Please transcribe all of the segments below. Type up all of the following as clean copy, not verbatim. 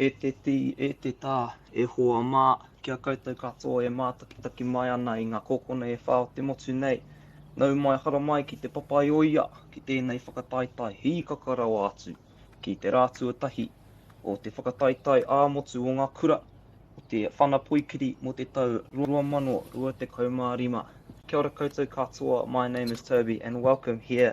E te tī, e te tā, e hoa mā, ki a koutou katoa e mātakitaki mai ana i ngā kōkona e whā o te motu nei, nau mai haramai ki Te Papaioia, ki tēnei whakataetae hīkaka rawa atu, ki te rā tuatahi o te whakataetae ā-motu o ngā kura o te Whana Poikiri mō te tau 2025. Kia ora koutou katoa, my name is Toby and welcome here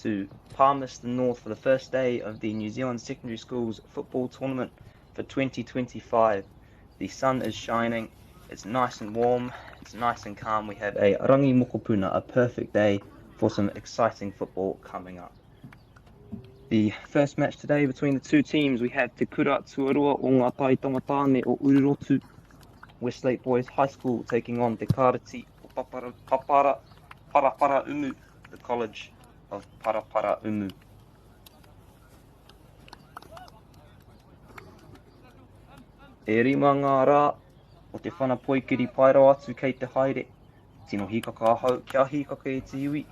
to Palmerston North for the first day of the New Zealand Secondary Schools Football Tournament for 2025. The sun is shining, it's nice and warm, it's nice and calm. We have a rangi mokopuna, a perfect day for some exciting football coming up. The first match today between the two teams, we have Te Kura Tuarua o Ngā Tai Tamatāne o Ururotu, Westlake Boys High School taking on Te Kāreti o Papara, Papara, Paraparaumu, the College of Paraparaumu. E rima ngā rā o te whana poikiri paerau atu kei te haere. Tino hīkaka ahau, kia hīkaka e te iwi.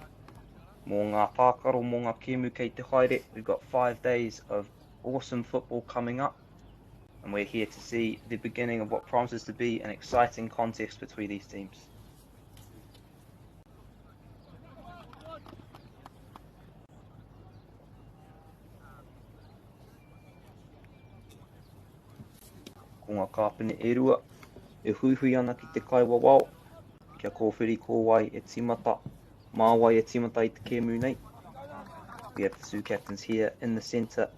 Mō ngā tākaro, mō ngā kēmu kei te haere, we've got five days of awesome football coming up. And we're here to see the beginning of what promises to be an exciting contest between these teams. Ko ngā kāpene e rua e huihui ana ki te kaiwawao kia kōwhiri ko wai e tīmata, mā wai e tīmata i te kēmu nei. We have the two captains here in the centre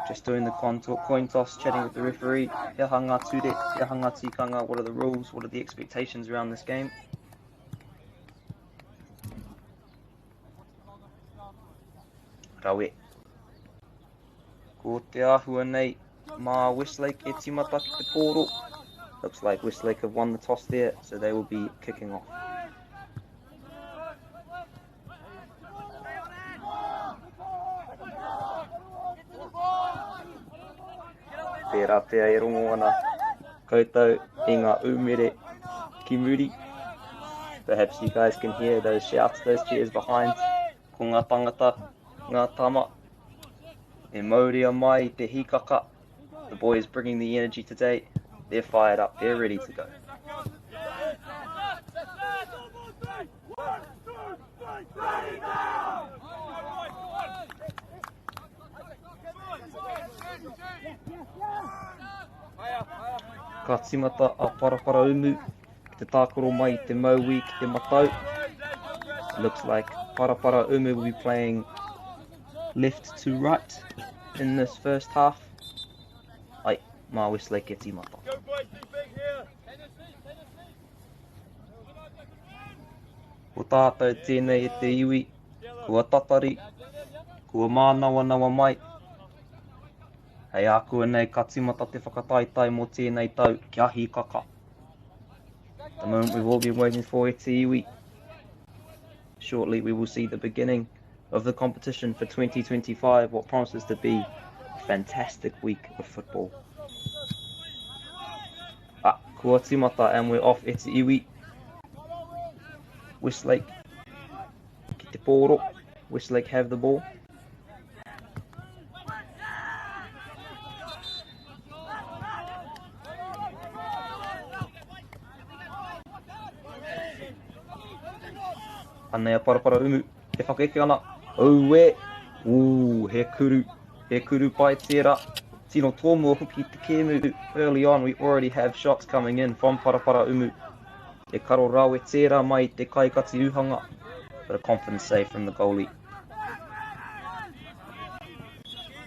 just doing the coin toss, chatting with the referee. He aha ngā ture, he aha ngā tikanga, what are the rules, what are the expectations around this game? Rawe. Ko te āhua nei, mā Westlake e timata ki te pōro. Looks like Westlake have won the toss there, so they will be kicking off. Tērā pea e rongo ana koutou i ngā umere ki muri. Perhaps you guys can hear those shouts, those cheers behind. Ko ngā tangata, ngā tama, e mauria mai i te hīkaka. The boys bringing the energy today. They're fired up, they're ready to go. Ka tīmata a Paraparaumu ki te tākaro mai i te mauī ki te matau. Looks like Paraparaumu will be playing left to right in this first half. Ai, mā Westlake e tīmata. Ko tātou tēnei e te iwi, kua tatari, kua mānawanawa mai. Hei ākuanei ka tīmata te whakataetae mō tēnei tau, kia hīkaka. The moment we've all been waiting for e te iwi. Shortly we will see the beginning of the competition for 2025, what promises to be a fantastic week of football. Ah, kua tīmata and we're off e te iwi. Westlake ki te pōro. Westlake have the ball. Anei a Paraparaumu e whakaeke ana. Auē! Ū, he kuru, he kuru pai tērā. Tino tōmua hoki te kēmu. Early on we already have shots coming in from Paraparaumu. He karo rawe tērā mai i te kaikati uhanga. But a confident save from the goalie.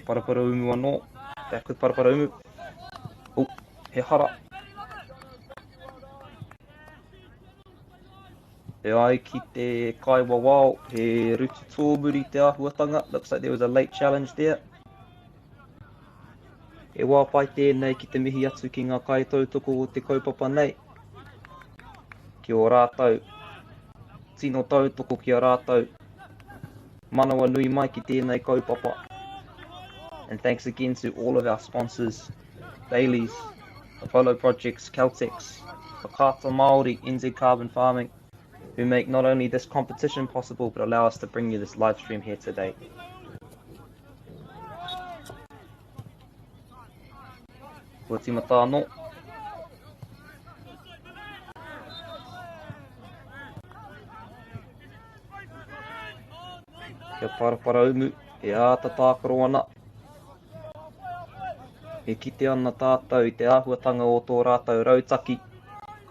Paraparaumu anō. Back with Paraparaumu. Oh, he hara. E ai ki te kaiwawao, he rutu tōmuri te āhuatanga. Looks like there was a late challenge there. He wā pai tēnei ki te mihi atu ki ngā kaitautoko o te kaupapa nei, ki ō rātou tino tautoko ki a rātou manawa nui mai ki tēnei kaupapa. And thanks again to all of our sponsors, Bailey's, Apollo Projects, Caltex, Whakaata Māori, NZ Carbon Farming, who make not only this competition possible, but allow us to bring you this live stream here today. Kua tīmata anō. Kia Paraparaumu e āta tākaro ana. E kite ana tātou i te āhuatanga o tō rātou rautaki.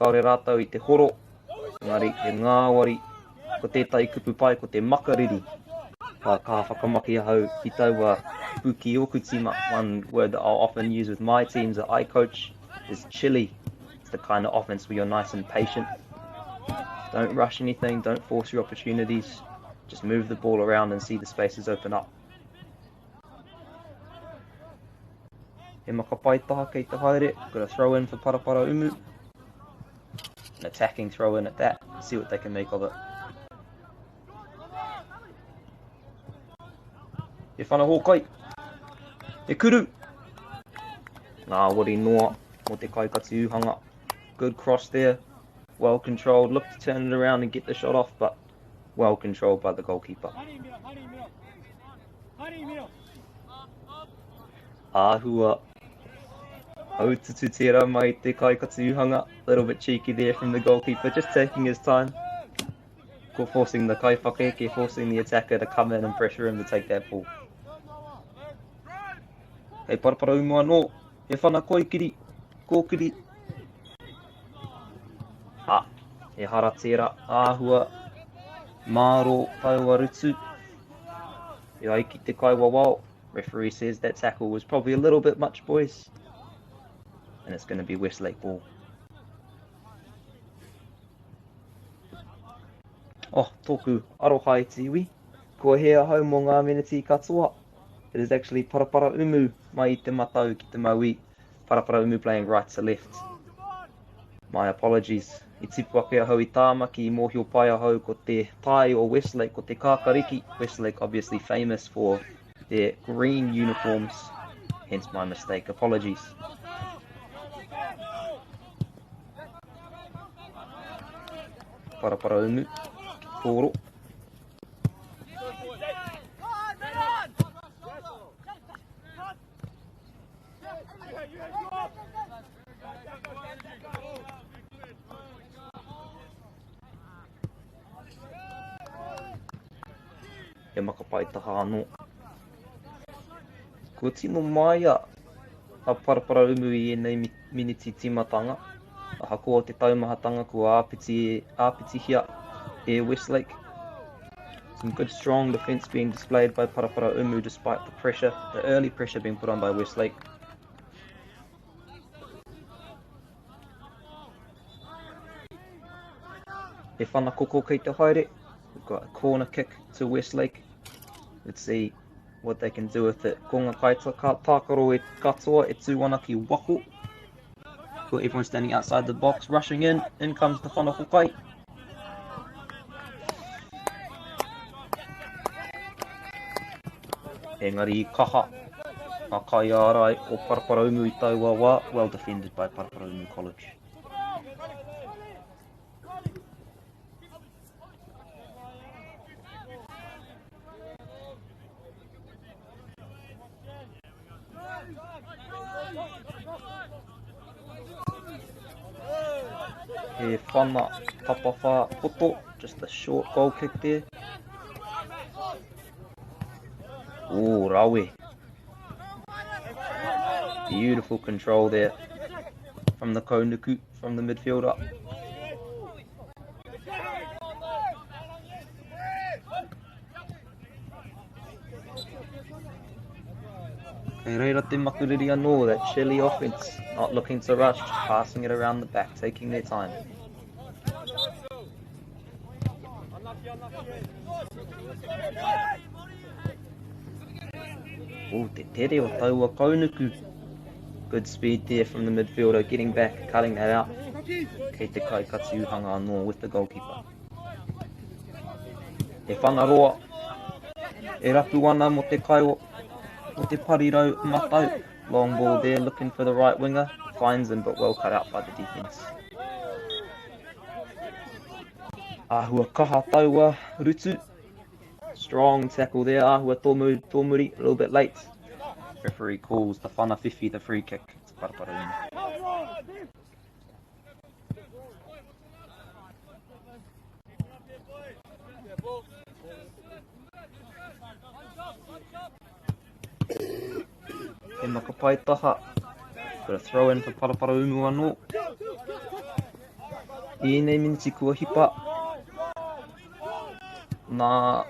Kāore rātou i te horo, engari he ngāwari. Ko tētahi kupu pai ko te makariri. Ka, ka whakamaki ahau i taua kupu ki ōku tīma. One word that I'll often use with my teams that I coach is chilly. It's the kind of offense where you're nice and patient. Don't rush anything, don't force your opportunities. Just move the ball around and see the spaces open up. He makapai taha kei te haere. Got a throw in for Paraparaumu. An attacking throw in at that. See what they can make of it. He whana hōkai. He kuru. Ngā wari noa mō te kaikati uhanga. Good cross there. Well controlled. Look to turn it around and get the shot off, but well controlled by the goalkeeper. Āhua haututu tērā mai te kaikati uhanga. Little bit cheeky there from the goalkeeper, just taking his time. Forcing the kaiwhakaeke, forcing the attacker to come in and pressure him to take that ball. Hei Paraparaumu anō, he whana koikiri, kōkiri. Ah, e hara tērā āhua māro taua rutu. E ai ki te kaiwawao, referee says that tackle was probably a little bit much, boys. And it's going to be Westlake ball. Oh, tōku aroha e te iwi. Kua hē ahau mō ngā meneti katoa. It is actually Paraparaumu mai i te matau ki te mauī. Paraparaumu playing right to left. My apologies. I tipu ake ahau i Tāmaki, i mōhio pai ahau ko te tae o Westlake, ko te kākariki. Westlake obviously famous for their green uniforms, hence my mistake. Apologies. Paraparaumu, ki tōro. He makapai taha anō. Kua tino māia a Paraparaumu i ēnei miniti tīmatanga. Ahakoa te taumahatanga kua āpiti, āpitihia e Westlake. Some good strong defence being displayed by Paraparaumu despite the pressure, the early pressure being put on by Westlake. He whana koko kei te haere. We've got a corner kick to Westlake. Let's see what they can do with it. Ko ngā kaitākaro e katoa e tū ana ki waho. Got everyone standing outside the box, rushing in. In comes the whana hokai. Engari i kaha ngā kaiārai o Paraparaumu i taua wā, well defended by Paraparaumu College. He whana tapawhā poto, just a short goal kick there. Ooh, rawe. Beautiful control there from the Konuku, from the midfielder. Kei reira te makuriri anō, that chilly offense, not looking to rush, just passing it around the back, taking their time. Oh, te tere o taua kaunuku. Good speed there from the midfielder, getting back, cutting that out. Kei te kai kati uhanga anō with the goalkeeper. He whangaroa e rapu ana mo te kai o, mo te parirau matau. Long ball there, looking for the right winger. Finds him, but well cut out by the defence. Āhua kaha taua rutu. Strong tackle there, āhua tōmuri, a little bit late. Referee calls the whana whiwhi the free kick. to Paraparaumu. He makapai taha. Got a throw in for Paraparaumu anō. I ēnei miniti kua hipa. Nā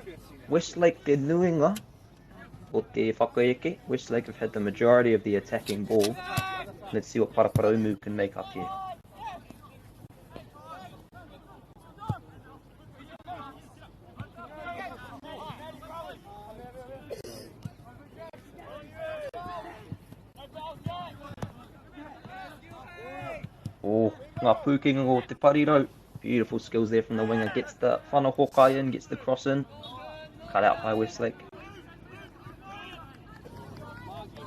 Westlake te nuinga o te whakaeke. Westlake have had the majority of the attacking ball. Let's see what Paraparaumu can make up here. Oh, ngā pūkenga o te parirau. Beautiful skills there from the winger. Gets the whana hōkai in, gets the cross in. Cut out by Westlake.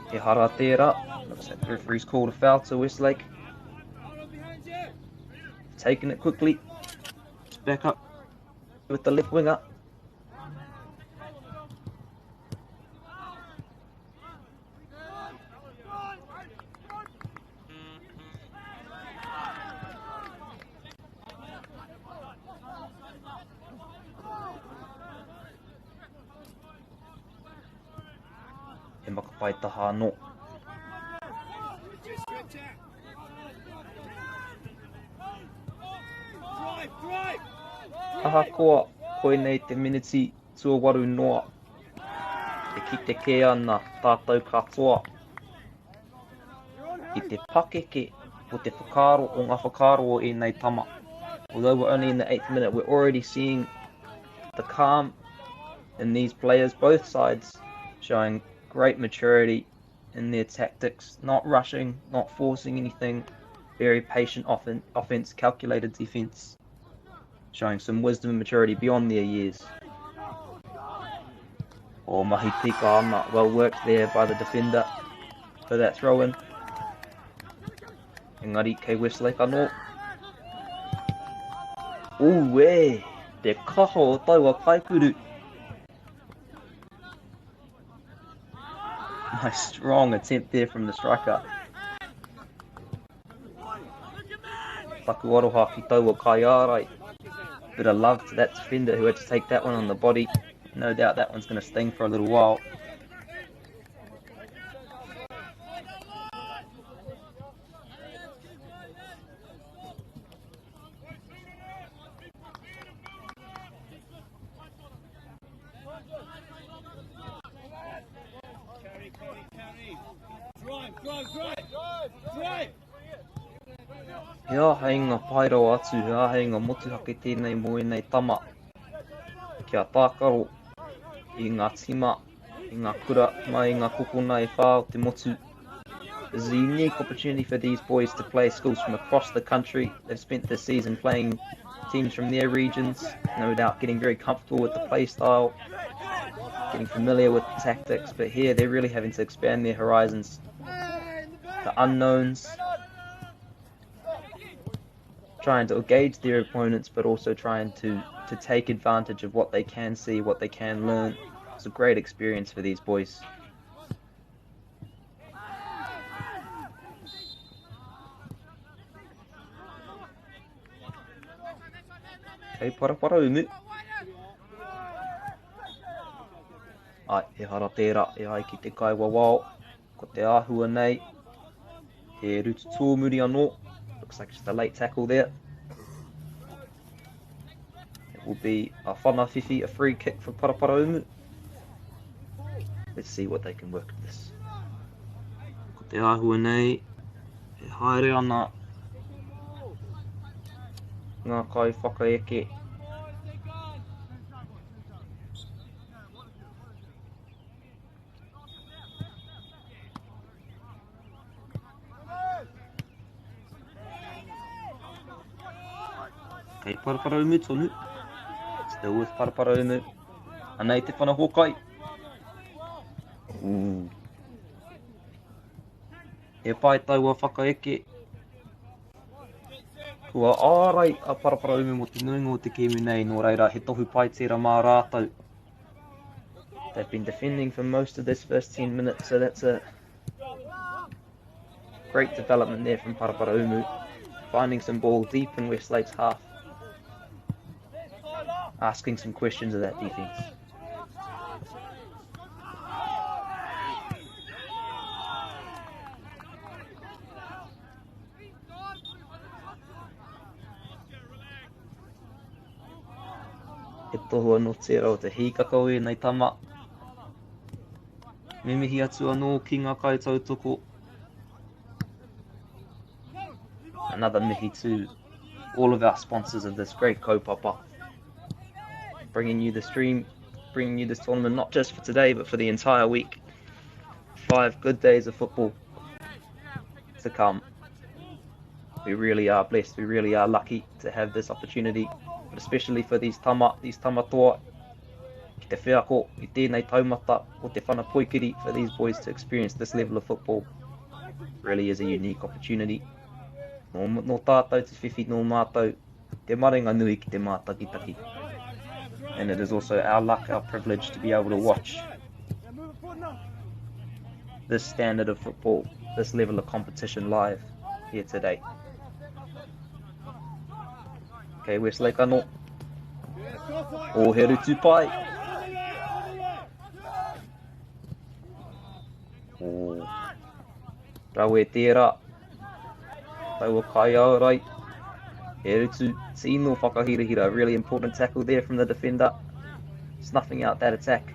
He hara tērā. Looks like the referee's called a foul to Westlake. Taking it quickly. It's back up with the left winger. He makapai taha anō. Ahakoa koinei te miniti tuawaru noa, e kite kē ana tātou katoa i te pakeke o te whakaaro o ngā whakaaro o ēnei tama. Although we're only in the 8th minute, we're already seeing the calm in these players, both sides showing great maturity in their tactics, not rushing, not forcing anything, very patient offen offense, calculated defense, showing some wisdom and maturity beyond their years. Oh, mahi tika ana, well worked there by the defender for that throw in. Engari kei Westlake anō. Ue, te kaha o taua kaikuru. Nice strong attempt there from the striker. Taku aroha ki taua kaiārai. Bit of love to that defender who had to take that one on the body. No doubt that one's going to sting for a little while. He āheinga pai rawa atu, he āheinga motuhake tēnei mō ēnei tama kia tākaro i ngā tīma, i ngā kura, mai i ngā kokona e whā o te motu. This is a unique opportunity for these boys to play schools from across the country. They've spent this season playing teams from their regions, no doubt getting very comfortable with the play style, getting familiar with the tactics, but here they're really having to expand their horizons to unknowns, trying to engage their opponents, but also trying to, to take advantage of what they can see, what they can learn. It's a great experience for these boys. Kei Paraparaumu. Ai, he hara tērā e ai ki te kaiwawao. Ko te āhua nei, he rutu tōmuri anō. Looks like just a late tackle there. It will be a whanawhiwhi, a free kick for Paraparaumu. Let's see what they can work with this. Ko te āhua nei, e haere ana ngā kai whakaeke. Kei Paraparaumu tonu. Still with Paraparaumu. Anei te whana hōkai. Ooh. He pai taua whakaeke. Kua ārai a Paraparaumu mō te nuinga o te kēmu nei, nō reira he tohu pai tērā mā rātou. They've been defending for most of this first 10 minutes, so that's a Great development there from Paraparaumu. Finding some ball deep in Westlake's half. Asking some questions of that defence. He tohu anō tērā o te hīkaka o ēnei tama. Me mihi atu anō ki ngā kaitautoko. Another mihi to all of our sponsors of this great kaupapa. Bringing you the stream, bringing you this tournament, not just for today, but for the entire week. 5 good days of football to come. We really are blessed, we really are lucky to have this opportunity, but especially for these tama, these tamatoa, ki te wheako i tēnei taumata o te whana poikiri, for these boys to experience this level of football really is a unique opportunity. Nō, nō tātou te whiwhi, nō mātou te marenga nui ki te mātakitaki. And it is also our luck, our privilege to be able to watch this standard of football, this level of competition live here today. Okay, Westlake anō. O he rutu pai. O rawe tērā. Taua kaiārai. He rutu tino whakahirahira. Really important tackle there from the defender. Snuffing out that attack.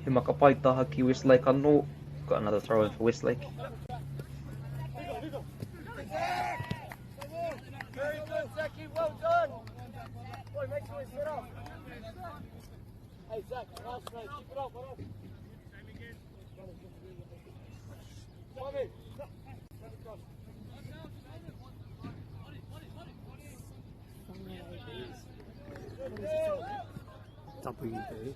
He makapai taha ki Westlake anō. Got another throw in for Westlake. Very good, Zeki, well done. Boy, make sure we set up. Hey, Zach, nice, mate. Keep it up, what up? Tommy. WB.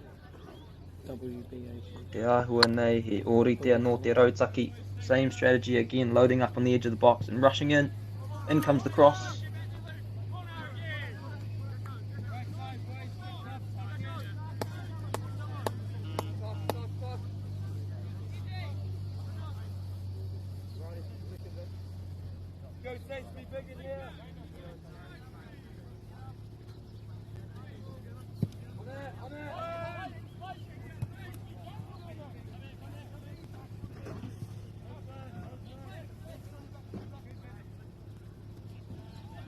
WBH. Te āhua nei, he ōrite anō te rautaki. Same strategy again, loading up on the edge of the box and rushing in. In comes the cross. Go Saints, be big in here. On it, on it.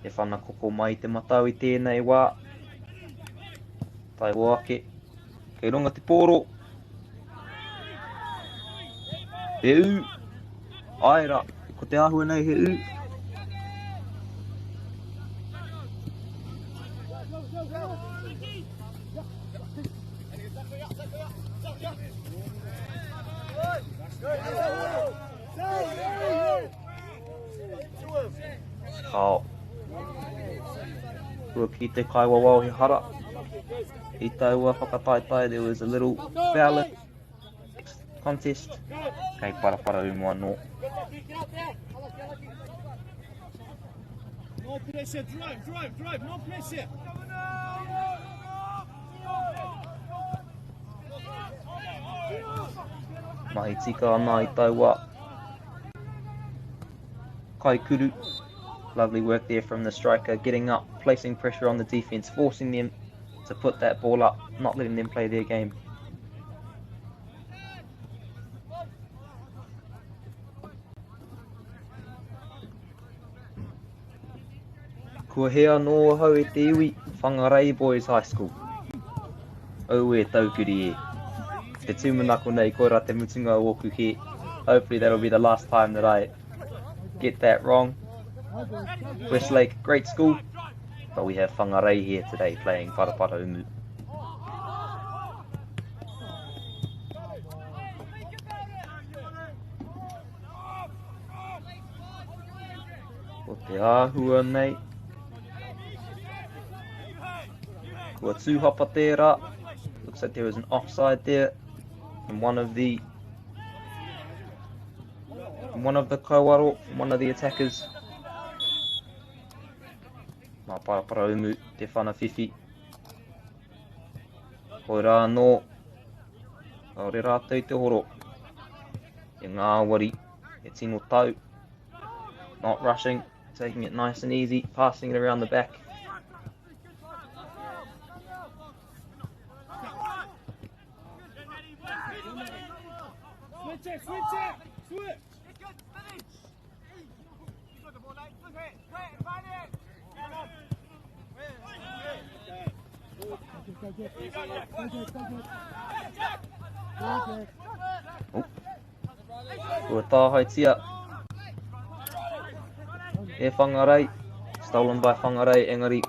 E whana koko mai te matau i tēnei wā. Taiho ake. Kei runga te pōro. He ū. Ai rā, ko te āhua nei he ū. Kao. Kua ki te kaiwawao he hara. I taua whakataetae, there was a little foul contest. Kei Paraparaumu anō. No pressure, drive, drive, drive, no pressure. Mahi tika ana i taua kaikuru. Lovely work there from the striker, getting up, placing pressure on the defense, forcing them to put that ball up, not letting them play their game. Kua hea anō ahau e te iwi, Whangarei Boys High School. Au e taukuri e. Te tūmanako nei, koirā te mutunga o ōku hē. Hopefully that'll be the last time that I get that wrong. Westlake, great school, but we have Whangarei here today playing Paraparaumu. Ko te āhua nei. Kua tūhapa tērā. Looks like there was an offside there. And one of the kaiwaro, one of the attackers. Mā Paraparaumu te whana whiwhi. Koirā anō. Kāore rātou te horo. E ngāwari, e tino tau. Not rushing, taking it nice and easy, passing it around the back. Switch it, switch it, switch. Oh. Kua tāhaetia e Whangarei. Stolen by Whangarei, engari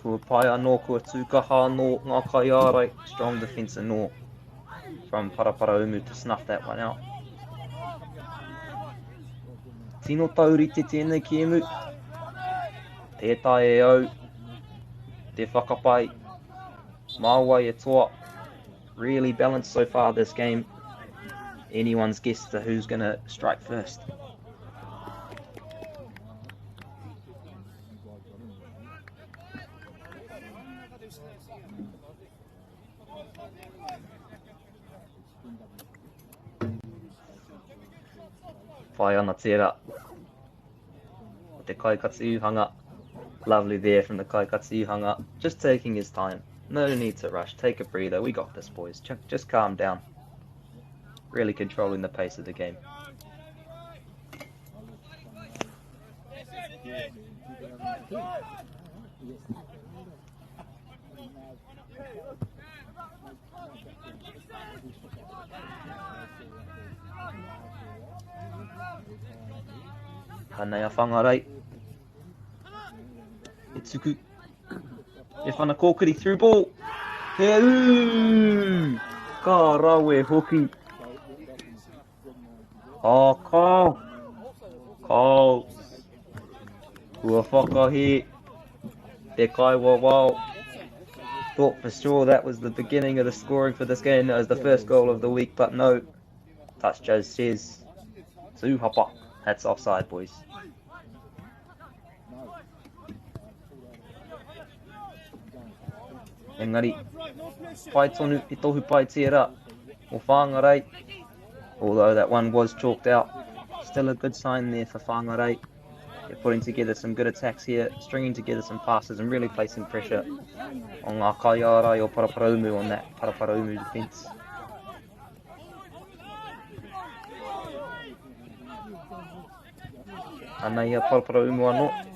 kua pai anō, kua tūkaha anō ngā kaiārai. Strong defence anō from Paraparaumu to snuff that one out. Tino taurite tēnei kēmu. Tē taea e au te whakapai. Mā wai e toa. Really balanced so far this game. Anyone's guess to who's going to strike first. Whai ana tērā. O te kaikati uhanga. Lovely there from the kaikati uhanga. Just taking his time. No need to rush. Take a breather. We got this, boys. Just calm down. Really controlling the pace of the game. Hanei a Whangarei. E tuku. E whana kōkiri through ball. He ū! Ka rawe hoki. Oh, kao. Kao. Kua whakahi. Te kaiwawao. Thought for sure that was the beginning of the scoring for this game. That was the first goal of the week, but no. Touch Joe says, Tūhapa. That's offside, boys. Engari, pai tonu, he tohu pai tērā o Whangarei. Although that one was chalked out, still a good sign there for Whangarei. They're putting together some good attacks here, stringing together some passes and really placing pressure on ngā kaiārai o Paraparaumu on that Paraparaumu defence. Anei a Paraparaumu anō.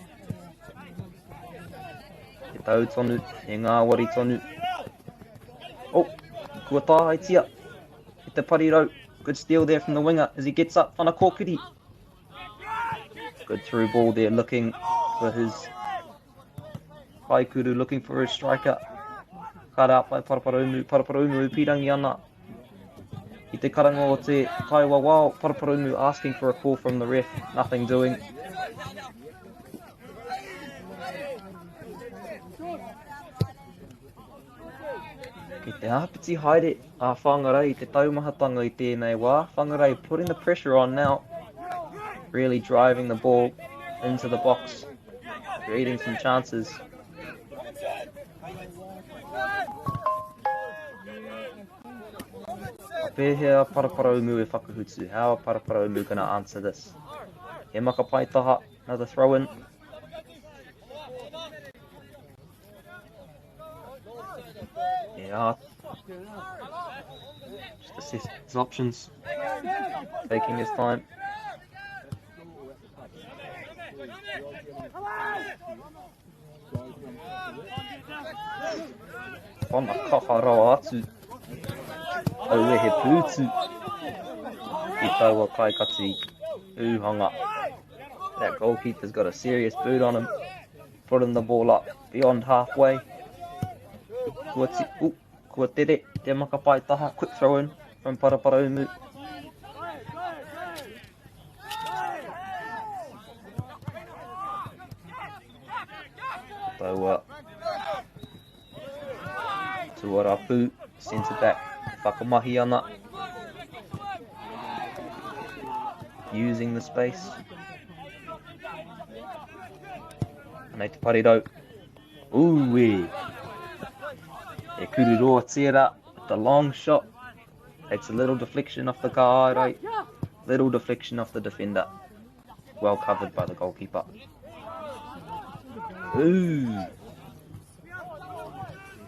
He tau tonu, he ngāwari tonu. Oh, kua tāhaitia. E te parirau. Good steal there from the winger as he gets up. Whana kōkiri. Good through ball there, looking for his Kaikuru, looking for his striker. Cut out by Paraparaumu. Paraparaumu pirangi ana. I te karanga o te kaiwawao, Paraparaumu asking for a call from the ref. Nothing doing. Kei te āpiti haere a Whangarei i te taumahatanga i tēnei wā. Whangarei putting the pressure on now. Really driving the ball into the box. Creating some chances. Ka pēhea Paraparaumu e whakahutu? How are Paraparaumu going to answer this? He maka paetaha, another throw in. Yeah. Just assess his options. Taking his time. Whana kaha rawa atu. Aue he pūtu. I taua kaikati uhanga. That goalkeeper's got a serious boot on him. Putting the ball up beyond halfway. Kua, ti, ooh, kua tere, te makapai taha, quick throw in from Paraparaumu. Taua Tuarapu, centre back, whakamahi ana. Using the space. Anei te parirau. Ui! E kururoa tērā, the long shot. Takes a little deflection off the kārai. Little deflection off the defender. Well covered by the goalkeeper. Ooh.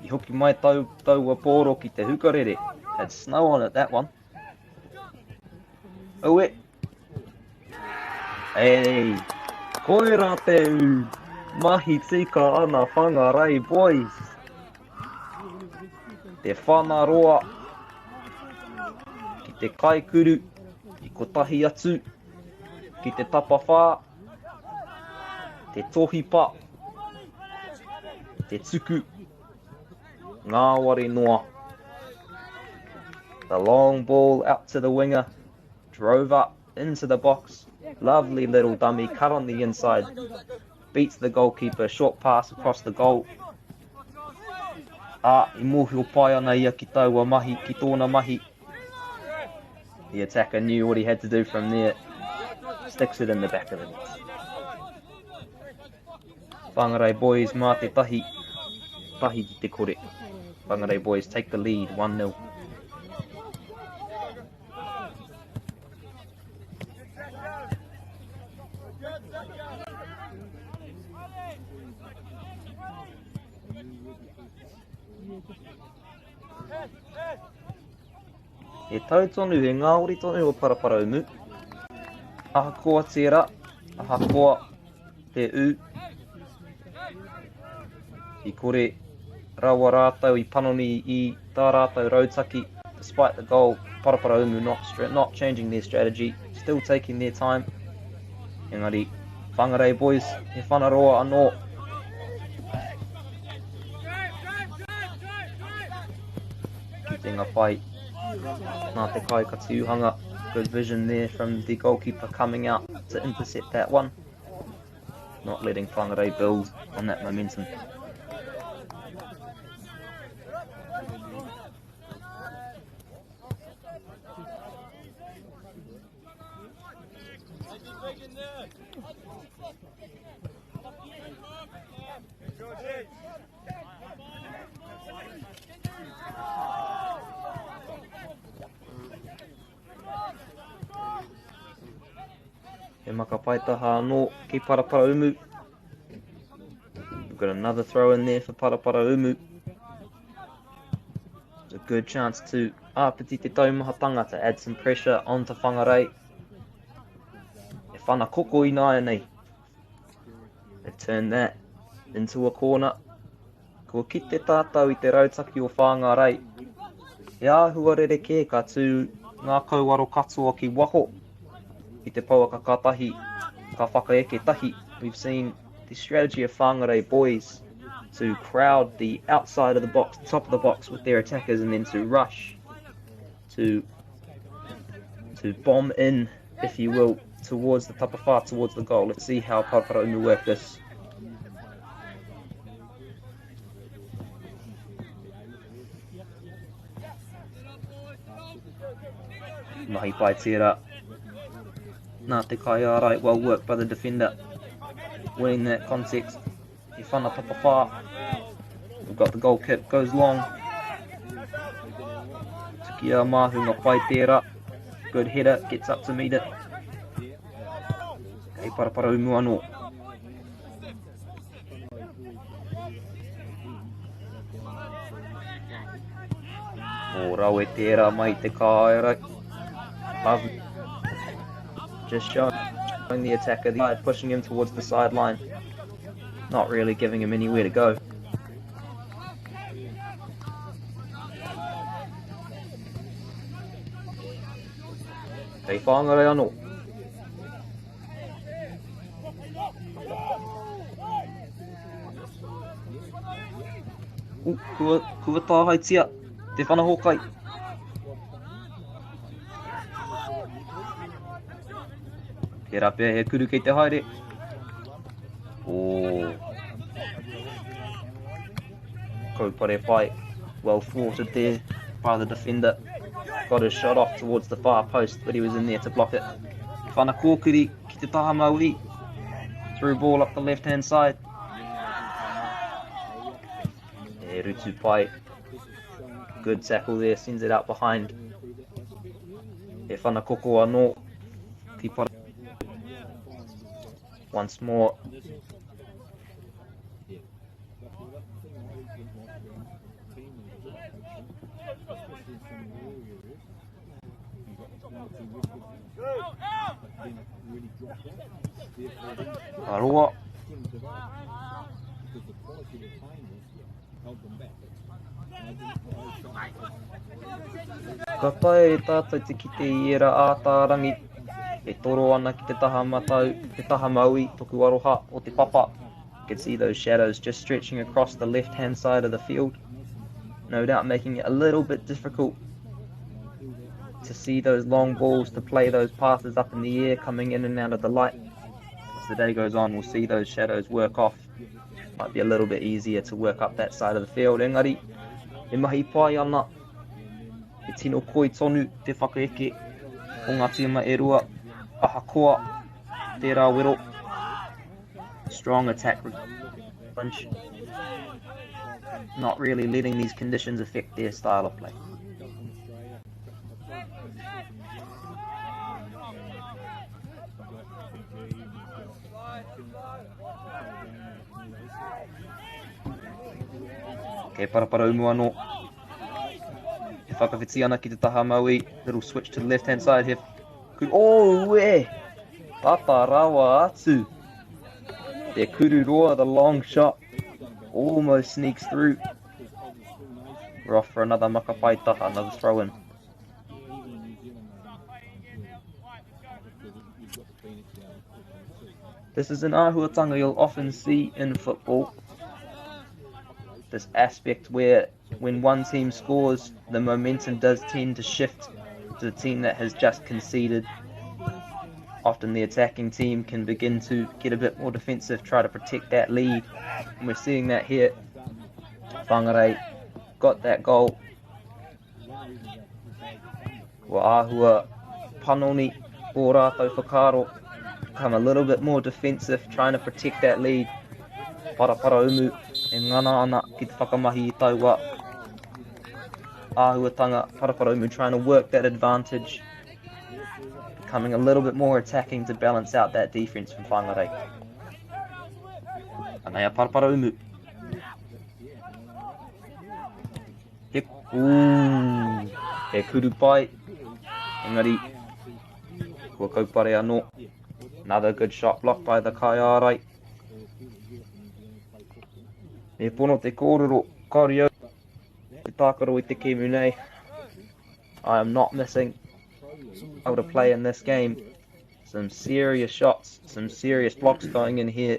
I hoki mai tau, taua pōro ki te hukarere. Had snow on it, that one. Aue. Hey, koira te ū. Mahi tika ana Whangarei boys. Te whanaroa ki te kaikuru i kotahi atu ki te tapawhā, te tohipa, te tuku, ngāwari noa. The long ball out to the winger, drove up into the box. Lovely little dummy, cut on the inside, beats the goalkeeper, short pass across the goal. Ā, i mōhio pai ana ia ki taua mahi, ki tōna mahi. The attacker knew what he had to do from there. Sticks it in the back of the net. Whangarei boys mā te tahi, tahi ki te kore. Whangarei boys take the lead, 1-0. He tau tonu, he ngāwari tonu o Paraparaumu. Ahakoa tērā, ahakoa te ū, i kore rawa rātou i panoni i tā rātou rautaki, despite the goal, Paraparaumu not, not changing their strategy, still taking their time. Engari, Whangarei boys, he whanaroa anō. Kitenga pai nā te kai katiuhanga. Good vision there from the goalkeeper coming out to intercept that one. Not letting Whangarei build on that momentum. He makapaitaha anō ki Paraparaumu. We've got another throw in there for Paraparaumu. It's a good chance to āpiti te taumahatanga to add some pressure onto Whangarei. E whana koko ināianei. They've turned that into a corner. Kua kite tātou i te rautaki o Whāngārei. He āhua rerekē ka tū ngā kauaro katoa ki waho i te pouaka ka tahi, ka whakaeke tahi. We've seen the strategy of Whangarei boys to crowd the outside of the box, the top of the box with their attackers and then to rush to to bomb in, if you will, towards the tapawhā, towards the goal. Let's see how Paraparaumu work this. Mahi pai tērā. Nā te kaiārai, well worked by the defender. Winning that context. He whana tapawhā. We've got the goal kick, goes long. Tuki a māhunga pai tērā. Good header, gets up to meet it. Kei Paraparaumu anō. O rawe tērā mai te kāera. Love. Just showing the attacker the side, pushing him towards the sideline. Not really giving him anywhere to go. Kei Whangarei anō. U, kua, kua tāhaitia te whana hōkai. Tērā pea he kuru kei te haere. Oh. Kaupare pai. Well thwarted there by the defender. Got his shot off towards the far post, but he was in there to block it. Whana kōkiri ki te taha mauī. Through ball up the left hand side. E rutu pai. Good tackle there, sends it out behind. He whana koko anō ki para. Once more. Ka roa. Ka taea e tātou te kite i ērā ātārangi e toro ana ki te taha matau, te taha maui, toku aroha o te papa. You can see those shadows just stretching across the left hand side of the field. No doubt making it a little bit difficult to see those long balls, to play those passes up in the air coming in and out of the light. As the day goes on, we'll see those shadows work off. Might be a little bit easier to work up that side of the field. Engari, e mahi pai ana, e tino koi tonu te whakaeke o ngā tīma e rua, ahakoa tērā wero. Strong attack bunch. Not really letting these conditions affect their style of play. Kei Paraparaumu anō. E whakawhiti ana ki te taha maui. Little switch to the left hand side here. Oh, e! Tata rawa atu. Te Kururoa, the long shot, almost sneaks through. We're off for another makapaitaha, another throw in. This is an āhuatanga you'll often see in football. This aspect where when one team scores, the momentum does tend to shift to the team that has just conceded. Often the attacking team can begin to get a bit more defensive, try to protect that lead. And we're seeing that here. Whangarei got that goal. Kua āhua panoni o rātou whakaaro. Become a little bit more defensive, trying to protect that lead. Paraparaumu e ngana ana ki te whakamahi i taua āhuatanga. Paraparaumu trying to work that advantage. Becoming a little bit more attacking to balance out that defense from Whangarei. Anei a Paraparaumu. He, ooh, he kurupai. Engari, kua kaupare anō. Another good shot blocked by the kaiārai. Me pono te kōrero, kāore au te tākaro i te kēmu nei. I am not missing how to play in this game. Some serious shots, some serious blocks going in here.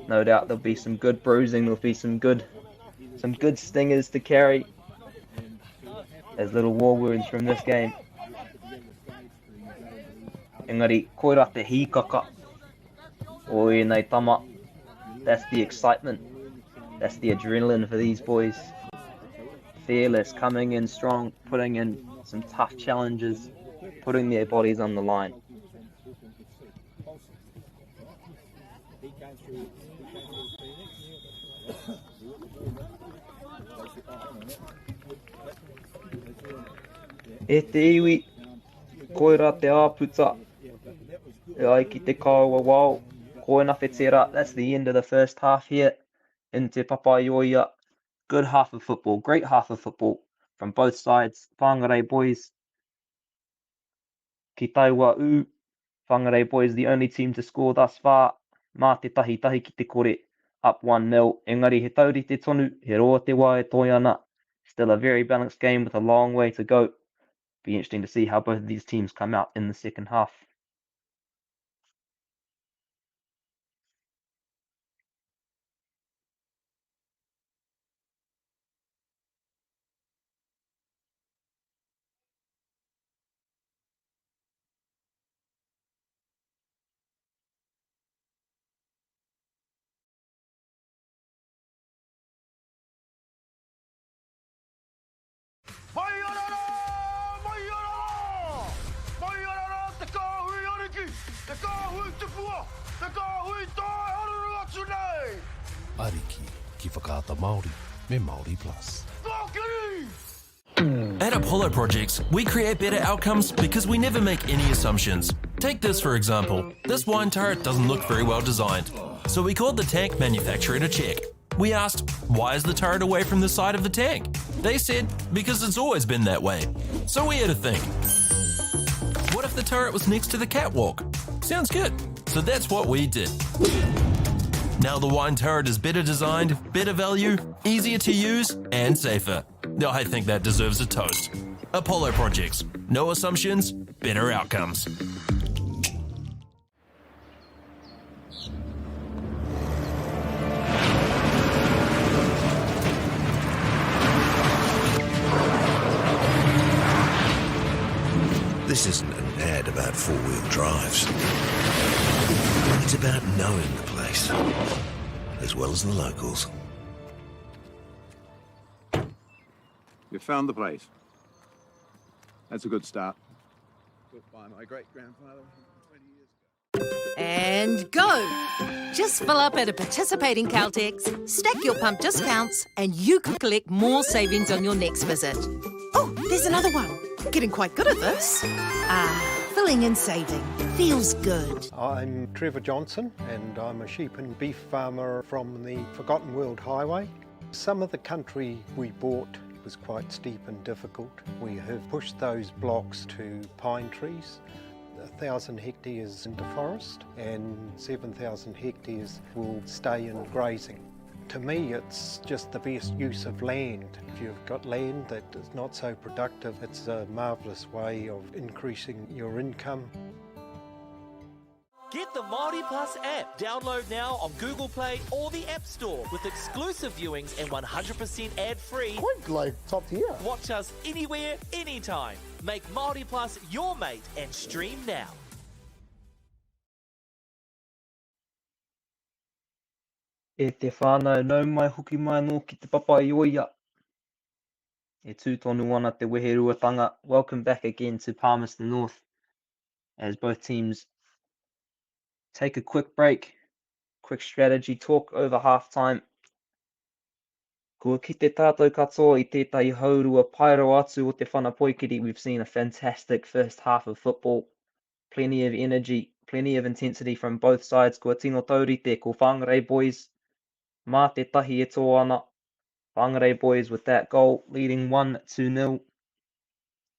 No doubt there'll be some good bruising, there'll be some good some good stingers to carry as little war wounds from this game. Engari, koira te hīkaka o ēnei tama. That's the excitement. That's the adrenaline for these boys. Fearless, coming in strong, putting in some tough challenges, putting their bodies on the line. E te iwi, koira te āputa, e ai ki te kāua wao, koina whetera, that's the end of the first half here in Te Papaioea. Good half of football, great half of football from both sides. Whangarei boys ki taua ū. Whangarei boys the only team to score thus far. Mā te tahi tahi ki te kore, up 1-0. Engari he taurite tonu, he roa te wā e toe ana. Still a very balanced game with a long way to go. Be interesting to see how both of these teams come out in the second half. Mai ana rā! Mai ana rā! Mai ana rā te kāhui ariki, te kāhui tupua, te kāhui tae haruru atu nei! Ariki ki Whakaata Māori me Māori Plus. Kōkiri! At Apollo Projects, we create better outcomes because we never make any assumptions. Take this for example. This wine turret doesn't look very well designed. So we called the tank manufacturer to check. We asked, why is the turret away from the side of the tank? They said, because it's always been that way. So we had to think. What if the turret was next to the catwalk? Sounds good. So that's what we did. Now the wine turret is better designed, better value, easier to use, and safer. Now I think that deserves a toast. Apollo Projects. No assumptions, better outcomes. This isn't an ad about four-wheel drives. It's about knowing the place, as well as the locals. You found the place. That's a good start. Built by my great-grandfather 20 years ago. And go! Just fill up at a participating Caltex, stack your pump discounts, and you could collect more savings on your next visit. Oh, there's another one. Getting quite good at this. Ah, filling and saving. Feels good. I'm Trevor Johnson, and I'm a sheep and beef farmer from the Forgotten World Highway. Some of the country we bought was quite steep and difficult. We have pushed those blocks to pine trees. 1,000 hectares into forest and 7,000 hectares will stay in grazing. To me, it's just the best use of land. If you've got land that is not so productive, it's a marvellous way of increasing your income. Get the Māori Plus app. Download now on Google Play or the App Store with exclusive viewings and 100% ad-free. Quite like top tier. Watch us anywhere, anytime. Make Māori Plus your mate and stream now. E te whānau, nau mai hoki mai anō ki Te Papaioea. E tū tonu ana te weheruatanga. Welcome back again to Palmerston North as both teams take a quick break, quick strategy talk over half-time. Kua kite tātou katoa i tētahi haurua pai rawa atu o te whana poikiri. We've seen a fantastic first half of football. Plenty of energy, plenty of intensity from both sides. Kua tino taurite ko Whangarei Boys mā te tahi e tō ana. Whangarei Boys with that goal, leading 1-0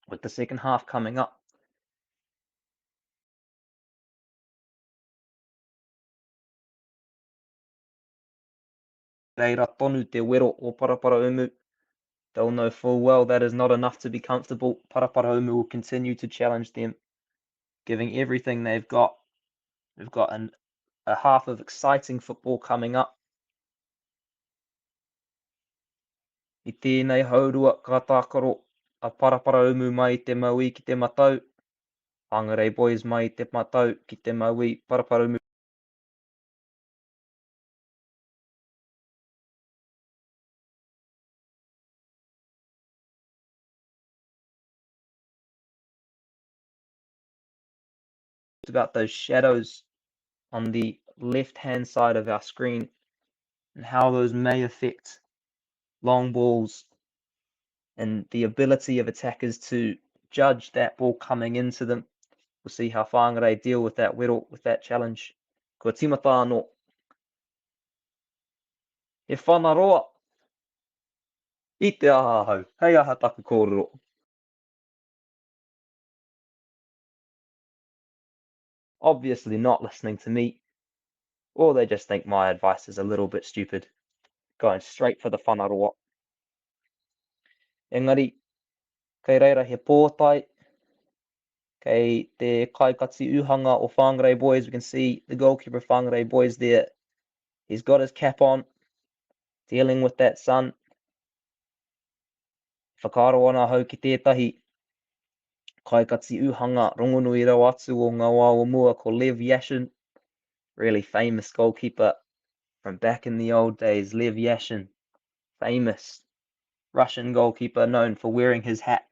with the second half coming up. Reira tonu te wero o Paraparaumu. They'll know full well that is not enough to be comfortable. Paraparaumu will continue to challenge them, giving everything they've got. We've got an, a half of exciting football coming up. I tēnei haurua ka tākaro a Paraparaumu mai i te mauī ki te matau, Whangarei Boys mai i te matau ki te mauī, Paraparaumu about those shadows on the left-hand side of our screen and how those may affect long balls and the ability of attackers to judge that ball coming into them. We'll see how Whangarei deal with that wero, with that challenge. Kua tīmata anō. He whanaroa i te aha ahau, hei aha taku kōrero. Obviously not listening to me, or they just think my advice is a little bit stupid. Going straight for the whanaroa. Engari, kei reira he pōtae, kei te kaikati uhanga o Whangarei Boys. We can see the goalkeeper of Whangarei Boys there. He's got his cap on, dealing with that sun. Whakaaro ana ahau ki tētahi kaikati uhanga rongonui rawa atu o ngā wā o mua ko Lev Yashin, really famous goalkeeper from back in the old days, Lev Yashin, famous Russian goalkeeper known for wearing his hat.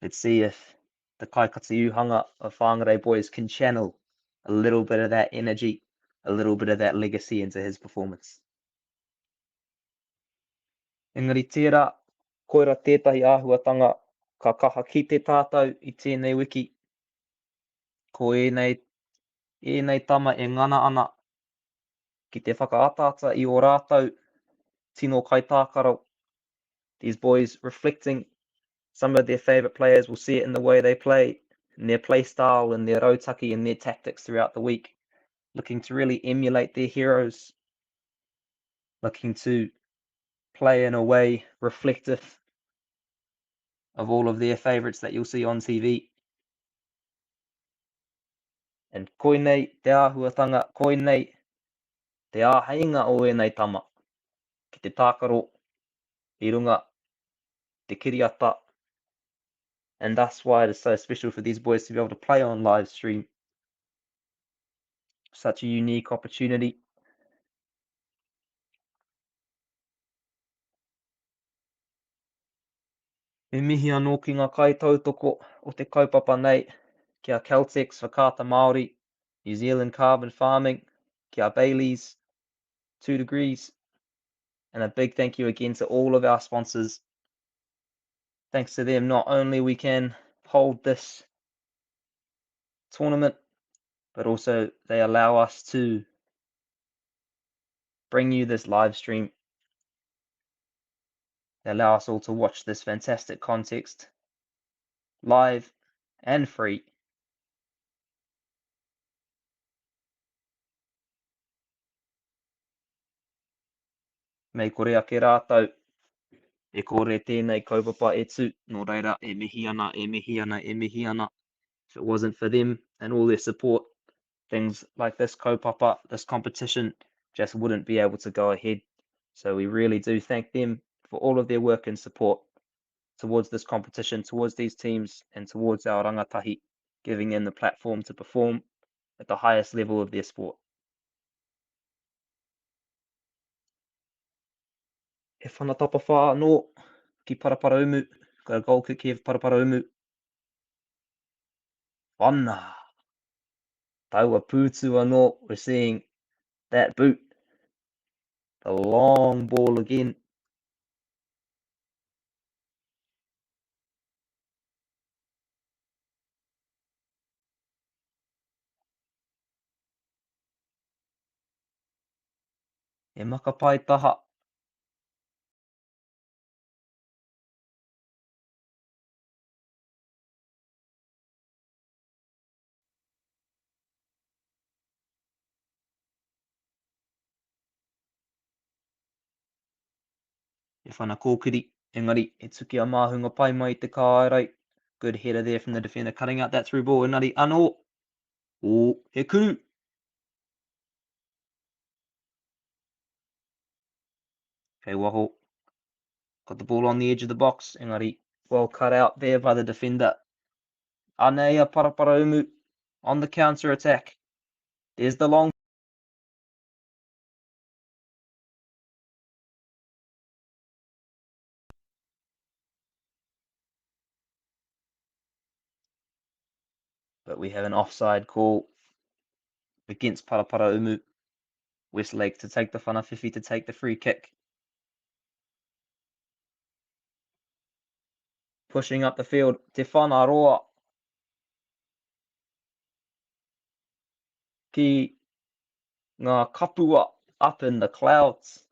Let's see if the kaikati uhanga of Whangarei Boys can channel a little bit of that energy, a little bit of that legacy into his performance. Engari tērā, Koira tētahi āhuatanga ka kaha kite tātou i tēnei wiki. Ko ēnei, ēnei tama e ngana ana ki te whakaataata i ō rātou tino kaitākaro. These boys reflecting some of their favourite players will see it in the way they play, in their play style, in their rautaki, and their tactics throughout the week, looking to really emulate their heroes, looking to play in a way reflective of all of their favourites that you'll see on TV. And koinei te āhuatanga, koinei te āheinga o ēnei tama ki te tākaro i runga te kiriata. And that's why it is so special for these boys to be able to play on live stream. Such a unique opportunity. Me mihi anō ki ngā kaitautoko o te kaupapa nei, ki a Caltex, Whakaata Māori, New Zealand Carbon Farming, ki a Bayleys, 2 Degrees, and a big thank you again to all of our sponsors. Thanks to them, not only we can hold this tournament, but also they allow us to bring you this live stream. They allow us all to watch this fantastic context live and free. Mei kore ake rātou, e kore tēnei kaupapa e tū. Nō reira, e mihi ana, e mihi ana, e mihi ana. If it wasn't for them and all their support, things like this kaupapa, this competition, just wouldn't be able to go ahead. So we really do thank them for all of their work and support towards this competition, towards these teams, and towards our rangatahi, giving them the platform to perform at the highest level of their sport. He whana tapawhā anō ki Paraparaumu. Got a goal kick here for Paraparaumu. Whana! Taua pūtu anō. We're seeing that boot. The long ball again. He makapai taha. He whana kōkiri, engari he tuki a māhunga pai mai i te kāerai. Good header there from the defender, cutting out that through ball. Engari anō, oh, he kuru! Kei waho. Got the ball on the edge of the box, engari well cut out there by the defender. Anei a Paraparaumu on the counter attack. There's the long But we have an offside call against Paraparaumu. Westlake to take the whanawhiwhi to take the free kick. Pushing up the field, Te Whanaroa ki ngā kapua up in the clouds.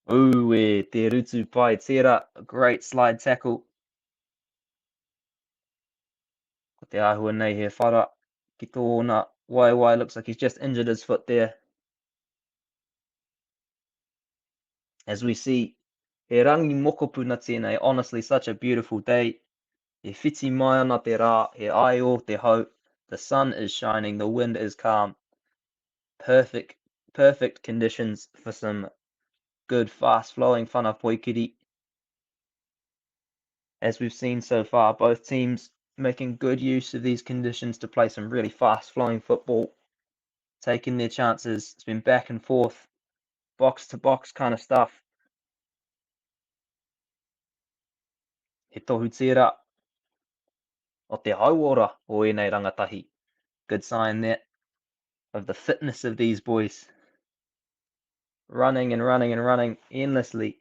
Ue, te rutu pai tērā, great slide tackle. Ko te āhua nei he whara ki tōna waewae, looks like he's just injured his foot there. As we see, he rangi mokopuna tēnei, honestly such a beautiful day. E whiti mai ana te rā, he aio te hau, the sun is shining, the wind is calm. Perfect, perfect conditions for some good fast flowing whana poikiri. As we've seen so far, both teams making good use of these conditions to play some really fast flowing football, taking their chances. It's been back and forth, box to box kind of stuff. He tohu tērā o te hauora o ēnei rangatahi. Good sign there of the fitness of these boys. Running and running and running endlessly.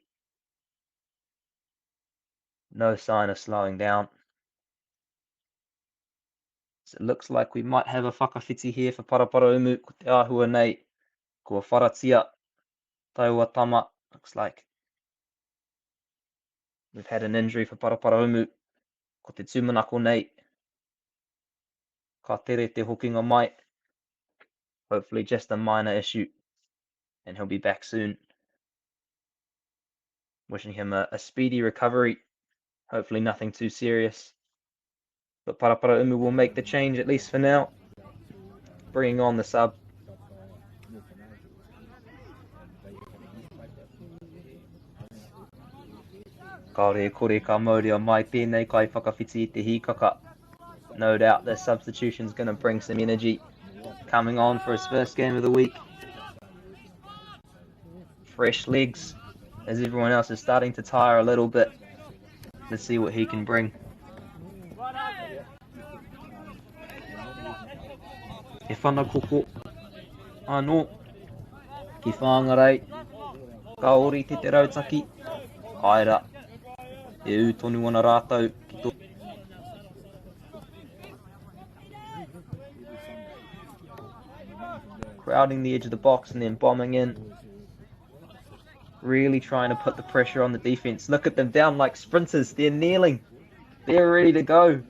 No sign of slowing down. So it looks like we might have a whakawhiti here for Paraparaumu. Ko te āhua nei, kua wharatia taua tama. Looks like we've had an injury for Paraparaumu. Ko te tūmanako nei, ka tere te hokinga mai. Hopefully just a minor issue and he'll be back soon. Wishing him a, a speedy recovery. Hopefully nothing too serious. But Paraparaumu will make the change, at least for now. Bringing on the sub. Kāore e kore ka mauria mai tēnei kai whakawhiti i te hīkaka. No doubt this substitution's going to bring some energy. Coming on for his first game of the week. Fresh legs, as everyone else is starting to tire a little bit. Let's see what he can bring. He whana koko anō ki Whangarei. Ka ori te te rautaki. Aera, e ū tonu ana rātou ki tō. Crowding the edge of the box and then bombing in. Really trying to put the pressure on the defense. Look at them down like sprinters. They're kneeling. They're ready to go.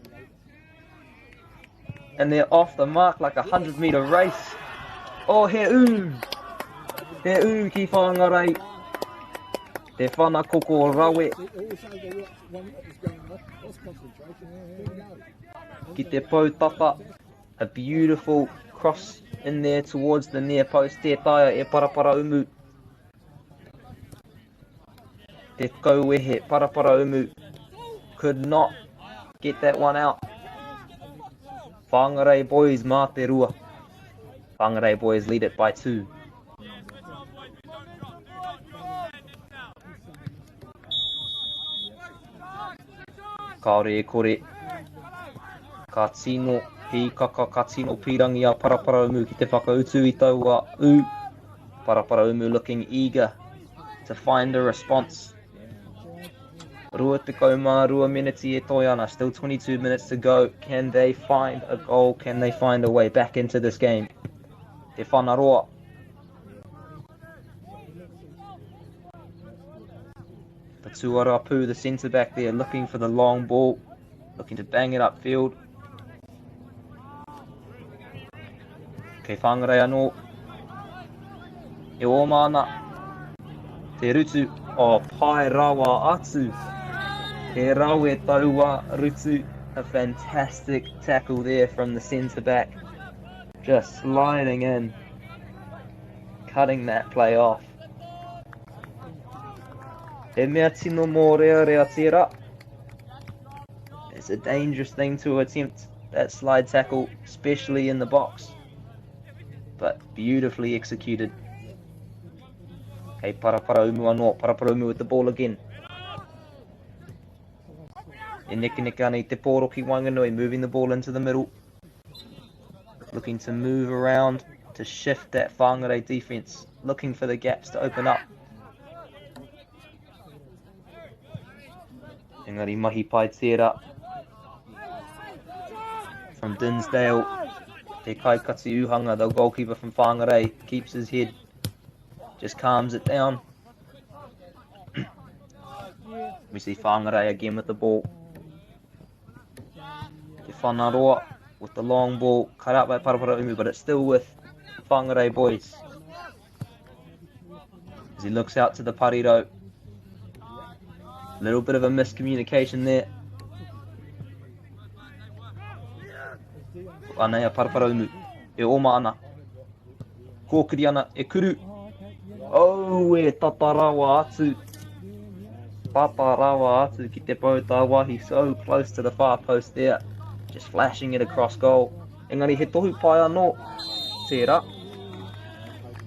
And they're off the mark like a 100-meter race. Oh, he ū! He ū ki Whangarei. Te whana koko rawe. Ki te pou tata. A beautiful cross in there towards the near post. Te taia e Paraparaumu. Te kauwehe Paraparaumu could not get that one out. Whangarei boys mā te rua. Whangarei boys lead it by 2. Kāore e kore. Ka tino hīkaka, ka tino pīrangi a Paraparaumu ki te whakautu i taua ū. Paraparaumu looking eager to find a response. 22 minutes e toe ana, still 22 minutes to go. Can they find a goal? Can they find a way back into this game? Te Whanaroa. The Tuarapu, the centre back there, looking for the long ball, looking to bang it upfield. Kei Whangarei anō. E oma ana. Te rutu o pai rawa atu. He rawe taua rutu. A fantastic tackle there from the centre back. Just sliding in. Cutting that play off. He mea tino mōrearea tērā. It's a dangerous thing to attempt, that slide tackle, especially in the box. But beautifully executed. Kei Paraparaumu anō, Paraparaumu with the ball again. E nekeneke ana i te pōro ki waenganui, moving the ball into the middle. Looking to move around to shift that Whangarei defense. Looking for the gaps to open up. Engari mahi pai tērā from Dinsdale. Te Kaikati Uhanga, the goalkeeper from Whangarei, keeps his head, just calms it down. We see Whangarei again with the ball. Te Whanaroa with the long ball, cut out by Paraparaumu, but it's still with Whangarei boys. As he looks out to the pariro. Little bit of a miscommunication there. Anei a Paraparaumu. E oma ana. Kōkiri ana e kuru. Oh, e tata rawa atu. Tata rawa atu ki te pou tāwahi. So close to the far post there. Just flashing it across goal. Engari he tohu pai anō. Tērā.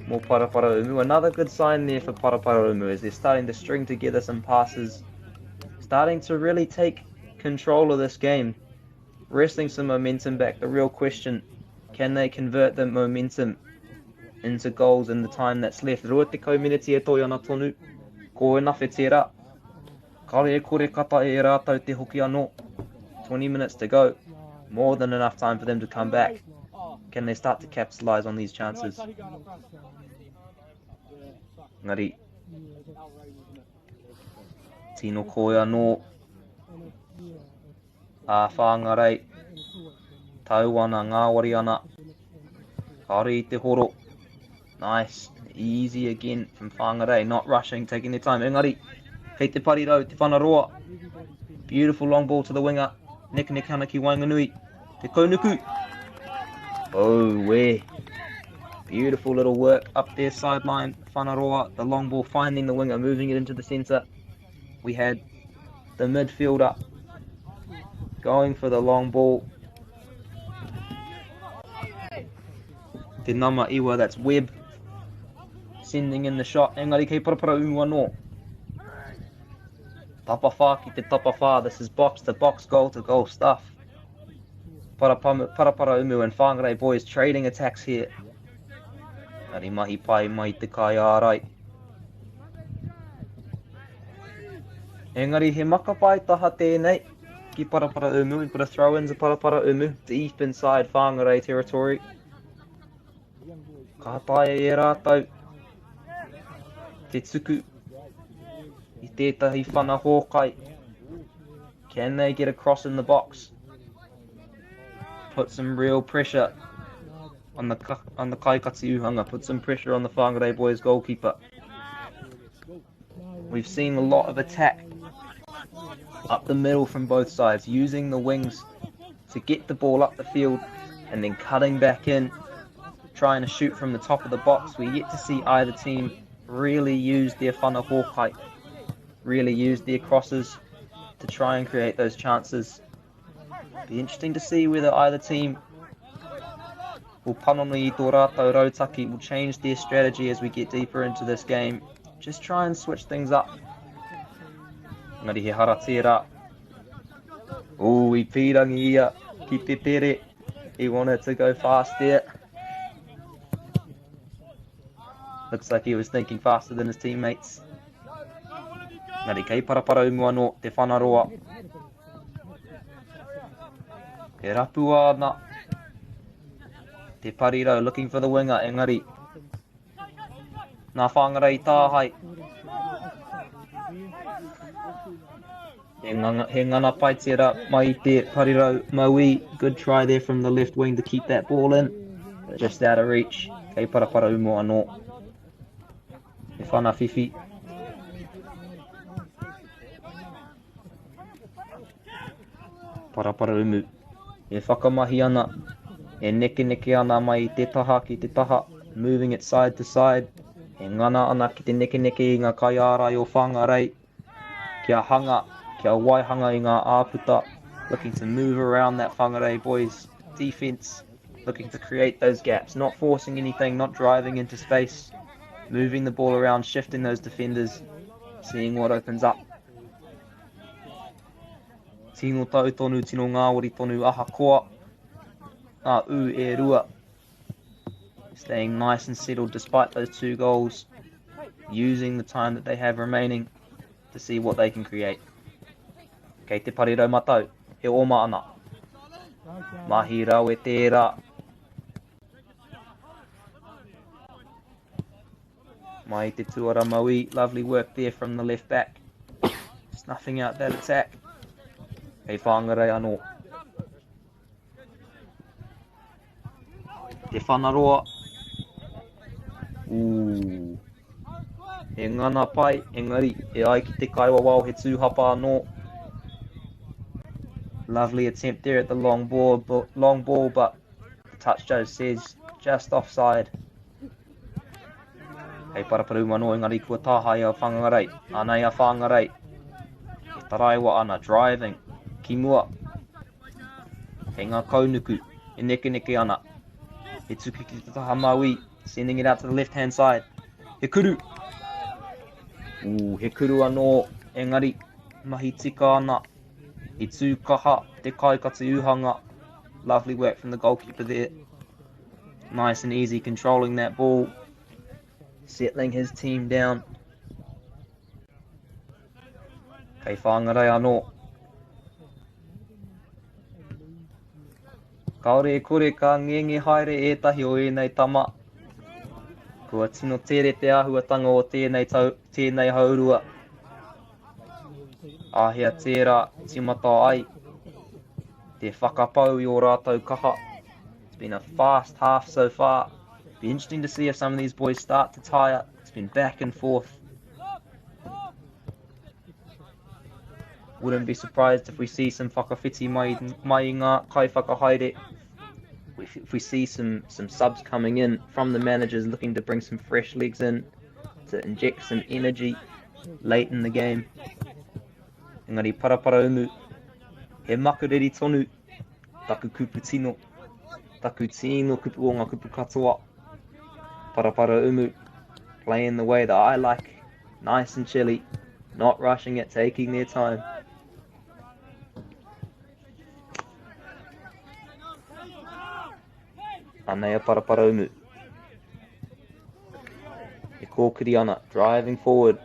Mō Paraparaumu. Another good sign there for Paraparaumu is they're starting to string together some passes. Starting to really take control of this game. Wrestling some momentum back. The real question, can they convert the momentum into goals in the time that's left? 20 miniti e toi ana tonu. Ko ena whetera. Kāore e kore ka taea e rātou te hoki anō. 20 minutes to go. More than enough time for them to come back. Can they start to capitalize on these chances? Engari, tino koi anō a Whangarei. Tau ana, ngāwari ana. Kāore i te horo. Nice. Easy again from Whangarei. Not rushing, taking their time. Engari, kei te parirau, te whanaroa. Beautiful long ball to the winger. Nekeneke ana ki waenganui. Te kaunuku. Oh, where. Beautiful little work up their sideline. Whanaroa, the long ball finding the winger, moving it into the centre. We had the midfielder going for the long ball. Te nama iwa, that's Webb. Sending in the shot. Engari kei Paraparaumu anō. Tapawhā ki te tapawhā. This is box to box, goal to goal stuff. Paraparaumu and Whangarei boys trading attacks here. Engari mahi pai mai te kaiārai. Engari he makapai taha tēnei ki Paraparaumu. We've got a throw in to Paraparaumu deep inside Whangarei territory. Ka taea e rātou te tuku i tētahi whana hōkai. Can they get a cross in the box? Put some real pressure on the on the Kaikati Uhanga. Put some pressure on the Whangarei boys goalkeeper. We've seen a lot of attack up the middle from both sides, using the wings to get the ball up the field and then cutting back in, trying to shoot from the top of the box. We yet to see either team really use their whana hōkai, really use their crosses to try and create those chances. Be interesting to see whether either team will panoni i tō rātou rautaki, will change their strategy as we get deeper into this game. Just try and switch things up. Engari he hara tērā. Ooh, i pīrangi ia ki te tere. He wanted to go fast there. Looks like he was thinking faster than his teammates. Engari kei Paraparaumu anō te whanaroa. E rapua ana te parirau looking for the winger, engari nā Whangarei tāhae. He ngana, he ngana pai tērā mai i te parirau mauī. Good try there from the left wing to keep that ball in. But just out of reach. Kei Paraparaumu anō. He whana whiwhi. Paraparaumu. E whakamahi ana, e nekeneke ana mai i te taha ki te taha, moving it side to side, e ngana ana ki te nekeneke i ngā kaiārai o Whangarei, kia hanga, kia waihanga i ngā āputa, looking to move around that Whangarei boys defense, looking to create those gaps, not forcing anything, not driving into space, moving the ball around, shifting those defenders, seeing what opens up. Tino tau tonu, tino ngāwari tonu, ahakoa ngā ū e rua. Staying nice and settled despite those two goals, using the time that they have remaining to see what they can create. Kei te parirau matau, he oma ana. Mahi rawe tērā. Mai te tuara mauī, lovely work there from the left back. Snuffing out that attack. Kei Whangarei anō. Te Whanaroa. Ooh. He ngana pai, engari, e ai ki te kaiwawao he tūhapa anō. Lovely attempt there at the long ball, but, long ball, but the touch judge says just offside. Hei Paraparaumu anō, engari kua tāhae a Whangarei. Anei a Whangarei. E taraiwa ana, driving, ki mua. Kei ngā kaunuku, e nekeneke ana. He tuku ki te taha mauī, sending it out to the left hand side. He kuru! Ooh, he kuru anō, engari, mahi tika ana. I tū kaha te kaikati uhanga. Lovely work from the goalkeeper there. Nice and easy controlling that ball. Settling his team down. Kei Whangarei anō. Kāore e kore ka ngenge haere ētahi o ēnei tama. Kua tino tere te āhuatanga o tēnei tau, tēnei haurua. Āhea tērā tīmata ai te whakapau i ō rātou kaha. It's been a fast half so far. Be interesting to see if some of these boys start to tire. It's been back and forth. Wouldn't be surprised if we see some whakawhiti mai, mai i ngā kaiwhakahaere. If, if we see some, some subs coming in from the managers looking to bring some fresh legs in to inject some energy late in the game. Engari Paraparaumu, he makariri tonu taku kupu tino, taku tino kupu o ngā kupu katoa. Paraparaumu, playing the way that I like, nice and chilly, not rushing it, taking their time. Anei a Paraparaumu. E kōkiri ana, driving forward.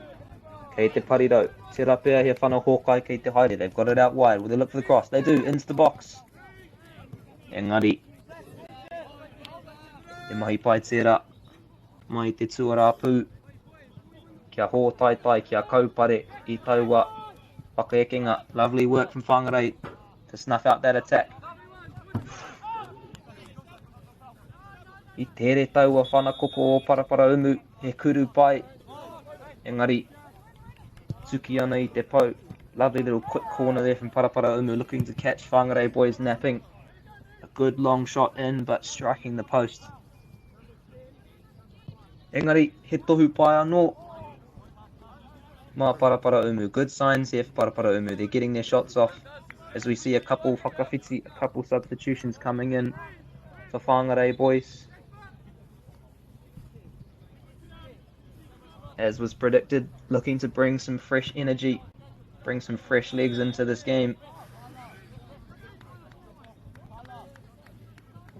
Kei te parirau. Tērā pea he whana hōkai kei te haere. They've got it out wide. Will they look for the cross? They do, into the box. Engari, he mahi pai tērā. Mai te tuarā pū. Kia hōtaitai, kia kaupare i taua whakaekenga. Lovely work from Whangarei to snuff out that attack. I tere taua whana koko o Paraparaumu, he kuru pai. Engari, tuki ana i te pou. Lovely little quick corner there from Paraparaumu, looking to catch Whangarei boys napping. A good long shot in, but striking the post. Engari, he tohu pai anō mā Paraparaumu. Good signs here for Paraparaumu. They're getting their shots off as we see a couple whakawhiti, a couple substitutions coming in for Whangarei boys. As was predicted, looking to bring some fresh energy, bring some fresh legs into this game.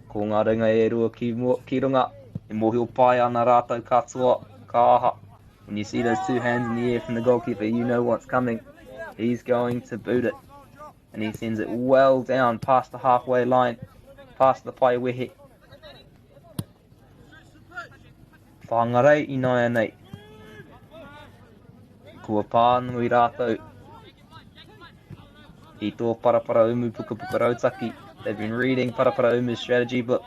Ko ngā ringa e rua ki, mua, ki runga, e mōhio pai ana rātou katoa, ka aha. When you see those two hands in the air from the goalkeeper, you know what's coming. He's going to boot it. And he sends it well down past the halfway line, past the pae wehe. Whangarei ināianei. Kua pānui rātou i tō Paraparaumu pukapuka rautaki. They've been reading Paraparaumu's strategy book,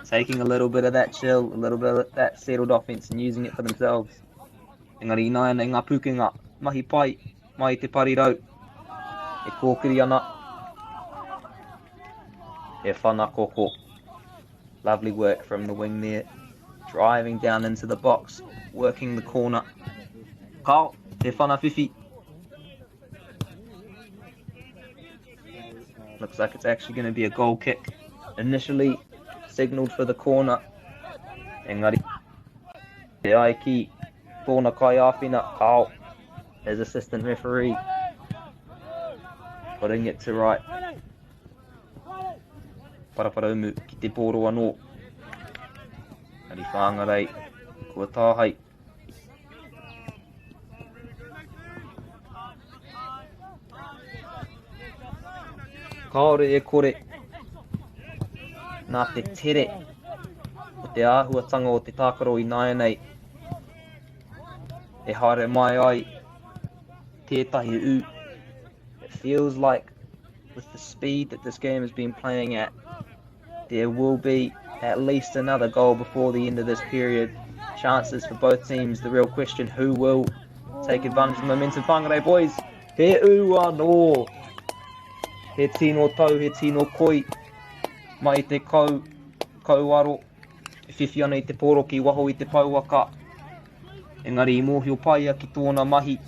taking a little bit of that chill, a little bit of that settled offense and using it for themselves. Engari ināianei ngā pūkenga, mahi pai, mai te parirau, e kōkiri ana, e whana koko. Lovely work from the wing there, driving down into the box, working the corner. Kao, te whana whiwhi. Looks like it's actually going to be a goal kick. Initially signalled for the corner. Engari, te ai ki tōna kaiāwhina, Kao, his assistant referee, putting it to right. Paraparaumu ki te pōro anō. Ari Whangarei, kua tāhei. Kāore e kore, nā te tere o te āhuatanga o te tākaro ināianei e haere mai ai tētahi ū. It feels like with the speed that this game has been playing at, there will be at least another goal before the end of this period. Chances for both teams. The real question, who will take advantage of the momentum? Whangarei boys, he ū anō. He tino tau, he tino koi. Mai te kau, kauaro. E whiwhi ana i te pōro ki waho i te pouaka. Engari i mōhio pai ia ki tōna mahi.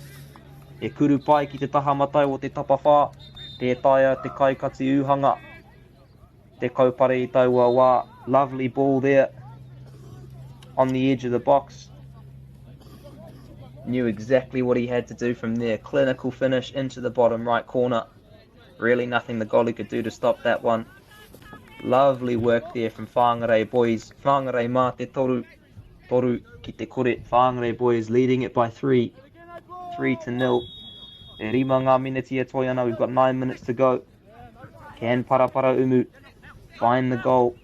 He kuru pai ki te taha matau o te tapawhā, tē taea te kaikati ūhanga te kaupare i taua wā. Lovely ball there on the edge of the box. Knew exactly what he had to do from there. Clinical finish into the bottom right corner. Really nothing the goalie could do to stop that one. Lovely work there from Whangarei boys. Whangarei mā te toru, toru ki te kore. Whangarei boys leading it by 3, 3-0. E rima ngā miniti e toi ana, we've got 9 minutes to go. Can Paraparaumu find the goal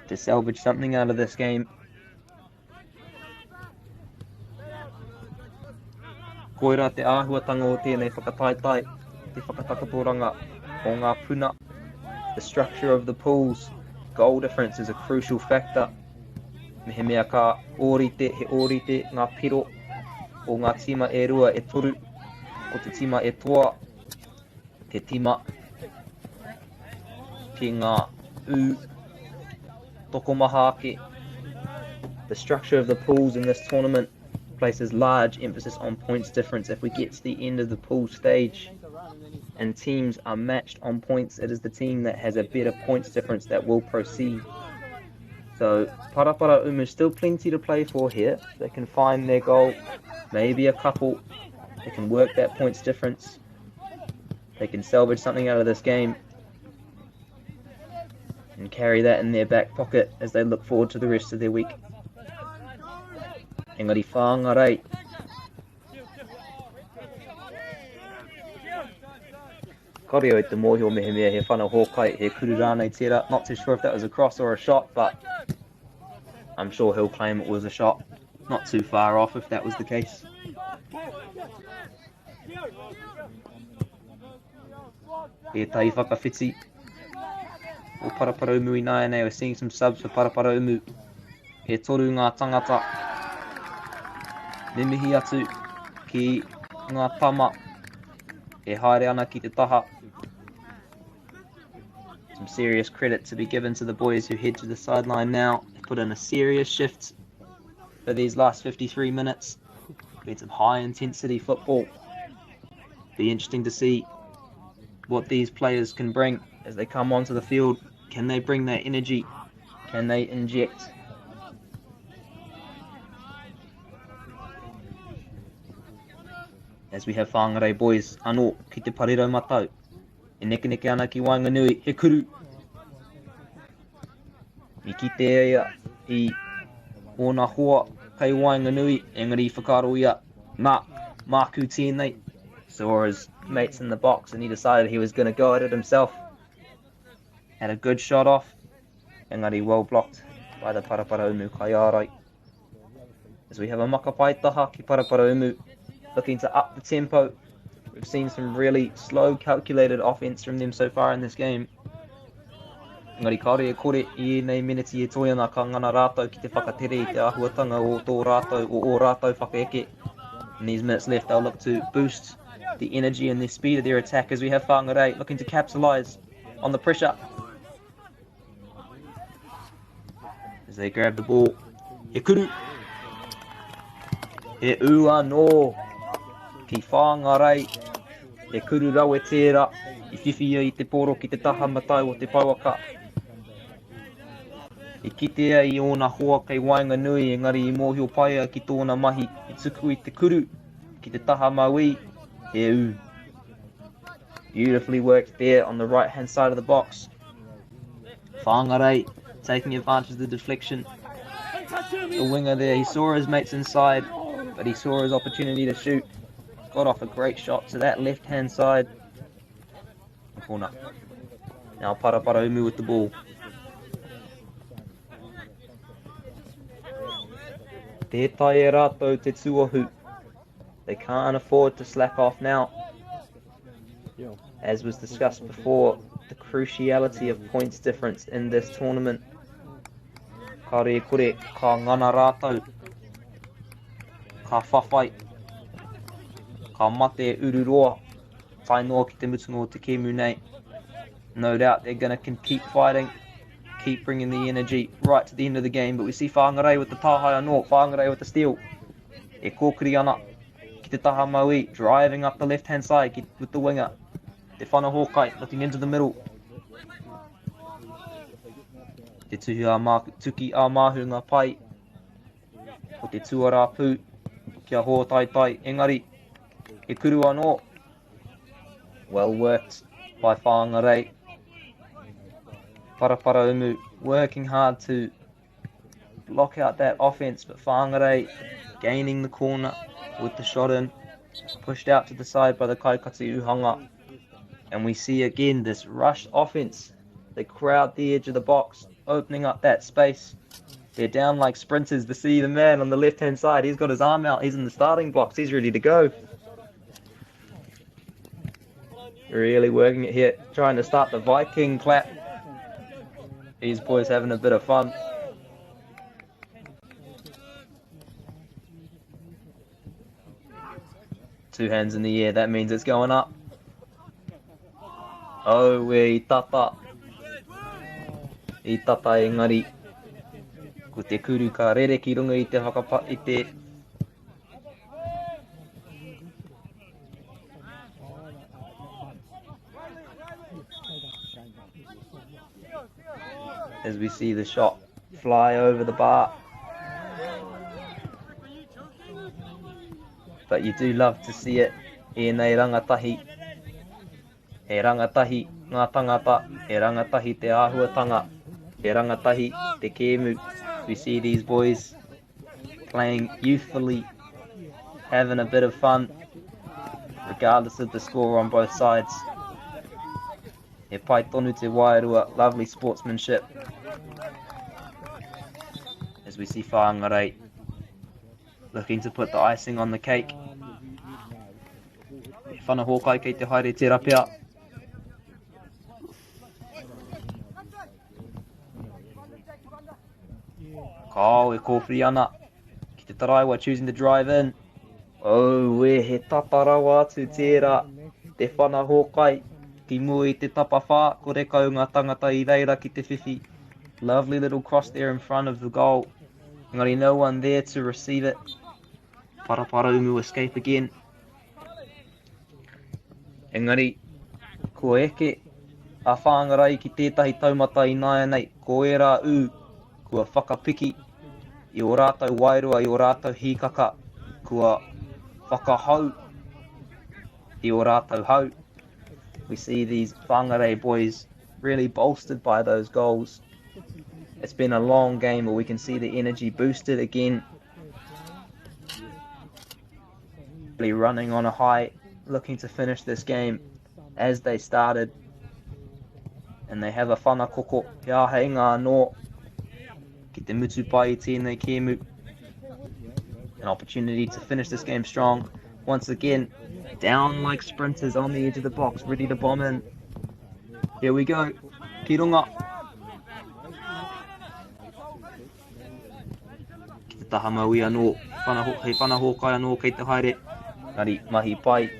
to salvage something out of this game? Koira te āhuatanga o tēnei whakataetae, te whakatakotoranga o ngā puna, the structure of the pools, goal difference is a crucial factor. Mehemea ka ōrite, he ōrite ngā piro o ngā tīma e rua e toru, ko te tīma e toa, te tīma ki ngā ū tokomaha ake. The structure of the pools in this tournament places large emphasis on points difference. If we get to the end of the pool stage and teams are matched on points, it is the team that has a better points difference that will proceed. So Paraparaumu still plenty to play for here. They can find their goal, maybe a couple. They can work that points difference. They can salvage something out of this game and carry that in their back pocket as they look forward to the rest of their week. Engari Whangarei. Kāore au i te mōhio mehemea he whana hōkai, he kuru rānei tērā. Not too sure if that was a cross or a shot, but I'm sure he'll claim it was a shot. Not too far off if that was the case. Tētahi whakawhiti o Paraparaumu ināianei. We're seeing some subs for Paraparaumu. E toru ngā tangata. Me mihi atu ki ngā tama e haere ana ki te taha. Some serious credit to be given to the boys who head to the sideline now. They put in a serious shift for these last 53 minutes. Been some high intensity football. Be interesting to see what these players can bring as they come onto the field. Can they bring that energy? Can they inject? As we have Whangarei boys anō ki te parirau matau. E nekeneke ana ki waenganui, he kuru. I kite ia i ōna hoa kei waenganui, engari i whakaaro ia, nā, māku tēnei. Saw his mates in the box and he decided he was going to go at it himself. Had a good shot off, engari well blocked by the Paraparaumu kaiārai. As we have a makapai taha ki Paraparaumu, looking to up the tempo. We've seen some really slow, calculated offense from them so far in this game. Engari kāore e kore i ēnei meneti e toe ana ka ngana rātou ki te whakatere i te āhuatanga o tō rātou, o ō rātou whakaeke. In these minutes left, they'll look to boost the energy and the speed of their attack as we have Whangarei looking to capitalise on the pressure. As they grab the ball. He kuru. He ū anō ki Whangarei. He kuru rawe tērā i whiwhi ia i te pōro ki te taha matau o te pouaka. I kitea i ōna hoa kei waenganui engari i mōhio pai ia ki tōna mahi i tuku i te kuru ki te taha mauī, he ū. Beautifully worked there on the right hand side of the box. Whangarei taking advantage of the deflection. The winger there, he saw his mates inside, but he saw his opportunity to shoot. Got off a great shot to that left hand side. Corner. Now Paraparaumu with the ball. Tē taea e rātou te tuohu. They can't afford to slack off now. As was discussed before, the cruciality of points difference in this tournament. Kāore e kore, ka ngana rātou. Ka whawhai. Ka mate ururoa. Tae noa ki te mutunga o te kēmu nei. No doubt they're going to keep fighting, keep bringing the energy right to the end of the game. But we see Whangarei with the tāhae anō, Whangarei with the steal. E kōkiri ana ki te taha mauī, driving up the left-hand side ki, with the winger. Te Whana Hōkai looking into the middle. Te tuhi a mā, tuki a māhu ngā pai o te tuarā pū kia hōtaitai. Engari, he kuru anō. Well worked by Whangarei. Paraparaumu working hard to block out that offense, but Whangarei gaining the corner with the shot in. Pushed out to the side by the Kaikati Uhanga. And we see again this rush offense. They crowd the edge of the box, opening up that space. They're down like sprinters to see the man on the left-hand side. He's got his arm out. He's in the starting blocks. He's ready to go. Really working it here, trying to start the Viking clap. These boys having a bit of fun. Two hands in the air, that means it's going up. Oh, e tata. I tata engari. Ko te kuru ka rere ki runga i te whakapa i te As we see the shot fly over the bar. But you do love to see it. Ēnei rangatahi. He rangatahi ngā tangata, he rangatahi te āhuatanga, he rangatahi te kēmu. We see these boys playing youthfully, having a bit of fun, regardless of the score on both sides. He pai tonu te wairua, lovely sportsmanship. As we see Whangarei looking to put the icing on the cake. He whana hōkai kei te haere te rapea. Kao e kōwhiri ana ki te taraiwa, choosing to drive in. Oh, e he tata rawa atu tērā. Te whana hōkai ki mua i te tapawhā, kore kau ngā tangata i reira ki te whiwhi. Lovely little cross there in front of the goal. Engari no one there to receive it. Paraparaumu escape again. Engari, kua eke a Whangarei ki tētahi taumata i nāianei, ko ērā ū, kua whakapiki i o rātou wairua, i o rātou hīkaka, kua whakahau i o rātou hau. We see these Whangarei boys really bolstered by those goals. It's been a long game, but we can see the energy boosted again. Really running on a high, looking to finish this game as they started. And they have a whana koko, he āheinga anō ki te mutu pai i tēnei kēmu. An opportunity to finish this game strong. Once again, down like sprinters on the edge of the box, ready to bomb in. Here we go. Ki runga. Ki te taha maui anō. Whana, hei whana hōkai anō kei te haere. Ngari, mahi pai.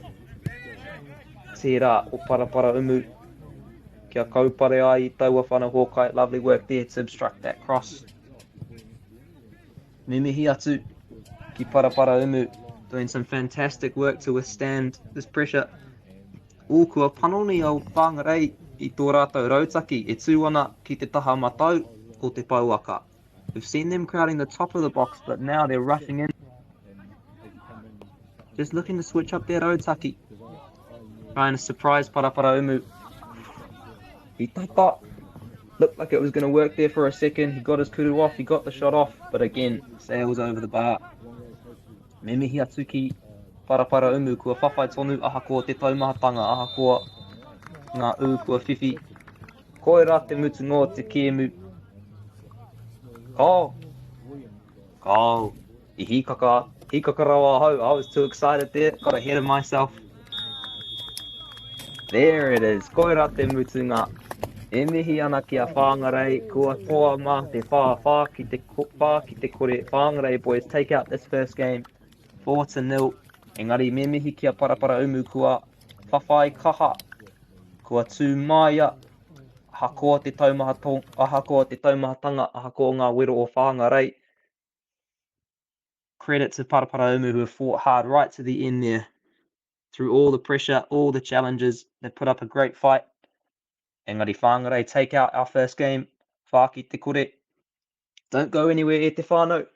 Tērā o Paraparaumu. Kia kaupare ai i taua whana hōkai. Lovely work there to obstruct that cross. Me mihi atu ki Paraparaumu. Doing some fantastic work to withstand this pressure. Ū, kua panoni au Whangarei i tō rātou rautaki e tū ana ki te taha matau o te pouaka. We've seen them crowding the top of the box, but now they're rushing in. Just looking to switch up their rautaki. Trying to surprise Paraparaumu. He tata. Looked like it was going to work there for a second. He got his kuru off, he got the shot off, but again, sails over the bar. Me mihi atu ki Paraparaumu, kua whawhai tonu ahakoa te taumahatanga, ahakoa ngā ū kua whiwhi. Koirā te mutunga o te kēmu. Kao! Kao! I hīkaka, hīkaka rawa ahau. I was too excited there, got ahead of myself. There it is, koirā te mutunga. E mihi ana ki a Whangarei, kua toa mā te whā, whā ki te, whā ki te kore. Whangarei boys take out this first game. 4-0. Engari me mihi ki a Paraparaumu kua whawhai kaha, kua tū māia, ahakoa te taumaha, ahakoa te taumahatanga, ahakoa ngā wero o Whangarei. Credit to Paraparaumu who have fought hard right to the end there. Through all the pressure, all the challenges, they put up a great fight. Engari Whangarei take out our first game. Whā ki te kore. Don't go anywhere e te whānau.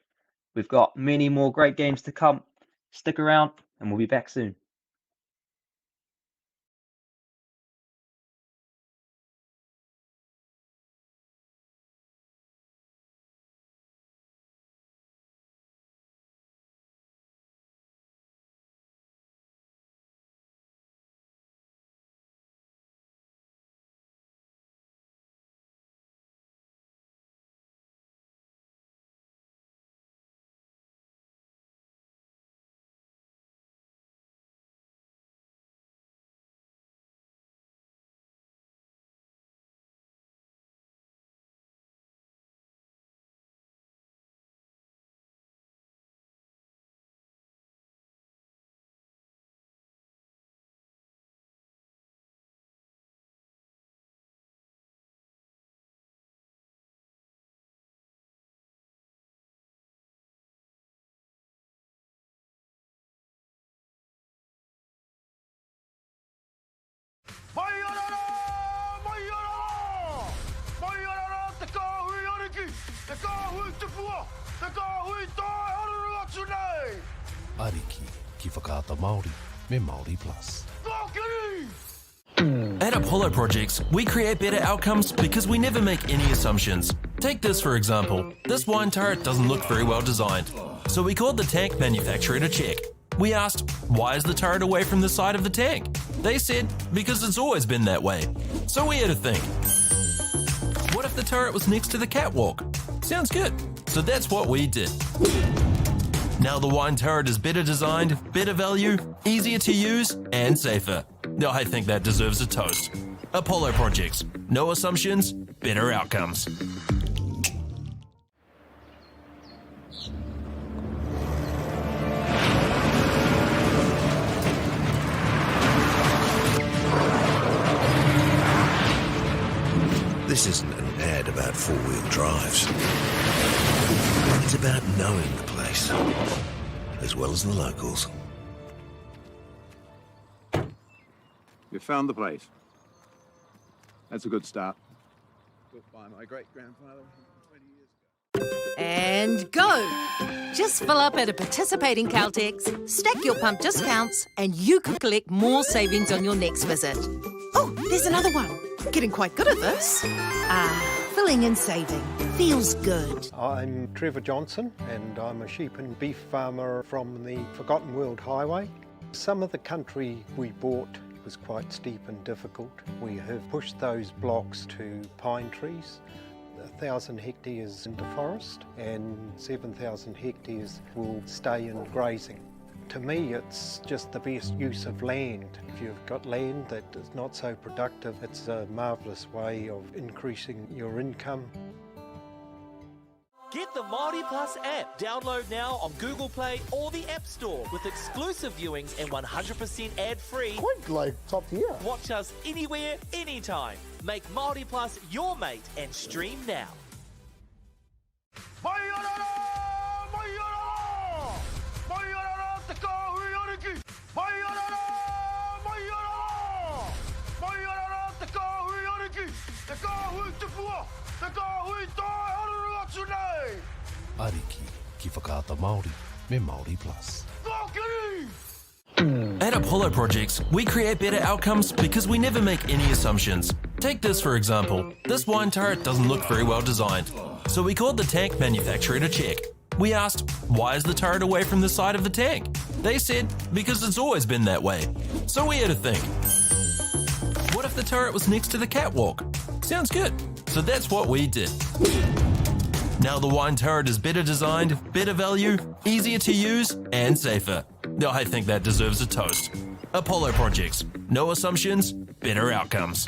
We've got many more great games to come. Stick around and we'll be back soon. Te kāhui toi haruru atu nei! Ariki ki Whakaata Māori me Māori Plus. Kōkiri! At Apollo Projects, we create better outcomes because we never make any assumptions. Take this for example. This wine turret doesn't look very well designed. So we called the tank manufacturer to check. We asked, why is the turret away from the side of the tank? They said, because it's always been that way. So we had to think. What if the turret was next to the catwalk? Sounds good. So that's what we did. Now the wine turret is better designed, better value, easier to use, and safer. Now I think that deserves a toast. Apollo Projects. No assumptions, better outcomes. This isn't an ad about four wheel drives. It's about knowing the place, as well as the locals. You found the place. That's a good start. Built by my great grandfather 20 years ago. And go! Just fill up at a participating Caltex, stack your pump discounts, and you could collect more savings on your next visit. Oh, there's another one. Getting quite good at this. Ah, filling and saving. Feels good. I'm Trevor Johnson and I'm a sheep and beef farmer from the Forgotten World Highway. Some of the country we bought was quite steep and difficult. We have pushed those blocks to pine trees. 1,000 hectares into forest and 7,000 hectares will stay in grazing. To me, it's just the best use of land. If you've got land that is not so productive, it's a marvellous way of increasing your income. Get the Māori Plus app. Download now on Google Play or the App Store with exclusive viewings and 100% ad-free. Quite like top tier. Watch us anywhere, anytime. Make Māori Plus your mate and stream now. Mai ana rā! Mai ana rā! Mai ana rā te kāhui ariki! Mai ana rā! Mai ana rā! Mai ana rā te kāhui ariki! Te kāhui tupua! Te kāhui toi haruru atu nei! Ariki ki Whakaata Māori me Māori Plus. Kōkiri! At Apollo Projects, we create better outcomes because we never make any assumptions. Take this for example. This wine turret doesn't look very well designed. So we called the tank manufacturer to check. We asked, why is the turret away from the side of the tank? They said, because it's always been that way. So we had to think. What if the turret was next to the catwalk? Sounds good. So that's what we did. Now the wine turret is better designed, better value, easier to use, and safer. Now I think that deserves a toast. Apollo Projects. No assumptions, better outcomes.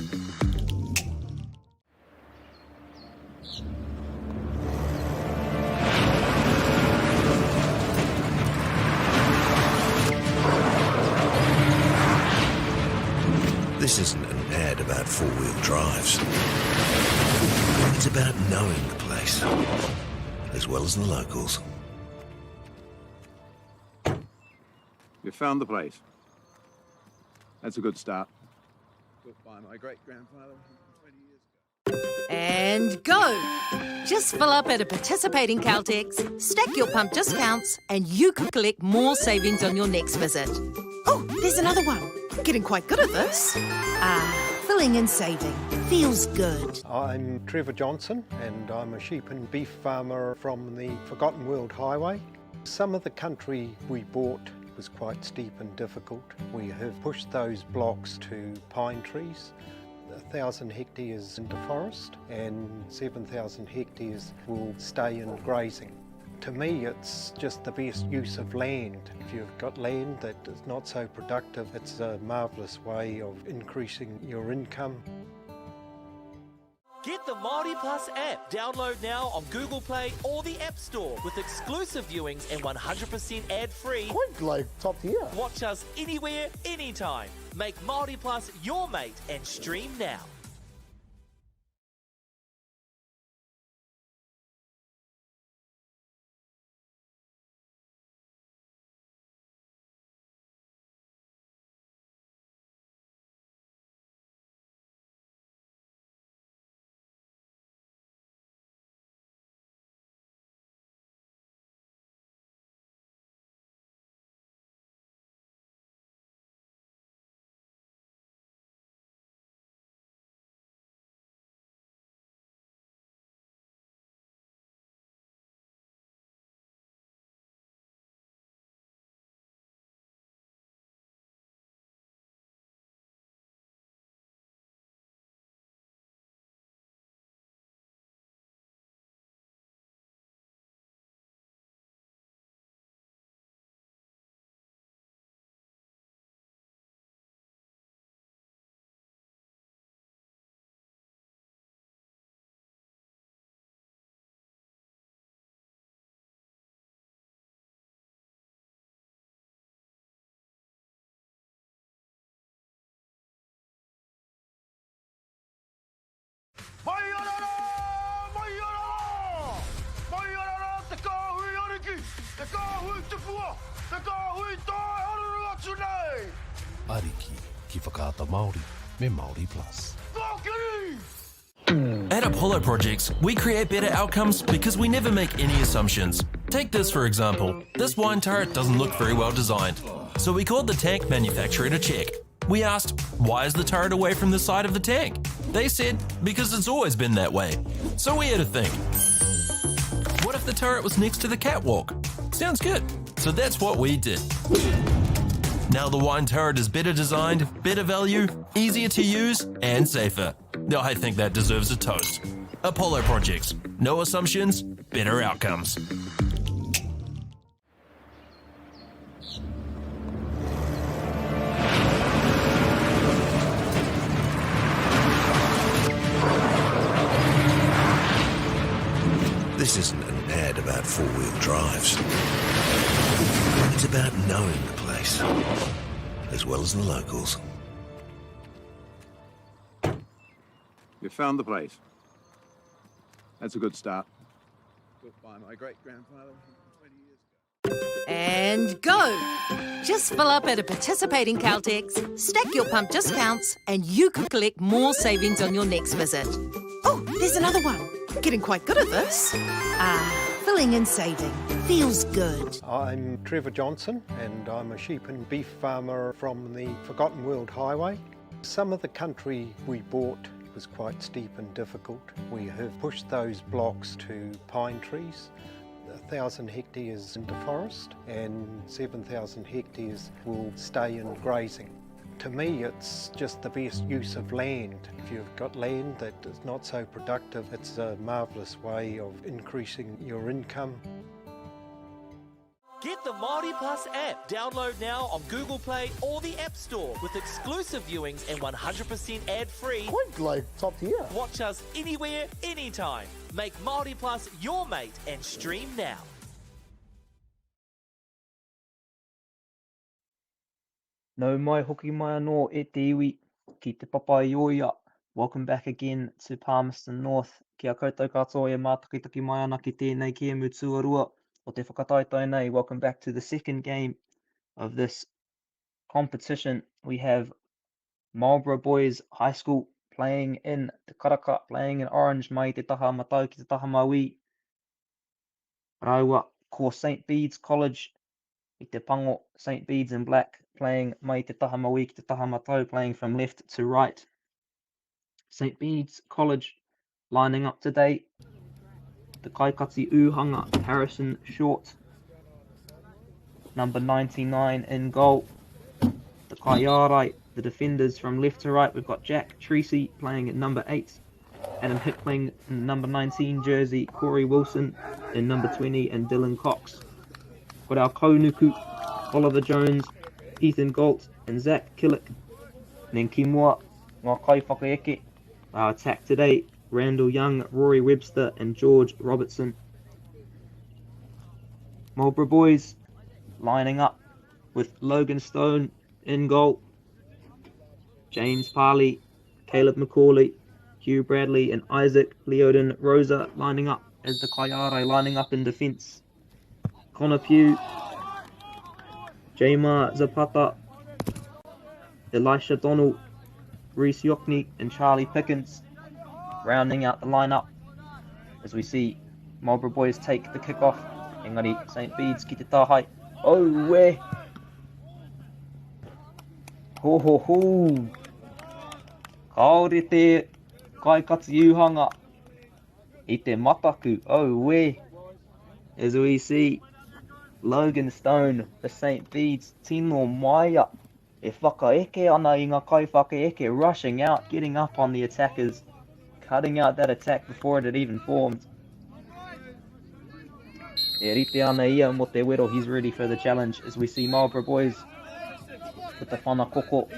This isn't an ad about four wheel drives. It's about knowing the place, as well as the locals. You found the place. That's a good start. Built by my great grandfather 20 years ago. And go! Just fill up at a participating Caltex, stack your pump discounts, and you could collect more savings on your next visit. Oh, there's another one. Getting quite good at this. Ah, filling and saving. Feels good. I'm Trevor Johnson and I'm a sheep and beef farmer from the Forgotten World Highway. Some of the country we bought was quite steep and difficult. We have pushed those blocks to pine trees. 1,000 hectares into forest and 7,000 hectares will stay in grazing. To me, it's just the best use of land. If you've got land that is not so productive, it's a marvellous way of increasing your income. Get the Māori Plus app. Download now on Google Play or the App Store with exclusive viewings and 100% ad-free. Quite like top tier. Watch us anywhere, anytime. Make Māori Plus your mate and stream now. Te kāhui tupua, te kāhui toi haruru atu nei! Ariki ki Whakaata Māori me Māori Plus. Kōkiri! At Apollo Projects, we create better outcomes because we never make any assumptions. Take this for example. This wine turret doesn't look very well designed. So we called the tank manufacturer to check. We asked, why is the turret away from the side of the tank? They said, because it's always been that way. So we had a think. What if the turret was next to the catwalk? Sounds good. So that's what we did. Now the wine turret is better designed, better value, easier to use, and safer. Now I think that deserves a toast. Apollo Projects. No assumptions, better outcomes. This isn't an ad about four-wheel drives. It's about knowing the place, as well as the locals. You found the place. That's a good start. Built by my great-grandfather 20 years ago. And go! Just fill up at a participating Caltex, stack your pump discounts, and you could collect more savings on your next visit. Oh, there's another one. I'm getting quite good at this. Ah, filling and saving. Feels good. I'm Trevor Johnson and I'm a sheep and beef farmer from the Forgotten World Highway. Some of the country we bought was quite steep and difficult. We have pushed those blocks to pine trees. 1,000 hectares into forest and 7,000 hectares will stay in grazing. To me, it's just the best use of land. If you've got land that is not so productive, it's a marvellous way of increasing your income. Get the Māori Plus app. Download now on Google Play or the App Store with exclusive viewings and 100% ad-free. Quite like top tier. Watch us anywhere, anytime. Make Māori Plus your mate and stream now. Nau mai hoki mai anō e te iwi ki Te Papaioea. Welcome back again to Palmerston North. Ki a koutou katoa e mātakitaki mai ana ki tēnei kēmu tuarua o te whakataetae nei. Welcome back to the second game of this competition. We have Marlborough Boys High School playing in Te Karaka, playing in orange mai te taha matau ki te taha mauī. Rāua ko St Bede's College i te pango, St Bede's in black, playing mai te taha mauī ki te taha matau, playing from left to right. St Bede's College lining up today. The Kaikati Uhanga, Harrison Short, number 99 in goal. The Kaiarai, the defenders from left to right, we've got Jack Treacy playing at number 8, Adam Hickling in number 19 jersey, Corey Wilson in number 20, and Dylan Cox. Got our Kaunuku, Oliver Jones, Ethan Galt, and Zach Killick. And then ki mua, ngā kaiwhakaeke, our attack today, Randall Young, Rory Webster, and George Robertson. Marlborough boys lining up with Logan Stone in goal, James Parley, Caleb McCauley, Hugh Bradley, and Isaac Leoden Rosa lining up as the Kaiarai lining up in defence. Connor Pugh, Jamar Zapata, Elisha Donald, Reese Yockney, and Charlie Pickens rounding out the lineup as we see Marlborough boys take the kickoff. Engari St. Bede's ki te tāhae. Oh, we! Ho ho ho! Kāore te kaikati uhanga i te mataku. Oh, we! As we see Logan Stone for St. Bede's, tino maia e whakaeke ana i ngā kaiwhakaeke, rushing out, getting up on the attackers, cutting out that attack before it had even formed. E rite ana ia mo te wero, he's ready for the challenge as we see Marlborough boys with the whana koko,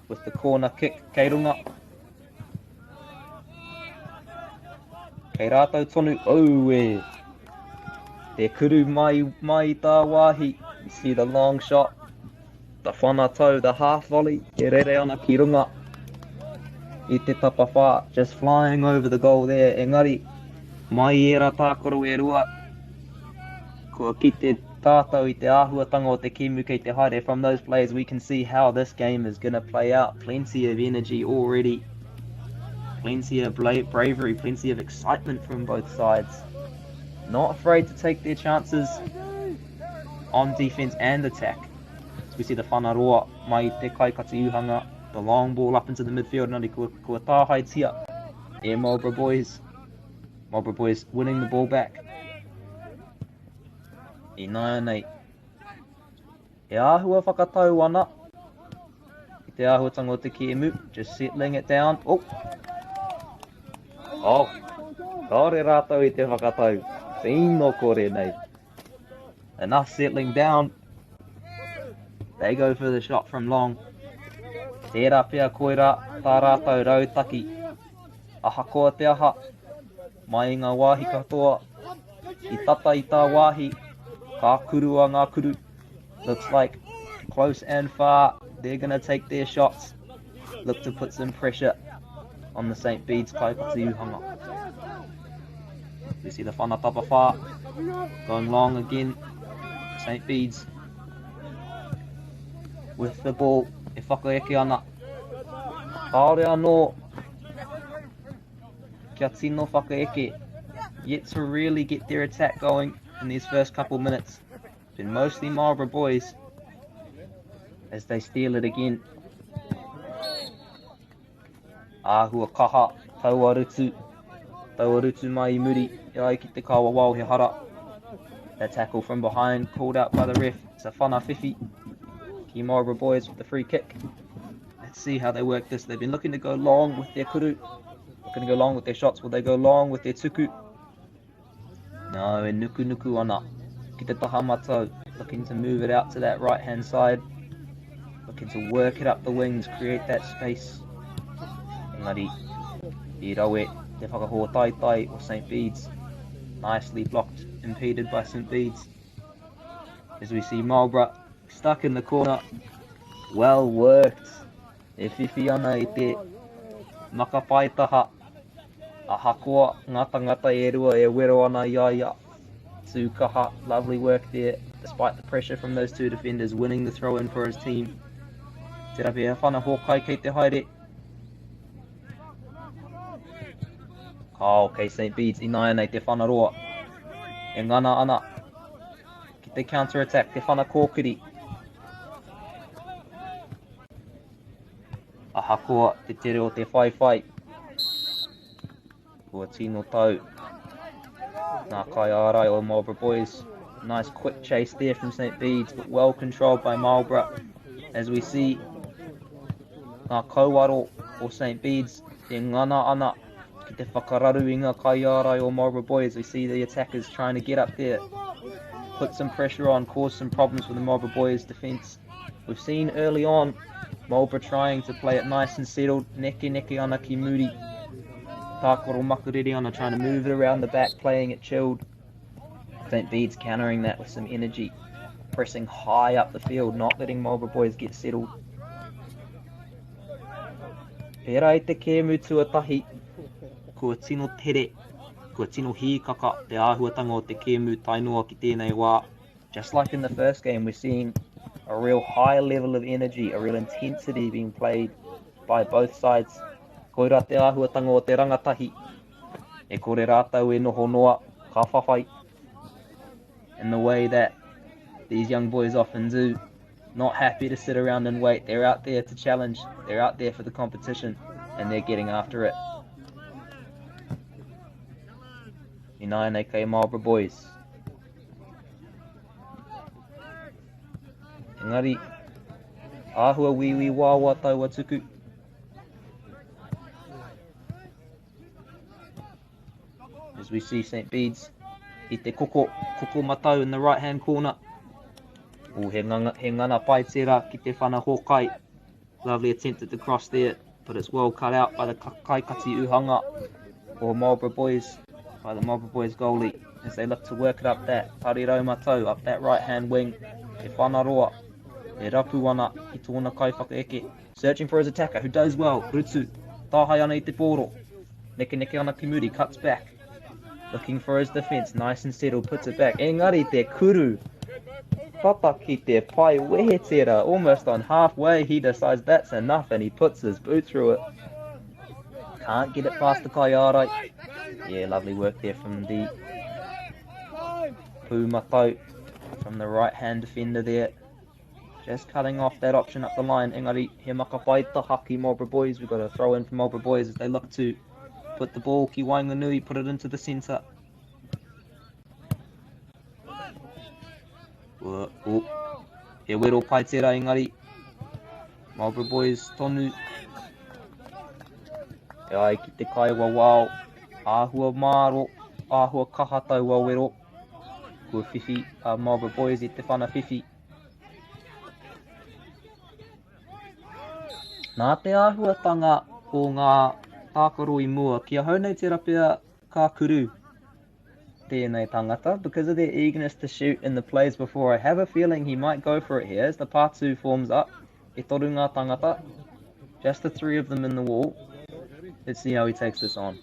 with the corner kick kei runga. Kei rātou tonu, aue! Te kuru mai, mai i tā wāhi, you see the long shot, the whana tau, the half volley, e rere ana ki runga i te tapawhā, just flying over the goal there, engari, mai i ērā tākaro e rua, Kua kite tātou i te āhuatanga o te kēmu kei te haere. From those players we can see how this game is gonna play out. Plenty of energy already. Plenty of bravery, plenty of excitement from both sides. Not afraid to take their chances on defense and attack. So we see the whanaroa mai te kaikati uhanga, the long ball up into the midfield, nari kua, kua tāhaetia e Marlborough Boys. Marlborough Boys winning the ball back. I nāianei, e āhua whakatau ana i te āhuatanga o te kēmu, just settling it down. Oh! Oh! Kāore rātou i te whakatau. Tino kore nei. Enough settling down. They go for the shot from long. Tērā pea koirā tā rātou rautaki. Ahakoa te aha, mai i ngā wāhi katoa, i tata i tā wāhi, ka kurua ngā kuru. Looks like close and far, they're gonna take their shots. Look to put some pressure on the St. Bede's Kaikati Uhanga. We see the whana tapa whā going long again. St. Bede's with the ball e whakaeke ana. Kāore anō kia tino whakaeke. Yet to really get their attack going in these first couple minutes. Been mostly Marlborough boys as they steal it again. Āhua kaha, taua rutu, taua rutu mai i muri, e ai ki te kawa wao he hara. That tackle from behind, called out by the ref. It's a whana whiwhi. Ki Marlborough boys with the free kick. Let's see how they work this. They've been looking to go long with their kuru. Looking to go long with their shots. Will they go long with their tuku? No, e nuku nuku ana. Ki te taha matau. Looking to move it out to that right-hand side. Looking to work it up the wings, create that space. Engari, i rawe te whakahōtaitai o St. Bede's. Nicely blocked, impeded by St. Bede's. As we see Marlborough stuck in the corner. Well worked. E whiwhi ana i te makapaetaha. Ahakoa ngā tangata e rua e wero ana i a ia. Tū kaha, lovely work there, despite the pressure from those two defenders, winning the throw-in for his team. Te rapi e whana hōkai kei te haere. Kao kei St. Bede's i nāianei te whana roa. E ngana ana ki te counter-attack, te whana kōkiri. Ahakoa te tere o te whaiwhai, kua tino tau ngā kaiārai o Marlborough Boys. Nice quick chase there from St. Bede's, but well controlled by Marlborough. As we see, ngā kauaro o St. Bede's e ngana ana ki te whakararu i ngā kaiārai o Marlborough Boys. We see the attackers trying to get up there, put some pressure on, cause some problems for the Marlborough Boys defence. We've seen early on Marlborough trying to play it nice and settled. Neke neke ana ki muri. Tākaro makarere ana trying to move it around the back, playing it chilled. St. Bede's countering that with some energy, pressing high up the field, not letting Marlborough Boys get settled. Pērā i te kēmu tuatahi, kua tino tere, kua tino hīkaka te āhuatanga o te kēmu tae noa ki tēnei wā. Just like in the first game, we're seeing a real high level of energy, a real intensity being played by both sides. Koirā te āhuatanga o te rangatahi. E kore rātou e noho noa, ka whawhai. In the way that these young boys often do, not happy to sit around and wait. They're out there to challenge. They're out there for the competition, and they're getting after it. Ināianei kei Marlborough Boys. Engari, āhua wīwī wāwā taua tuku. As we see St. Bede's i te koko, koko matau in the right hand corner. Oh, he ngana, he ngana pai tērā ki te whana hōkai. Lovely attempt at the cross there, but it's well cut out by the kaikati uhanga or Marlborough Boys, by the Marlborough Boys goalie, as they look to work it up that parirau matau, up that right hand wing. Te whanaroa, e rapu ana i tōna kaiwhakaeke. Searching for his attacker, who does well. Rutu, tāhae ana i te pōro. Neke neke ana ki muri, cuts back. Looking for his defence, nice and settled, puts it back. Engari te kuru. Papa ki te pai wehe tērā, almost on halfway, he decides that's enough and he puts his boot through it. Can't get it past the kaiārai. Yeah, lovely work there from the Pūmatau, from the right-hand defender there. Just cutting off that option up the line. Engari, he makapai taha ki Marlborough Boys. We've got a throw in from Marlborough Boys as they look to put the ball ki waenganui, put it into the centre. Oh, oh. He wero pai tērā engari. Marlborough Boys tonu. E ai ki te kai wawao. Āhua māro, āhua kaha taua wero. Kua whiwhi a Marlborough Boys i te whana whiwhi. Nā te āhuatanga o ngā tākaro i mua, ki ahau nei tērā pea ka kuru tēnei tangata because of their eagerness to shoot in the plays before. I have a feeling he might go for it here as the patu forms up. E toru ngā tangata, just the three of them in the wall. Let's see how he takes this on.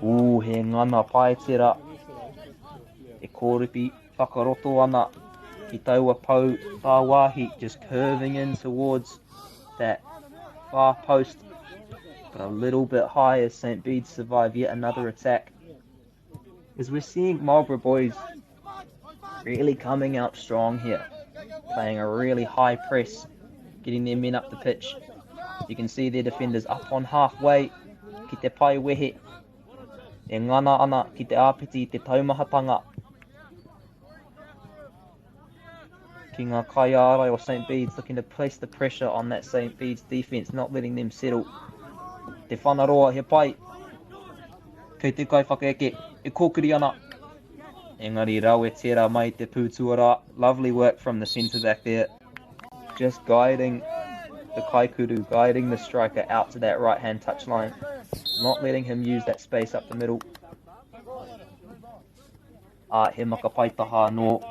Ooh, he ngana pai tērā. E kōripi whakaroto ana ki taua pou tāwāhi, just curving in towards that far post, but a little bit high as St. Bede's survive yet another attack. As we're seeing Marlborough Boys really coming out strong here, playing a really high press, getting their men up the pitch. You can see their defenders up on halfway, ki te pai wehe, e ngana ana ki te āpiti i te taumahatanga ki ngā kaiārai o St. Bede's, looking to place the pressure on that St. Bede's defense, not letting them settle. Te whanaroa, he pai. Kei te kai whakaeke, e kōkiri ana. Engari rawe tērā mai te pūtuara. Lovely work from the centre back there. Just guiding the kaikuru, guiding the striker out to that right-hand touchline. Not letting him use that space up the middle. Ah, he makapaitaha no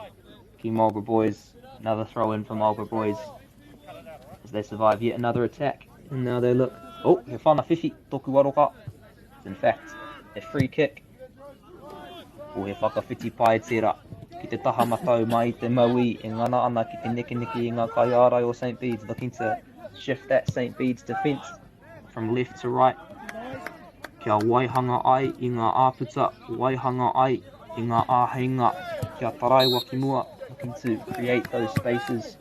ki Marlborough Boys. Another throw in for Marlborough Boys as they survive yet another attack. And now they look. Oh, he whana whiwhi, toku aroka. It's in fact a free kick. Oh, he whakawhiti pai tērā. Ki te taha matau mai te maui e ngana ana ki te nekeneke i ngā kaiārai o St. Bede's, looking to shift that St. Bede's defence from left to right. Kia waihanga ai i ngā āputa, waihanga ai i ngā āheinga, kia taraiwa ki mua, looking to create those spaces,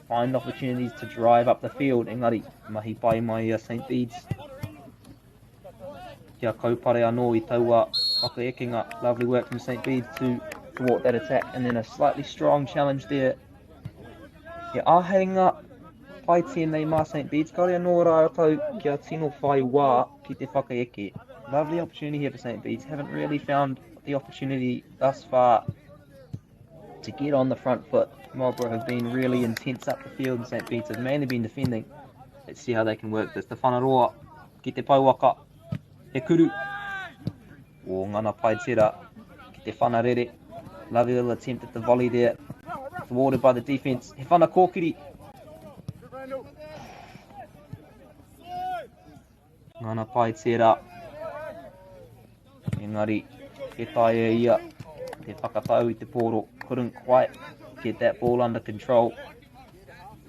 find opportunities to drive up the field, engari, mahi pai mai a St. Bede's. Kia kaupare anō i taua whakaekenga. Lovely work from St. Bede's to thwart that attack, and then a slightly strong challenge there. He āheinga pai tēnei mā St. Bede's, kāore anō rātou kia tino whai wā ki te whakaeke. Lovely opportunity here for St. Bede's. Haven't really found the opportunity thus far to get on the front foot. Marlborough have been really intense up the field, and St. Bede's have mainly been defending. Let's see how they can work this. Te whanaroa ki te pouaka. He kuru. O ngana pai tērā ki te whanarere. Lovely little attempt at the volley there. Thwarted by the defence. He whana kōkiri. Ngana pai tērā. Engari, e taea ia te whakatau i te pōro. Couldn't quite get that ball under control.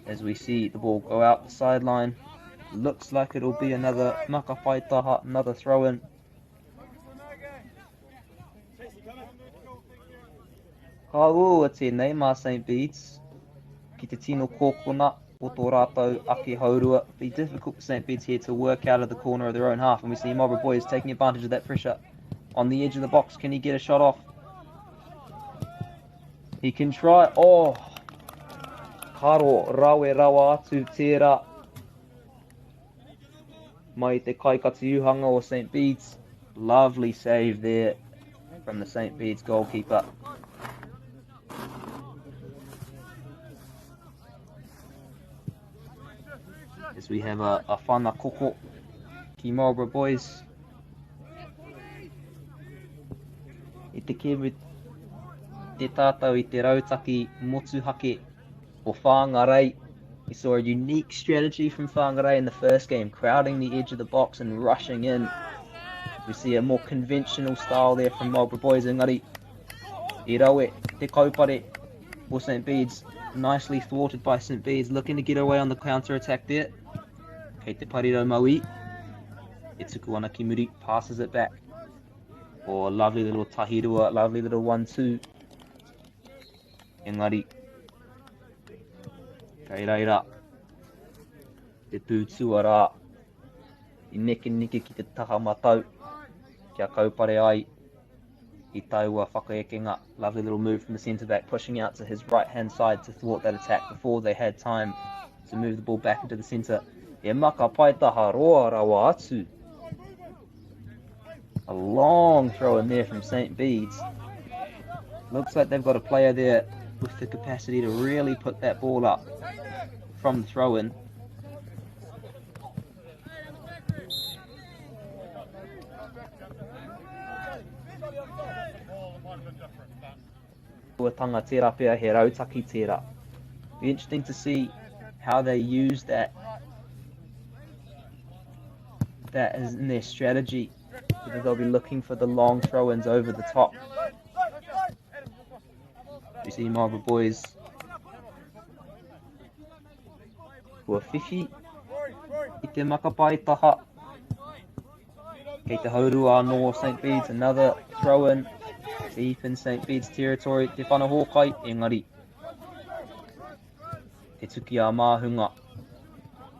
As we see the ball go out the sideline. Looks like it'll be another makapaitaha, another throw-in. Ka uaua tēnei mā St. Bede's ki te tino kōkona o tō rātou ake haurua. Be difficult for St. Bede's here to work out of the corner of their own half, and we see Marlborough Boys taking advantage of that pressure on the edge of the box. Can he get a shot off? He can try. Oh, karo rawe rawa atu tērā mai te kaikatiuhanga o St. Bede's. Lovely save there from the St. Bede's goalkeeper. As we have a whana koko ki Marlborough Boys. I te kēmu te tātou i te rautaki motuhake o Whangarei. We saw a unique strategy from Whangarei in the first game, crowding the edge of the box and rushing in. We see a more conventional style there from Marlborough Boys. Engari, i rawe te kaupare for St. Bede's. Nicely thwarted by St. Bede's, looking to get away on the counter attack there. Kei te parirau maui. E tuku ana ki muri, passes it back. Oh, lovely little tahirua, lovely little 1-2. Engari, kei reira te pūtua rā i nekeneke ki te taha matau kia kaupare ai i taua whakaekenga. Lovely little move from the centre back, pushing out to his right hand side to thwart that attack before they had time to move the ball back into the centre. E maka paetaha roa rawa atu. A long throw in there from St. Bede's. Looks like they've got a player there with the capacity to really put that ball up from the throw in. Tanga tērā pea, he rautaki tērā. Be interesting to see how they use that is in their strategy. Whether they'll be looking for the long throw-ins over the top. You see Marlborough Boys kua whiwhi i te makapai taha. Kei te haurua anō St. Bede's, another throw-in deep in St. Bede's territory. Te whana hōkai, engari. Te tuki a māhunga.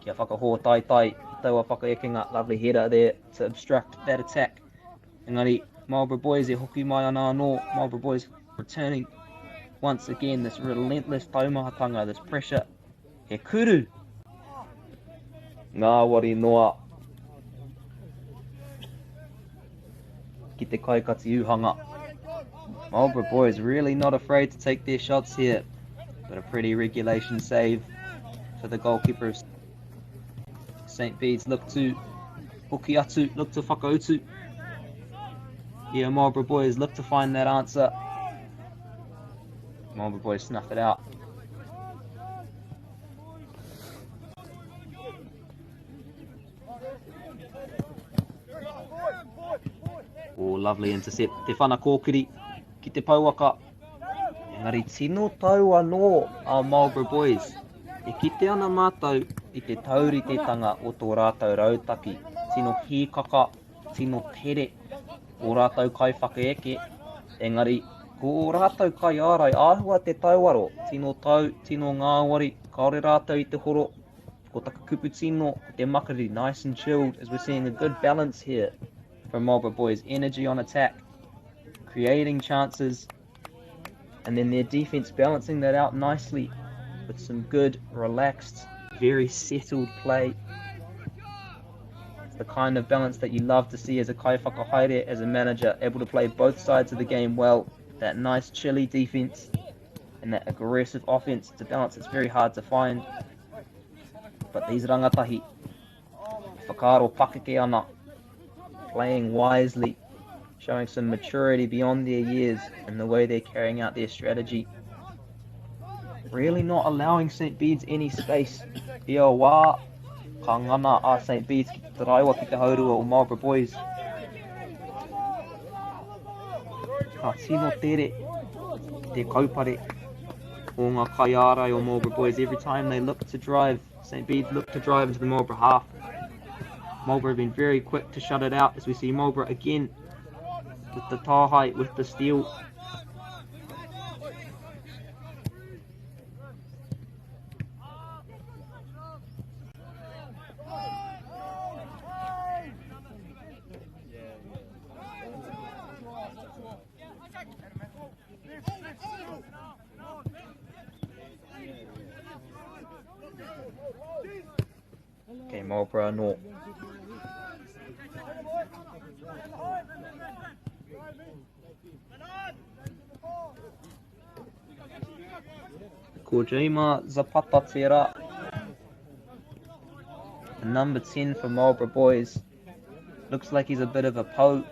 Kia whakahōtaitai i taua whakaekenga. Lovely header there to obstruct that attack. Engari, Marlborough Boys e hoki mai ana anō. Marlborough Boys returning once again. This relentless taumahatanga, this pressure. He kuru. Ngā wari noa. Ki te kaikati uhanga. Marlborough Boys really not afraid to take their shots here. But a pretty regulation save for the goalkeeper of St. Bede's. Look to hoki atu, look to whakautu. Here Marlborough Boys look to find that answer. Marlborough Boys snuff it out. Oh, lovely intercept. Te whana kōkiri ki te pouaka. Engari tino tau anō a Marlborough Boys. E kite ana mātou i te tauritetanga o tō rātou rautaki. Tino hīkaka, tino tere o rātou kai whakaeke. Engari, ko o rātou kai ārai āhua te tauaro. Tino tau, tino ngāwari, kāore rātou i te horo. Ko taku kupu tino, ko te makariri, nice and chilled, as we're seeing a good balance here from Marlborough Boys. Energy on attack, creating chances, and then their defense balancing that out nicely with some good, relaxed, very settled play. It's the kind of balance that you love to see as a kaiwhakahaere, as a manager, able to play both sides of the game well. That nice chilly defense and that aggressive offense. It's a balance that's very hard to find. But these rangatahi, whakaaro pakeke ana, playing wisely, showing some maturity beyond their years in the way they're carrying out their strategy. Really not allowing St. Bede's any space. Ia wā, ka ngana a St. Bede's ki te taraiwa ki te haurua o Marlborough Boys. Ka tino tere te kaupare o ngā kaiārai o Marlborough Boys. Every time they look to drive, St. Bede's look to drive into the Marlborough half. Marlborough have been very quick to shut it out, as we see Marlborough again with the tāhai, with the steal. Okay, Marlborough anō. Ko Jima Zapata tērā. The number 10 for Marlborough Boys. Looks like he's a bit of a po.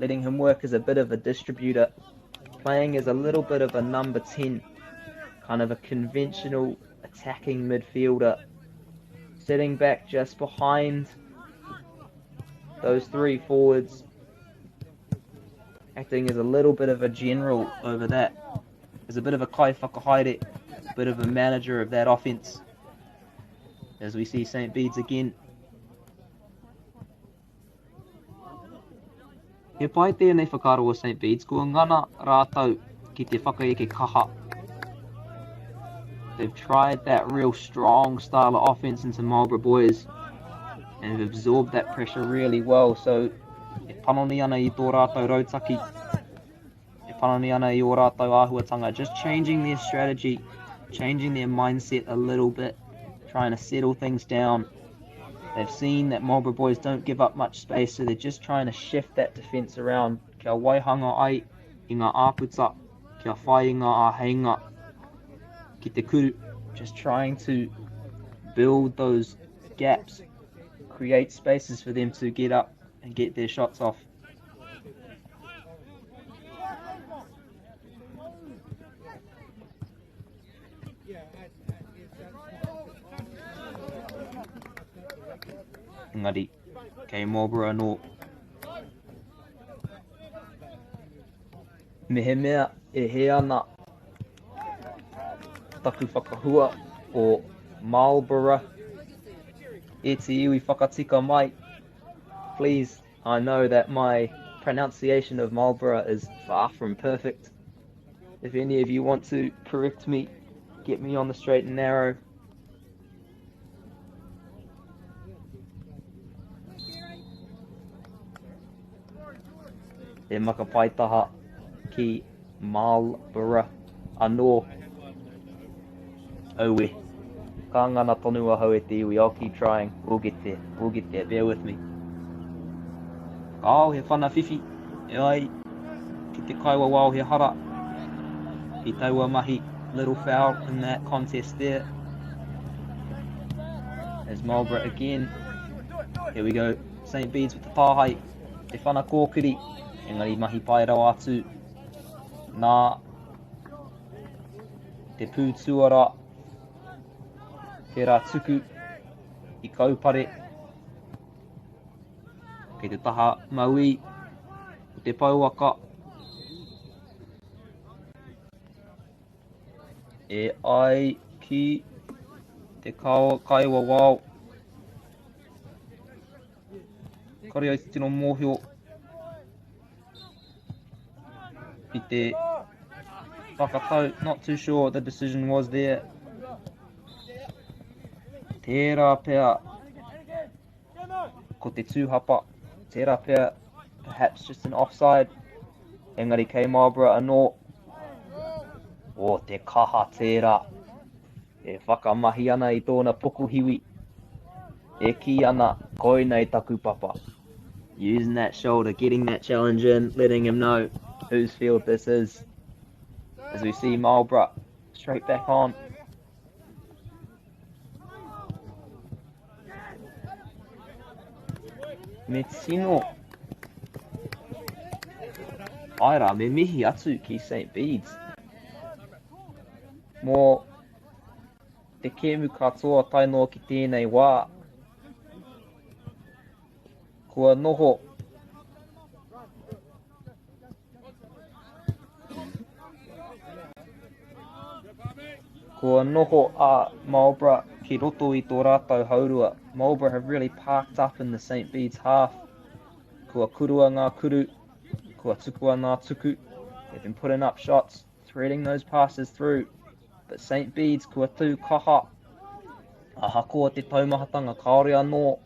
Letting him work as a bit of a distributor. Playing as a little bit of a number 10. Kind of a conventional attacking midfielder, sitting back just behind those three forwards, acting as a little bit of a general over that. As a bit of a kai whakahaere, a bit of a manager of that offense. As we see St. Bede's again. He pai tēnei whakaaro o St Bede's, kua ngana rātou ki te whakaeke kaha. They've tried that real strong style of offense into Marlborough Boys and have absorbed that pressure really well. So, e panoni ana i tō rātou rautaki, e panoni ana i ō rātou āhuatanga, just changing their strategy, changing their mindset a little bit, trying to settle things down. They've seen that Marlborough Boys don't give up much space, so they're just trying to shift that defence around. Kia waihanga ai i ngā āputa, kia whai i ngā āheinga ki te kuru. Just trying to build those gaps, create spaces for them to get up and get their shots off. Engari, kei Marlborough anō. Mehemea e hē ana taku whakahua o Marlborough, e te iwi whakatika mai, please, I know that my pronunciation of Marlborough is far from perfect. If any of you want to correct me, get me on the straight and narrow. E makapaitaha ki Marlborough anō. Aue. Ka ngana tonu ahau e te iwi, I'll keep trying, we'll get there, we'll get there, bear with me. Kāo he whana whiwhi, e ai ki te kaiwawao he hara i taua mahi, little foul in that contest there. As Marlborough again, here we go, St Bede's with the tāhai, te whana kōkiri, engari mahi pai rawa atu nā te pūtuara, tērā tuku i kaupare, kei te taha mauī o te pouaka. E ai ki te kaiwawao, kore au te tino mōhio i te whakatau, not too sure what the decision was there. Tērā pea ko te tūhapa, tērā pea perhaps just an offside, engari kei Marlborough anō. O te kaha tērā e whakamahi ana i tōna pokohiwi, e kī ana, koinei taku papa. Using that shoulder, getting that challenge in, letting him know whose field this is. As we see Marlborough straight back on. Me tino Āe rā, me mihi atu ki St Bede's mō te kēmu katoa tae noa ki tēnei wā. Kua noho Kua noho a Marlborough ki roto i tō rātou haurua. Marlborough have really parked up in the St Bede's half. Kua kurua ngā kuru, kua tukua ngā tuku. They've been putting up shots, threading those passes through. But St Bede's kua tū kaha. Ahakoa te taumahatanga kāore anō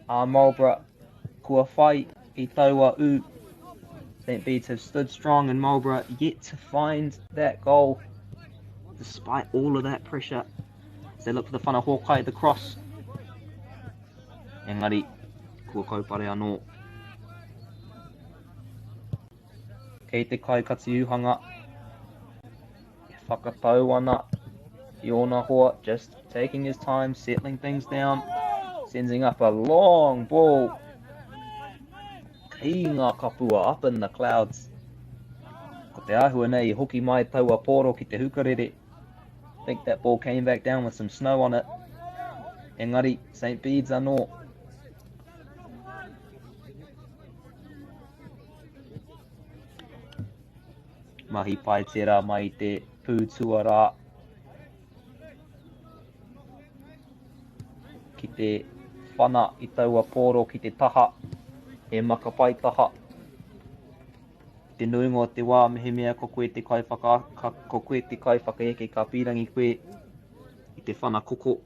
a Marlborough kua whai i taua ū. St Bede's have stood strong and Marlborough yet to find that goal despite all of that pressure. As they look for the whana hōkai, the cross. Engari, kua kaupare anō. Kei te kai katiuhanga e whakatau ana i ōna hoa, just taking his time, settling things down, sending up a long ball. Kei ngā kapua up in the clouds. Ko te āhua nei i hoki mai taua pōro ki te hukarere. Think that ball came back down with some snow on it. Engari, St. Bede's anō. Mahi pai tērā mai i te pū tuarā ki te whana i taua pōro ki te taha, he maka pai taha. Te nuinga o te wā mehemea ko koe te kaiwhaka, ka, ko koe te kaiwhakaeke ka pīrangi koe i te whana koko.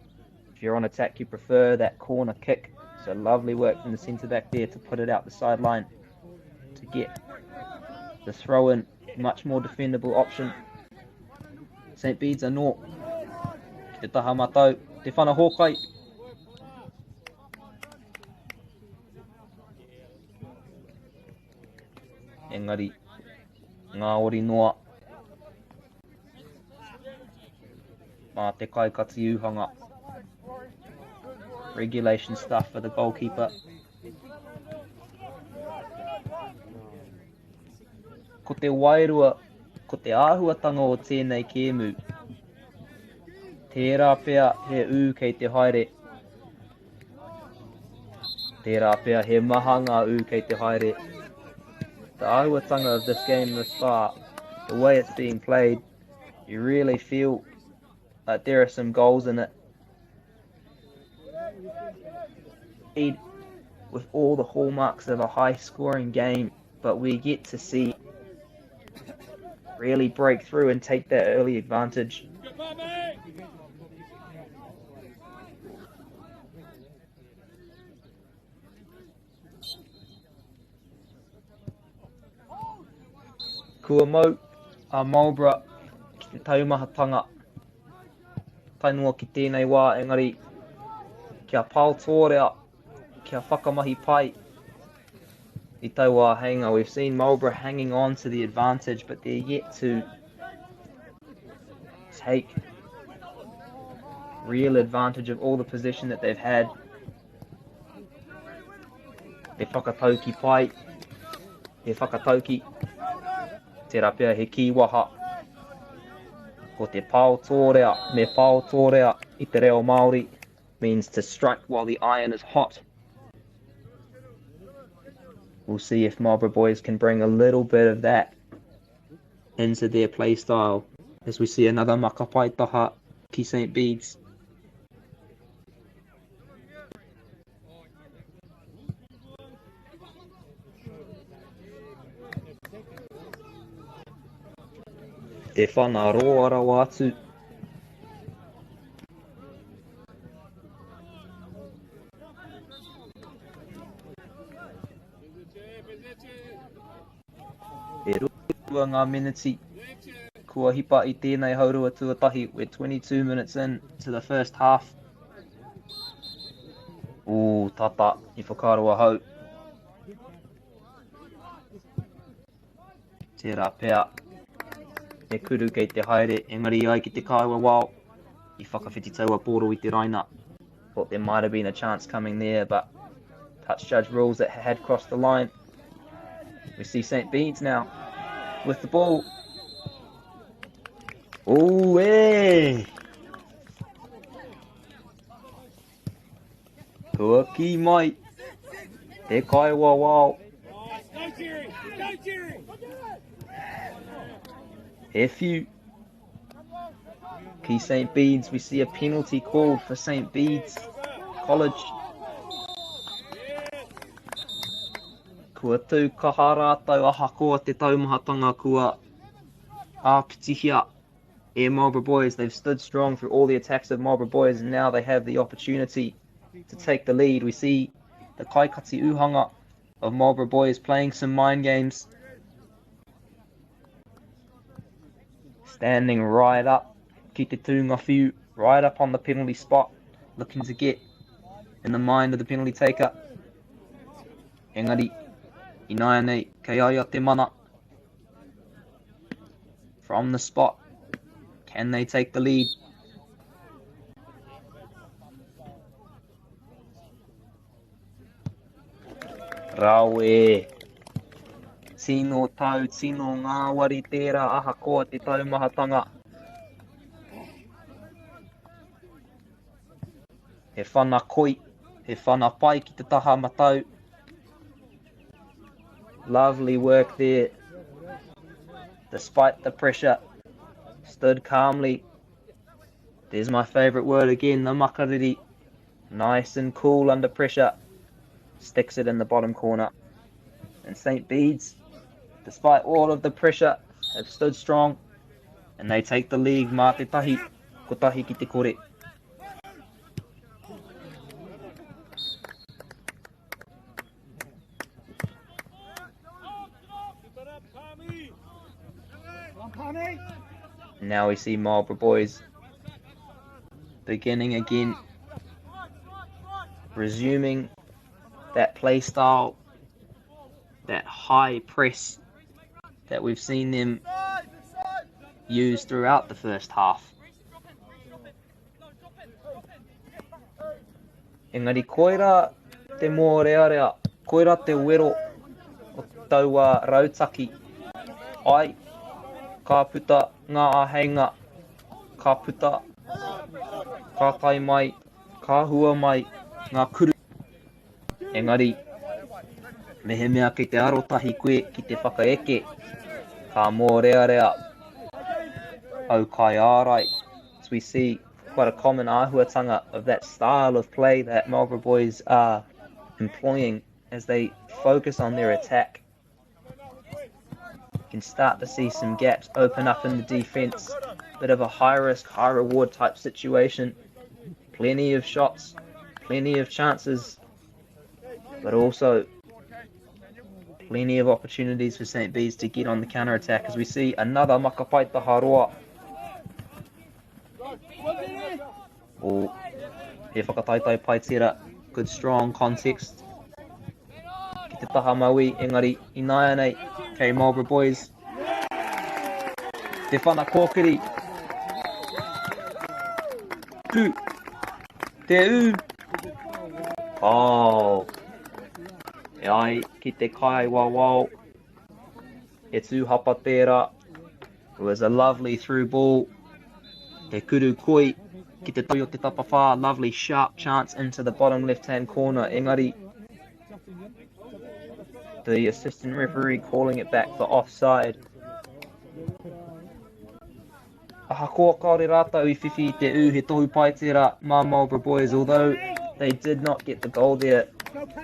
If you're on attack you prefer that corner kick. So lovely work from the centre back there to put it out the sideline to get the throw in, much more defendable option. St Bede's anō ki te taha matau, te whana hōkai. Engari, ngā ori noa. Mā te kaikati ūhanga. Regulation stuff for the goalkeeper. Ko te wairua, ko te āhuatanga o tēnei kēmu, tērā pea he ū kei te haere. Tērā pea he maha ngā ū kei te haere. The āhuatanga of this game thus far, the way it's being played, you really feel like there are some goals in it. With all the hallmarks of a high-scoring game, but we get to see really break through and take that early advantage. Kua mau a Marlborough ki te taumahatanga tae noa ki tēnei wā, engari kia pao tōrea, kia whakamahi pai i taua āheinga. We've seen Marlborough hanging on to the advantage, but they're yet to take real advantage of all the possession that they've had. He whakatauki pai, he whakatauki, tērā pea he kīwaha. Ko te pao tōrea, me pao tōrea i te reo Māori, means to strike while the iron is hot. We'll see if Marlborough Boys can bring a little bit of that into their play style as we see another makapai taha ki St. Bede's. Te whana roa rawa atu. E rua ngā meneti kua hipa i tēnei haurua tuatahi. We're 22 minutes in to the first half. Ooh, tata, i whakaaro ahau. Tērā pea, he kuru kei te haere, engari ai ki te kāua wao, i whakawhiti taua pōro i te raina. Thought there might have been a chance coming there, but touch judge rules that had crossed the line. We see St. Bede's now with the ball. Oh, hey! Kua ki mai. Te kaiwa wao. He few. Ki St. Bede's, we see a penalty called for St. Bede's College. Kua tū kaha rātou ahakoa te taumahatanga kua āpitihia e Marlborough Boys. They've stood strong through all the attacks of Marlborough Boys and now they have the opportunity to take the lead. We see the Kaikati Uhanga of Marlborough Boys playing some mind games. Standing right up, ki te tūnga whiu, right up on the penalty spot, looking to get in the mind of the penalty taker. Engari, ināianei, kei a ia te mana. From the spot, can they take the lead? Rawe. Tino tau, tino ngāwari tērā ahakoa te taumahatanga. He whana koi, he whana pai ki te taha matau. Lovely work there. Despite the pressure, stood calmly. There's my favourite word again, the makariri. Nice and cool under pressure. Sticks it in the bottom corner. And St. Bede's, despite all of the pressure, have stood strong. And they take the league mā te tahi, kotahi ki te kore. Now we see Marlborough Boys beginning again, resuming that play style, that high press that we've seen them use throughout the first half. Engari koira te mōrearea, koira te wero o taua rautaki. Ai, ka puta ngā āheinga, ka puta, ka tae mai, ka hua mai ngā kuru. Engari, mehemea kei te arotahi koe ki te whakaeke, ka mōrearea au kaiārai. As we see quite a common āhuatanga of that style of play that Marlborough Boys are employing as they focus on their attack. You can start to see some gaps open up in the defense. Bit of a high risk, high reward type situation. Plenty of shots, plenty of chances, but also plenty of opportunities for St. Bede's to get on the counter attack as we see another Makapaita Haroa. Oh, he whakataitai pai tērā. Good strong context. Ki te taha maui, engari ināianei, kei Marlborough Boys. Te whana kōkiri. Tū. Te ū. Oh. E ai ki te kai wawao. He tū hapa tērā. It was a lovely through ball. He kuru koi ki te toi o te tapawhā. Lovely sharp chance into the bottom left-hand corner. Engari, the assistant referee calling it back for offside. Ahakoa kāore rātou i whiwhi i te ū, he tohu pai tērā mā Marlborough Boys, although they did not get the goal there.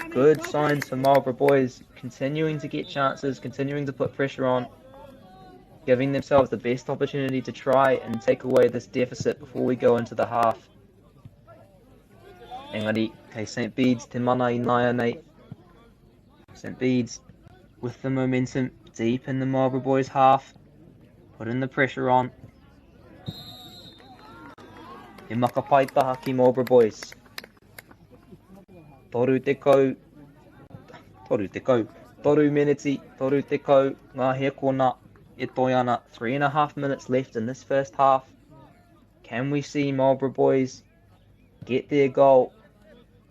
Good signs for Marlborough Boys, continuing to get chances, continuing to put pressure on, giving themselves the best opportunity to try and take away this deficit before we go into the half. Engari, kei St. Bede's te mana i nāianei. St. Bede's with the momentum deep in the Marlborough Boys half, putting the pressure on. He makapai taha ki Marlborough Boys. Toru tekau, toru tekau, toru meneti, toru tekau, ngā hēkona e toi ana. 3.5 minutes left in this first half. Can we see Marlborough Boys get their goal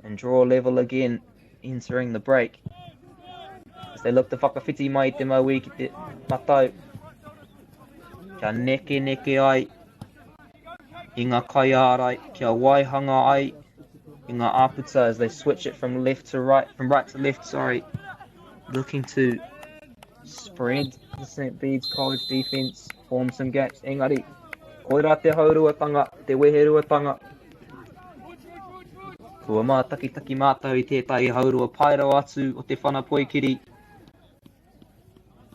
and draw level again entering the break? As they look to whakawhiti mai te maui ki te matau. Kia neke neke ai i ngā kaiārai, kia waihanga ai i ngā āputa as they switch it from left to right, from right to left, sorry. Looking to spread the St. Bede's College defense, form some gaps. Engari, koira te hauruatanga, te weheruatanga. Kua mātakitaki mātou i tētahi haurua pai rawa atu o te whana poikiri.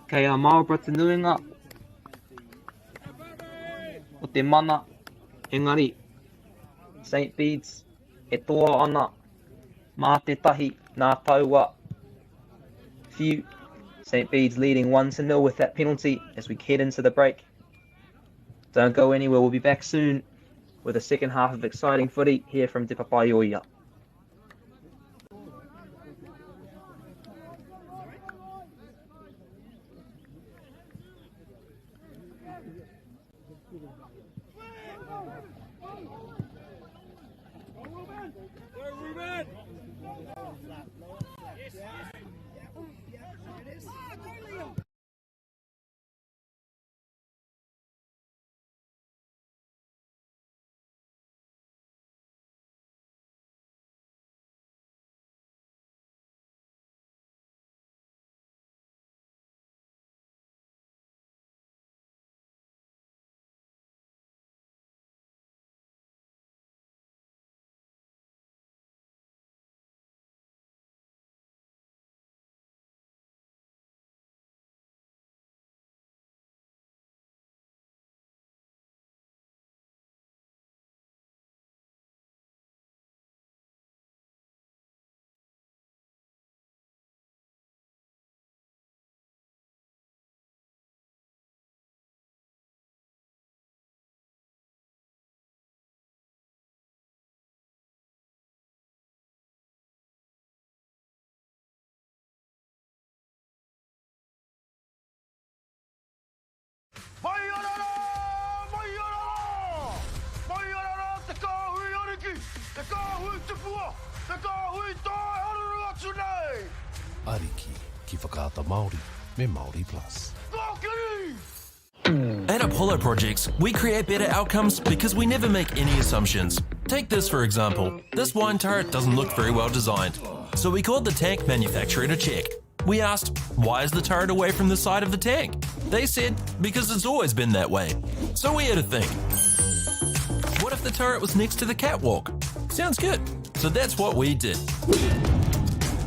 Kei a Marlborough te nuinga o te mana, engari St. Bede's e toa ana mā te tahi nā taua whiu. St. Bede's leading 1-0 with that penalty as we head into the break. Don't go anywhere, we'll be back soon with a second half of exciting footy here from Te Papaioea. kāhui toi haruru atu nei! Ariki ki Whakaata Māori me Māori Plus. Kōkiri! At Apollo Projects, we create better outcomes because we never make any assumptions. Take this for example. This wine turret doesn't look very well designed. So we called the tank manufacturer to check. We asked, why is the turret away from the side of the tank? They said, because it's always been that way. So we had to think. What if the turret was next to the catwalk? Sounds good. So that's what we did.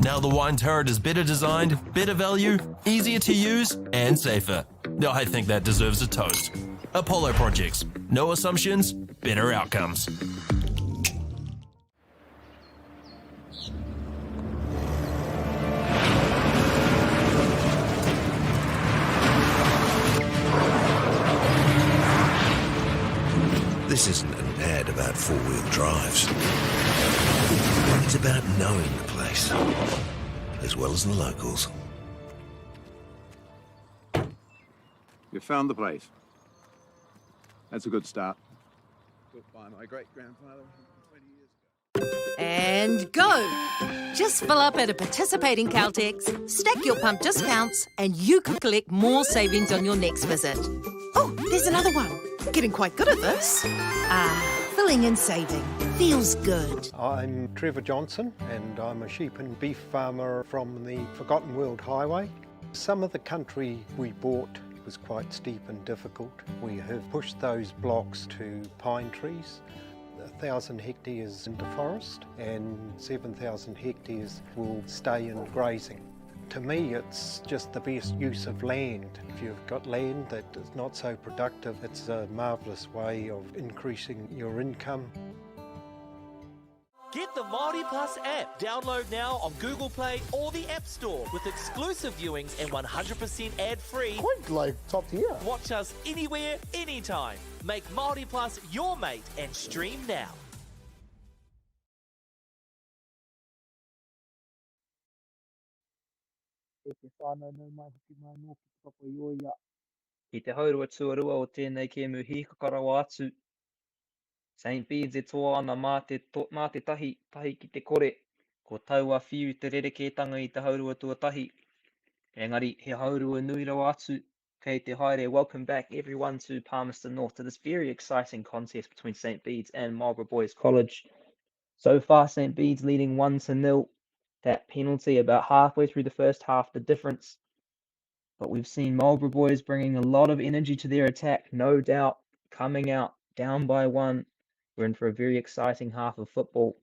Now the wine turret is better designed, better value, easier to use, and safer. Now I think that deserves a toast. Apollo Projects. No assumptions, better outcomes. This isn't an ad about four-wheel drives. It's about knowing the place, as well as the locals. You found the place. That's a good start. Built by my great-grandfather 20 years ago. And go! Just fill up at a participating Caltex, stack your pump discounts, and you could collect more savings on your next visit. Oh, there's another one. Getting quite good at this. Ah, filling and saving. Feels good. I'm Trevor Johnson and I'm a sheep and beef farmer from the Forgotten World Highway. Some of the country we bought was quite steep and difficult. We have pushed those blocks to pine trees. 1,000 hectares into forest and 7,000 hectares will stay in grazing. To me, it's just the best use of land. If you've got land that is not so productive, it's a marvellous way of increasing your income. Get the Māori Plus app. Download now on Google Play or the App Store with exclusive viewings and 100% ad-free. Quite like top tier. Watch us anywhere, anytime. Make Māori Plus your mate and stream now. E te whānau nau mai hoki mai anō ki Te Papa-i-ōia. Ki te haurua tuarua o tēnei kēmu hīkaka rawa atu. St Bedes e toa ana mā te, mā te tahi, tahi ki te kore. Ko taua whiu te rerekētanga i te haurua tuatahi. Engari, he haurua nui rawa atu kei te haere. Welcome back everyone to Palmerston North to this very exciting contest between St Bedes and Marlborough Boys College. So far, St Bedes leading 1-0. That penalty about halfway through the first half, the difference. But we've seen Marlborough Boys bringing a lot of energy to their attack, no doubt, coming out down by one. We're in for a very exciting half of football.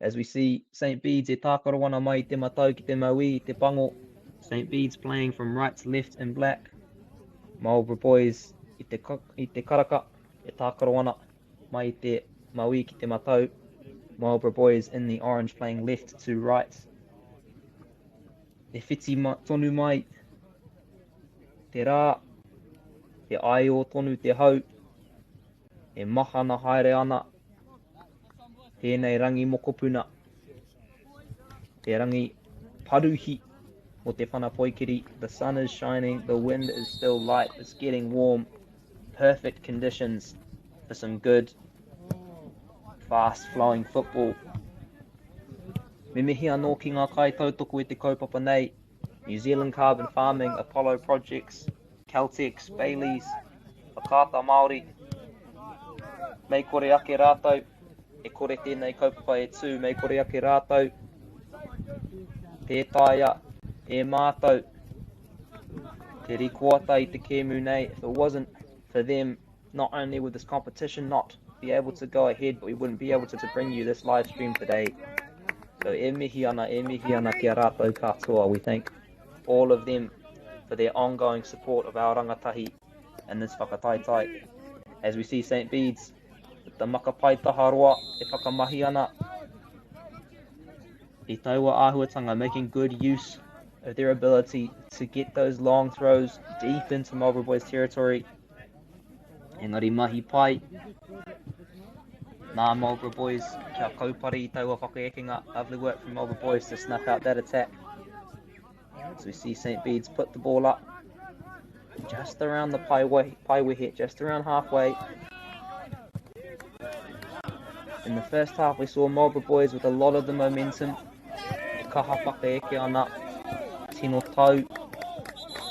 As we see St Bedes e tākaro ana mai te matau ki te mauī, te pango. St Bedes playing from right to left in black. Marlborough Boys i te, i te karaka e tākaro ana mai te mauī ki te matau. Marlborough Boys in the orange playing left to right. E whiti ma, tonu mai te rā, te aio tonu te hau, e mahana haere ana tēnei rangi mokopuna, te rangi paruhi o te whana poikiri. The sun is shining, the wind is still light, it's getting warm. Perfect conditions for some good, fast flowing football. Me mihi anō ki ngā kaitautoko i te kaupapa nei, New Zealand Carbon Farming, Apollo Projects, Caltex, Bayleys, Whakaata Māori. Mei kore ake rātou, e kore tēnei kaupapa e tū, mei kore ake rātou, tē taea e mātou te rikoata i te kēmu nei. If it wasn't for them, not only would this competition not be able to go ahead, but we wouldn't be able to, to bring you this live stream today. So e mihi ana, e mihi ana ki a rātou katoa. We thank all of them for their ongoing support of our rangatahi in this whakataetae. As we see St Bedes with the makapai taharoa e whakamahi ana i taua āhuatanga, making good use of their ability to get those long throws deep into Marlborough Boys territory. Engari mahi pai nā Marlborough Boys kia kaupare i taua whakaekenga. Lovely work from Marlborough Boys to snuff out that attack. So we see St Bedes put the ball up just around the paiwehe, just around halfway. In the first half, we saw Marlborough Boys with a lot of the momentum. E kaha whakaeke ana, tino tau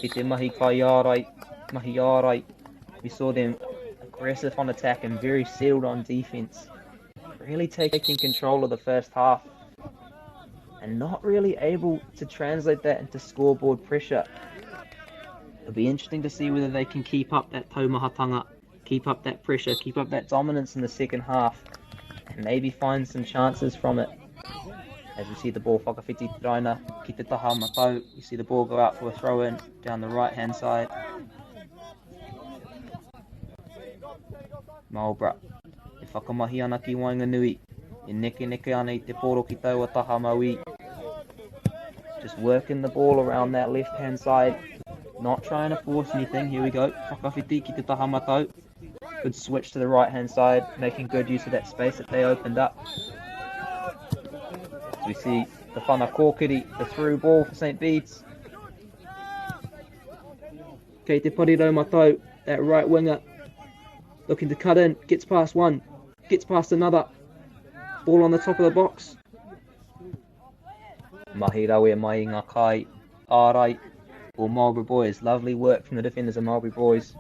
ki te mahi kaiārai, mahi ārai. We saw them aggressive on attack and very settled on defense. Really taking control of the first half and not really able to translate that into scoreboard pressure. It'll be interesting to see whether they can keep up that taumahatanga, keep up that pressure, keep up that dominance in the second half, and maybe find some chances from it. As we see the ball whakawhiti te raina ki te taha matau, you see the ball go out for a throw in down the right hand side. Marlborough e whakamahi ana ki waenganui, e nekeneke ana i te poro ki taua taha mauī. Just working the ball around that left hand side, not trying to force anything. Here we go, whakawhiti ki te taha matau. Good switch to the right hand side, making good use of that space that they opened up. As we see the whana kōkiri, the through ball for St. Bede's. Kei te parirau matau, that right winger, looking to cut in, gets past one, gets past another. Ball on the top of the box. Mahi rawe mai i ngā kai ārai o Marlborough Boys. Lovely work from the defenders of Marlborough Boys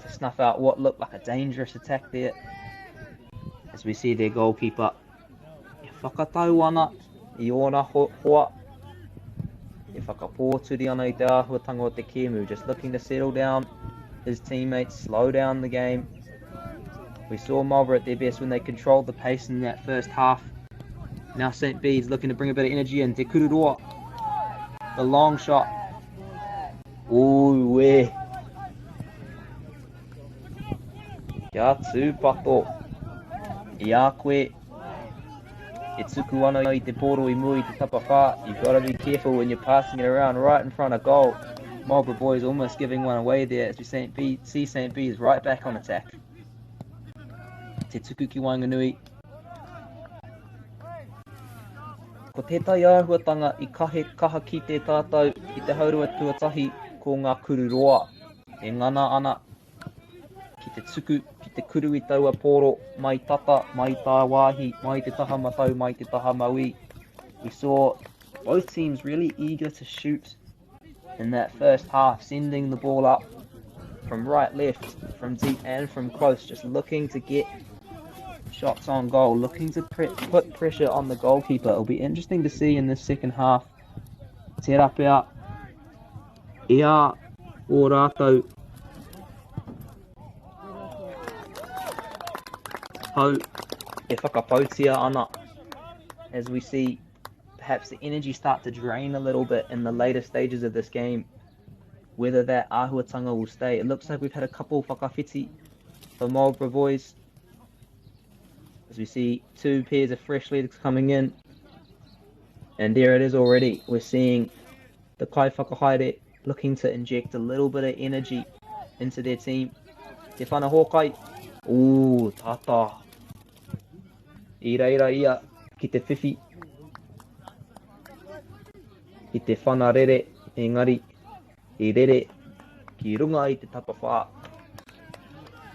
to snuff out what looked like a dangerous attack there. As we see their goalkeeper e whakatau ana i ōna hoa, e whakapōturi ana i te āhuatanga o te kēmu, just looking to settle down his teammates, slow down the game. We saw Marlborough at their best when they controlled the pace in that first half. Now St. Bede's looking to bring a bit of energy in. Te Kururoa, the long shot. Ooh, weh. Kia tūpato. I a koe e tuku ana i te pōro i mua i te tapawhā, you've got to be careful when you're passing it around right in front of goal. Marlborough Boys almost giving one away there as we see St. Bede's right back on attack. Te tuku ki waenganui. Ko tētahi āhuatanga i kahe kaha kite tātou i te haurua tuatahi ko ngā kuru roa e ngana ana ki te tuku, ki te kuru i taua pōro mai tata, mai tāwāhi, mai te taha matau, mai te taha mauī. We saw both teams really eager to shoot in that first half, sending the ball up from right, left, from deep and from close, just looking to get shots on goal, looking to put pressure on the goalkeeper. It'll be interesting to see in this second half. Tērā pea, ia o rātou hau e whakapautia ana, as we see perhaps the energy start to drain a little bit in the later stages of this game. Whether that āhuatanga will stay. It looks like we've had a couple whakawhiti for Marlborough Boys. As we see two pairs of fresh legs coming in. And there it is already. We're seeing the Kai Whakahaere looking to inject a little bit of energy into their team. Te Whana Hōkai. Ooh, tata. I reira ia ki te whiwhi. I te whana rere, engari i rere ki runga i te tapawhā.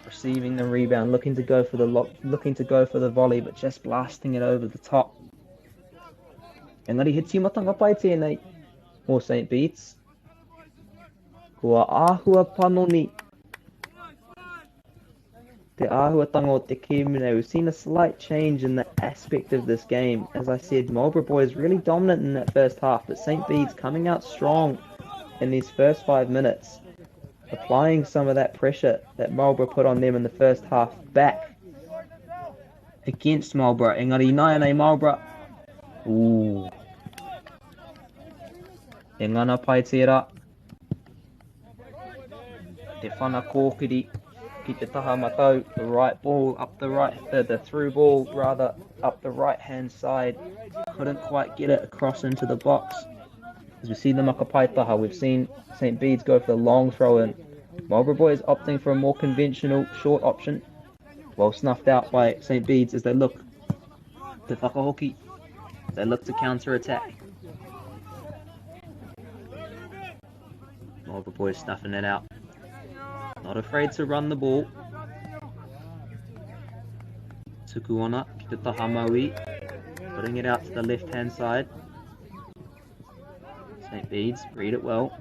Receiving the rebound, looking to go for the looking to go for the volley, but just blasting it over the top. Engari he tīmatanga pai tēnei mō St. Bede's. Kua āhua panoni te āhuatanga o te kēmu nei. We've seen a slight change in the aspect of this game. As I said, Marlborough Boys really dominant in that first half, but St. Bede's coming out strong in these first 5 minutes, applying some of that pressure that Marlborough put on them in the first half back against Marlborough. Engari nāianei Marlborough. Ooh. E ngana pai tērā. Te whana kōkiri ki te taha matau, the right ball up the right, the through ball rather up the right hand side. Couldn't quite get it across into the box. As we see the makapaitaha, we've seen St. Bede's go for the long throw in. Marlborough Boys opting for a more conventional short option. Well snuffed out by St. Bede's as they look to whakahoki. They look to counter attack. Marlborough Boys snuffing it out. Not afraid to run the ball. Tuku ana ki te taha mauī. Putting it out to the left hand side. St. Bede's, read it well.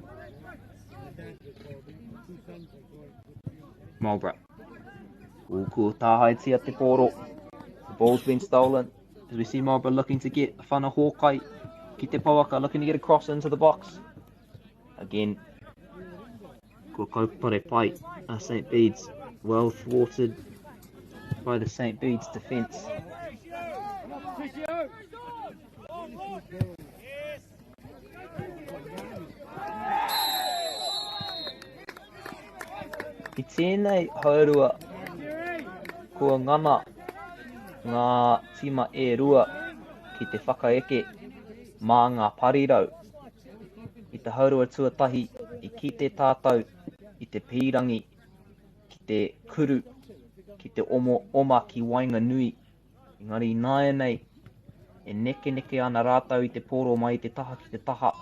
Marlborough. Ooh, kua tāhaetia te pōro. The ball's been stolen. As we see Marlborough looking to get Whana Hawkai ki te pouaka, looking to get across into the box. Again, kua kaupare pai a St. Bede's. Well thwarted by the St. Bede's defence. I tēnei haurua, kua ngana ngā tīma e rua ki te whakaeke mā ngā parirau. I te haurua tuatahi, i kite tātou i te pīrangi ki te kuru, ki te omo oma ki waenganui. Engari ināianei, e nekeneke ana rātou i te pōro mai i te taha ki te taha.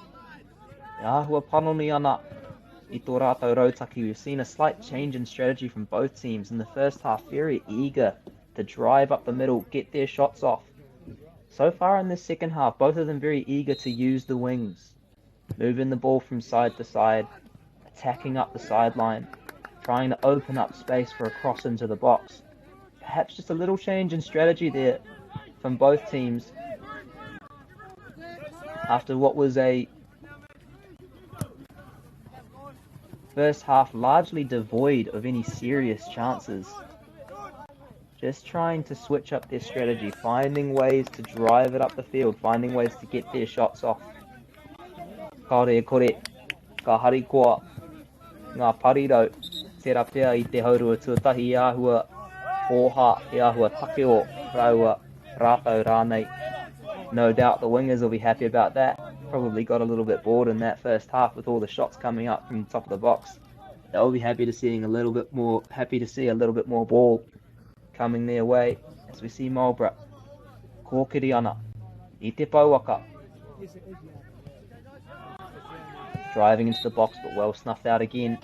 E āhua panoni ana i tō rātou rautaki. We've seen a slight change in strategy from both teams. In the first half, very eager to drive up the middle, get their shots off. So far in the second half, both of them very eager to use the wings, moving the ball from side to side, attacking up the sideline, trying to open up space for a cross into the box. Perhaps just a little change in strategy there from both teams after what was a first half largely devoid of any serious chances. Just trying to switch up their strategy, finding ways to drive it up the field, finding ways to get their shots off. Kāore e kore, ka harikoa ngā parirau, tērā pea i te haurua tuatahi i āhua pōhā, i āhua takeo rāua, rātou rānei. No doubt the wingers will be happy about that. Probably got a little bit bored in that first half with all the shots coming up from the top of the box. They'll be happy to seeing a little bit more, happy to see a little bit more ball coming their way as we see Marlborough. Kōkiri ana i te pouaka. Driving into the box, but well snuffed out again.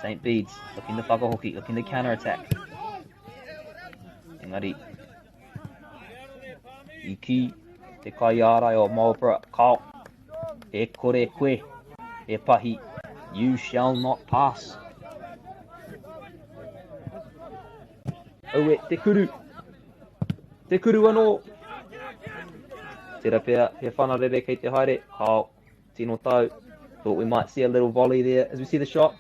St. Bede's looking to whakahoki, looking to counter-attack. Engari, i ki te kaiārai o Marlborough, kao, e kore koe, e pahi, you shall not pass. Aue, te kuru! Te kuru anō! Tērā pea, he whana rere kei te haere, kao, tino tau. Thought we might see a little volley there as we see the shot.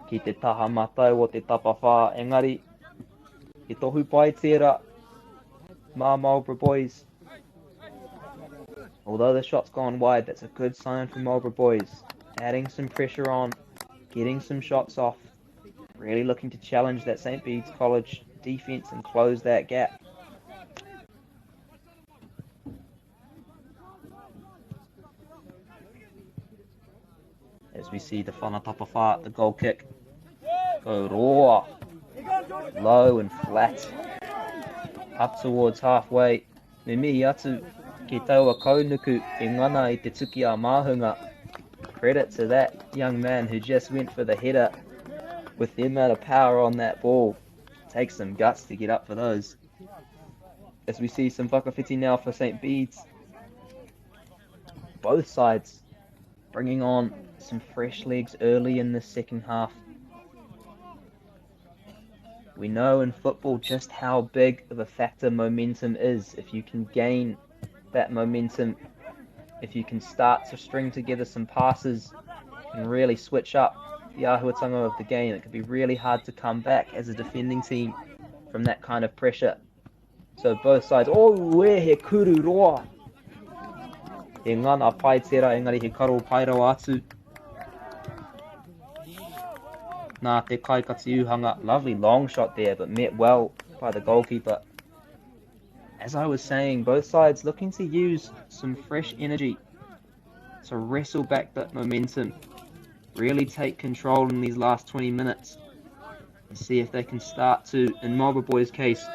Ki te taha matau o te tapawhā, engari, he tohu pai tērā mā Marlborough Boys. Although the shot's gone wide, that's a good sign for Marlborough Boys. Adding some pressure on, getting some shots off, really looking to challenge that St. Bede's College defense and close that gap. As we see the whana tapawhā, the goal kick, go roa, low and flat, up towards halfway. Me mihi atu ki taua kaunuku e ngana i te tuki a Māhunga. Credit to that young man who just went for the header with the amount of power on that ball. Takes some guts to get up for those. As we see some whakawhiti now for St. Bede's. Both sides bringing on some fresh legs early in the second half. We know in football just how big of a factor momentum is. If you can gain that momentum, if you can start to string together some passes and really switch up the āhuatanga of the game, it can be really hard to come back as a defending team from that kind of pressure. So both sides, oh, where he kuru roa. He ngana pai tērā, engari he karo pai rawa atu. Nā te kaikati uhanga, lovely long shot there, but met well by the goalkeeper. As I was saying, both sides looking to use some fresh energy to wrestle back that momentum, really take control in these last 20 minutes and see if they can start to, in Marlborough Boys' case,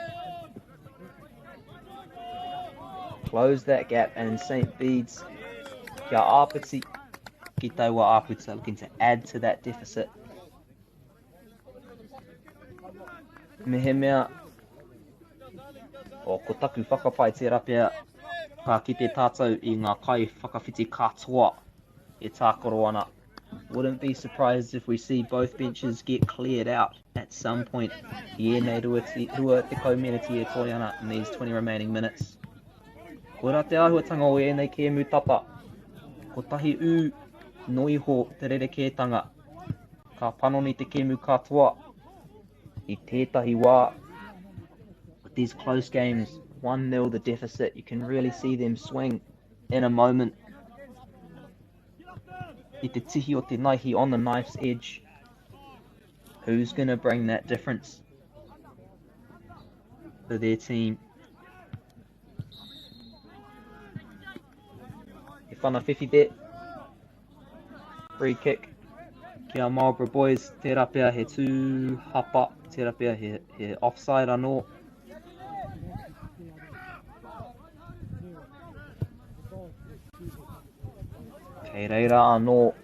close that gap. And in St. Bede's, kia āpiti, ki taua āputa, looking to add to that deficit. Mehemea O, ko taku whakapae tērā pea ka kite tātou i ngā kaiwhakawhiti katoa e tākaro ana. Wouldn't be surprised if we see both benches get cleared out at some point i ēnei 20 meneti e toe ana in these 20 remaining minutes. Koirā te āhuatanga o ēnei kēmu tata. Kotahi ū no iho te rerekētanga. Ka panoni te kēmu katoa i tētahi wā. With these close games, 1-0 the deficit, you can really see them swing in a moment. I te tihi o te naihi on the knife's edge. Who's going to bring that difference for their team? He whana whiwhi there. Free kick. Ki a Marlborough Boys, tērā pea he tū hapa, tērā pea he, he offside anō. Kei reira anō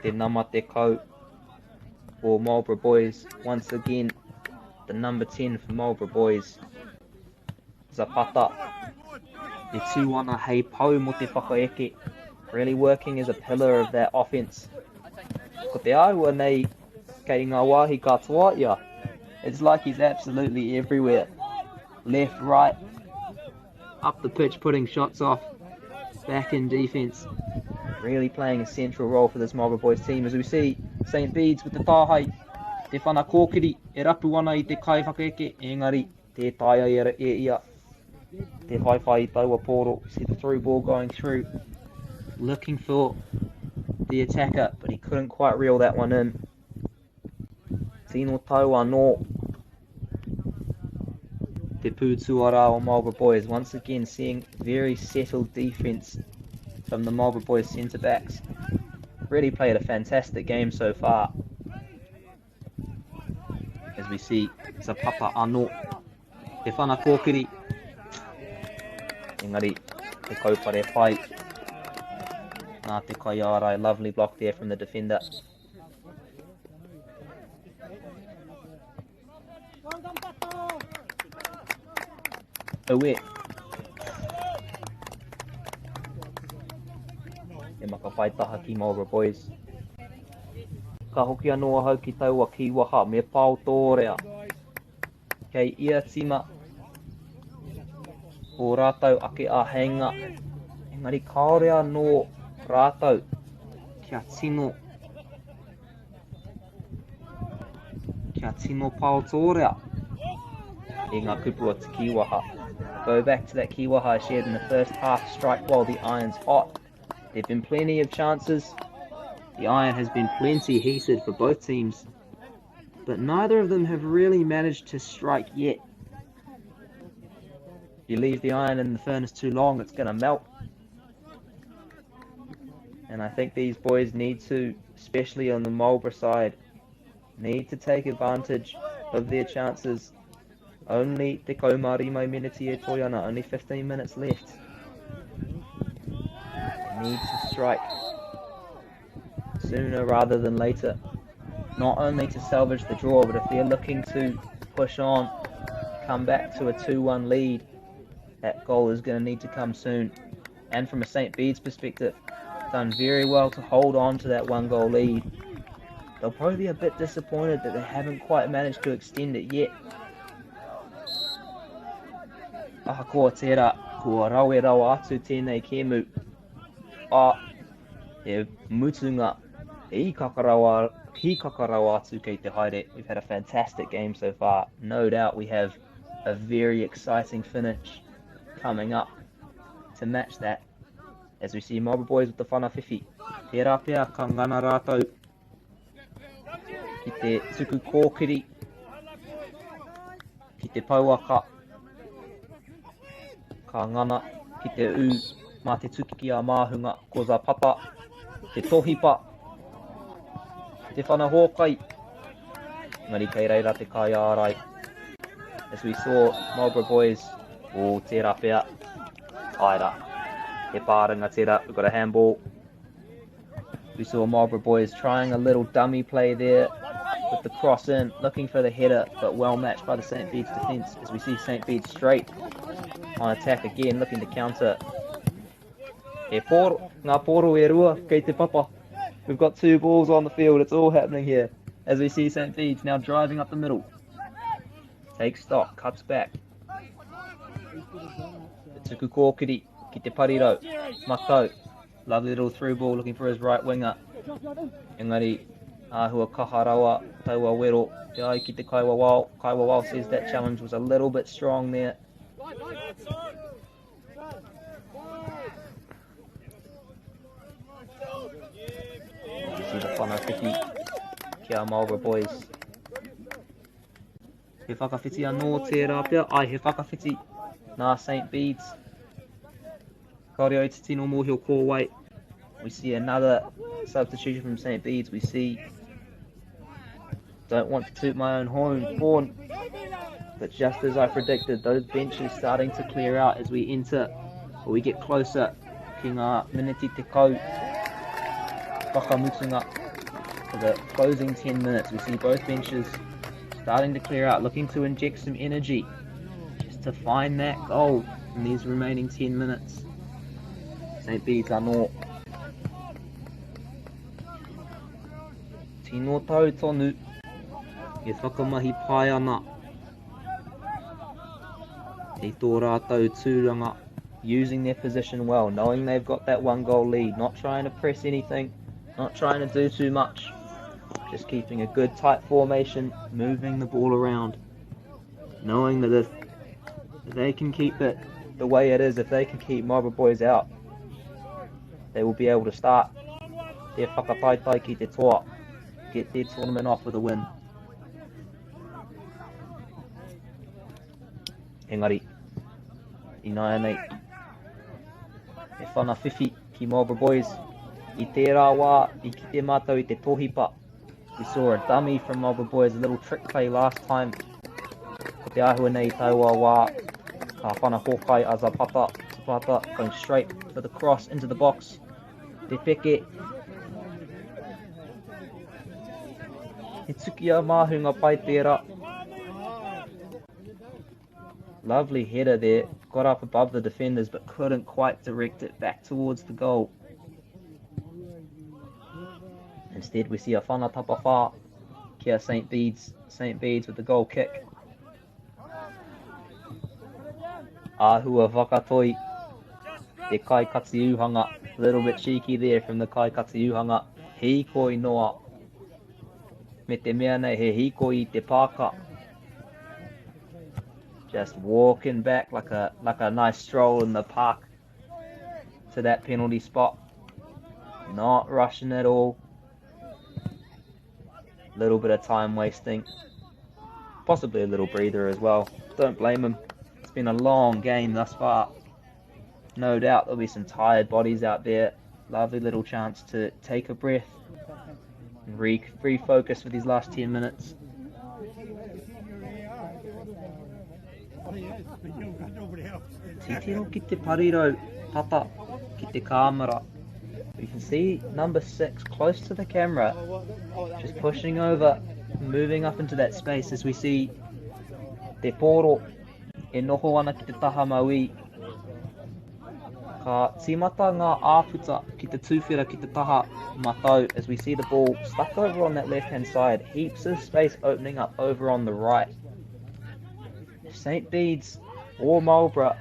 te nama 10 for Marlborough Boys. Once again, the number 10 for Marlborough Boys. Zapata. E tū ana hei pou mō te whakaeke. Really working as a pillar of that offense. Ko te āhua nei kei ngā wāhi katoa ia. It's like he's absolutely everywhere. Left, right, up the pitch, putting shots off, back in defense. Really playing a central role for this Marlborough Boys team as we see St. Bede's with the tāhai. Te whana kōkiri e rapu ana i te kaiwhakaeke, engari tē taea e, e ia te whaiwhai i taua pōro. See the through ball going through, looking for the attacker, but he couldn't quite reel that one in. Tino tau anō te pūtuarā o Marlborough Boys. Once again, seeing very settled defence from the Marlborough Boys centre backs. Really played a fantastic game so far. As we see Zapata anō. Te whana kōkiri. Engari, te kaupare whai. Nā te kaiārai, lovely block there from the defender. Aue. E maka whai taha ki Marlborough Boys. Ka hoki anō ahau ki taua kīwaha me pao tōrea. Kei ia tima ō rātou ake āheinga, engari kāore anō rātou kia tino kia tino pao tōrea i ngā kupu o te kīwaha. Go back to that kīwaha I shared in the first half, strike while the iron's hot. There have been plenty of chances. The iron has been plenty heated for both teams, but neither of them have really managed to strike yet. If you leave the iron in the furnace too long, it's going to melt. And I think these boys need to, especially on the Marlborough side, need to take advantage of their chances. Only te kaumārima miniti e toi ana, only 15 minutes left. They need to strike sooner rather than later. Not only to salvage the draw, but if they're looking to push on, come back to a 2-1 lead, that goal is going to need to come soon. And from a St. Bede's perspective, done very well to hold on to that 1 goal lead. They'll probably be a bit disappointed that they haven't quite managed to extend it yet. Ahakoa tērā, kua rawe rawa atu tēnei kēmu. A, he mutunga hīkaka rawa, hīkaka rawa atu kei te haere. We've had a fantastic game so far. No doubt we have a very exciting finish coming up to match that. As we see Marlborough Boys with the whana whiwhi. Tērā pea ka ngana rātou ki te tuku kōkiri, ki te pouaka, ka ngana ki te ū mā te tuki ki a Māhunga, ko Zapata, te tohipa, te whana hōkai, engari kei reira te kaiārai. As we saw Marlborough Boys, o tērā pea, āe rā, he pāranga tērā, we've got a handball. We saw Marlborough Boys trying a little dummy play there. with the cross in, looking for the header, but well matched by the St. Bede's defence as we see St. Bede's straight on attack again, looking to counter. He poro, ngā poro e rua, kei te papa. We've got two balls on the field, it's all happening here. As we see St. Bede's now driving up the middle. Takes stock, cuts back. Te tuku kōkiri ki te parirau. Matau. Lovely little through ball looking for his right winger. Engari, āhua kaha rawa, taua wero. Te ai ki te Kaiwawao. Kaiwawao says that challenge was a little bit strong there. You see the whanawhiti ki a Marlborough Boys. He whakawhiti anō tērā pea. Ai, he whakawhiti nā St. Bede's. Kāore au te tino mōhio ko wai. We see another substitution from St. Bede's. We see, don't want to toot my own horn, but just as I predicted, those benches starting to clear out as we enter, or we get closer ki ngā miniti tekau whakamutunga for the closing 10 minutes. We see both benches starting to clear out, looking to inject some energy just to find that goal in these remaining 10 minutes. St. Bede's anō. Tino tau tonu e whakamahi pai ana i tō rātou tūranga, using their position well, knowing they've got that one goal lead, not trying to press anything, not trying to do too much, just keeping a good tight formation, moving the ball around, knowing that if they can keep it the way it is, if they can keep Marlborough Boys out, they will be able to start their whakataetae ki te toa, get their tournament off with a win. Engari, ināianei, he whana whiwhi ki Marlborough Boys. I tērā wā, i kite mātou i te tohipa. We saw a dummy from Marlborough Boys, a little trick play last time. Ko te āhua nei i taua wā, ka whana hōkai a Zapata. Zapata going straight for the cross into the box. Te peke. He tuki a māhunga pai tērā. Lovely header there. Got up above the defenders but couldn't quite direct it back towards the goal. Instead we see a whana tapawhā kia St. Bede's. St. Bede's with the goal kick. Āhua whakatoi te kai kati uhanga. A little bit cheeky there from the kai kati uhanga. Hīkoi noa. Me te mea nei he hīkoi i te pāka. Just walking back like a nice stroll in the park to that penalty spot. Not rushing at all. Little bit of time wasting. Possibly a little breather as well. Don't blame him. It's been a long game thus far. No doubt there'll be some tired bodies out there. Lovely little chance to take a breath and refocus for these last 10 minutes. Titiro ki te parirau, tata ki te kāmera. You can see number 6 close to the camera, just pushing over, moving up into that space as we see te pōro e noho ana ki te taha maui. Ka tīmata ngā āputa ki te tūwhera ki te taha matau as we see the ball stuck over on that left-hand side. Heaps of space opening up over on the right. If St. Bede's or Marlborough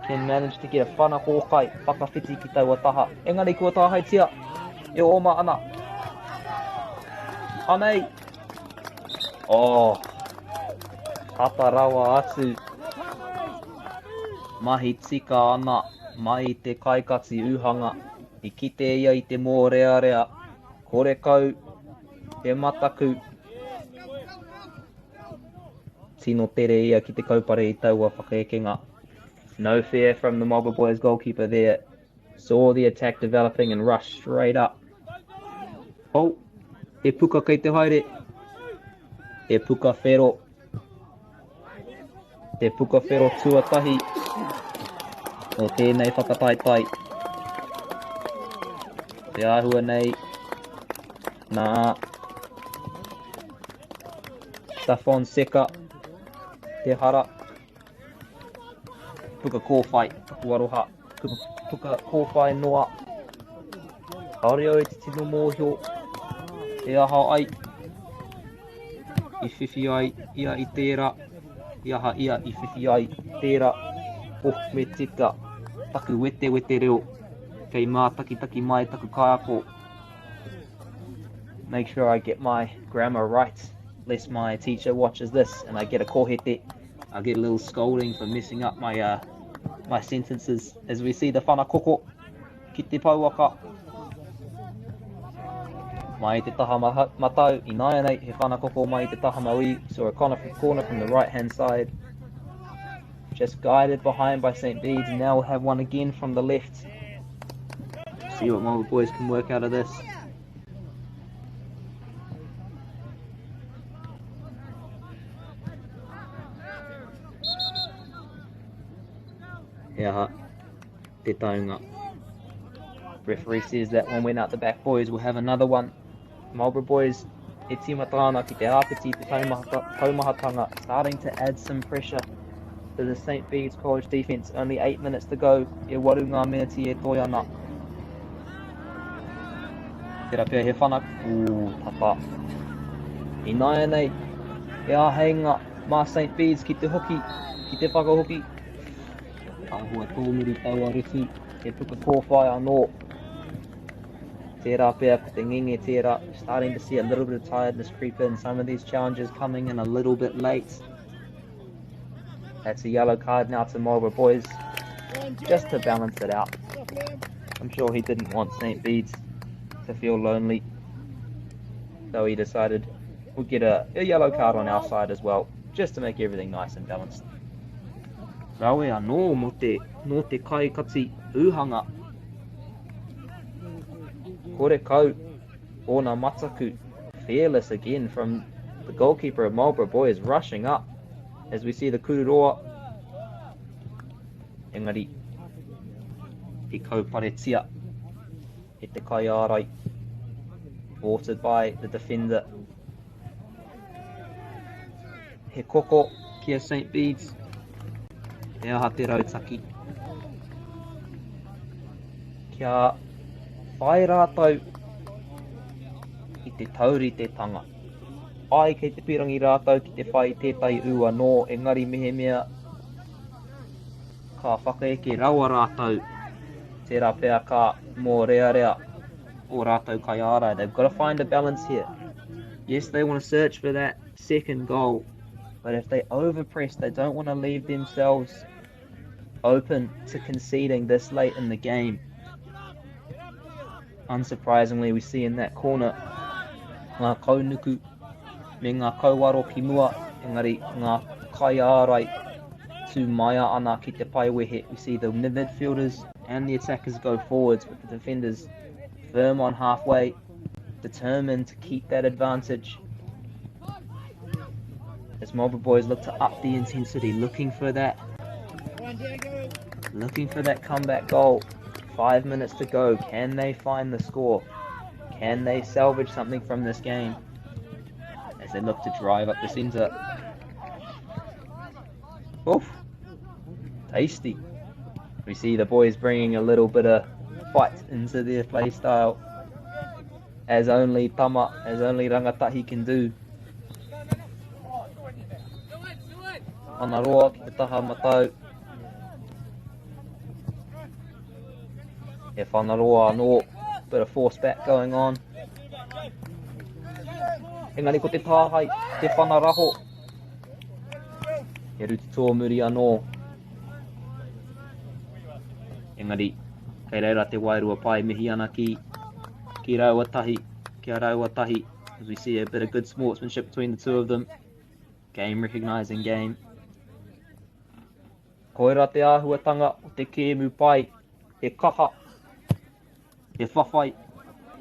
can manage to get a whana hōkai whakawhiti ki taua taha. Engari kua tāhaitia e oma ana. Anei! Oh! Tata rawa atu. Mahi tika ana mai te kaikati uhanga. I kite ia i te mōrearea. Kore kau, he mataku. Tino tere ia ki te kaupare i taua whakaekenga. No fear from the Marlborough Boys goalkeeper there. Saw the attack developing and rushed straight up. Oh, he puka kei te haere. He puka whero. Te puka whero tuatahi o tēnei whakataetae. Te āhua nei, nā. Da Fonseca, te hara. Puka kōwhai, taku aroha. Puka kōwhai noa. Kāore au i te tino mōhio he aha ai i whiwhi ai ia i tērā, i aha ia i whiwhi ai tērā. Oh, me tika taku wetewete reo kei mātakitaki mai taku kaiako. Make sure I get my grammar right, lest my teacher watches this and I get a kohete. I get a little scolding for messing up my, uh, my sentences as we see the whanakoko ki te pouaka. Mai te taha matau, ināianei he whanakoko mai te taha mauī, so a corner from, corner from the right hand side. Just guided behind by St. Bede's, now we'll have one again from the left. See what Marlborough boys can work out of this. He aha te taunga. Referee says that one went out the back. Boys will have another one. Marlborough boys e tīmata ana ki te āpiti te taumahatanga, starting to add some pressure to the St. Bede's College defense. Only 8 minutes to go. E waru ngā miniti e toi ana. Tērā pea he whana. Ooh, tata. Ināianei, e āheinga mā St. Bede's ki te hoki, ki te whakahoki. Āhua tōmuri taua rutu, he puka kōwhai anō. Tērā pea ko te ngenge tērā. Starting to see a little bit of tiredness creep in. Some of these challenges coming in a little bit late. That's a yellow card now to Marlborough boys, just to balance it out. I'm sure he didn't want St. Bede's to feel lonely, so he decided we'll get a, a yellow card on our side as well, just to make everything nice and balanced. Rawe anō mō te, nō te kaikati ūhanga. Kore kau ōna mataku. Fearless again from the goalkeeper of Marlborough Boys rushing up as we see the Kururoa. Engari, i kauparetia e te kaiārai. Watered by the defender. He koko ki a St. Bede's. He aha te rautaki. Kia whai rātou i te tauritetanga. Ai, kei te pirangi rātou ki te whai tētahi ū anō, engari mehemea ka whakaeke rawa rātou, tērā pea ka mōrearea o rātou kaiārai. They've got to find a balance here. Yes, they want to search for that second goal, but if they overpress, they don't want to leave themselves open to conceding this late in the game. Unsurprisingly, we see in that corner ngā kaunuku me ngā kauaro ki mua, engari ngā kaiārai tū maia ana ki te paewehe. We see the midfielders and the attackers go forwards, but the defenders firm on halfway, determined to keep that advantage. As Marlborough boys look to up the intensity, looking for that, looking for that comeback goal. 5 minutes to go. Can they find the score? Can they salvage something from this game? As they look to drive up the centre. Oof. Tasty. We see the boys bringing a little bit of fight into their play style. As only tama, as only rangatahi can do. Anaroa ki te taha matau. He whanaroa anō, bit of force back going on. Engari ko te tāhai, te whanaraho. He rutu tōmuri anō. Engari, kei reira te wairua pai mihi ana ki, ki raua tahi, ki a raua tahi. As we see a bit of good sportsmanship between the two of them. Game recognising game. Koira te āhuatanga o te kēmu pai, he kaha, he whawhai,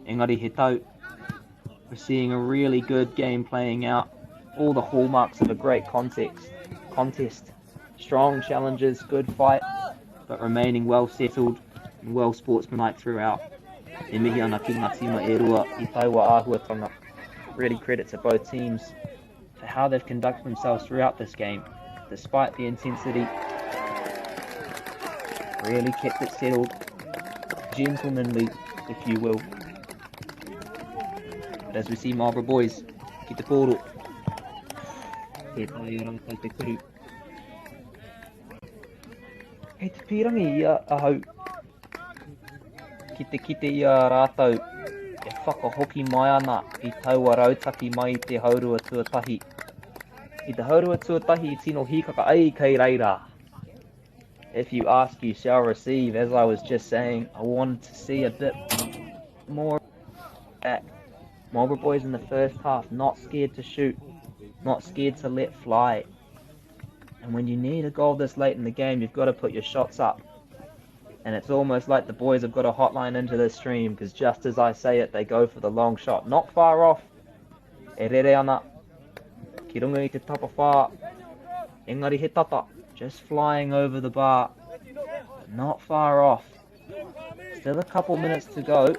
engari he tau. We're seeing a really good game playing out. All the hallmarks of a great context, contest. Strong challenges, good fight, but remaining well settled and well sportsmanlike throughout. E mihi ana ki ngā tīma e rua i taua āhuatanga. Really credit to both teams for for how they've conducted themselves throughout this game, despite the intensity. Really kept it settled, gentlemanly, if you will. But as we see Marlborough boys, ki te pōro. He tai rātou te kuru. Kei te pīrangi ia ahau ki te kite i a rātou e whakahoki mai ana i taua rautaki mai i te haurua tuatahi. I te haurua tuatahi i tino hīkaka ai kei reira. If you ask, you shall receive. As I was just saying, I wanted to see a bit more back. Marlborough boys in the first half, not scared to shoot, not scared to let fly. And when you need a goal this late in the game, you've got to put your shots up. And it's almost like the boys have got a hotline into the stream, because just as I say it, they go for the long shot. Not far off. E rere ana. Ki runga i te tapawhā. Engari he tata. Just flying over the bar. Not far off. Still a couple minutes to go.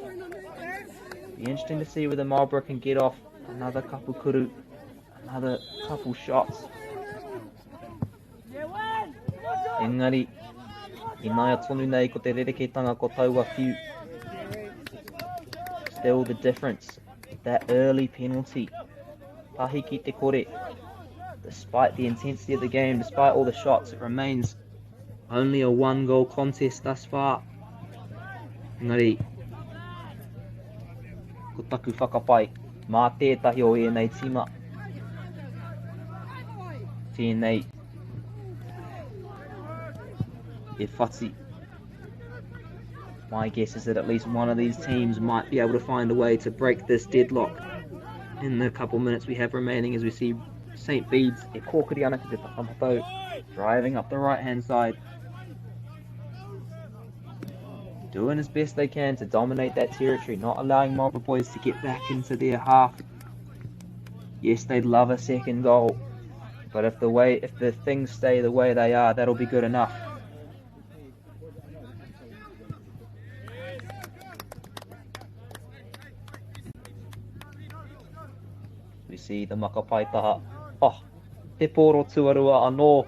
Be interesting to see whether Marlborough can get off another couple kuru, another couple shots. Engari, inaia tonu nei ko te rerekētanga ko taua whiu. Still the difference. That early penalty. Tahi ki te kore. Despite the intensity of the game, despite all the shots, it remains only a one-goal contest thus far. Engari, ko taku whakapai, mā tētahi o ēnei tīma. Tēnei e whati. My guess is that at least one of these teams might be able to find a way to break this deadlock in the couple minutes we have remaining, as we see St. Bede's e kōkiri ana ki te tahamatau, driving up the right-hand side, doing as best they can to dominate that territory, not allowing Marlborough boys to get back into their half. Yes, they'd love a second goal, but if the things stay the way they are, that'll be good enough. We see the Makapaitaha. Oh, te pōro tuarua anō.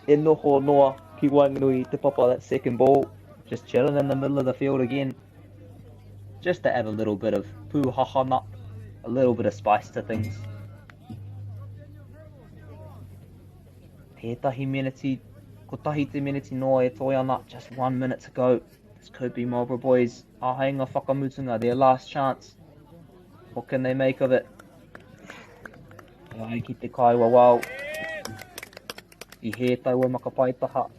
E noho noa ki waenganui te papa, that second ball. Just chilling in the middle of the field again. Just to add a little bit of pūhahana, a little bit of spice to things. Tētahi miniti, kotahi te miniti noa e toi ana, just 1 minute to go. This could be Marlborough boys. Āheinga whakamutunga, their last chance. What can they make of it? Ai ki te kai wawao. I he taua makapaitaha.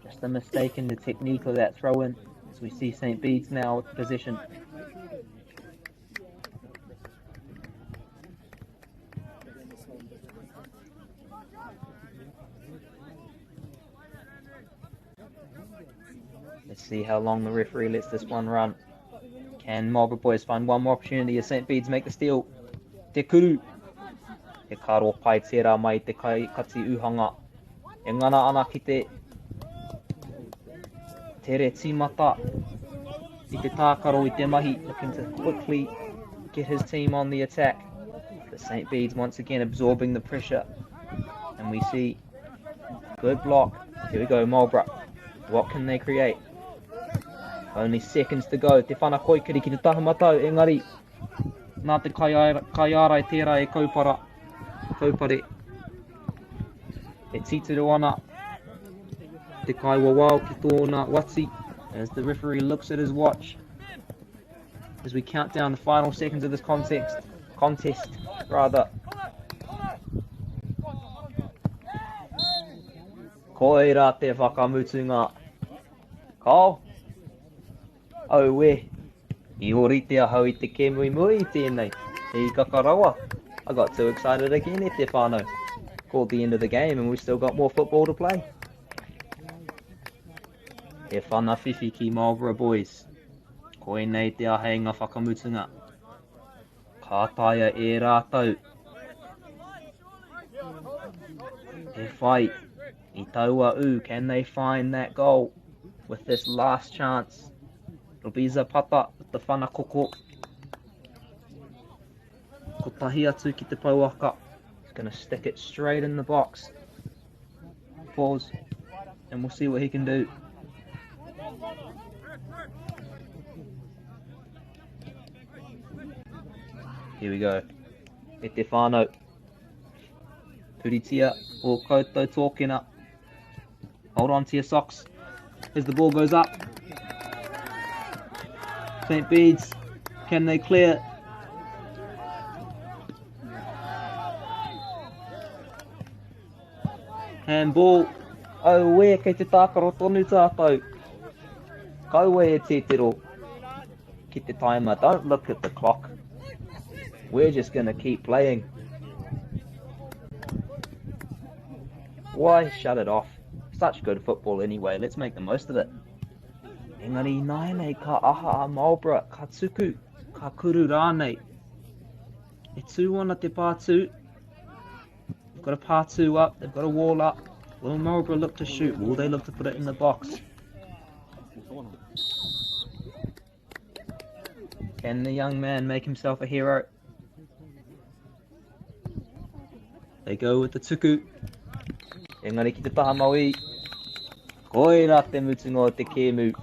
Just a mistake in the technique of that throw-in. As we see St. Bede's now with the position. Let's see how long the referee lets this one run. Can Marlborough boys find one more opportunity as St. Bede's make the steal? Te kuru. Te karo pai tērā mai te kai kati uhanga. E ngana ana ki te tere tīmata i te tākaro i te mahi, looking to quickly get his team on the attack. The St. Bede's once again absorbing the pressure. And we see good block. Here we go, Marlborough. What can they create? Only seconds to go. Te whana koikiri ki te taha matau, engari nā te kaiārai tērā e kaupara. Kaupare. E titiro ana te kaiwawao ki tōna wati as the referee looks at his watch as we count down the final seconds of this contest rather. Koira te whakamutunga. Kao? Aue. I ori te ahau i te kēmui mui i tēnei. He kaka rawa. I got too excited again e te whānau. Called the end of the game and we've still got more football to play. He whana whiwhi ki Marlborough boys. Koinei te aheinga whakamutunga. Ka taea e rātou. He whai i taua u. Can they find that goal with this last chance? It'll be Zapata with the whana koko. Kotahi atu ki te pouaka. Gonna stick it straight in the box. Pause. And we'll see what he can do. Here we go. E te whānau. Puritia o koutou tōkena. Hold on to your socks as the ball goes up. St. Bede's, can they clear? Handball. Auē, kei te tākaro tonu tātou. Kaua e titiro ki te timer. Don't look at the clock. We're just going to keep playing. Why shut it off? Such good football anyway. Let's make the most of it. Engari ināianei ka aha a Marlborough, ka tuku, ka kuru rānei. E tū ana te pātū. They've got a pātū up, they've got a wall up. Will Marlborough look to shoot? Will they look to put it in the box? Can the young man make himself a hero? They go with the tuku. Engari ki te taha mauī. Koira te mutunga o te kēmu.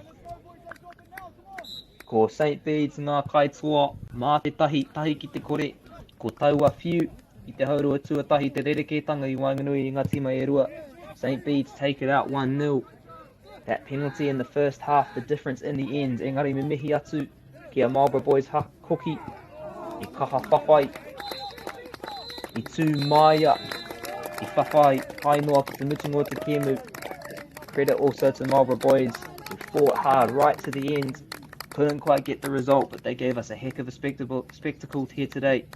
Ko St. Bede's ngā kaitoa mā te tahi, tahi ki te kore. Ko taua whiu i te haurua tuatahi te rerekētanga i waenganui i ngā tīma e rua. St. Bede's take it out 1-0. That penalty in the first half, the difference in the end. Engari me mihi atu ki a Marlborough Boys hoki i kaha whawhai, i tū māia, i whawhai tae noa ki te mutunga o te kēmu. Credit also to Marlborough Boys, who fought hard right to the end. Couldn't quite get the result, but they gave us a heck of a spectacle, spectacle here today.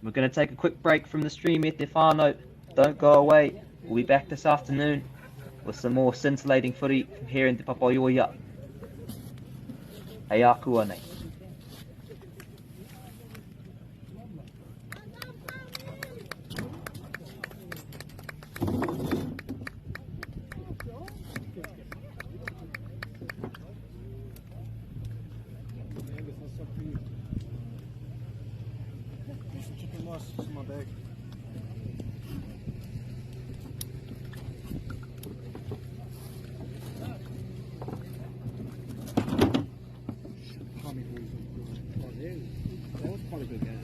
We're going to take a quick break from the stream e te whānau. Don't go away. We'll be back this afternoon with some more scintillating footy from here in Te Papaioea. Hei ākuanei. Chicken rice in my bag. That was quite a good game.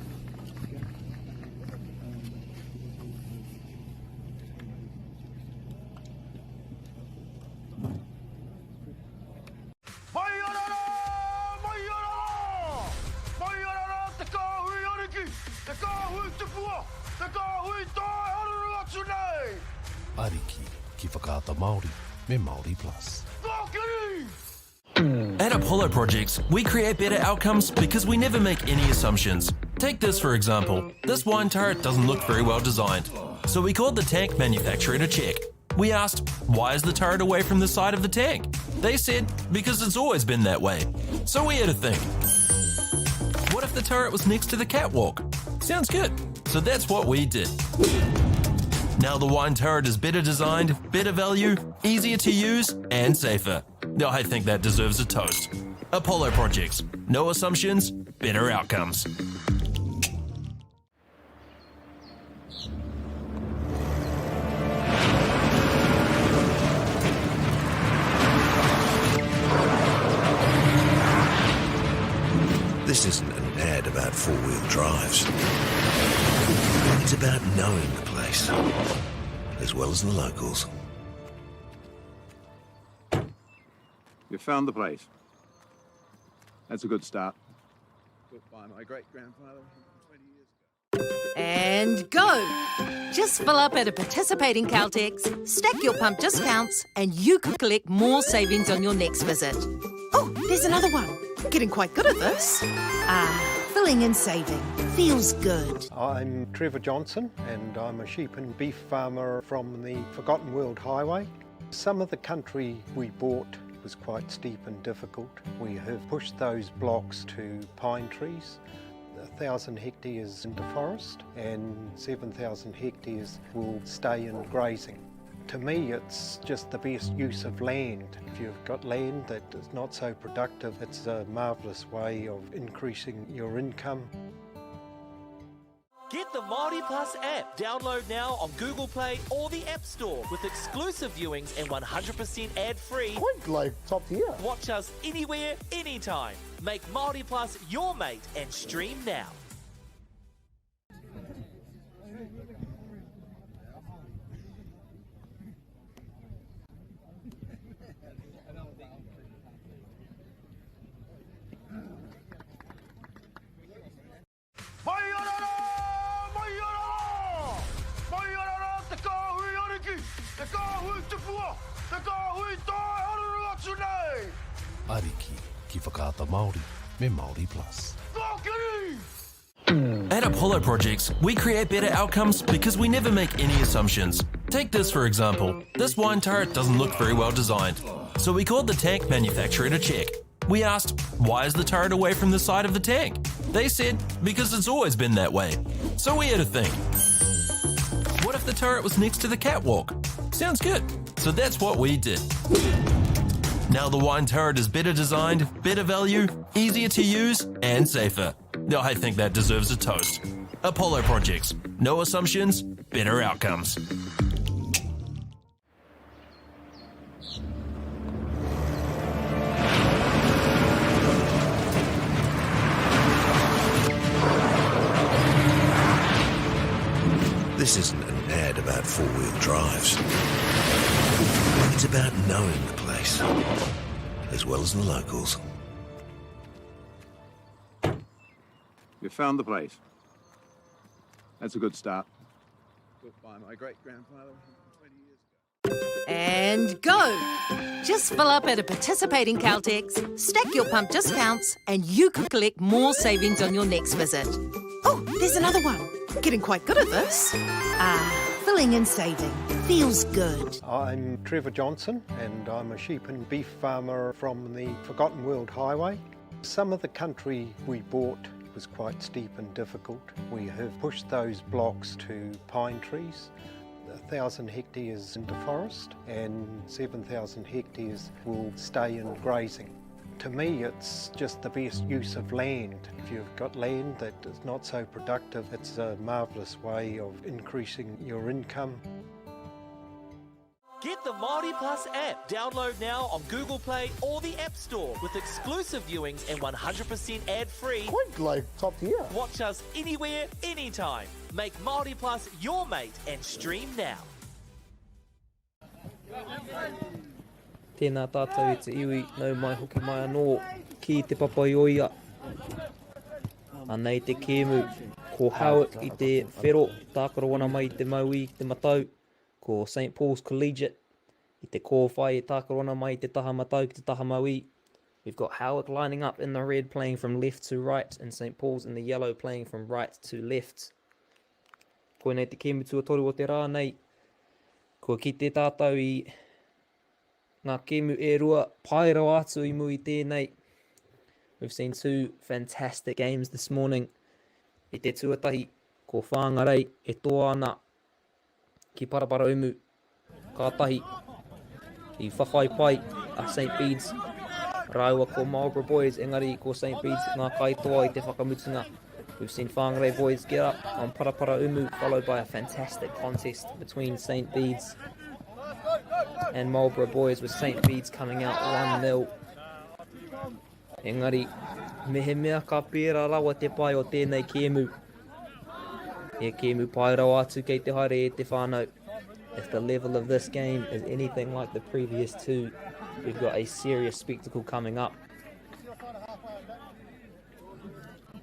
Mai ana rā! Mai ana rā! Mai ana rā te kāhui ariki, te kāhui tupua, te kāhui toi haruru atu nei! Ariki ki Whakaata Māori me Māori Plus. Kōkiri! At Apollo Projects, we create better outcomes because we never make any assumptions. Take this for example. This wine turret doesn't look very well designed. So we called the tank manufacturer to check. We asked, why is the turret away from the side of the tank? They said, because it's always been that way. So we had to think. What if the turret was next to the catwalk? Sounds good. So that's what we did. Now the wine turret is better designed, better value, easier to use, and safer. Now I think that deserves a toast. Apollo Projects. No assumptions, better outcomes. This isn't an ad about four-wheel drives. It's about knowing the place, as well as the locals. You found the place. That's a good start. Built by my great-grandfather 20 years ago. And go! Just fill up at a participating Caltex, stack your pump discounts, and you could collect more savings on your next visit. Oh, there's another one. I'm getting quite good at this. Ah, filling and saving. Feels good. I'm Trevor Johnson and I'm a sheep and beef farmer from the Forgotten World Highway. Some of the country we bought was quite steep and difficult. We have pushed those blocks to pine trees. 1,000 hectares into forest and 7,000 hectares will stay in grazing. To me, it's just the best use of land. If you've got land that is not so productive, it's a marvellous way of increasing your income. the Māori Plus app. Download now on Google Play or the App Store with exclusive viewings and 100% ad-free. Quite like top tier. Watch us anywhere, anytime. Make Māori Plus your mate and stream now. Mai ana rā! Mai ana rā! Mai ana rā te kāhui ariki, te kāhui tupua, te kāhui tae haruru atu nei! Ariki ki Whakaata Māori me Māori Plus. Kōkiri! At Apollo Projects, we create better outcomes because we never make any assumptions. Take this for example. This wine turret doesn't look very well designed. So we called the tank manufacturer to check. We asked, why is the turret away from the side of the tank? They said, because it's always been that way. So we had a think. What if the turret was next to the catwalk? Sounds good. So that's what we did. Now the wine turret is better designed, better value, easier to use, and safer. Now I think that deserves a toast. Apollo Projects. No assumptions, better outcomes. This isn't an ad about four-wheel drives. It's about knowing the place, as well as the locals. You found the place. That's a good start. Built by my great-grandfather 20 years ago. And go! Just fill up at a participating Caltex, stack your pump discounts, and you could collect more savings on your next visit. Oh, there's another one. Getting quite good at this. Ah, filling and saving. Feels good. I'm Trevor Johnson and I'm a sheep and beef farmer from the Forgotten World Highway. Some of the country we bought was quite steep and difficult. We have pushed those blocks to pine trees. 1,000 hectares into forest and 7,000 hectares will stay in grazing. To me, it's just the best use of land. If you've got land that is not so productive, it's a marvellous way of increasing your income. Get the Māori Plus app. Download now on Google Play or the App Store with exclusive viewings and 100% ad-free. Quite like top tier. Watch us anywhere, anytime. Make Māori Plus your mate and stream now. Tēnā tātou e te iwi, nau mai hoki mai anō ki Te Papaioia. Anei te kēmu, ko Howick i te whero, tākaro ana mai i te mauī ki te matau, ko St Paul's Collegiate i te kōwhai e tākaro ana mai i te taha matau ki te taha mauī. We've got Howick lining up in the red playing from left to right and St Paul's in the yellow playing from right to left. Koinei te kēmu tuatoru o te rā nei. Kua kite tātou i ngā kēmu e rua pai rawa atu i mua i tēnei. We've seen two fantastic games this morning. I te tuatahi, ko Whāngarei e toa ana ki Paraparaumu. Kātahi, i whawhai pai a St Bedes rāua ko Marlborough Boys, engari ko St Bedes ngā kaitoa i te whakamutunga. We've seen Whangarei Boys get up on Paraparaumu, followed by a fantastic contest between St Bedes and Marlborough Boys, with St Bedes coming out 1-0. Engari, mehemea ka pērā rawa te pai o tēnei kēmu, he kēmu pai rawa atu kei te haere e te whānau. If the level of this game is anything like the previous two, we've got a serious spectacle coming up.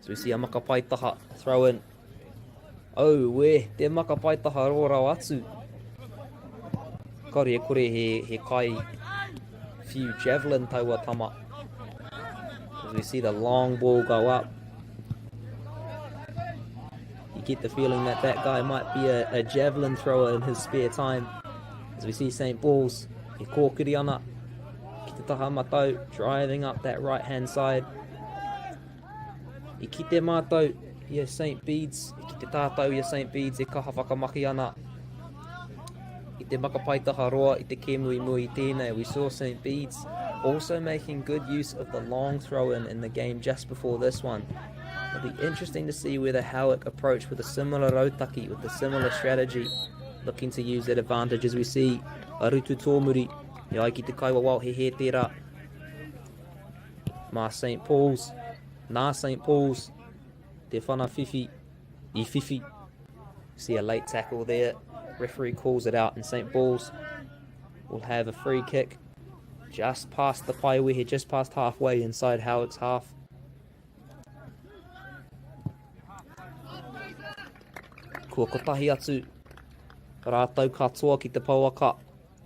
So we see a makapaitaha throw in. Oh, we, te makapaitaha rō rawa atu. Kore e kore he, he kai few javelin taua tama. As we see the long ball go up. You get the feeling that that guy might be a, a javelin thrower in his spare time. As we see St. Paul's, e kōkiri ana ki te taha matau, driving up that right hand side. I kite mātou i a St Bedes, i kite tātou i a St Bedes e kaha whakamahi ana i te makapaitaha roa i te kēmu i mua i tēnei. We saw St Bedes also making good use of the long throw-in in the game just before this one. It'll be interesting to see whether Howick approach with a similar rautaki, with a similar strategy, looking to use that advantage as we see Arutu Tōmuri, e ai ki te kaiwawao he hē tērā mā St Paul's, nā St Paul's, te whana whiwhi, i whiwhi. See a late tackle there. Referee calls it out and St Paul's will have a free kick just past the paewehe, just past halfway inside Howick's half. Kua kotahi atu rātou katoa ki te pouaka.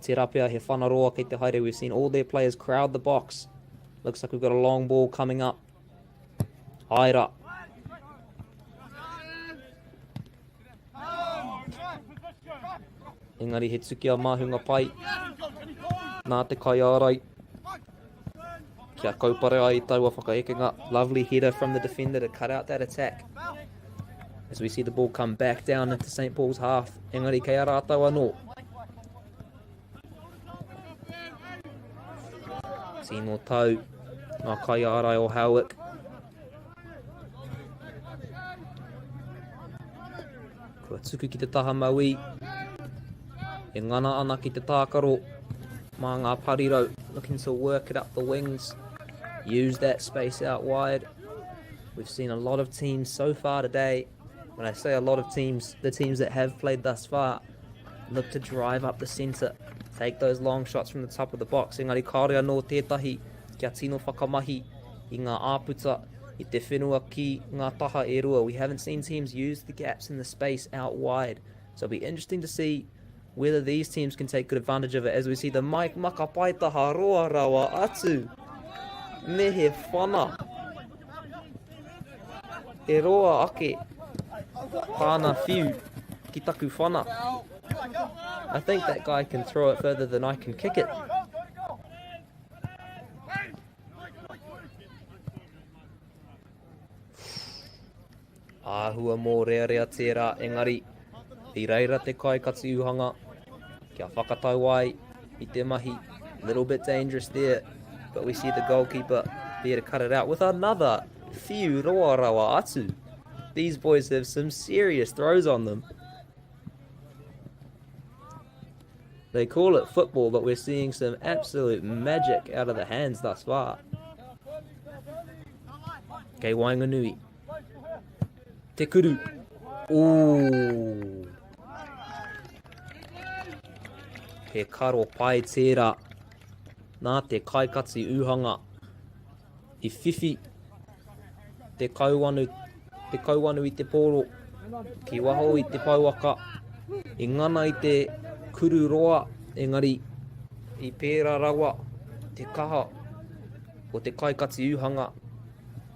Tērā pea he whanaroa kei te haere. We've seen all their players crowd the box. Looks like we've got a long ball coming up. Haera. Engari he tuki a Māhunga pai nā te kaiārai kia kaupare ai i taua whakaekenga. Lovely header from the defender to cut out that attack. As we see the ball come back down into St Paul's half. Engari kei a rātou anō. Tino tau ngā kaiārai o Howick. Kua tuku ki te taha mauī. E ngana ana ki te tākaro mā ngā parirau. Looking to work it up the wings. Use that space out wide. We've seen a lot of teams so far today. When I say a lot of teams, the teams that have played thus far look to drive up the centre. Take those long shots from the top of the box. Engari kāore anō tētahi kia tino whakamahi i ngā āputa i te whenua ki ngā taha e rua. We haven't seen teams use the gaps in the space out wide. So it'll be interesting to see whether these teams can take good advantage of it as we see the Mike Makapaitaha roa rawa atu. Me he whana. E roa ake tāna whiu ki taku whana. I think that guy can throw it further than I can kick it. Āhua mōrearea tērā, engari, i reira te kai kati uhanga, kia whakatau ai i te mahi. Little bit dangerous there, but we see the goalkeeper there to cut it out with another whiu roa rawa atu. These boys have some serious throws on them. They call it football, but we're seeing some absolute magic out of the hands thus far. Kei waenganui. Te kuru. Ooh. He karo pai tērā. Nā te kaikati uhanga. I whiwhi te kauanu, te kauanu i te pōro ki waho i te pouaka, i ngana i te kuru roa, engari i pērā rawa te kaha o te kaikati uhanga.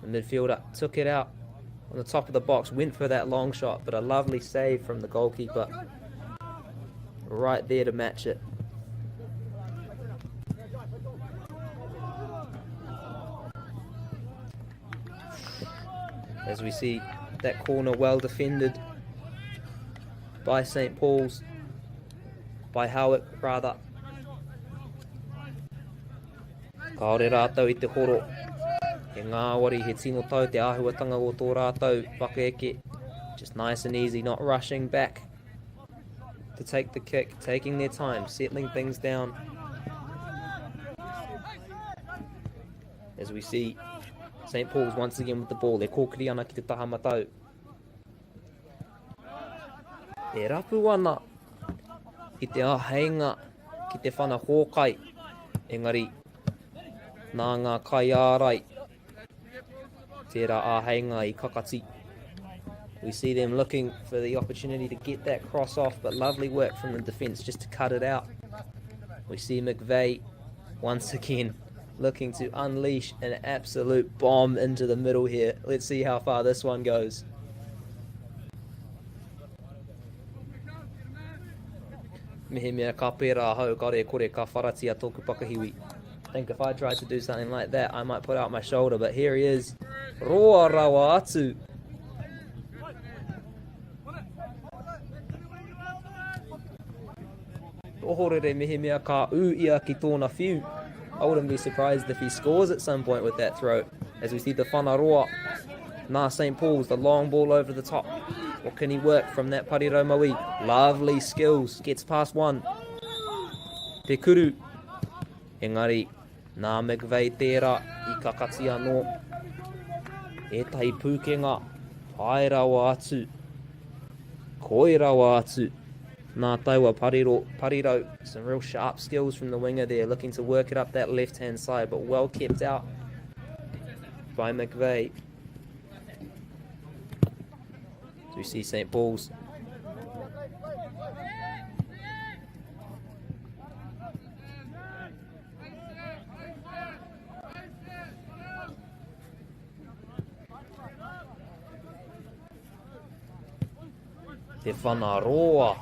The midfielder took it out on the top of the box, went for that long shot, but a lovely save from the goalkeeper right there to match it. As we see that corner well defended by St. Paul's, by Howick rather. Kāore rātou i te horo. He ngāwari, he tino tau te āhuatanga o tō rātou whakaeke. Just nice and easy, not rushing back to take the kick, taking their time, settling things down. As we see St. Paul's once again with the ball. E kōkiri ana ki te taha matau. E rapu ana i te āheinga ki te whana hōkai. Engari, nā ngā kaiārai tērā āheinga i kakati. We see them looking for the opportunity to get that cross off, but lovely work from the defence just to cut it out. We see McVeigh once again looking to unleash an absolute bomb into the middle here. Let's see how far this one goes. Mehemea ka pērā ahau, kāore e kore ka wharatia tōku pakahiwi. I think if I tried to do something like that, I might put out my shoulder, but here he is. Roa rawa atu. Ohorere mehemea ka ū ia ki tōna whiu. I wouldn't be surprised if he scores at some point with that throw. As we see the whanaroa. Nā St. Paul's, the long ball over the top. What can he work from that parirau maui? Lovely skills. Gets past one. Te kuru. Engari, nā McVeigh tērā i kakati anō. Ētahi pūkenga, pai rawa atu. Koi rawa atu. Nā taua pariro, parirau, some real sharp skills from the winger there, looking to work it up that left-hand side, but well kept out by McVeigh. So we see St. Paul's Te whanaroa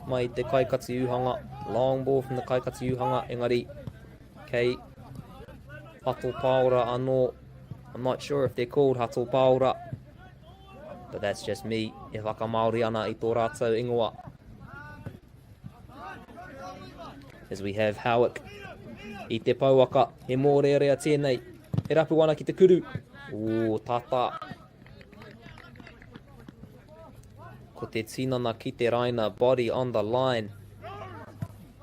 mai te kaikati uhanga. Long ball from the kaikati uhanga. Engari, kei Hato Paora anō. I'm not sure if they're called Hato Paora. But that's just me e whakamāori ana i tō rātou ingoa. As we have Howick i te pouaka, he mōrearea tēnei. E rapu ana ki te kuru. Ū, tata. Ko te tinana ki te raina, body on the line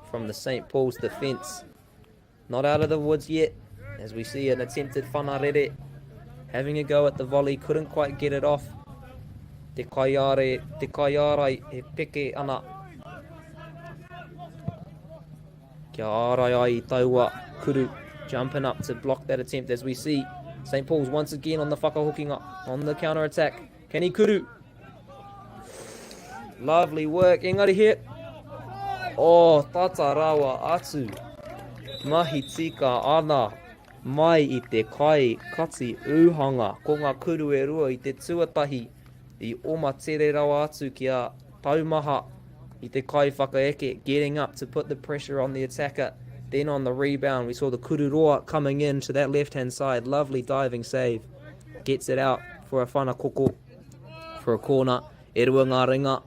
from the St. Paul's defence. Not out of the woods yet, as we see an attempted whanarere. Having a go at the volley, couldn't quite get it off. Te kaiāre, te kaiārai e peke ana. Kia ārai ai i taua kuru, jumping up to block that attempt as we see St. Paul's once again on the whakahokinga, on the counter attack. Can he kuru? Lovely work, engari he... Oh, tata rawa atu. Mahi tika ana mai i te kai kati uhanga. Ko ngā kuru e rua i te tuatahi i oma tere rawa atu ki a taumaha i te kai whakaeke, getting up to put the pressure on the attacker. Then on the rebound, we saw the Kururoa coming in to that left-hand side. Lovely diving save. Gets it out for a whana koko for a corner. E rua ngā ringa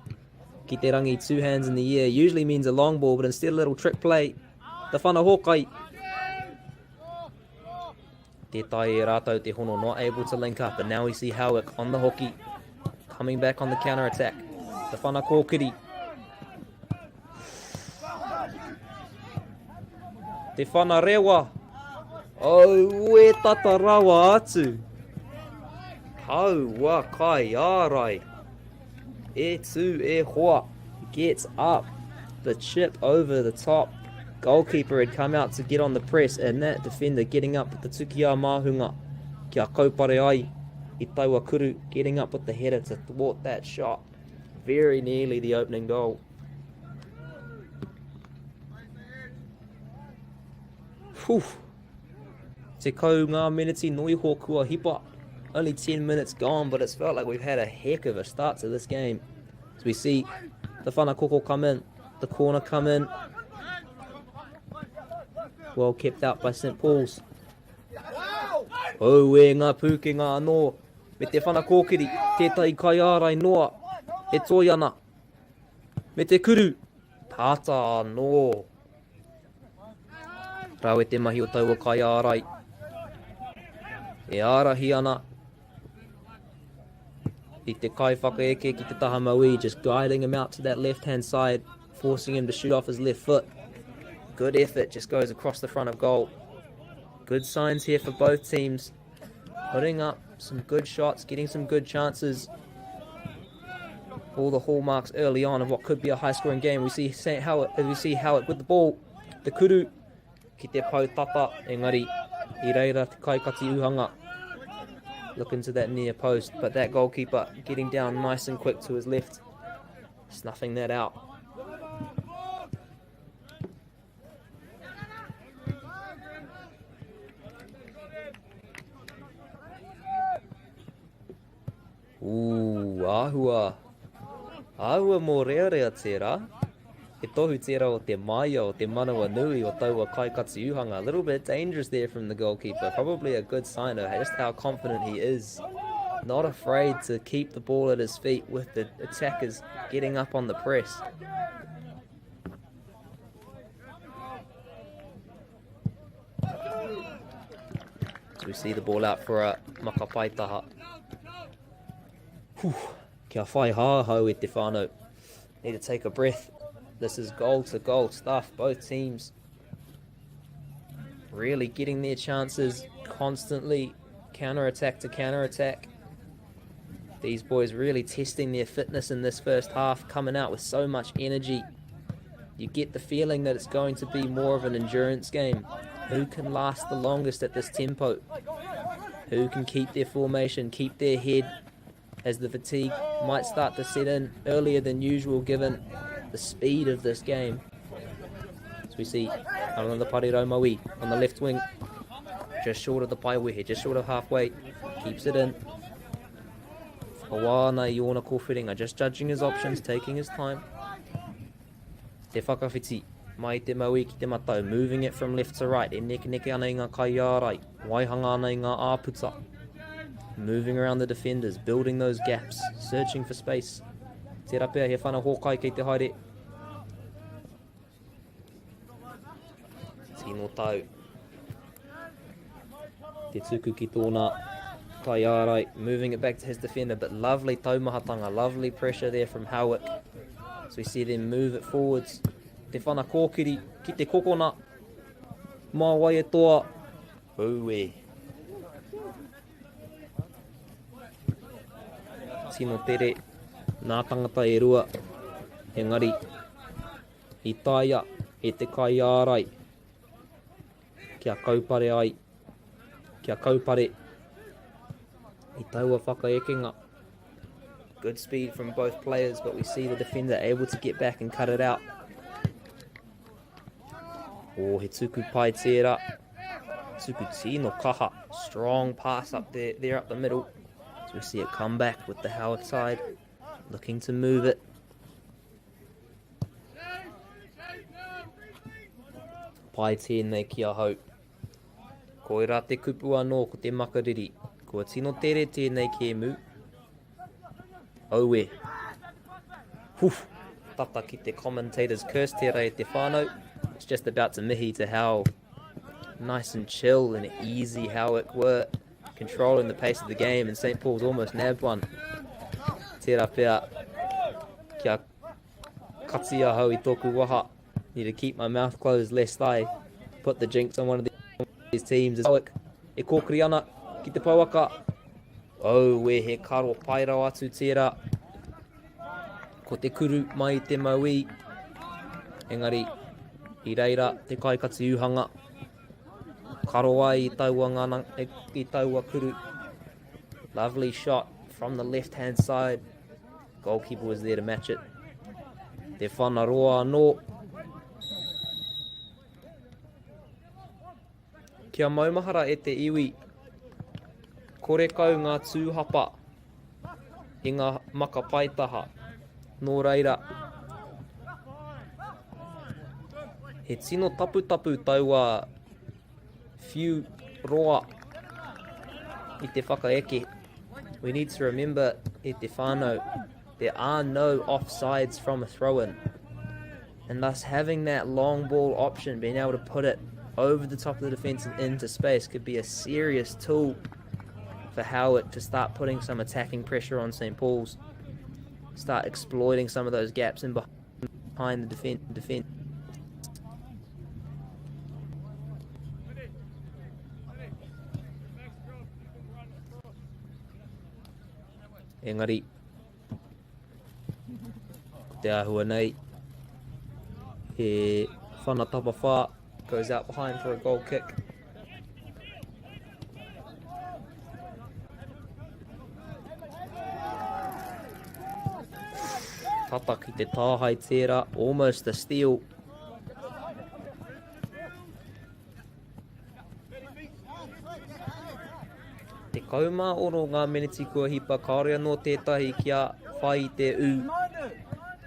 ki te rangi, two hands in the air. Usually means a long ball, but instead a little trick play. The whana hōkai. Te tai e rātou te hono, not able to link up. And now we see Howick on the hoki, coming back on the counter attack. The whana kōkiri. Te whana rewa. Aue tata rawa atu. Taua kai ārai. E tū e hoa. Gets up. The chip over the top. Goalkeeper had come out to get on the press and that defender getting up with the tuki a māhunga. Kia kaupare ai i taua kuru getting up with the header to thwart that shot. Very nearly the opening goal. Whew. Te kau ngā miniti no iho kua hipa. Only 10 minutes gone, but it's felt like we've had a heck of a start to this game. As we see the Whanakoko come in, the corner come in. Well kept out by St. Paul's. Oh, e ngā pūkenga anō. Me te whana kōkiri, tētahi kaiārai noa, e toi ana. Me te kuru, tata anō. Rawe te mahi o taua kaiārai. E ārahi ana i te kaiwhakaeke ki te taha mauī, just guiding him out to that left-hand side, forcing him to shoot off his left foot. Good effort, just goes across the front of goal. Good signs here for both teams. Putting up some good shots, getting some good chances. All the hallmarks early on of what could be a high-scoring game. We see St. Howard, as we see Howard with the ball. The kuru ki te pau tata, engari i reira te kaikati uhanga. Look into that near post, but that goalkeeper getting down nice and quick to his left, snuffing that out. Ooh, āhua. Āhua mōrearea tērā. He tohu tērā o te māia, o te manawa nui o taua kaikati uhanga. A little bit dangerous there from the goalkeeper. Probably a good sign of just how confident he is. Not afraid to keep the ball at his feet with the attackers getting up on the press. So we see the ball out for a Makapaitaha. Whew. Kia whai hā ahau e te whānau. Need to take a breath. This is goal to goal stuff. Both teams really getting their chances constantly. Counter attack to counter attack. These boys really testing their fitness in this first half, coming out with so much energy. You get the feeling that it's going to be more of an endurance game. Who can last the longest at this tempo? Who can keep their formation, keep their head, as the fatigue might start to set in earlier than usual given the speed of this game. So we see another Parirau Maui on the left wing, just short of the paewehe, just short of halfway, keeps it in. Whakawana i ōna kōwhiringa, just judging his options, taking his time. Te whakawhiti, mai te maui ki te matau, moving it from left to right, e nekeneke ana i ngā kaiārai, waihanga ana i ngā āputa. Moving around the defenders, building those gaps, searching for space. Tērā pea he whana hōkai kei te haere. Tino tau. Te tuku ki tōna kaiārai, moving it back to his defender, but lovely taumahatanga, lovely pressure there from Howick. So we see them move it forwards. Te whana kōkiri ki te kokona. Mā wai e toa. Ue. Tino tere nā tangata e rua, engari i taea e te kaiārai kia kaupare ai, kia kaupare i taua whakaekenga. Good speed from both players, but we see the defender able to get back and cut it out. Oh, he tuku pai tērā. Tuku tino kaha. Strong pass up there, there up the middle. So we see it come back with the Howick side, looking to move it. Pai tēnei ki ahau. Koirā te kupu anō ko te makariri. Kua tino tere tēnei kēmu. Aue. Huf. Tata ki te commentator's curse tērā e te whānau. It's just about to mihi to how nice and chill and easy Howick were controlling the pace of the game and St. Paul's almost nabbed one. Tērā pea kia kati ahau i tōku waha. Need to keep my mouth closed lest I put the jinx on one of these teams. Howick e kōkiri ana ki te pouaka. Aue, he karo pai rawa atu tērā. Ko te kuru mai i te mauī. Engari, i reira te kaikati uhanga. Karo ai i taua, ngana, i taua kuru. Lovely shot from the left hand side. Goalkeeper was there to match it. Te whanaroa anō. Kia maumahara e te iwi, korekau ngā tūhapa i ngā maka paetaha. Nō reira, he tino taputapu taua whiu roa i te whakaeke. We need to remember e te whānau, there are no offsides from a throw-in. And thus having that long ball option, being able to put it over the top of the defence and into space could be a serious tool for Howick to start putting some attacking pressure on St. Paul's. Start exploiting some of those gaps in behind the defence. defense. Engari, ko te āhua nei, he whana tapawhā goes out behind for a goal kick. Tata ki te tāhae tērā, almost a steal. 16 ngā meneti kua hipa, kāore anō tētahi kia whai i te ū.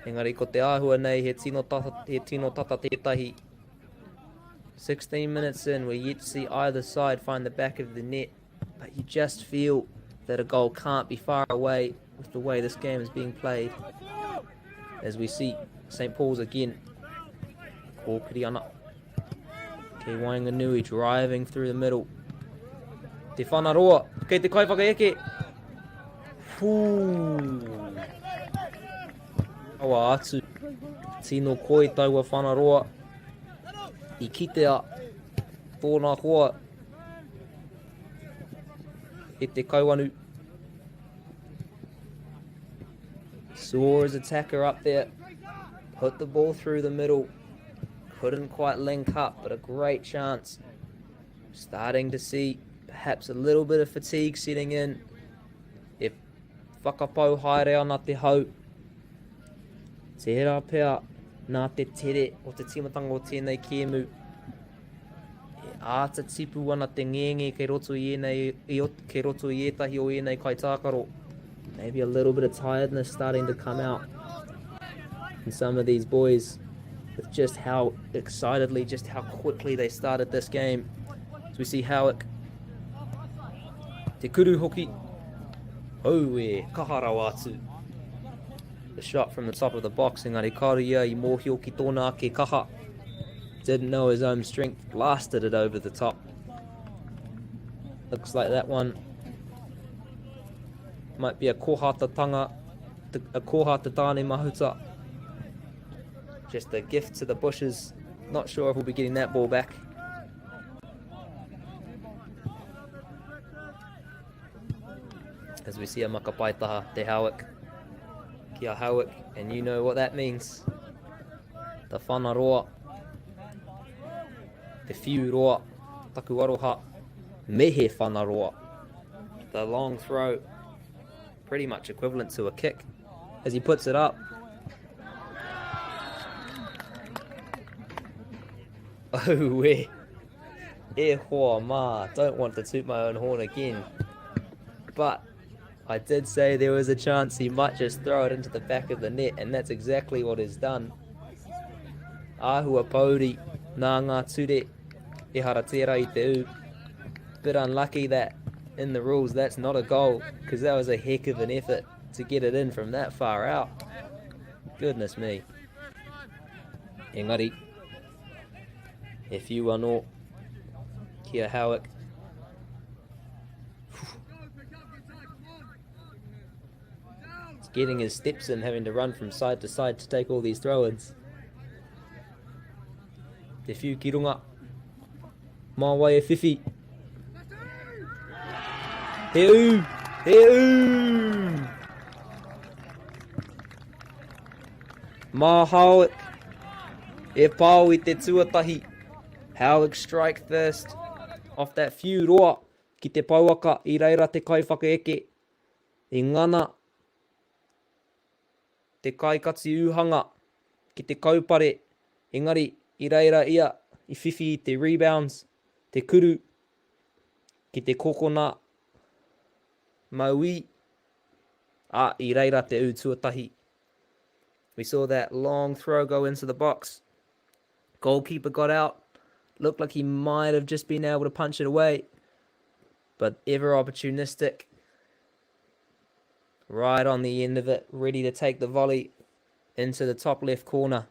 Engari ko te āhua nei he tino tata, he tino tata tētahi. 16 minutes in, we're yet to see either side find the back of the net, but you just feel that a goal can't be far away with the way this game is being played. As we see St. Paul's again, kōkiri ana. Kei waenganui, driving through the middle. Te whanaroa, kei te kaiwhakaeke. Pū! Rawa atu. Tino koi taua whanaroa. I kitea tōna hoa e te kauanu. Saw his attacker up there. Put the ball through the middle. Couldn't quite link up, but a great chance. Starting to see perhaps a little bit of fatigue setting in. E whakapau haere ana te hau. Tērā pea nā te tere o te tīmatanga o tēnei kēmu. E āta tipu ana te ngēngē kei roto i ēnei, i, kei roto i ētahi o ēnei kaitākaro. Maybe a little bit of tiredness starting to come out in some of these boys with just how excitedly, just how quickly they started this game. So we see Howick. Te kuru hoki. Aue, kaha rawa atu. The shot from the top of the box, engari kāore ia i mōhio ki tōna ake kaha. Didn't know his own strength, blasted it over the top. Looks like that one might be a kohatatanga, a kohata tāne mahuta. Just a gift to the bushes. Not sure if we'll be getting that ball back. As we see a makapaitaha, Te Howick. Kia Howick, and you know what that means. Te whanaroa, te whiuroa, taku aroha, me he whanaroa. The long throw, pretty much equivalent to a kick as he puts it up. Oh, eh. E hoa mā, don't want to toot my own horn again. But I did say there was a chance he might just throw it into the back of the net, and that's exactly what he's done. Āhua pōuri nā ngā ture ehara tērā i te ū. Bit unlucky that in the rules that's not a goal, because that was a heck of an effort to get it in from that far out. Goodness me. Engari, he whiu anō ki a Howick. It's getting his steps in, having to run from side to side to take all these throw-ins. Te whiu ki runga. Mā wai e whiwhi. He ū! He ū! Mā Howick e pao i te tuatahi. Howick strike first off that whiu roa. Ki te pouaka i reira te kaiwhakaeke i ngana te kaikati ūhanga ki te kaupare, engari i reira ia i whiwhi i te rebounds, te kuru ki te kokona mauī, ā, i reira te ū tuatahi. We saw that long throw go into the box. Goalkeeper got out. Looked like he might have just been able to punch it away. But ever opportunistic. Right on the end of it, ready to take the volley into the top left corner.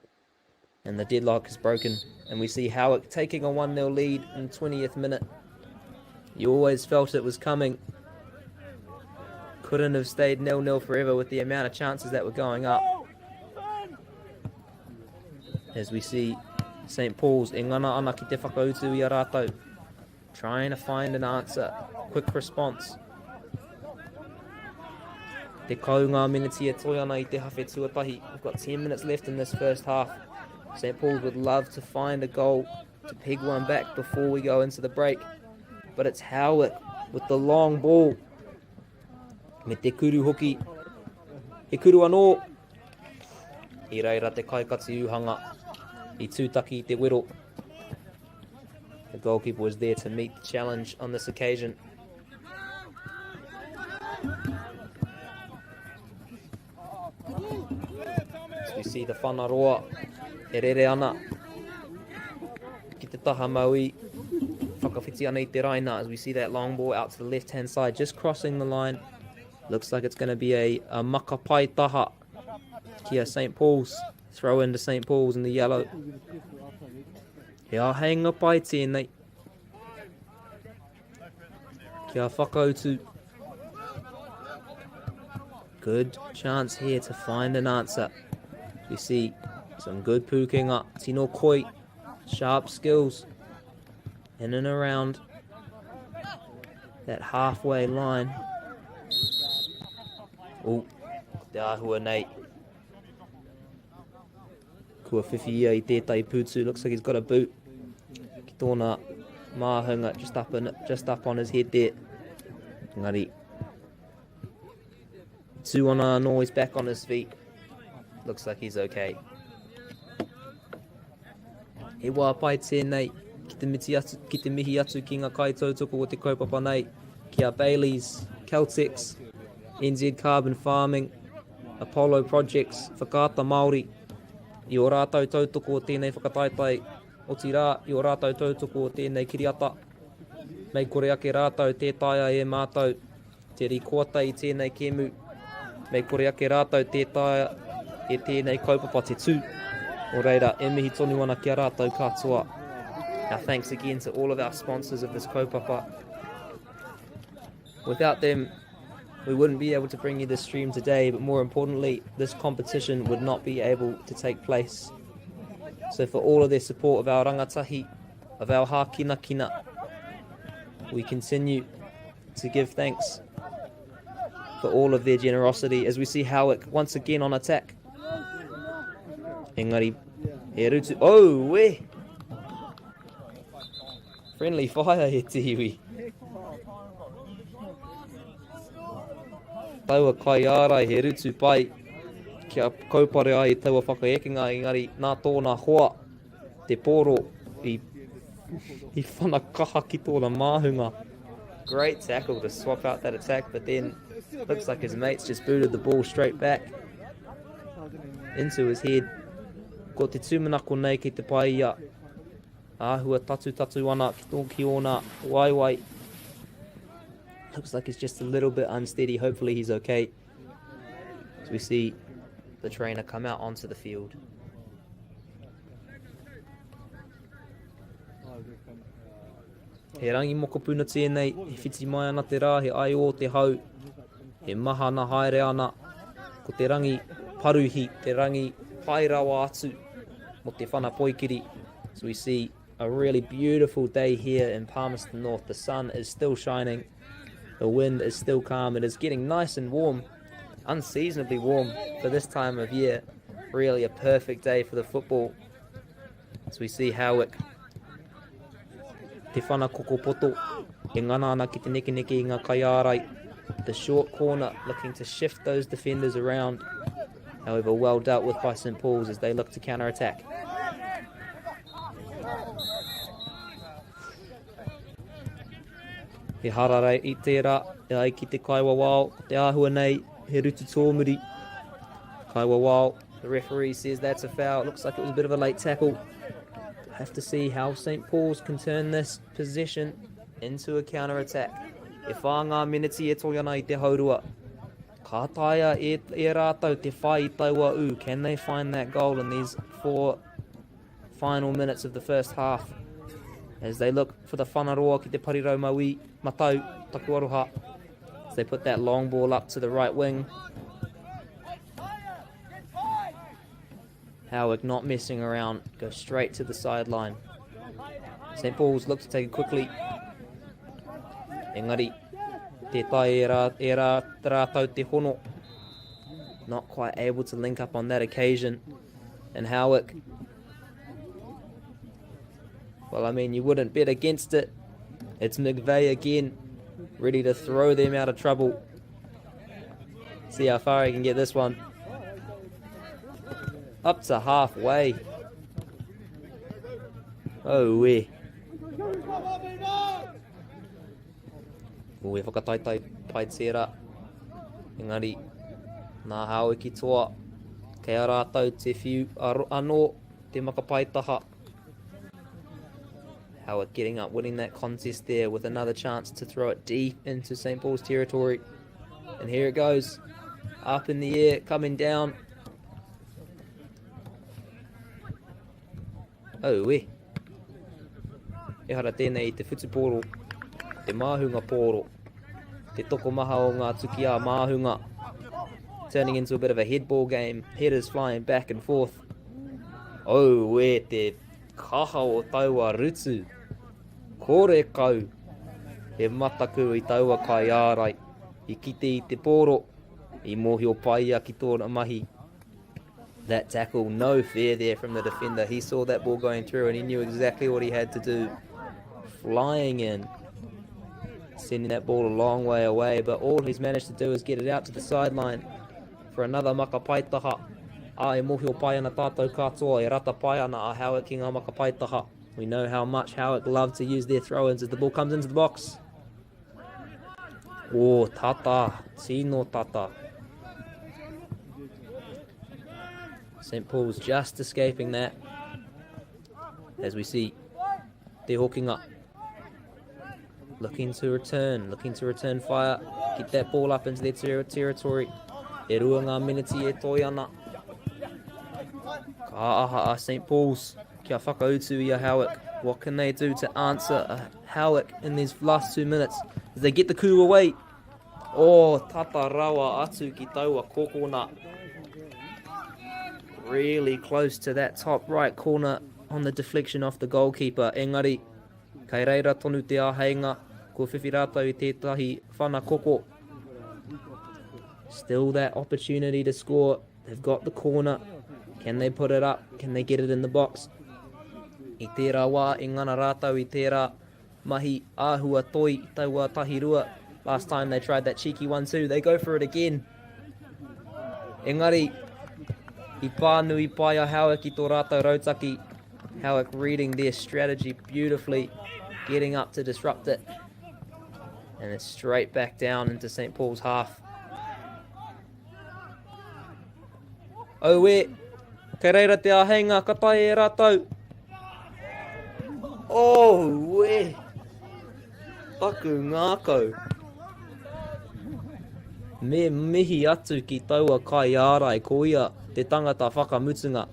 And the deadlock is broken. And we see Howick taking a 1-0 lead in the 20th minute. You always felt it was coming. Couldn't have stayed 0-0 forever with the amount of chances that were going up. As we see St. Paul's e ngana ana ki te whakautu i a rātou. Trying to find an answer. Quick response. Te kau ngā miniti e toi ana i te hawhe tuatahi. We've got 10 minutes left in this first half. St. Paul's would love to find a goal to peg one back before we go into the break. But it's Howick with the long ball. Me te kuru hoki. He kuru anō. I reira te kaikati uhanga i tūtaki i te wero. The goalkeeper was there to meet the challenge on this occasion. As we see the whanaroa e rere ana ki te taha maui, whakawhiti ana i te raina as we see that long ball out to the left hand side, just crossing the line. Looks like it's going to be a, a makapai taha kia St. Paul's. Throw into St. Paul's in the yellow. He āheinga pai tēnei. Kia whakautu. Good chance here to find an answer. We see some good pūkenga, tino koi, sharp skills in and around that halfway line. Oh, te āhua nei. Kua whiwhi ia i tētahi pūtu. Looks like he's got a boot. Ki tōna māhunga just up, in, just up on his head there. Engari, tū ana anō, he's back on his feet. Looks like he's okay. He wā pai tēnei ki te, miti atu, ki te mihi atu ki ngā kaitautoko o te kaupapa nei, ki a Bayleys, Caltex, NZ Carbon Farming, Apollo Projects, Whakaata Māori, i ō rātou tautoko o tēnei whakataetae, otirā, i ō rātou tautoko o tēnei kiriata. Mei kore ake rātou tē taea e mātou te rikoata i tēnei kēmu, mei kore ake rātou tē taea e tēnei kaupapa te tū. Nō reira, e mihi tonu ana ki a rātou katoa. Our thanks again to all of our sponsors of this kaupapa. Without them, we wouldn't be able to bring you this stream today, but more importantly, this competition would not be able to take place. So for all of their support of our rangatahi, of our hākinakina, we continue to give thanks for all of their generosity as we see Howick once again on attack. Engari, he rutu, oh, we! Friendly fire he te iwi. Taua kaiārai he rutu pai kia kaupare ai i taua whakaekenga engari nā tōna hoa te pōro i, i whana kaha ki tōna māhunga. Great tackle to swap out that attack, but then looks like his mates just booted the ball straight back into his head. Ko te tūmanako nei ki te pai ia. Āhua tatutatu ana ki tō ki ōna waewae. Looks like he's just a little bit unsteady. Hopefully he's okay. As we see the trainer come out onto the field. He rangi mokopuna tēnei, he whiti mai ana te rā, he aiō te hau, he mahana haere ana, ko te rangi paruhi, te rangi pai rawa atu mō te whana poikiri. So we see a really beautiful day here in Palmerston North. The sun is still shining, the wind is still calm, it is getting nice and warm, unseasonably warm for this time of year. Really a perfect day for the football. As we see Howick, te whana koko poto, e ngana ana ki te nekeneke i ngā kaiārai. The short corner looking to shift those defenders around. However, well dealt with by St Paul's as they look to counter-attack. He hararei i tērā, e ai ki te kaiwawao, ko te āhua nei, he rutu tōmuri. Kaiwawao, the referee says that's a foul. Looks like it was a bit of a late tackle. Have to see how St Paul's can turn this possession into a counter-attack. E whā ngā meneti e toi ana i te haurua. Ka taea e, e rātou te whai i taua ū. Can they find that goal in these four final minutes of the first half? As they look for the whanaroa ki te parirau maui, matau, taku aroha. As they put that long ball up to the right wing. Howard not messing around, go straight to the sideline. St Paul's look to take it quickly. Engari, te tae e rā, e rā, rātou te hono. Not quite able to link up on that occasion. And Howick, well, I mean, you wouldn't bet against it. It's McVeigh again, ready to throw them out of trouble. See how far he can get this one. Up to halfway. Oh, we. Oh, e whakataitai pai tērā. Engari, nā Hāwiki toa, kei a rātou te whiu anō te makapaitaha. Howard getting up, winning that contest there with another chance to throw it deep into St. Paul's territory. And here it goes. Up in the air, coming down. Oh, e. Ehara tēnei i te whutupōro, te māhunga pōro, te tokomaha o ngā tuki ā māhunga. Turning into a bit of a headball game. Headers flying back and forth. Oh, e te kaha o taua rutu. Kore kau he mataku i taua kaiārai. I kite i te pōro, i mōhio pai ia ki tōna mahi. That tackle, no fear there from the defender. He saw that ball going through and he knew exactly what he had to do. Flying in, sending that ball a long way away, but all he's managed to do is get it out to the sideline for another makapaitaha. A e mōhio pai ana tātou katoa, e rata pai ana a Howick ki ngā makapaitaha. We know how much Howick love to use their throw-ins as the ball comes into the box. Oh, tata, tino tata. St. Paul's just escaping that. As we see Te Hokinga looking to return, looking to return fire, get that ball up into their ter territory. E rua ngā miniti e toi ana. Ka aha a St. Paul's kia whakautu i a Howick. What can they do to answer a Howick in these last two minutes? As they get the coup away. Oh, tata rawa atu ki taua kokona. Really close to that top right corner on the deflection off the goalkeeper. Engari, kei reira tonu te āheinga, kua whiwhi rātou i tētahi whana koko. Still that opportunity to score. They've got the corner. Can they put it up? Can they get it in the box? I tērā wā, i ngana rātou i tērā mahi āhua toi i taua tahi rua. Last time they tried that cheeky one too. They go for it again. Engari, i pānui pai a Howick i tō rātou rautaki. Howick reading their strategy beautifully, getting up to disrupt it. And it's straight back down into St. Paul's half. Auē, kei reira te āheinga ka taea e rātou. Auē, taku ngākau. Me mihi atu ki taua kaiārai, ko ia te tangata whakamutunga.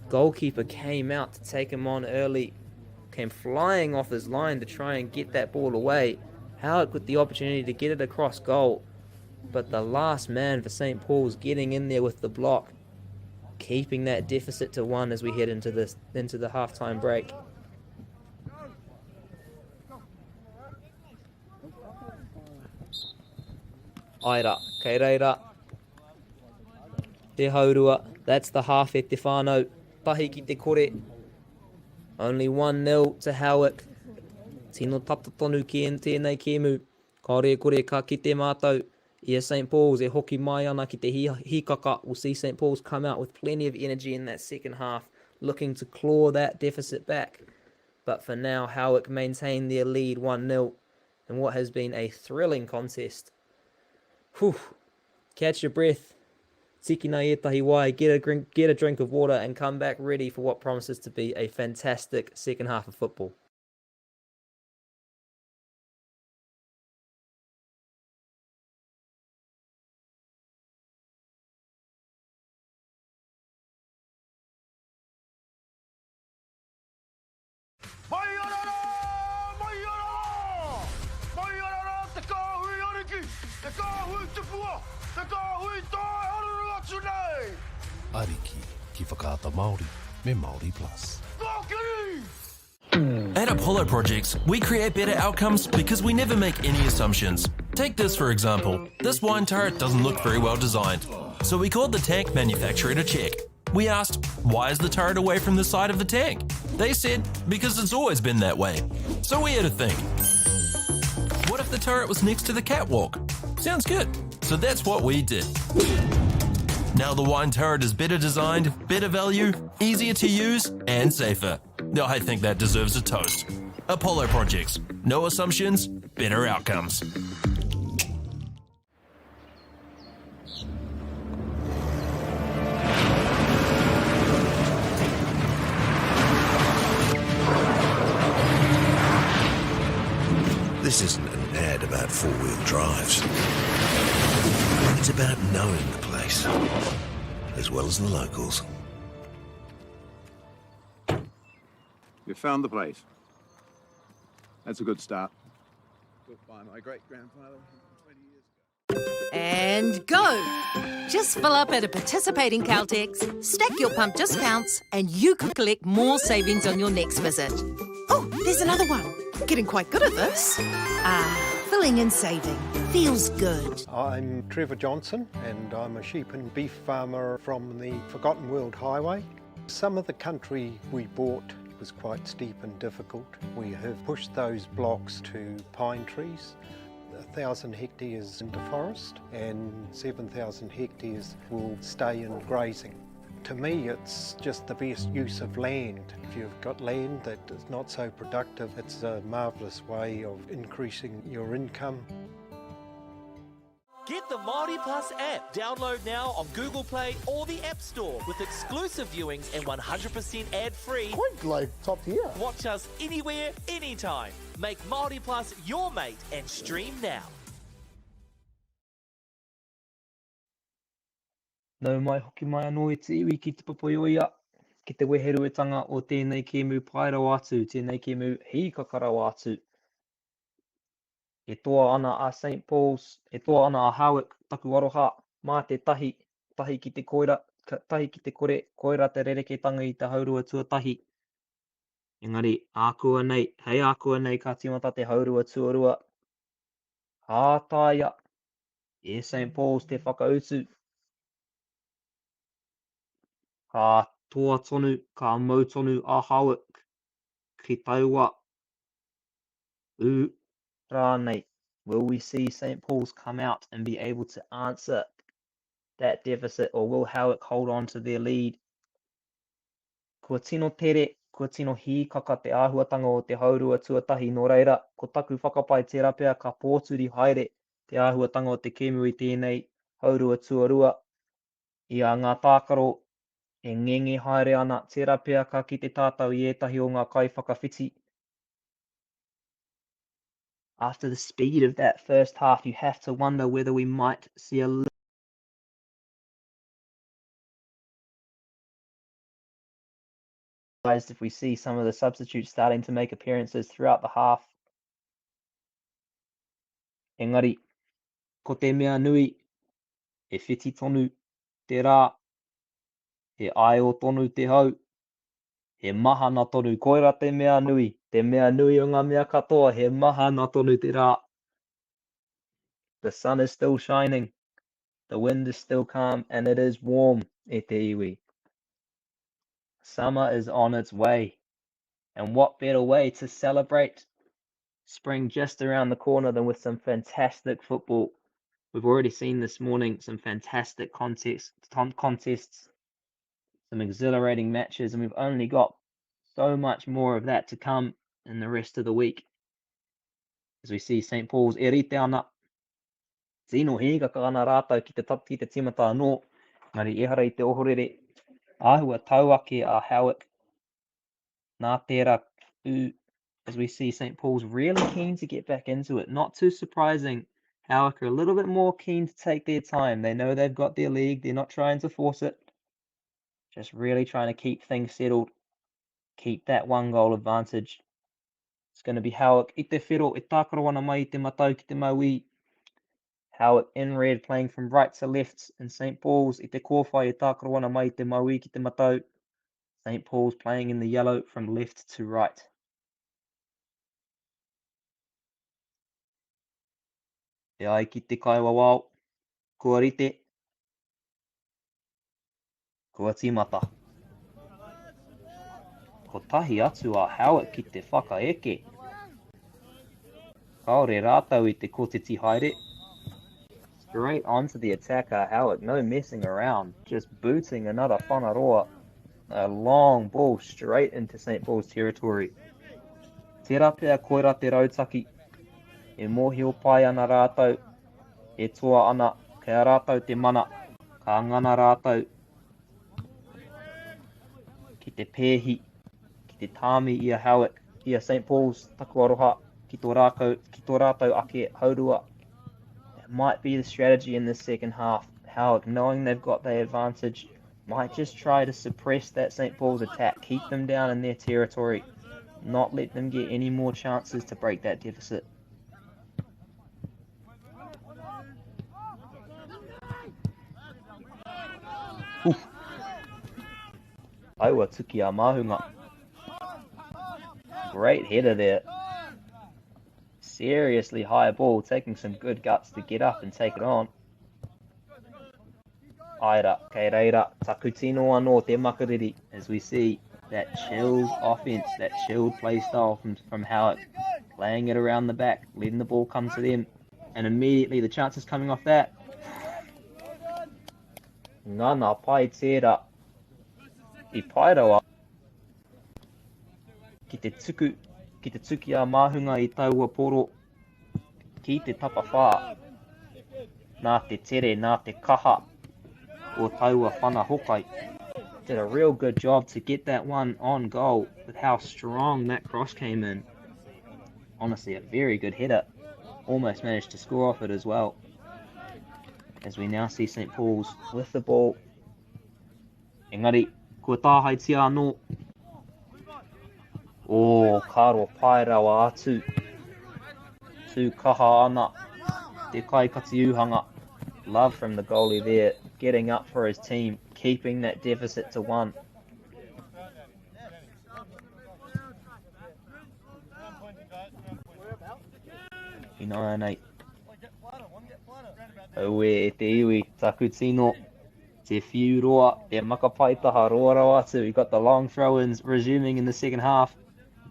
Goalkeeper came out to take him on early, came flying off his line to try and get that ball away. Howick with the opportunity to get it across goal, but the last man for St. Paul's getting in there with the block, keeping that deficit to one as we head into this into the halftime break. Aira, kei reira, te haurua, that's the half e te whānau, tahi ki te kore, Only 1-0 to Howick. Tino tata tonu ki tēnei kēmu. Kāore e kore ka kite mātou i a St Paul's e hoki mai ana ki te hīkaka. We'll see St Paul's come out with plenty of energy in that second half, looking to claw that deficit back. But for now, Howick maintain their lead 1-0 in what has been a thrilling contest. Whew. Catch your breath. Tikina ētahi wai, get a, drink, get a drink of water and come back ready for what promises to be a fantastic second half of football. Mai ana rā, mai ana rā! Mai ana rā te kāhui ariki, te kāhui tupua, te kāhui tae haruru atu nei! Ariki ki Whakaata Māori me Māori Plus. Kōkiri! At Apollo Projects, we create better outcomes because we never make any assumptions. Take this for example. This wine turret doesn't look very well designed. So we called the tank manufacturer to check. We asked, why is the turret away from the side of the tank? They said, because it's always been that way. So we had to think. What if the turret was next to the catwalk? Sounds good. So that's what we did. Now the wine turret is better designed, better value, easier to use, and safer. Now I think that deserves a toast. Apollo Projects. No assumptions, better outcomes. This isn't an ad about four-wheel drives. It's about knowing the place, as well as the locals. You found the place. That's a good start. Built by my great-grandfather 20 years ago. And go! Just fill up at a participating Caltex, stack your pump discounts, and you could collect more savings on your next visit. Oh, there's another one. I'm getting quite good at this. Ah, filling and saving. Feels good. I'm Trevor Johnson and I'm a sheep and beef farmer from the Forgotten World Highway. Some of the country we bought was quite steep and difficult. We have pushed those blocks to pine trees. 1,000 hectares into forest and 7,000 hectares will stay in grazing. To me, it's just the best use of land. If you've got land that is not so productive, it's a marvellous way of increasing your income. Get the Māori Plus app. Download now on Google Play or the App Store with exclusive viewings and 100% ad-free. Quite like top tier. Watch us anywhere, anytime. Make Māori Plus your mate and stream now. Nau mai hoki mai anō e te iwi ki Te Papaioea, ki te weheruetanga o tēnei kēmu pai rawa atu, tēnei kēmu hīkaka rawa atu. E toa ana a St Paul's, e toa ana a Howick, taku aroha, mā te tahi, tahi ki te koira, tahi ki te kore, koira te rerekētanga i te haurua tuatahi. Engari, ākuanei, hei ākuanei ka tīmata te haurua tuarua. Ka taea e St Paul's te whakautu. Ka toa tonu, ka mau tonu a Howick ki taua ū rānei. Will we see St Paul's come out and be able to answer that deficit or will Howick hold on to their lead? Kua tino tere, kua tino hīkaka te āhuatanga o te haurua tuatahi nō reira, ko taku whakapae tērā pea ka pōturi haere te āhuatanga o te kēmu i tēnei haurua tuarua. I a ngā tākaro e ngenge haere ana, tērā pea ka kite tātou i ētahi o ngā kaiwhakawhiti. After the speed of that first half, you have to wonder whether we might see a surprised if we see some of the substitutes starting to make appearances throughout the half. Engari, ko te mea nui, e whiti tonu te rā, he aio tonu te hau, he mahana tonu. Koira te mea nui, te mea nui o ngā mea katoa, he mahana tonu te rā. The sun is still shining, the wind is still calm, and it is warm, e te iwi. Summer is on its way. And what better way to celebrate spring just around the corner than with some fantastic football? We've already seen this morning some fantastic contests, contests, some exhilarating matches, and we've only got so much more of that to come in the rest of the week. As we see St. Paul's e rite ana, tino hīkaka ana rātou ki te tap ki te tīmata anō, engari ehara i te ohorere, āhua tau ake a Howick. Nā tērā ū, as we see St. Paul's really keen to get back into it. Not too surprising. Howick are a little bit more keen to take their time. They know they've got their league. They're not trying to force it. Just really trying to keep things settled. Keep that one goal advantage. It's going to be Howick i te whero e tākaro ana mai i te matau ki te mauī. Howick in red playing from right to left in St. Paul's i te kōwhai e tākaro ana mai i te mauī ki te matau. St. Paul's playing in the yellow from left to right. E ai ki te kaiwawao, kua rite, kua tīmata. Kotahi atu a Howick ki te whakaeke. Kāore rātou i te kotiti haere. Straight onto the attacker, Howick, no messing around, just booting another Whangaroa. A long ball straight into St. Paul's territory. Tērā pea koira te rautaki. E mōhio pai ana rātou, e toa ana, kei a rātou te mana, ka ngana rātou ki te pēhi, ki te tāmi i a Howick, i a St Paul's, taku aroha, ki tō rākau, ki tō rātou ake haurua. It might be the strategy in this second half. Howick, knowing they've got the advantage, might just try to suppress that St Paul's attack, keep them down in their territory, not let them get any more chances to break that deficit. Uf. Aua tuki a Mahunga. Great header there. Seriously high ball, taking some good guts to get up and take it on. Aira, kei reira, taku tino anō te makariri, as we see that chilled offense, that chilled play style from, from Howick, playing it around the back, letting the ball come to them, and immediately the chances coming off that. Ngana pai tērā. I pai rawa ki te tuku, ki te tuki a Māhunga i taua poro ki te tapawhā. Nā te tere, nā te kaha o taua whana hokai. Did a real good job to get that one on goal with how strong that cross came in. Honestly, a very good header. Almost managed to score off it as well. As we now see St. Paul's with the ball. Engari, kua tāhaetia anō. Oh, karo pai rawa atu. Tū kaha ana te kai kati uhanga. Love from the goalie there, getting up for his team, keeping that deficit to one. Ināianei. Aue e te iwi, taku tino, te whiu roa, e makapaitaha roa rawa atu. We got the long throw-ins resuming in the second half.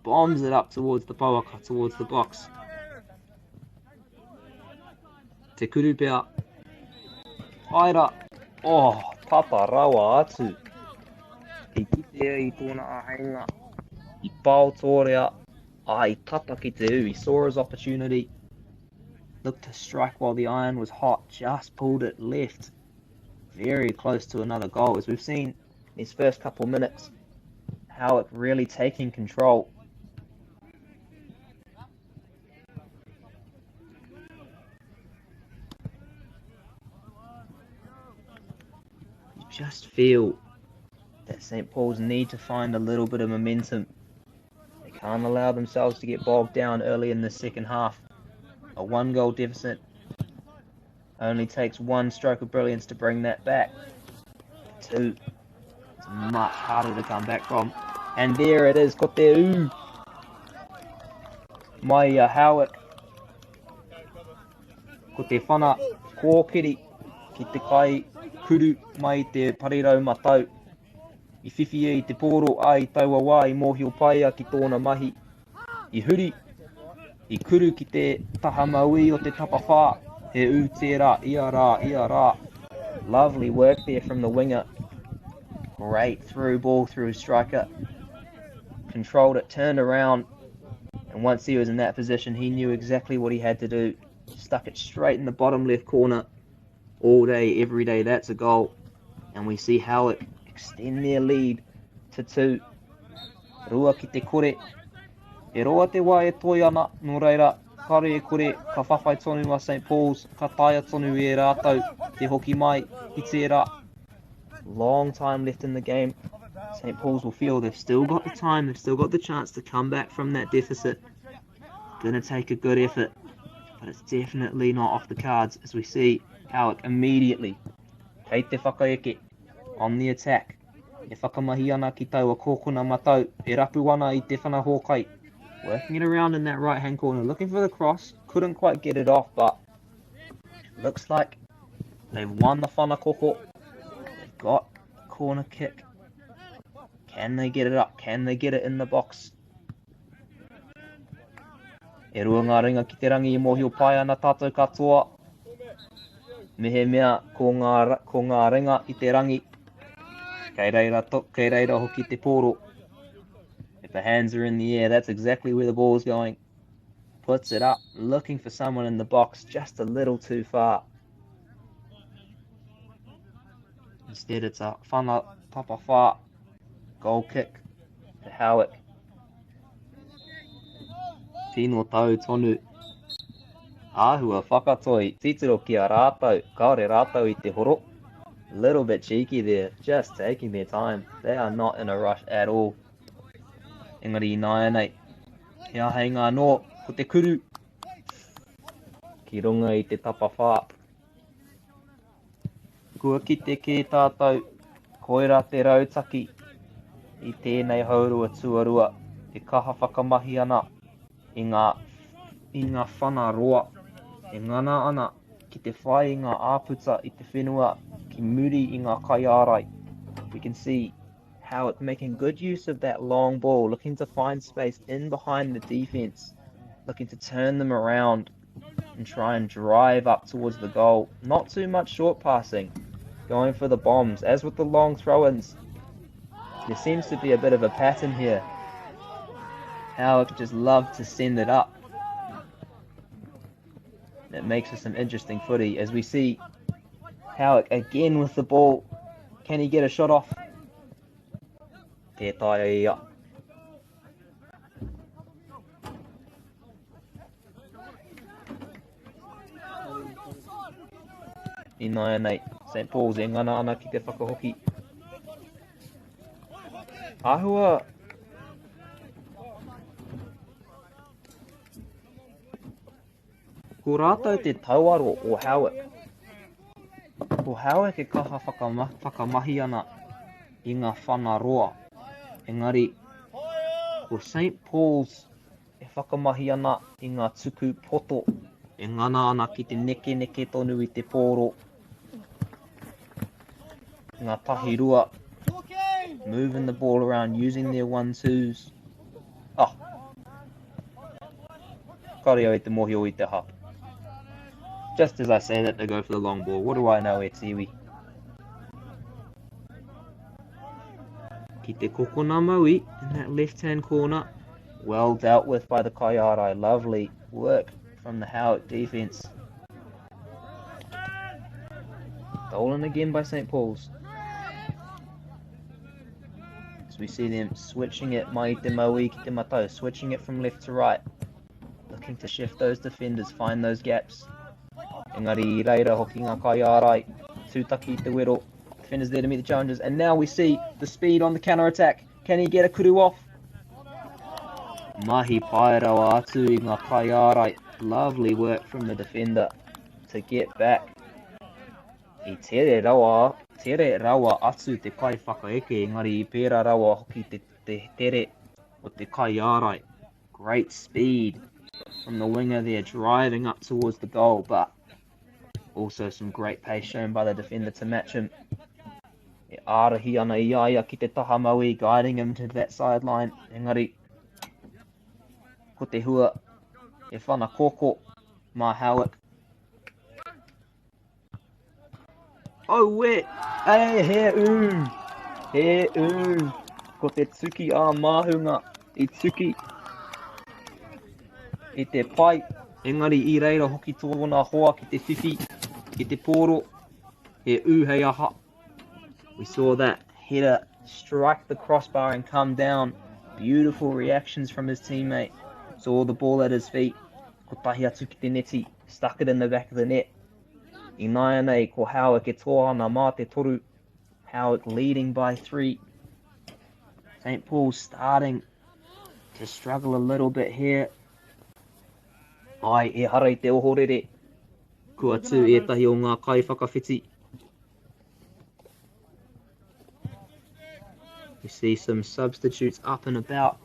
Bombs it up towards the pouaka, towards the box. Te kurupea. Aira. Oh, tata rawa atu. I kitea i tōna āheinga. I pao tōrea. Ah, i tata ki te u. He saw his opportunity. Looked to strike while the iron was hot. Just pulled it left. Very close to another goal. As we've seen these first couple minutes, Howick really taking control. You just feel that St. Paul's need to find a little bit of momentum. They can't allow themselves to get bogged down early in the second half. A one-goal deficit only takes one stroke of brilliance to bring that back. Two. It's much harder to come back from. And there it is, ko te u. Mai a Howick. Ko te whana kōkiri ki te kai kuru mai te parirau matau. I whiwhi ia i te pōro a i taua wā i mōhio pai ia ki tōna mahi. I huri, i kuru ki te taha mauī o te tapawhā, he ū tērā ia rā, ia rā. Lovely work there from the winger. Great through ball through his striker. Controlled it, turned around, and once he was in that position, he knew exactly what he had to do. Stuck it straight in the bottom left corner. All day, every day, that's a goal. And we see Howick extend their lead to two. Rua ki te kore. E roa te wā e toi ana, nō reira, kare e kore, ka whawhai tonu a St Paul's, ka taea tonu e rātou te hoki mai ki tērā. Long time left in the game. St Paul's will feel they've still got the time, they've still got the chance to come back from that deficit. Gonna take a good effort, but it's definitely not off the cards as we see Howick immediately. Kei te whakaeke on the attack. E whakamahi ana ki taua kōkona matau, e rapu ana i te whana hōkai. Working it around in that right hand corner, looking for the cross, couldn't quite get it off, but looks like they've won the whana koko. They've got a corner kick. Can they get it up? Can they get it in the box? E rua ngā ringa ki te rangi e mōhio pai ana tātou katoa. Mehemea ko ngā, ko ngā ringa i te rangi, kei reira, to, kei reira hoki te pōro. If the hands are in the air, that's exactly where the ball's going. Puts it up, looking for someone in the box, just a little too far. Instead, it's a whana tapawha goal kick to Howick. Tino tau tonu. Āhua whakatoi, titiro ki a rātou, kāore rātou i te horo. Little bit cheeky there, just taking their time. They are not in a rush at all. Engari ināianei, he āheinga anō, ko te kuru ki runga i te tapawhā. Kua kite kē tātou Koirā te rautaki i tēnei haurua tuarua e kaha whakamahi ana i ngā i ngā whana roa, e ngana ana ki te whai i ngā āputa i te whenua ki muri i ngā kaiārai. We can see how it's making good use of that long ball, looking to find space in behind the defense, looking to turn them around and try and drive up towards the goal. Not too much short passing, going for the bombs, as with the long throw-ins. There seems to be a bit of a pattern here. Howick just love to send it up. It makes for some interesting footy as we see Howick again with the ball. Can he get a shot off? Te taea ia. Ināianei, St Paul's e ngana ana ki te whakahoki. Āhua Ko rātou te tauaro o Howick. Ko Howick e kaha whakamahi ana i ngā whana roa, engari ko St Paul's e whakamahi ana i ngā tuku poto, e ngana ana ki te nekeneke tonu i te pōro. Ngā tahi rua, moving the ball around, using their one-twos. Oh. Kare au i te mohio i te aha. Just as I say that, they go for the long ball. What do I know, e Tiwi? Ki te kokona maui in that left-hand corner. Well dealt with by the Kaiārai. Lovely work from the Howick defence. Stolen again by St. Paul's. As we see them switching it, mai te maui ki te matau, switching it from left to right. Looking to shift those defenders, find those gaps. Engari i reira hoki ngā kaiārai, tūtaki te wero. Defenders there to meet the challenges. And now we see the speed on the counter-attack. Can he get a kuru off? Mahi pai rawa atu i ngā kaiārai. Lovely work from the defender to get back. I tere rawa, tere rawa atu te kaiwhakaeke, engari i pērā rawa hoki te, te tere o te kaiārai. Great speed from the winger there, driving up towards the goal, but also some great pace shown by the defender to match him. E ārahi ana i a ia ki te taha maui, guiding him to that sideline. Engari, ko te hua e whana koko mā Howick. Aue! E, he ū! He ū! Ko te tuki ā māhunga i tuki i te pai, engari i reira hoki tōna hoa ki te whiwhi i te pōro, he ū hei aha. We saw that header strike the crossbar and come down. Beautiful reactions from his teammate. Saw the ball at his feet. Kotahi atu ki te neti. Stuck it in the back of the net. Ināianei ko Howick e toa ana mā te toru. Howick leading by 3. St. Paul's starting to struggle a little bit here. Ai, ehara i te ohorere. Kua tū ētahi o ngā kaiwhakawhiti. We see some substitutes up and about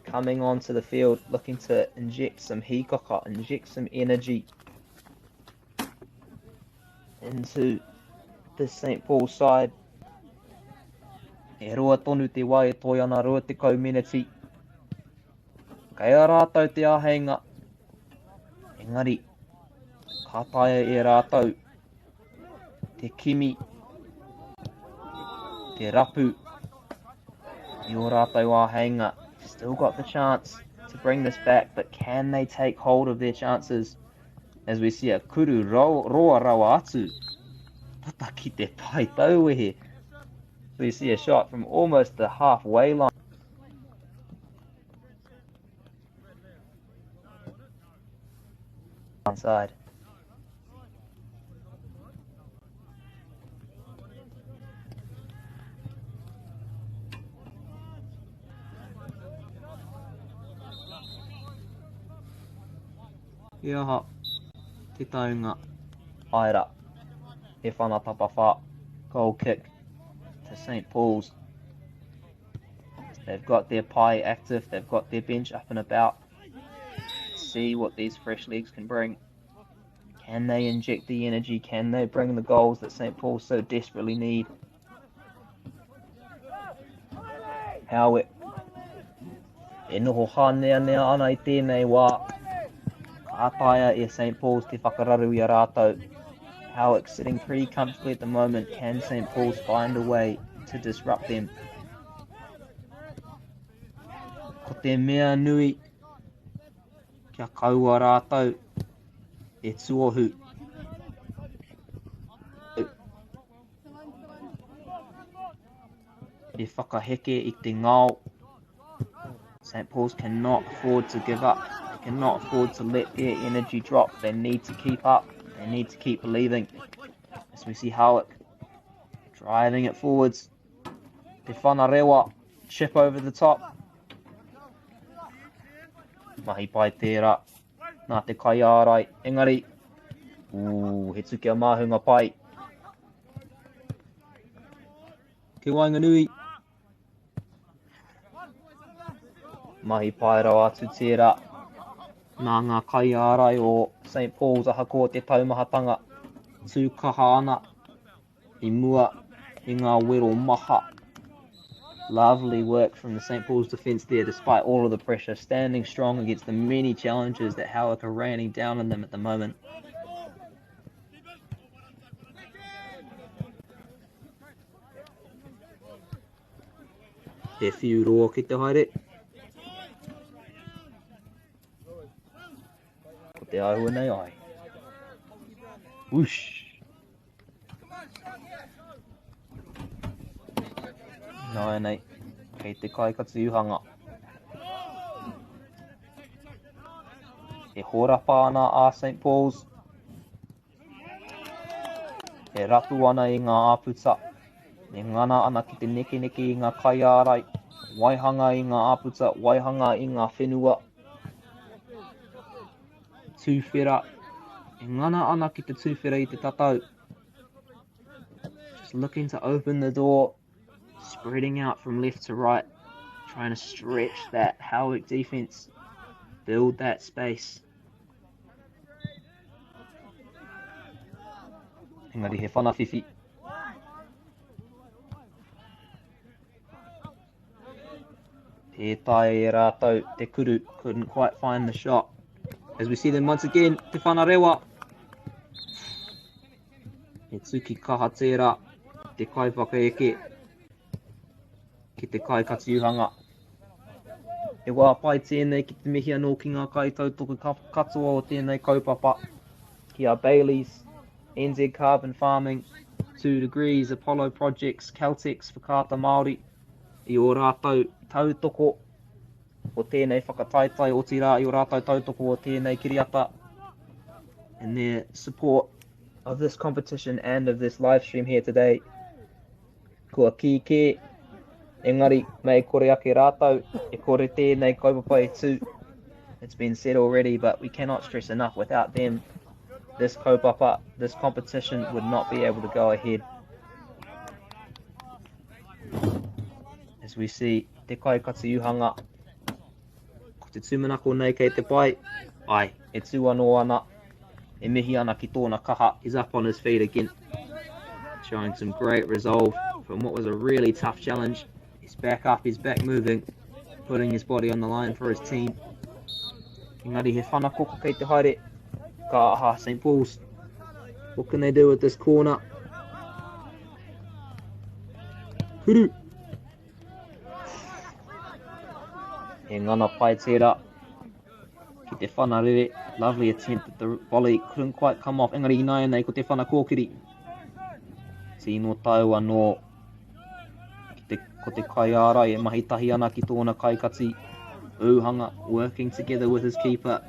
coming onto the field, looking to inject some hikaka, inject some energy into the St. Paul side. E roa tonu te wā e toe ana 20 meneti. Kei a rātou te āheinga. Engari, ka taea e rātou te kimi, te rapu i ō rātou āheinga. Still got the chance to bring this back, but can they take hold of their chances? As we see a kuru roa rawa atu. Tata ki te pae tauwehe. We see a shot from almost the halfway line. Side. He aha te taunga? Āe rā, he whana tapawhā, goal kick to. St. Paul's. They've got their pie active, they've got their bench up and about. See what these fresh legs can bring. Can they inject the energy? Can they bring the goals that St. Paul's so desperately need? Howick. E noho hāneanea ana i tēnei wā. Ka taea e St. Paul's te whakararu i a rātou. Howick sitting pretty comfortably at the moment. Can St. Paul's find a way to disrupt them? Ko te mea nui, kia kaua rātou e tuohu. E whakaheke i te ngao. St. Paul's cannot afford to give up. They cannot afford to let their energy drop. They need to keep up. They need to keep believing. As we see Howick driving it forwards. Te Whanarewa, chip over the top. Mahi pai tērā. Nā te kaiārai. Engari, ooh, he tuki a māhunga pai. Ki waenganui. Mahi pai rawa atu tērā. Nā ngā kaiārai o St. Paul's ahakoa te taumahatanga, tū kaha ana i mua i ngā wero maha. Lovely work from the St. Paul's defence there, despite all of the pressure, standing strong against the many challenges that Howick are raining down on them at the moment. He whiu roa ki te haere. Ko te āhua nei ai. Whoosh! Nāianei, kei te kaikati uhanga. E hōrapa ana a St Paul's. E rapu ana i ngā āputa. E ngana ana ki te nekeneke i ngā kaiārai, waihanga i ngā āputa, waihanga i ngā whenua. Tūwhera. E ngana ana ki te tūwhera i te tatau. Just looking to open the door, spreading out from left to right, trying to stretch that Howick defense, build that space. Engari he whanawhiwhi. Tē taea e rātou te kuru, couldn't quite find the shot. As we see them once again, Te Whanarewa. He tuki kaha tērā, te kaiwhakaeke ki te kaikatiuhanga. He wā pai tēnei ki te mihi anō ki ngā kaitautoko katoa o tēnei kaupapa, ki a Bayleys, NZ Carbon Farming, 2 Degrees, Apollo Projects, Caltex, Whakaata Māori, i ō rātou tautoko o tēnei whakataetae, otirā i ō rātou tautoko o tēnei kiriata, and their support of this competition and of this live stream here today. Kua kī kē, engari mei kore ake rātou, e kore tēnei kaupapa e tū. It's been said already, but we cannot stress enough, without them, this kaupapa, this competition would not be able to go ahead. As we see, te kai kati uhanga, ko te tūmanako nei kei te pai, ai, e tū anō ana, e mihi ana ki tōna kaha, he's up on his feet again, showing some great resolve from what was a really tough challenge. He's back up, he's back moving, putting his body on the line for his team. Engari he whanakoko kei te haere, ka aha St. Paul's. What can they do with this corner? Kuru! He ngana pai tērā ki te whana rere. Lovely attempt at the volley. Couldn't quite come off. Engari ināianei ko te whana kōkiri. Tino tau anō ki te, ko te kaiārai e mahi tahi ana ki tōna kaikati. Uhanga working together with his keeper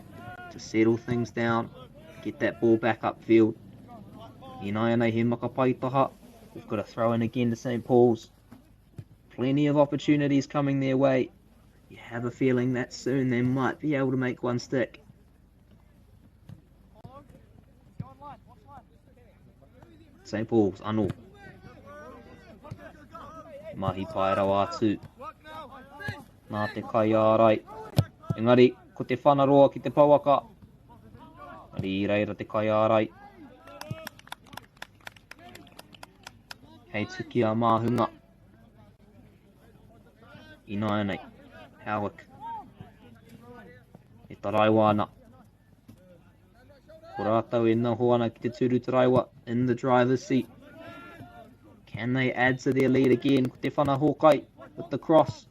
to settle things down, get that ball back upfield. Ināianei he makapai taha. We've got a throw in again to St. Paul's. Plenty of opportunities coming their way. You have a feeling that soon they might be able to make one stick. St. Paul's, anō. Mahi pai rawa atu. Nā te kaiārai. Engari, ko te whanaroa ki te pouaka. Engari i reira te kaiārai. Hei tuki a Māhunga. Ināianei, Howick. E taraiwa ana. Ko rātou e noho ana ki te tūru taraiwa in the driver's seat. Can they add to their lead again? Ko te whana hōkai with the cross.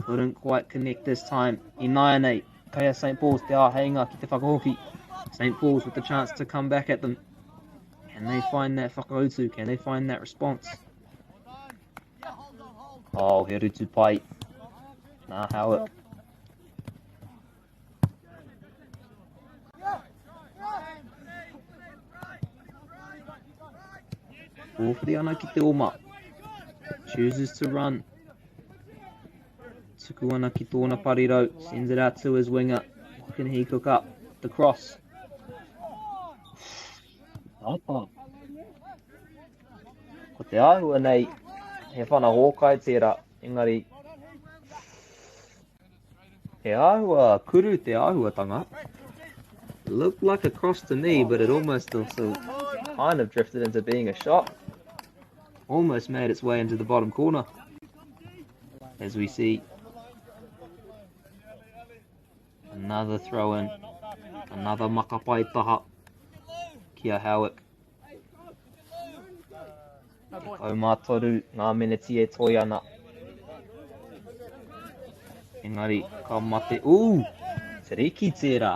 Couldn't quite connect this time. Ināianei, kei a St. Paul's te āheinga ki te whakahoki. St. Paul's with the chance to come back at them. Can they find that whakautu? Can they find that response? Oh, he rutu pai. Nā Howick. Pōwhiri ana ki te oma. Chooses to run. Tuku ana ki tōna parirau. Sends it out to his winger. What can he cook up? The cross. Apa. Ko te āhua nei, he whana hōkai tērā, engari He āhua kuru te āhuatanga. Looked like a cross to me, but it almost also kind of drifted into being a shot. Almost made its way into the bottom corner. As we see another throw in, another makapai taha. Kia Howick. 13 ngā meneti e toi ana. Engari, ka mate. Ū! Te riki tērā.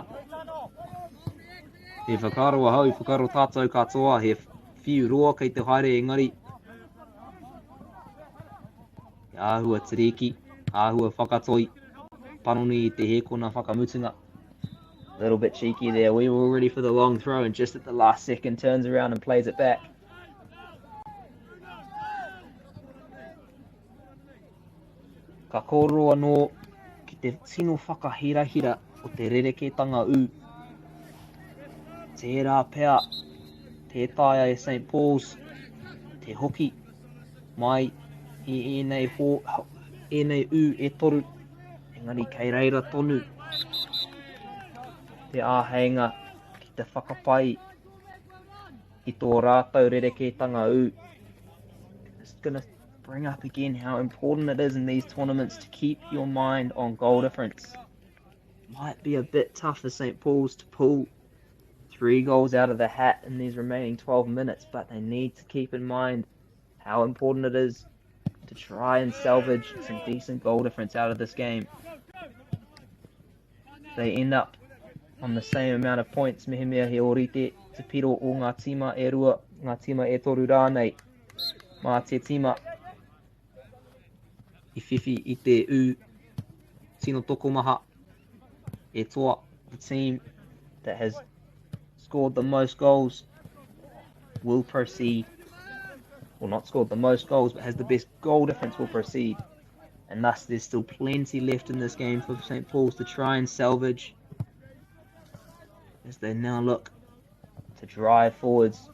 He whakaaro ahau, whakaaro tātou katoa, he whiu roa kei te haere engari. He āhua tiriki, āhua whakatoi, panoni i te hēkona whakamutunga. A little bit cheeky there. We were all ready for the long throw and just at the last second turns around and plays it back. Ka kōrero anō ki te tino whakahirahira o te rerekētanga ū. Tērā pea, tē taea e St Paul's te hoki mai i ēnei, ho, ēnei ū e toru, engari kei reira tonu te āheinga ki te whakapai i tō rātou rerekētanga ū. It's gonna bring up again how important it is in these tournaments to keep your mind on goal difference. Might be a bit tough for St. Paul's to pull three goals out of the hat in these remaining 12 minutes, but they need to keep in mind how important it is to try and salvage some decent goal difference out of this game. They end up on the same amount of points mehemea he ōrite te piro o ngā tīma e rua, ngā tīma e toru rānei. Mā te tīma i whiwhi i te ū tino tokomaha e toa the team that has scored the most goals will proceed. Well, not scored the most goals, but has the best goal difference will proceed. And thus, there's still plenty left in this game for St. Paul's to try and salvage as they now look to drive forwards.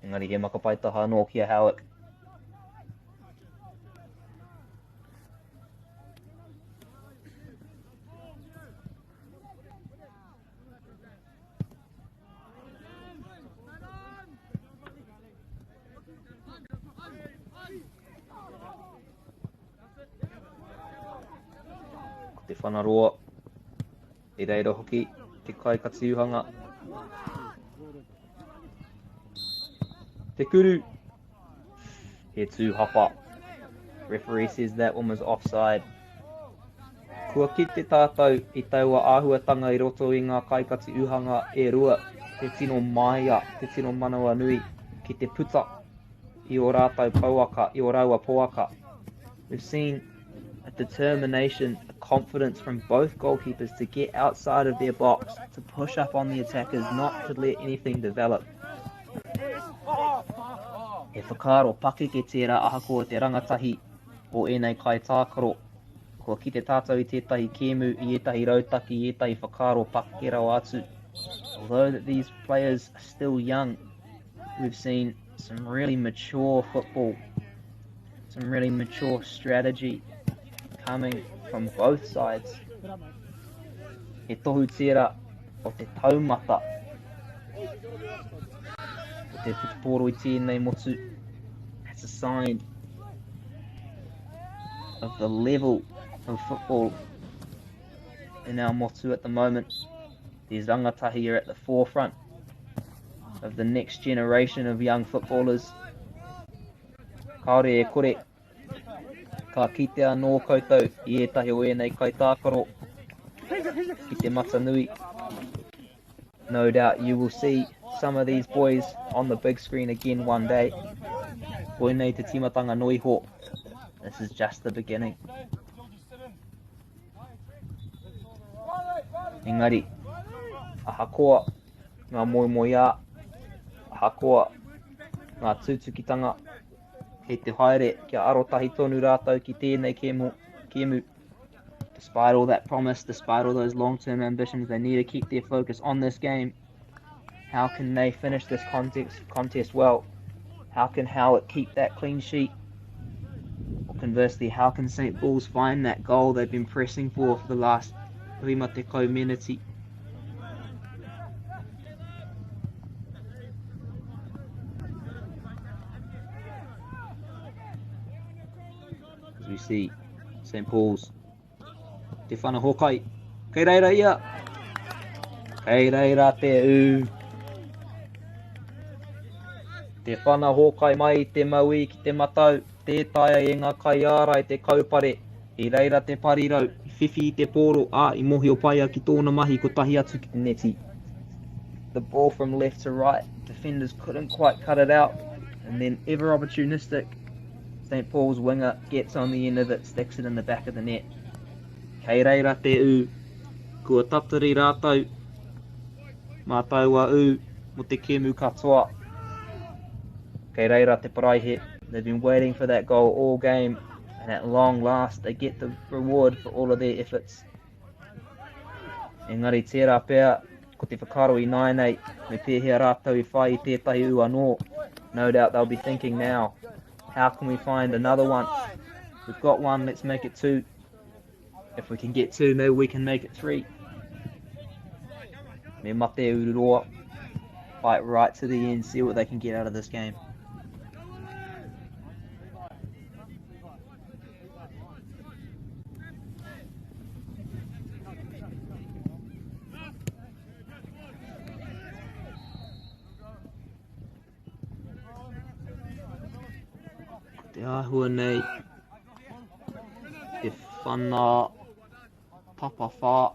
Engari he makapai taha anō ki a Howick. Ko te whanaroa, i reira hoki te kai katiuhanga. Te kuru, he tū hapa. Referee says that one was offside. Kua kite tātou i taua āhuatanga i roto i ngā kaikati uhanga e rua, te tino māia, te tino manawanui ki te puta i ō rātou pouaka, i ō rāua pouaka. We've seen a determination, a confidence from both goalkeepers to get outside of their box, to push up on the attackers, not to let anything develop. He whakaaro pakeke tērā ahakoa te rangatahi o ēnei kaitākaro. Kua kite tātou i tētahi kēmu, i ētahi rautaki, i ētahi whakaaro pakeke rawa atu. Although that these players are still young, We've seen some really mature football, some really mature strategy coming from both sides. He tohu tērā o te taumata o te whutupōro i tēnei motu. That's a sign of the level of football in our motu at the moment. These rangatahi are at the forefront of the next generation of young footballers. Kāore e kore, ka kite anō koutou i ētahi o ēnei kaitākaro ki te Matanui. No doubt you will see some of these boys on the big screen again one day. Koinei te timatanga noi ho. This is just the beginning. Engari, ahakoa ngā moemoeā, ahakoa ngā tūtukitanga, kei te haere kia arotahi tonu rātou ki tēnei kēmu, kēmu. Despite all that promise, despite all those long-term ambitions, they need to keep their focus on this game. How can they finish this contest, contest well? How can Howick keep that clean sheet? Or conversely, how can St. Paul's find that goal they've been pressing for for the last rima tekau minutes? As we see, St. Paul's Te Whana Hōkai. Kei reira ia. Kei reira te ū. Te Whana Hōkai mai i te mauī ki te matau, tē taea e ngā kaiārai te kaupare. I reira te parirau, i whiwhi i te pōro, ā, i mōhio pai ia ki tōna mahi kotahi atu ki te neti. The ball from left to right, defenders couldn't quite cut it out, and then ever opportunistic, St Paul's winger gets on the end of it, sticks it in the back of the net. Kei reira te ū, kua tatari rātou mā taua ū mō te kēmu katoa. Kei reira te paraihe, they've been waiting for that goal all game, and at long last they get the reward for all of their efforts. Engari tērā pea, ko te whakaaro i nāianei, me pēhea rātou i whai i tētahi ū anō. No doubt they'll be thinking now, how can we find another one? We've got one, let's make it two. If we can get two, maybe we can make it three. Me mate ururoa. Fight right to the end, see what they can get out of this game. Te āhua nei, te whana tapawhā.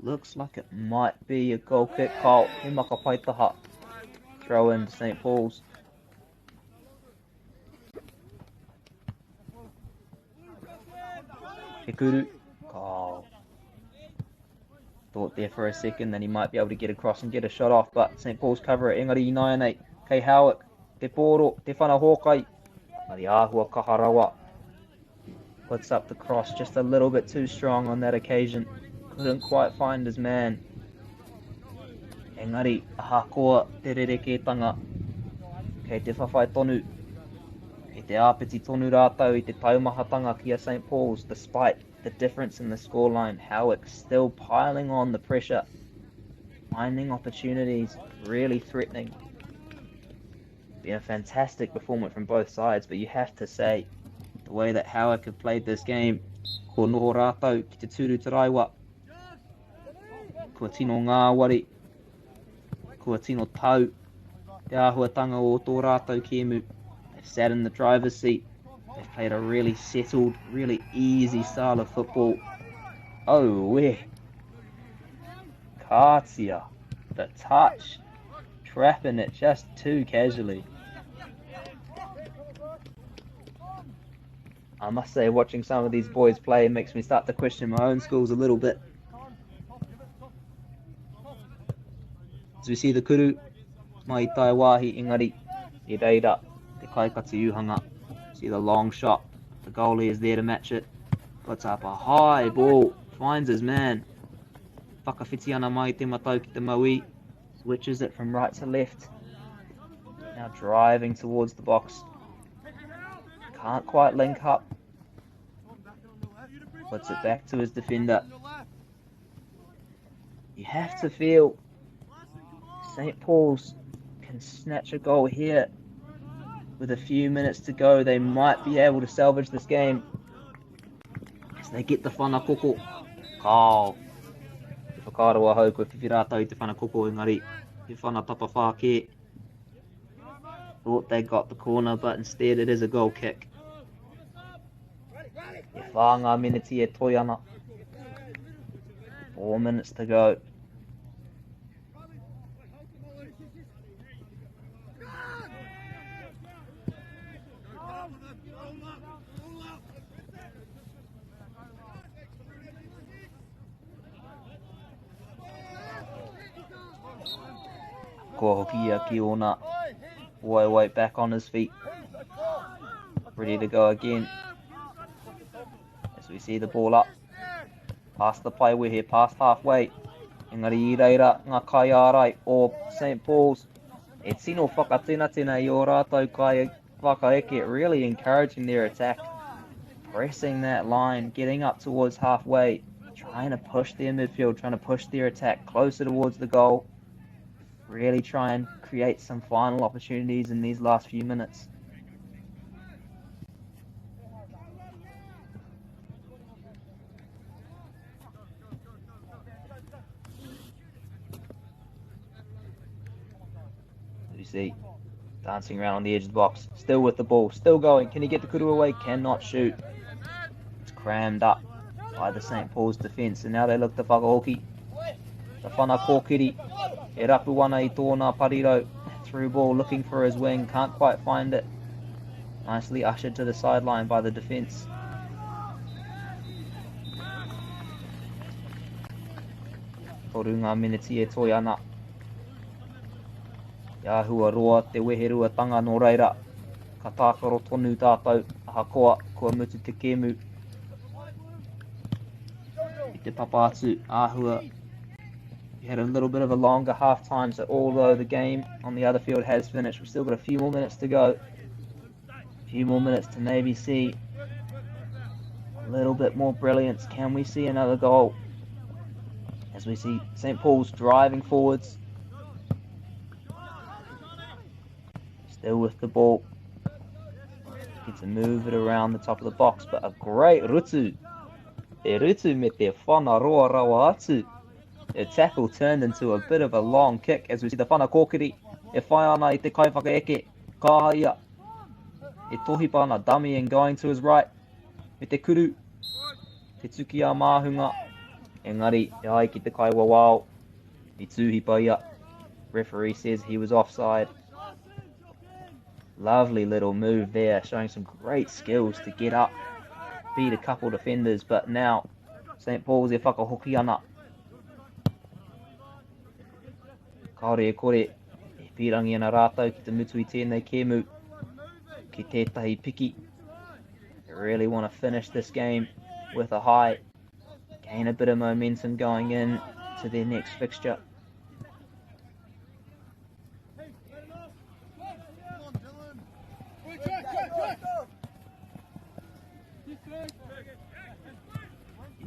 Looks like it might be a goal kick. Kyle, he maka paitaha. Throw in to St. Paul's. Te Kuru. Kyle. Thought there for a second that he might be able to get across and get a shot off, but St. Paul's cover it. Engari ināianei. Kei Howick. Te pōro. Te whana hōkai. Engari āhua kaha rawa. Puts up the cross just a little bit too strong on that occasion. Couldn't quite find his man. Engari, ahakoa te rerekētanga, kei te whawhai tonu, kei te āpiti tonu rātou i te taumahatanga ki a St Paul's despite the difference in the scoreline. Howick still piling on the pressure, finding opportunities, really threatening. Been a fantastic performance from both sides, but you have to say, the way that Howick have played this game, ko noho rātou ki te tūru taraiwa. Kua tino ngāwari, kua tino tau te āhuatanga o tō rātou kēmu. They've sat in the driver's seat. They've played a really settled, really easy style of football. Oh, we. Katia, the touch, trapping it just too casually. I must say, watching some of these boys play makes me start to question my own schools a little bit. As we see the kuru, mai tai wāhi engari, i reira, te kaikati uhanga. See the long shot, the goalie is there to match it. Puts up a high ball, finds his man. Whakawhiti ana mai te matau ki te maui. Switches it from right to left. Now driving towards the box. Can't quite link up. Puts it back to his defender. You have to feel St. Paul's can snatch a goal here. With a few minutes to go, they might be able to salvage this game. As they get the whana koko. Kao. Te whakaaro ahau kua whiwhi rātou i te whana koko engari he whana tapawhā kē. Thought they got the corner, but instead it is a goal kick. E whā ngā meneti e toi ana. 4 minutes to go. Kua hoki ia ki ōna waewae back on his feet. Ready to go again. As we see the ball up. Past the play, we're here past halfway. Engari i reira ngā kaiārai o St. Paul's. E tino whakatenatena i ō rātou kai whakaeke, really encouraging their attack. Pressing that line, getting up towards halfway, trying to push their midfield, trying to push their attack closer towards the goal. Really try and create some final opportunities in these last few minutes. You see, dancing around on the edge of the box, still with the ball, still going. Can he get the kuru away? Cannot shoot. It's crammed up by the St. Paul's defence, and now they look to whakahoki. Te whana kōkiri, e rapu ana i tōna parirau. Through ball, looking for his wing, can't quite find it. Nicely ushered to the sideline by the defence. Toru ngā meneti e toi ana. I āhua roa te weheruatanga nō reira, ka tākaro tonu tātou, ahakoa kua mutu te kēmu. I te papa atu, āhua. We had a little bit of a longer half time, so although the game on the other field has finished, we've still got a few more minutes to go. A few more minutes to maybe see a little bit more brilliance. Can we see another goal? As we see St. Paul's driving forwards. Still with the ball. Get to move it around the top of the box, but a great rutu. Te rutu me te whana roa rawa atu. The tackle turned into a bit of a long kick as we see the whana kōkiri e whai ana i te kaiwhakaeke. Ka ia. E tohipa ana, dummy and going to his right. Me te kuru. Te tuki a māhunga. Engari, e ai ki te kaiwawao. I tūhipa ia. Referee says he was offside. Lovely little move there, showing some great skills to get up, beat a couple defenders, but now St. Paul's e whakahoki ana. Kāore e kore, e pīrangi ana rātou ki te mutu i tēnei kēmu, ki tētahi piki. They really want to finish this game with a high, gain a bit of momentum going in to their next fixture.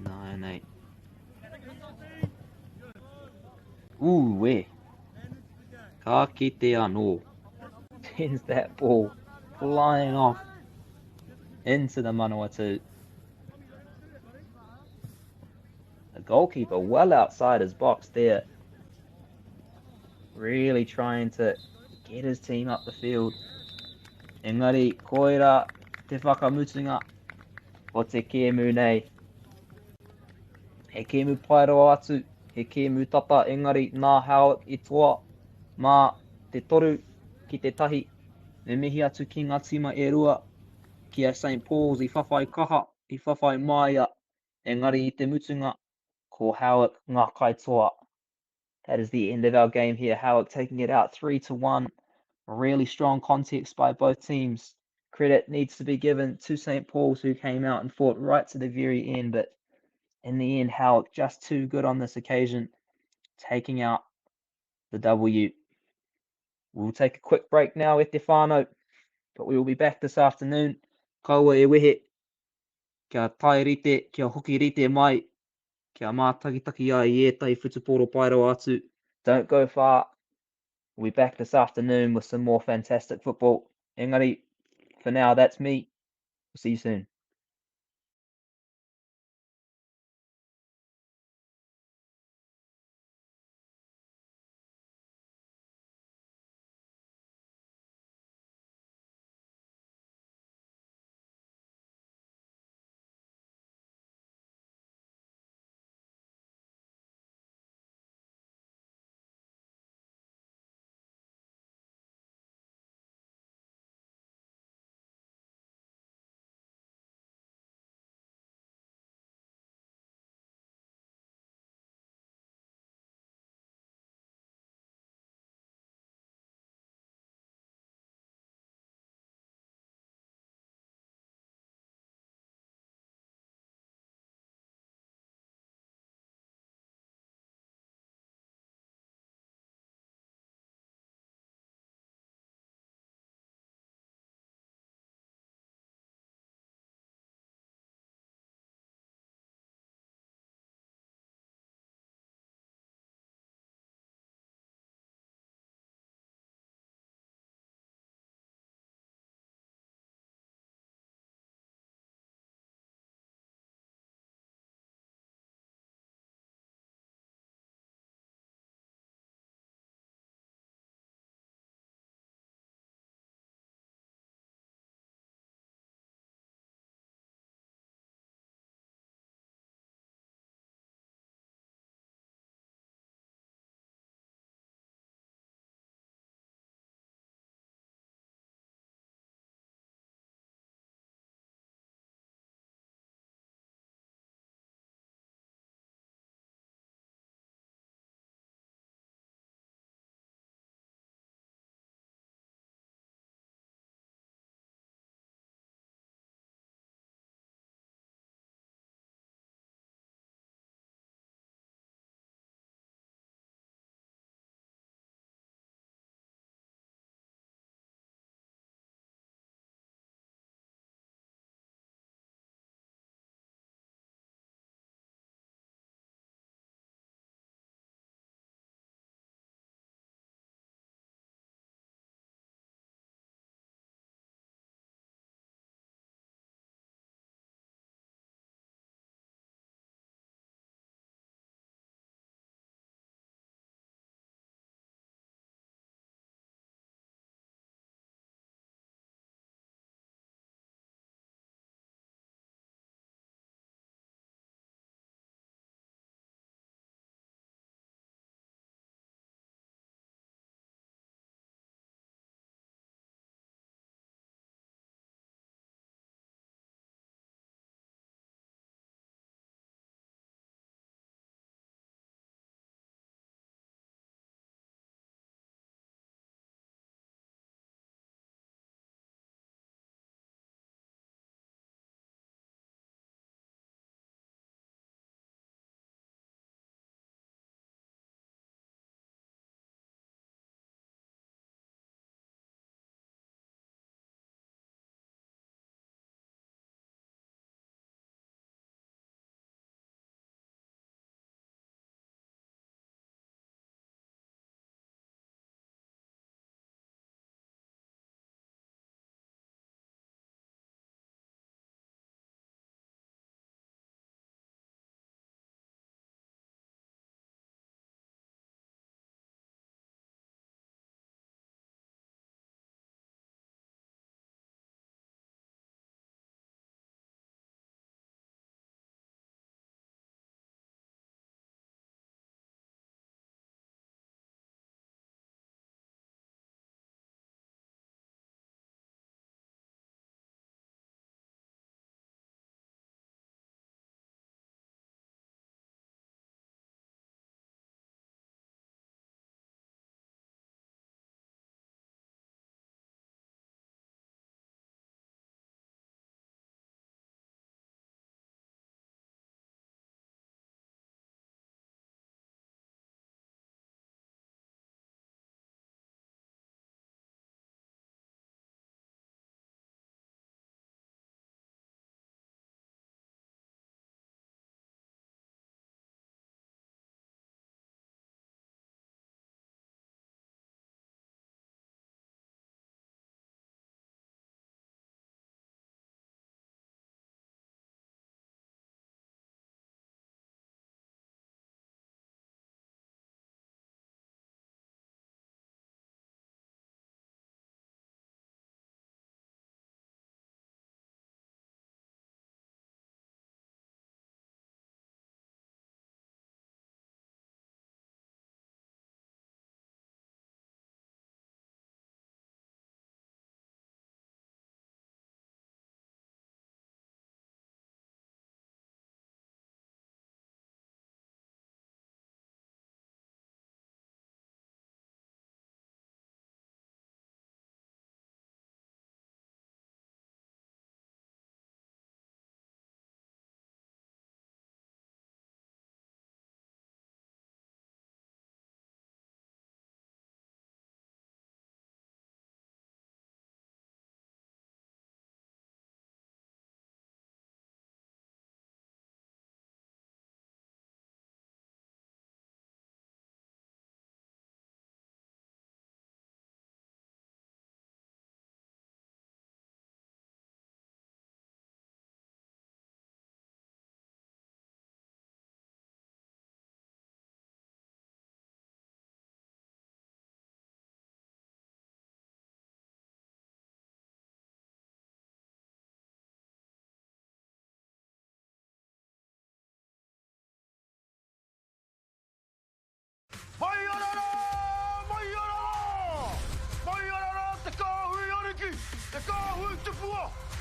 9-8. Ooh, weh. Ka kite anō. Sends that ball flying off into the Manawatu. The goalkeeper well outside his box there. Really trying to get his team up the field. Engari, koira te whakamutunga o te kēmu nei. He kēmu pai rawa atu, he kēmu tata, engari nā Howick i toa mā te toru ki te tahi. Me mihi atu ki ngā tīma e rua, ki a St Paul's i whawhai kaha, i whawhai māia, engari i te mutunga, ko Howick ngā kaitoa. That is the end of our game here. Howick taking it out 3-1. Really strong context by both teams. Credit needs to be given to St. Paul's, who came out and fought right to the very end. But in the end, Howick just too good on this occasion, taking out the W. We'll take a quick break now e te whānau, but we will be back this afternoon. Kaua e wehe, kia tae rite, kia hoki rite mai, kia mātakitaki ai i ētahi whutupōro pai rawa atu. Don't go far, we'll be back this afternoon with some more fantastic football. Engari, for now, that's me. We'll see you soon.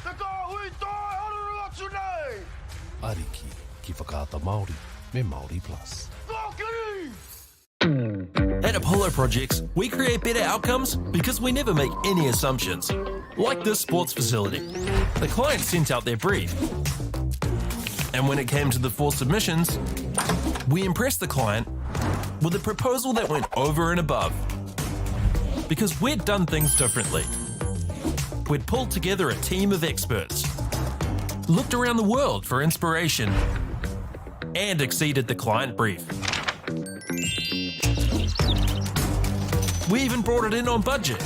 Te kāhui toi haruru atu nei! Ariki ki Whakaata Māori me Māori Plus. Kōkiri! At Apollo Projects, we create better outcomes because we never make any assumptions. Like this sports facility. The client sent out their brief. And when it came to the four submissions, we impressed the client with a proposal that went over and above. Because we'd done things differently. We'd pulled together a team of experts, looked around the world for inspiration, and exceeded the client brief. We even brought it in on budget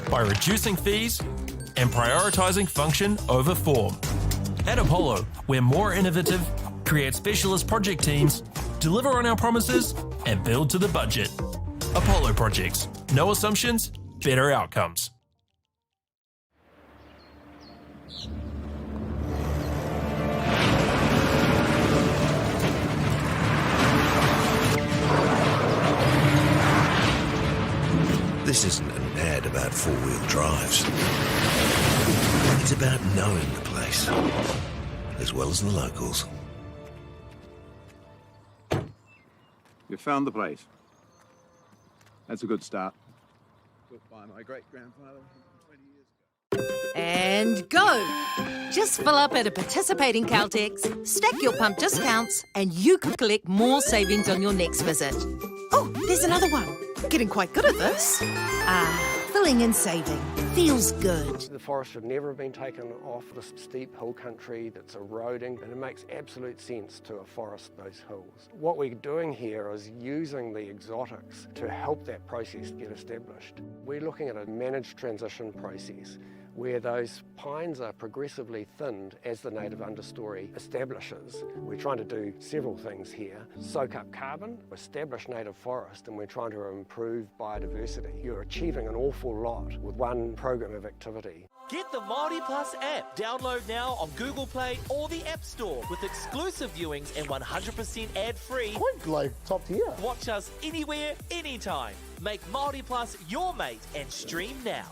by reducing fees and prioritising function over form. At Apollo, we're more innovative, create specialist project teams, deliver on our promises, and build to the budget. Apollo Projects. No assumptions, better outcomes. This isn't an ad about four-wheel drives. It's about knowing the place, as well as the locals. You found the place. That's a good start. Built by my great-grandfather 20 years ago. And go! Just fill up at a participating Caltex, stack your pump discounts, and you could collect more savings on your next visit. Oh, there's another one. I'm getting quite good at this. Ah, filling and saving. Feels good. The forest should never have been taken off this steep hill country that's eroding, and it makes absolute sense to afforest those hills. What we're doing here is using the exotics to help that process get established. We're looking at a managed transition process where those pines are progressively thinned as the native understory establishes. We're trying to do several things here. Soak up carbon, establish native forest, and we're trying to improve biodiversity. You're achieving an awful lot with one program of activity. Get the Māori Plus app. Download now on Google Play or the App Store with exclusive viewings and 100% ad-free. Quite like top tier. Watch us anywhere, anytime. Make Māori Plus your mate and stream now.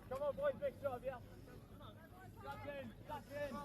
Come on, boys, big job, yeah. Duck in, duck in.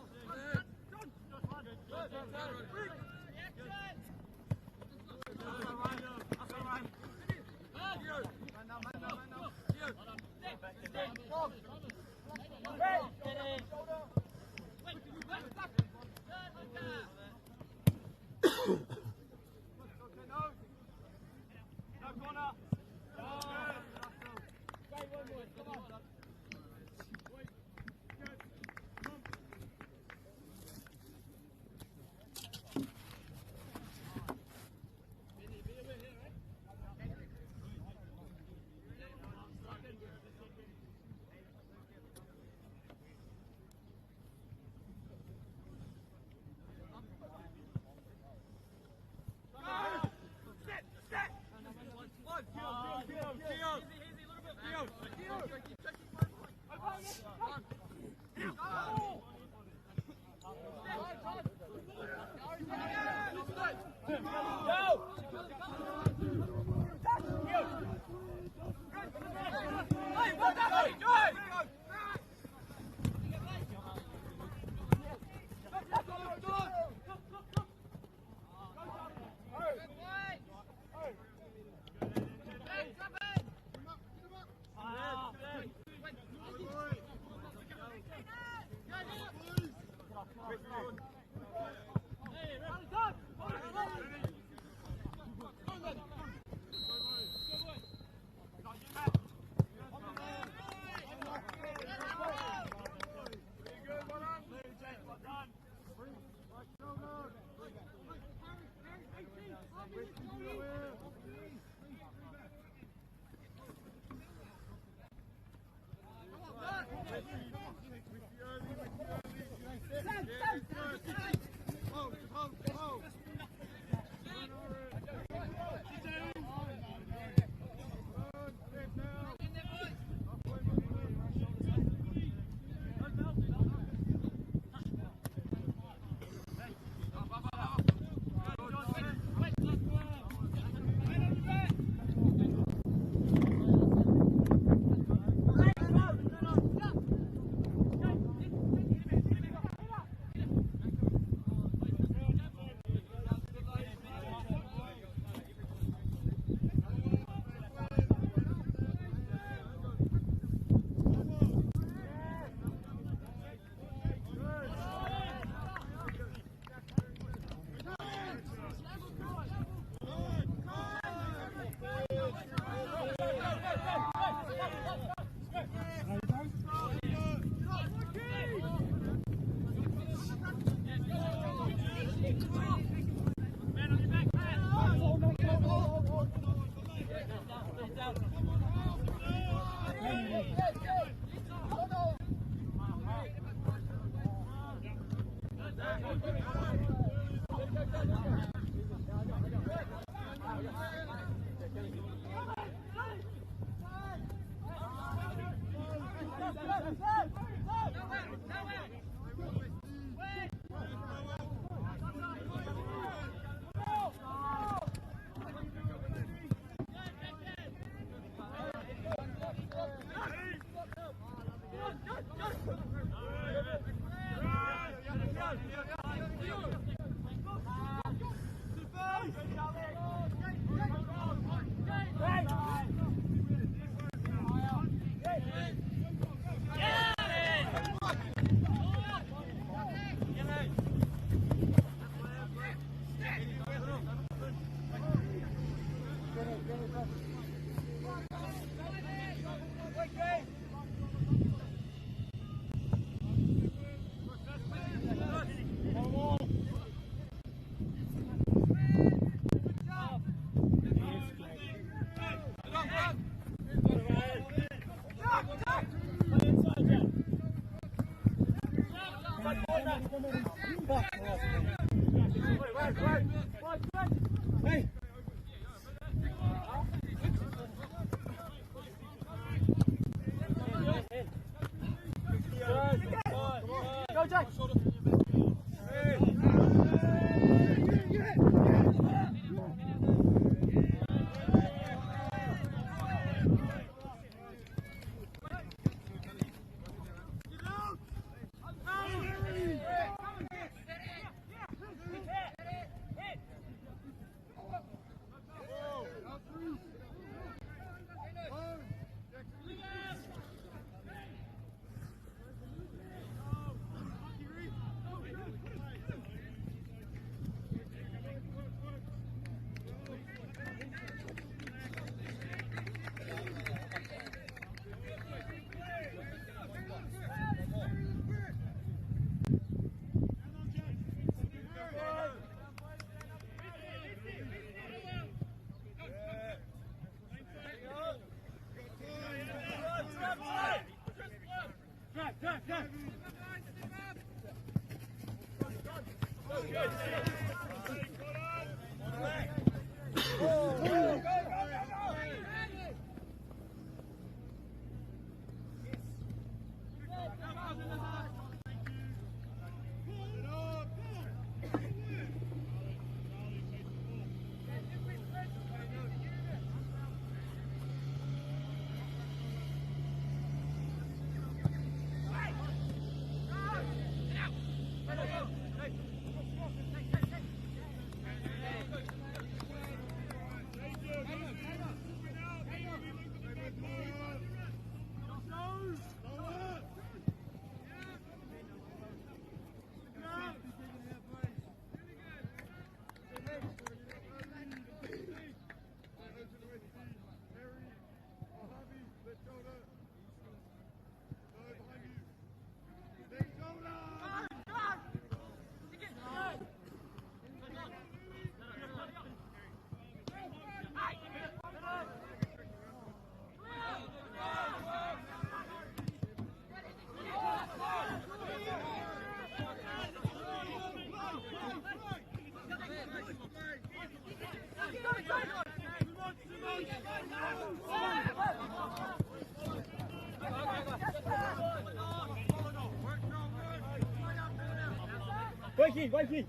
Waifi, waifi.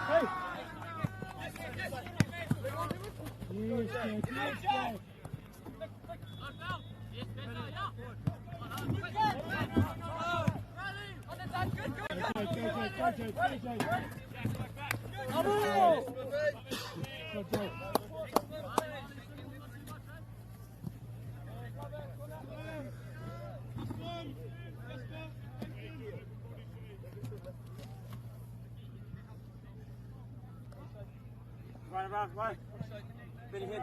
Hey. Yes, yes, yes. Run, run, run. Benny hit.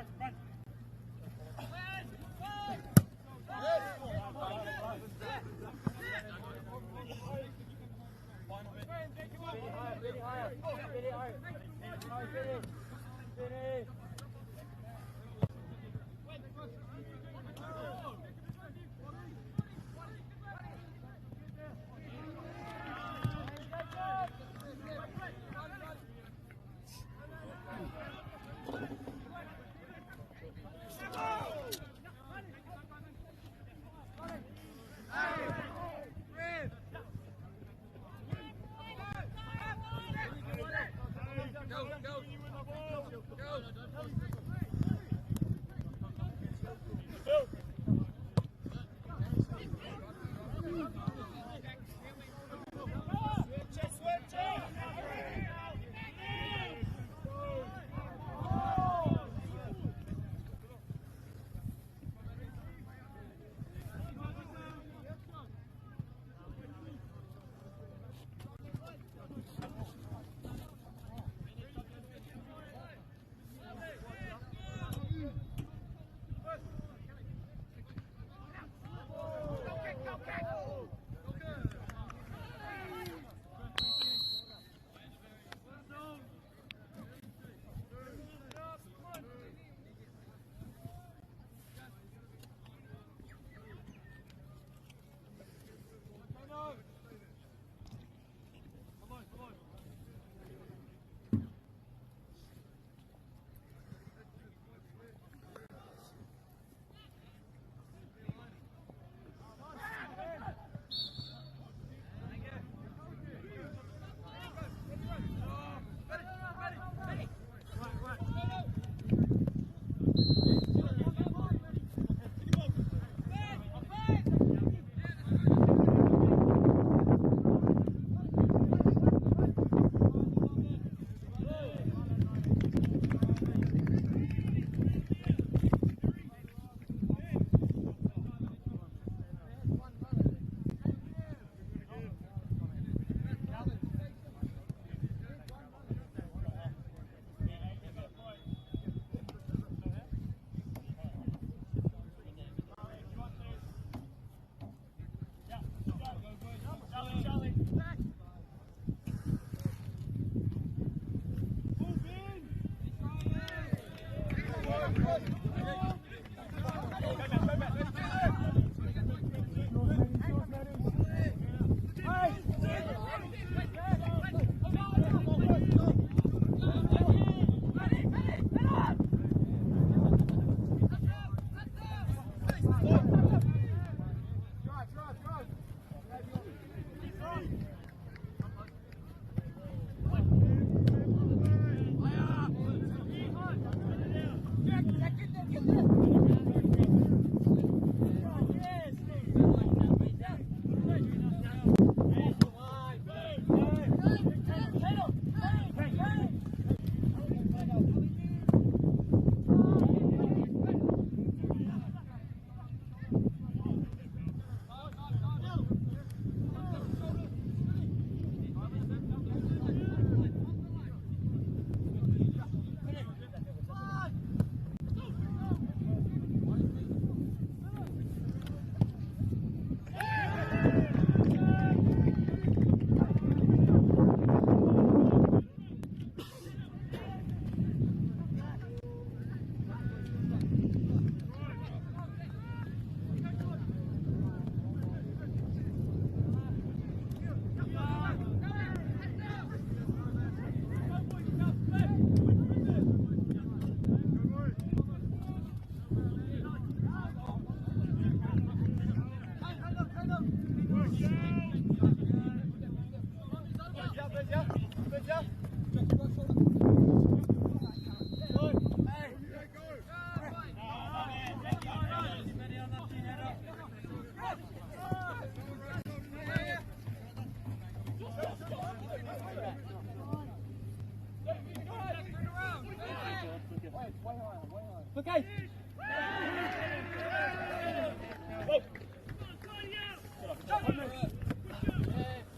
Okay.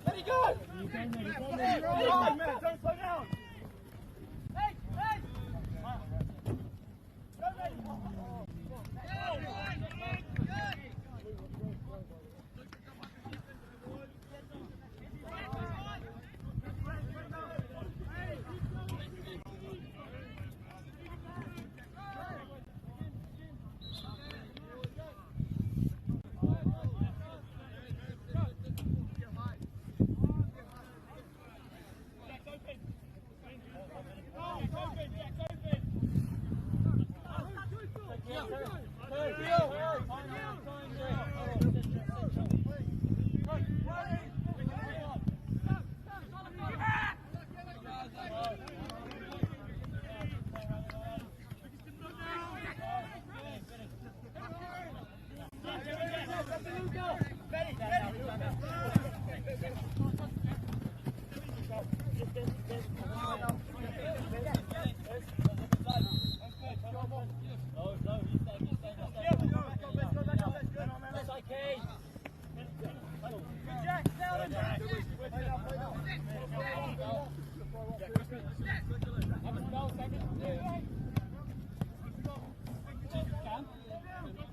Let it go! Don't slow down! Hey, hey!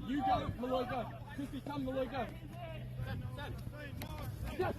You go, Malloy go. Crispy, come, Malloy go. Yes.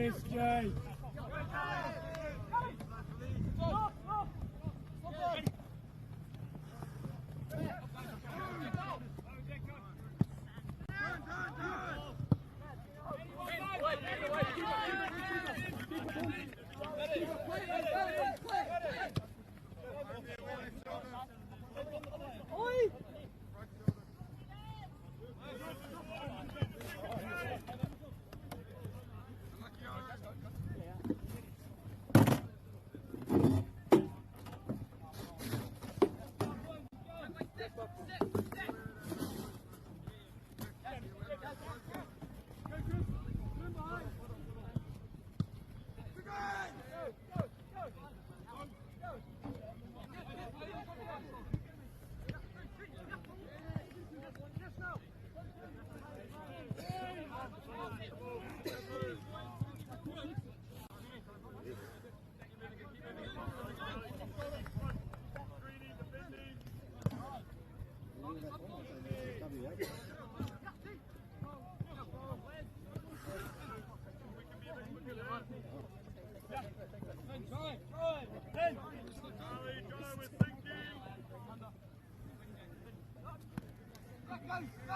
Yes, Jay.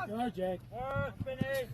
Go, Jack. Finish.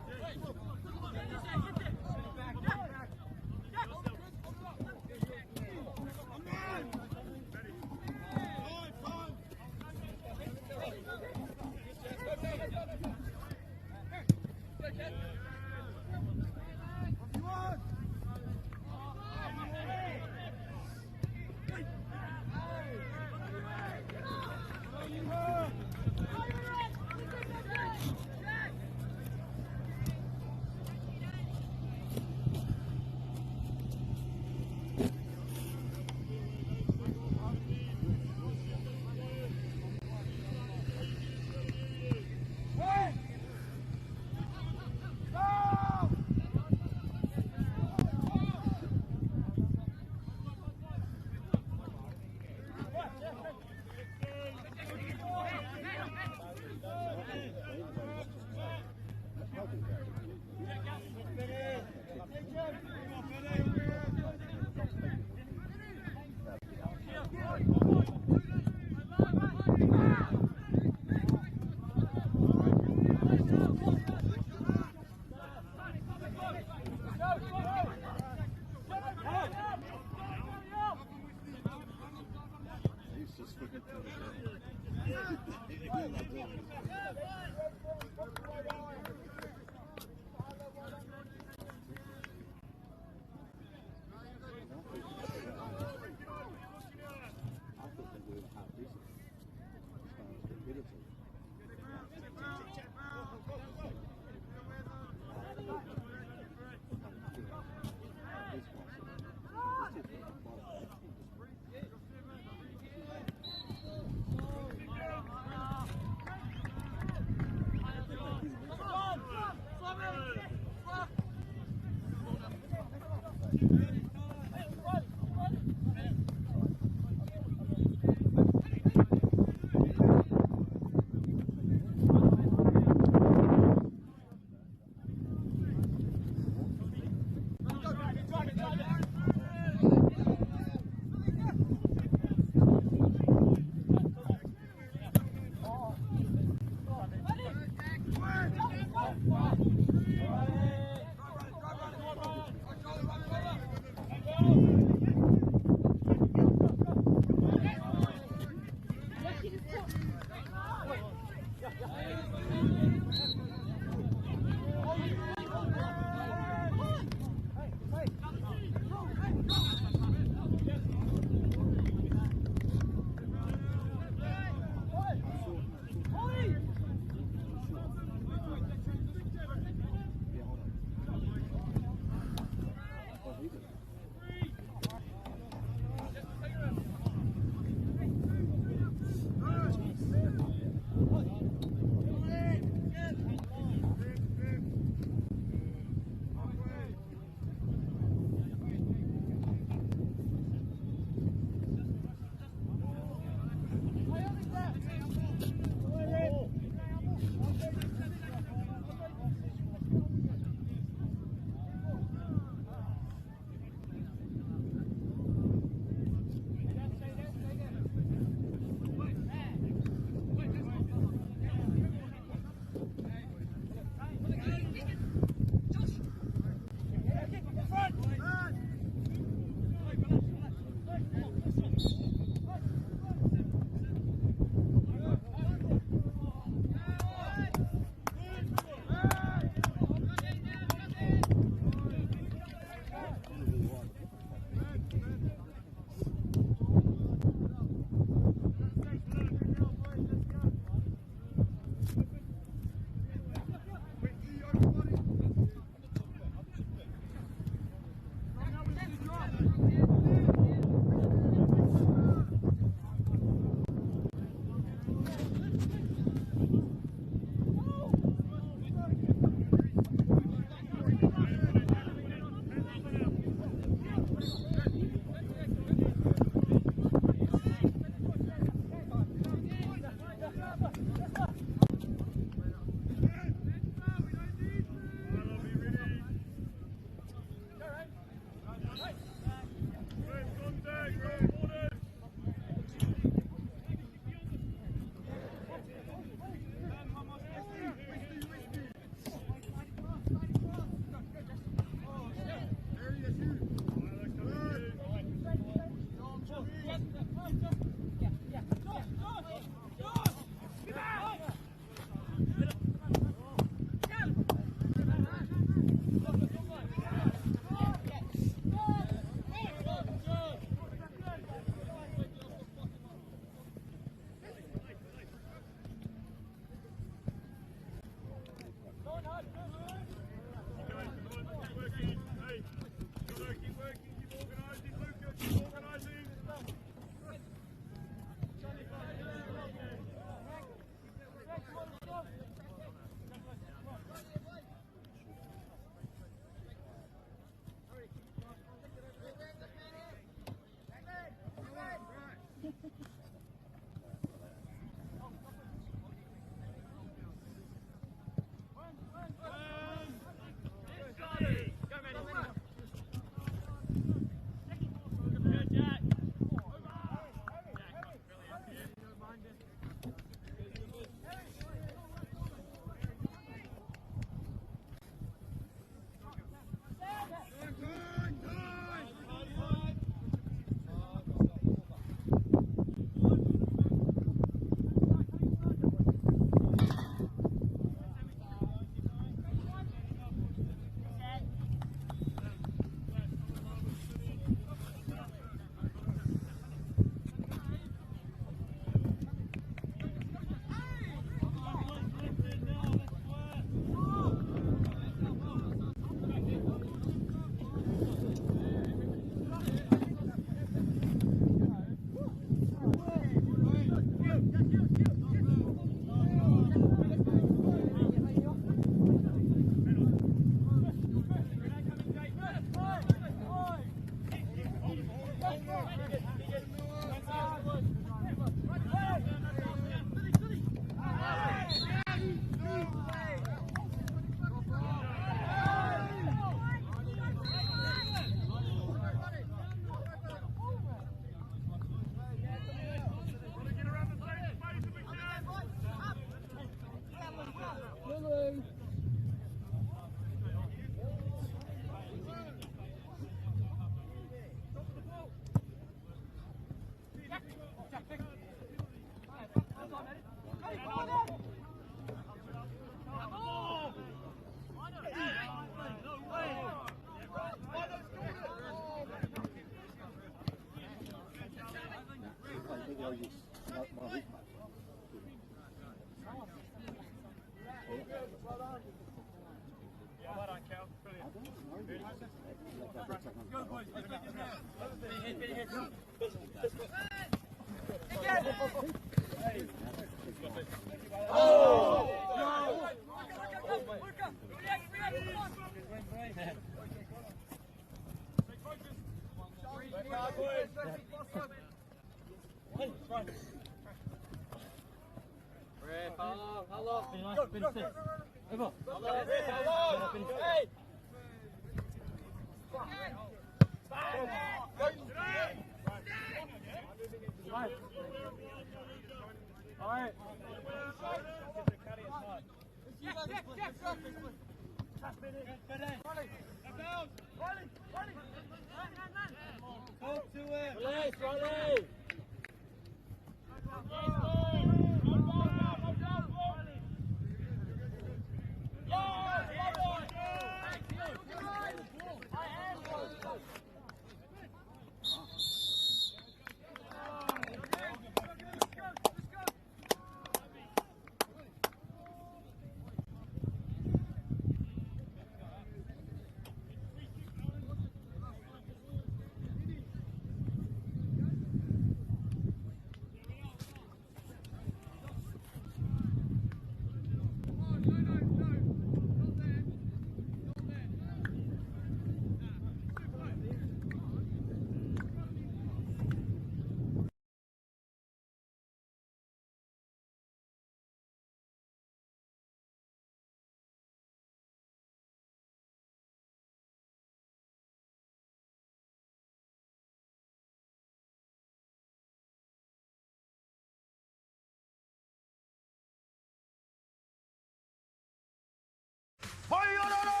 Mai ana rā!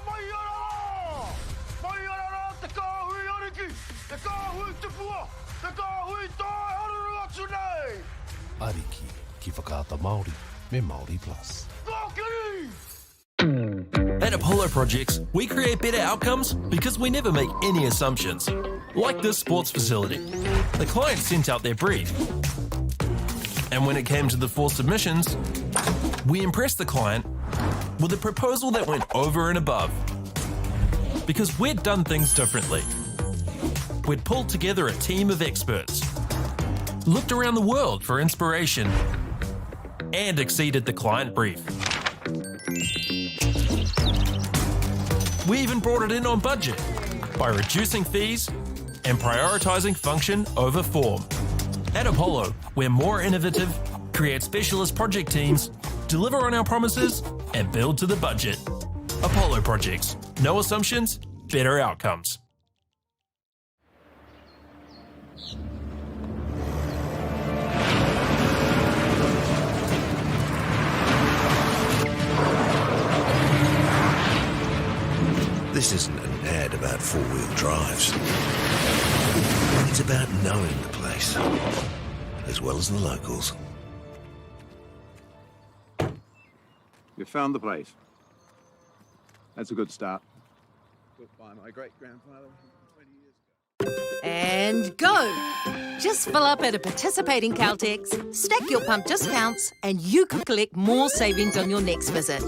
Mai ana rā! Mai ana rā te kāhui ariki, te kāhui tupua, te kāhui tae haruru atu nei! Ariki ki Whakaata Māori me Māori Plus. Kōkiri! At Apollo Projects, we create better outcomes because we never make any assumptions. Like this sports facility. The client sent out their brief. And when it came to the four submissions, we impressed the client with a proposal that went over and above. Because we'd done things differently. We'd pulled together a team of experts, looked around the world for inspiration, and exceeded the client brief. We even brought it in on budget by reducing fees and prioritising function over form. At Apollo, we're more innovative, create specialist project teams, deliver on our promises, and build to the budget. Apollo Projects. No assumptions, better outcomes. This isn't an ad about four-wheel drives. It's about knowing the place, as well as the locals. You found the place. That's a good start. Built by my great-grandfather 20 years ago. And go! Just fill up at a participating Caltex, stack your pump discounts, and you could collect more savings on your next visit.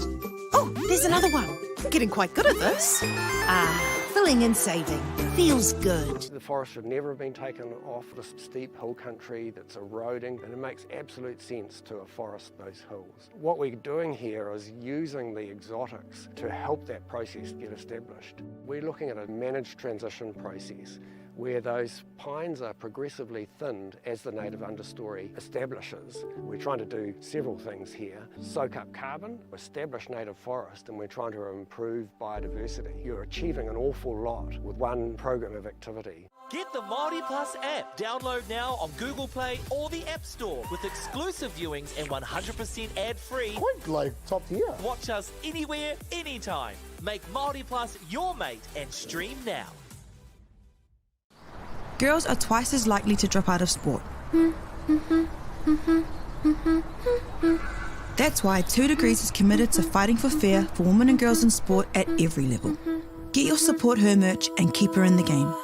Oh, there's another one. Getting quite good at this. Ah, filling and saving. Feels good. The forest should never have been taken off this steep hill country that's eroding, and it makes absolute sense to afforest those hills. What we're doing here is using the exotics to help that process get established. We're looking at a managed transition process where those pines are progressively thinned as the native understory establishes. We're trying to do several things here. Soak up carbon, establish native forest, and we're trying to improve biodiversity. You're achieving an awful lot with one program of activity. Get the Māori Plus app. Download now on Google Play or the App Store with exclusive viewings and 100% ad-free. Quite like top tier. Watch us anywhere, anytime. Make Māori Plus your mate and stream now. Girls are twice as likely to drop out of sport. That's why 2 Degrees is committed to fighting for fair for women and girls in sport at every level. Get your support her merch and keep her in the game.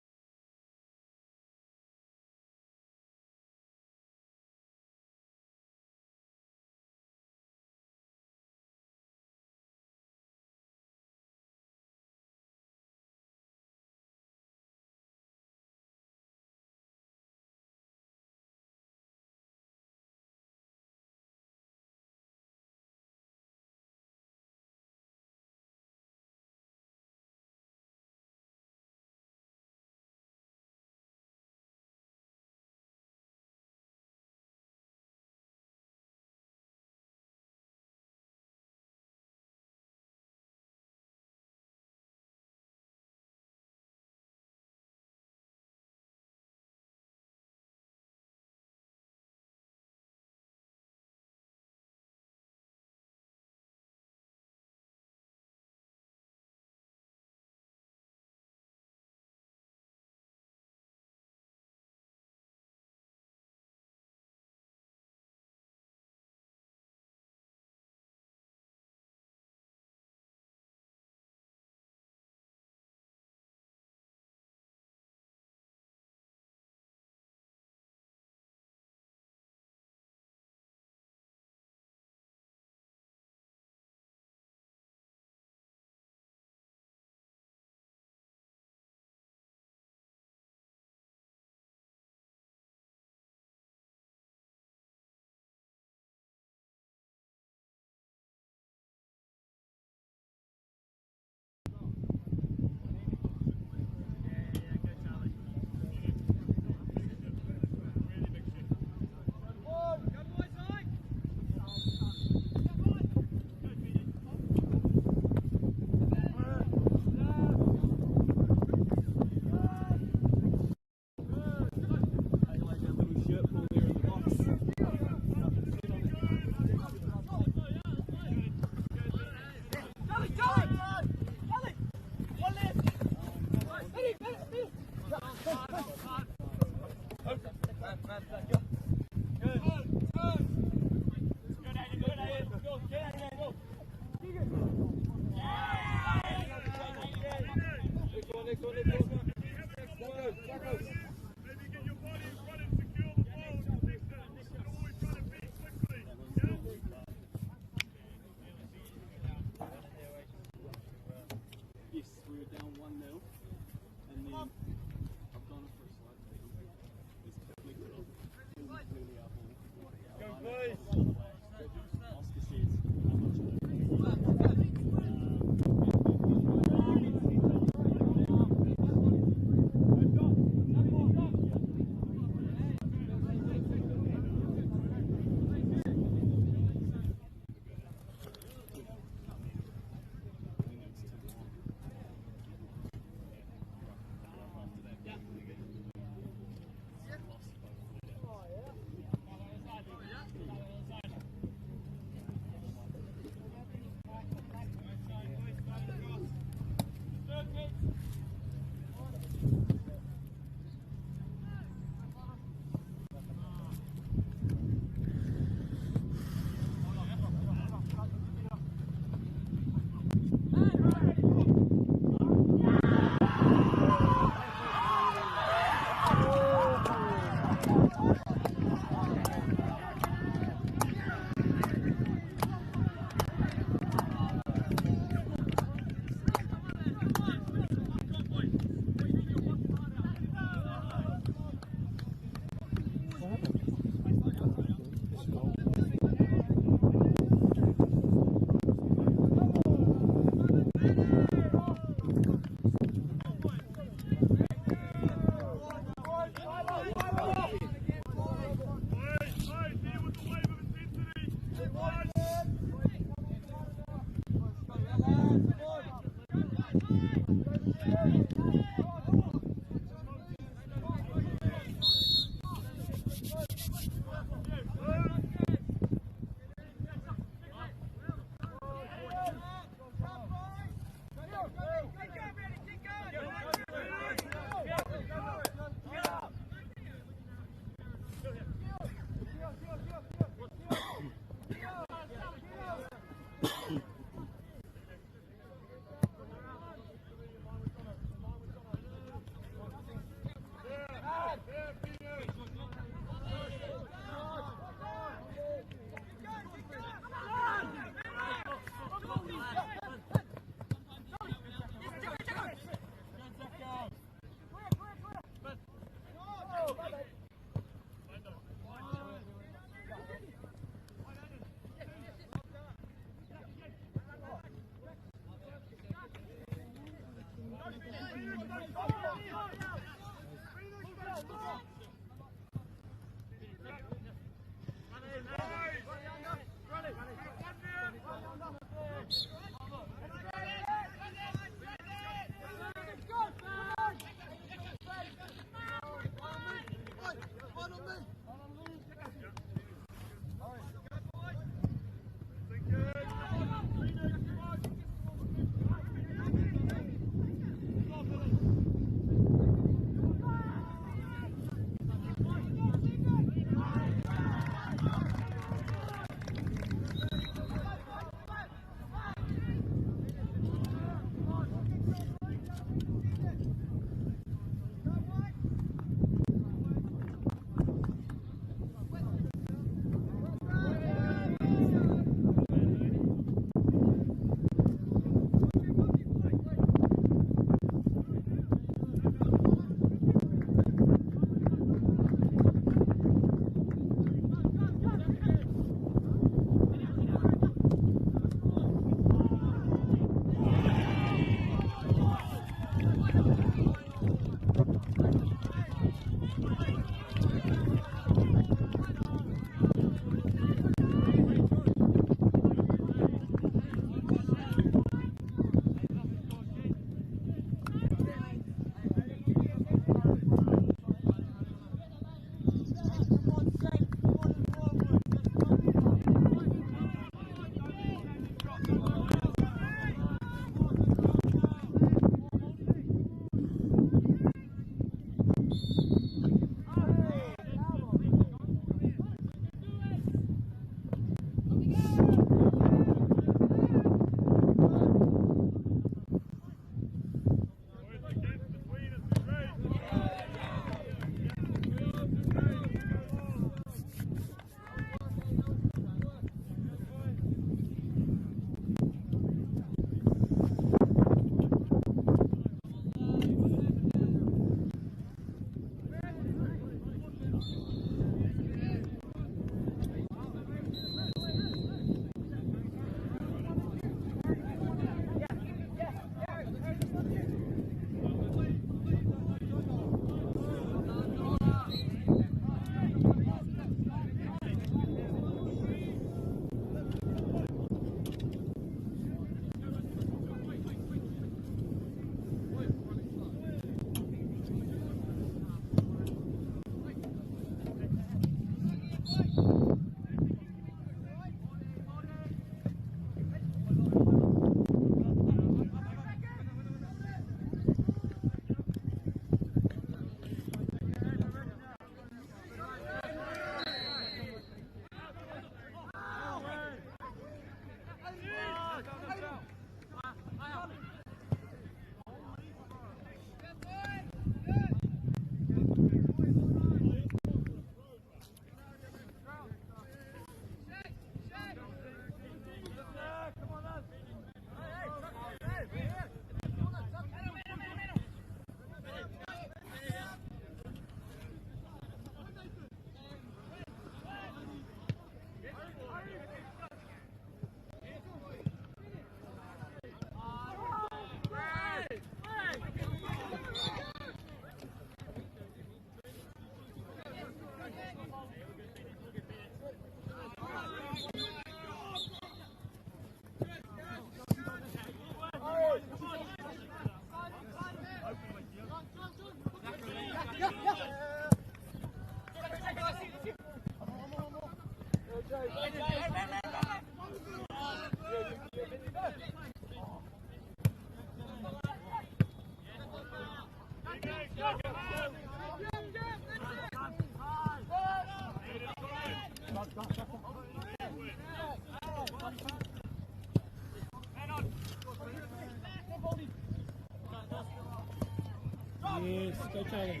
Yes, go Charlie.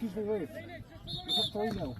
Excuse me, ref. Is it 3-0?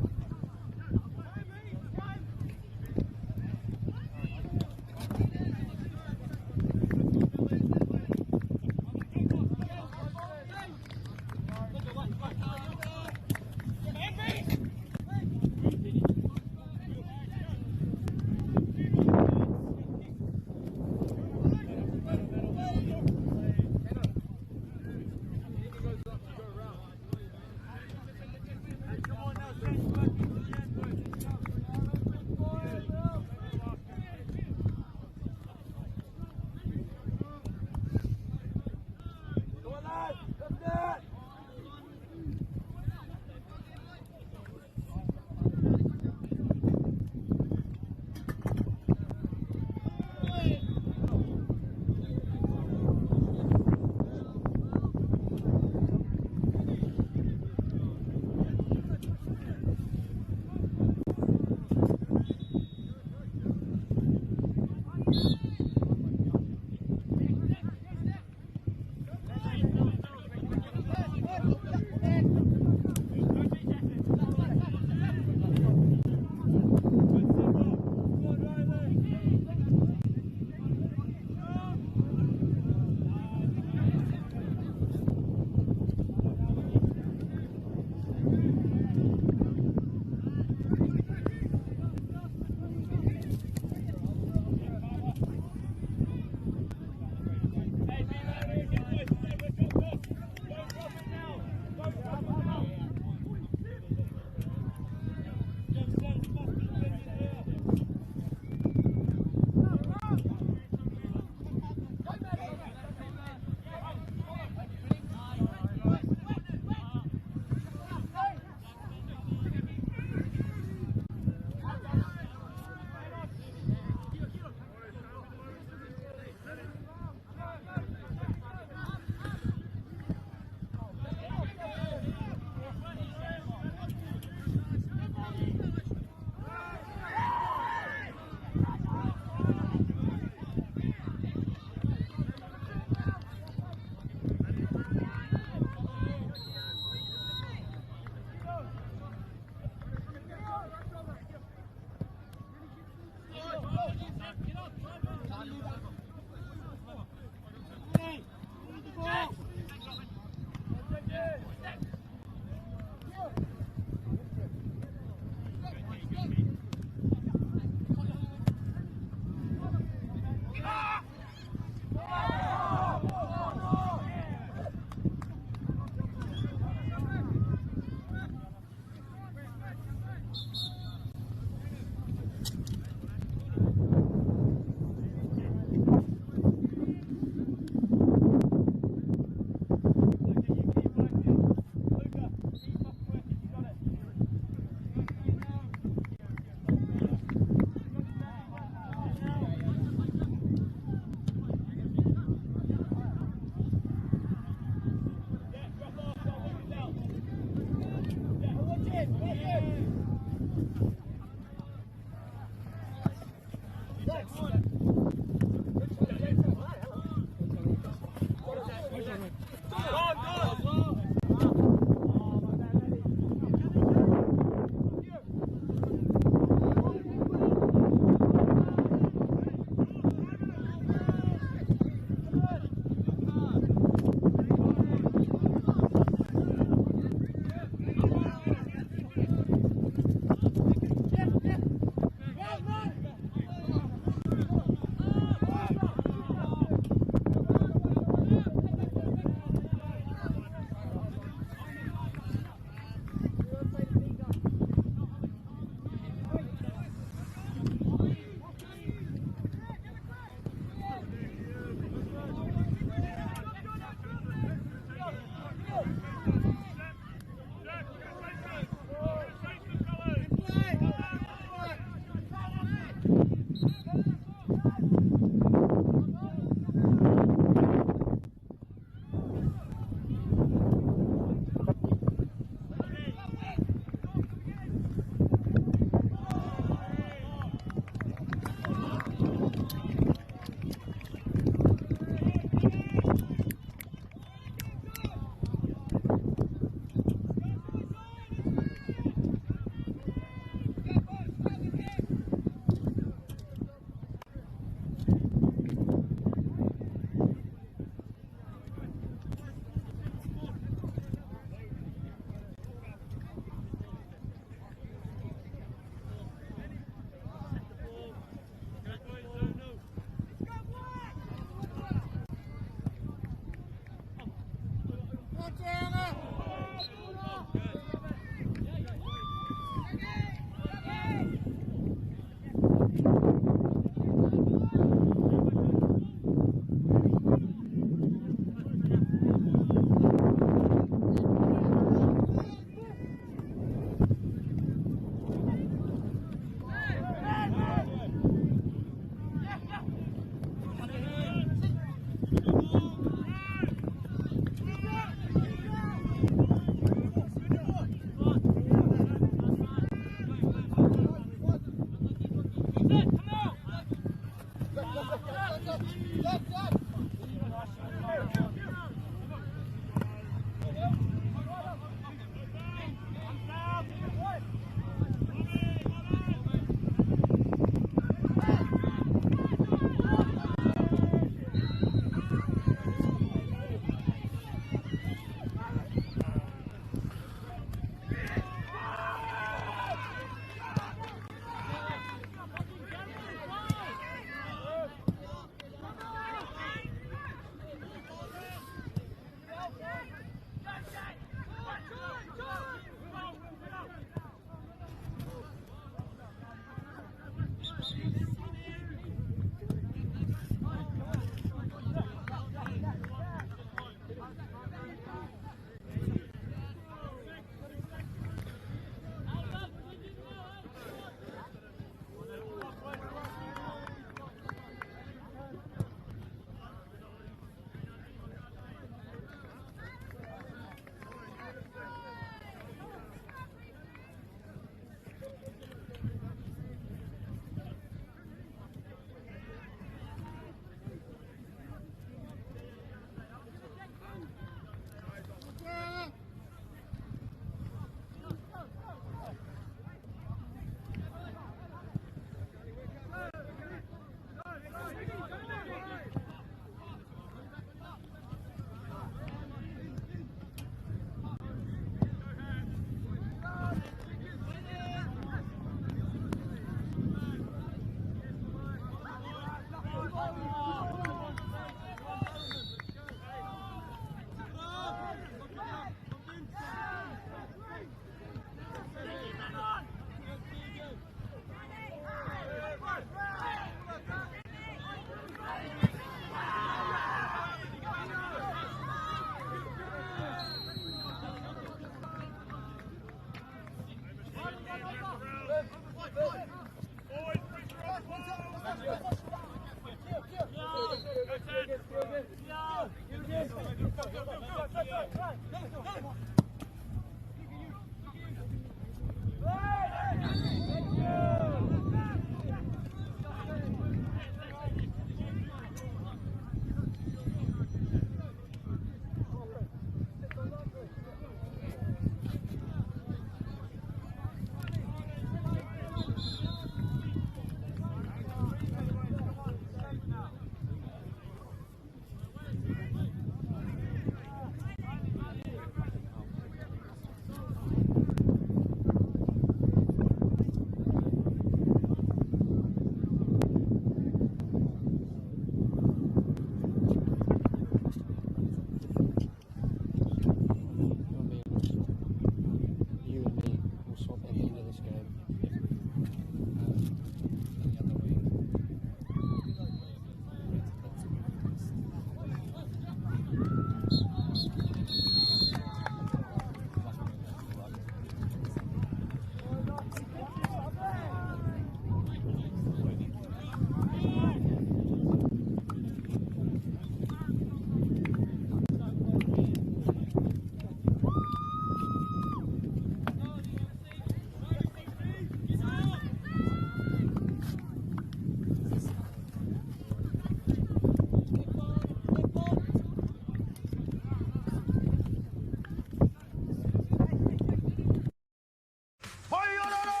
Mai ana rā!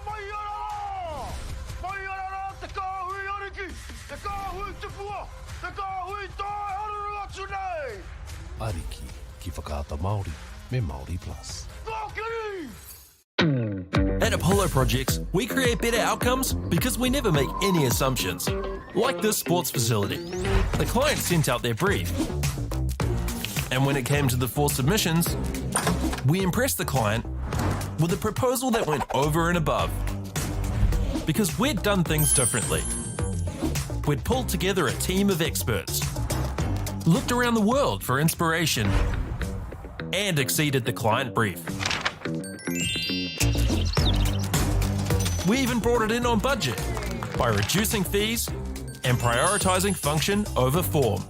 Mai ana rā! Mai ana rā te kāhui ariki, te kāhui tupua, te kāhui tae haruru atu nei! Ariki ki Whakaata Māori me Māori Plus. Kōkiri! At Apollo Projects, we create better outcomes because we never make any assumptions. Like this sports facility. The client sent out their brief. And when it came to the four submissions, we impressed the client with a proposal that went over and above. Because we'd done things differently. We'd pulled together a team of experts, looked around the world for inspiration, and exceeded the client brief. We even brought it in on budget by reducing fees and prioritising function over form.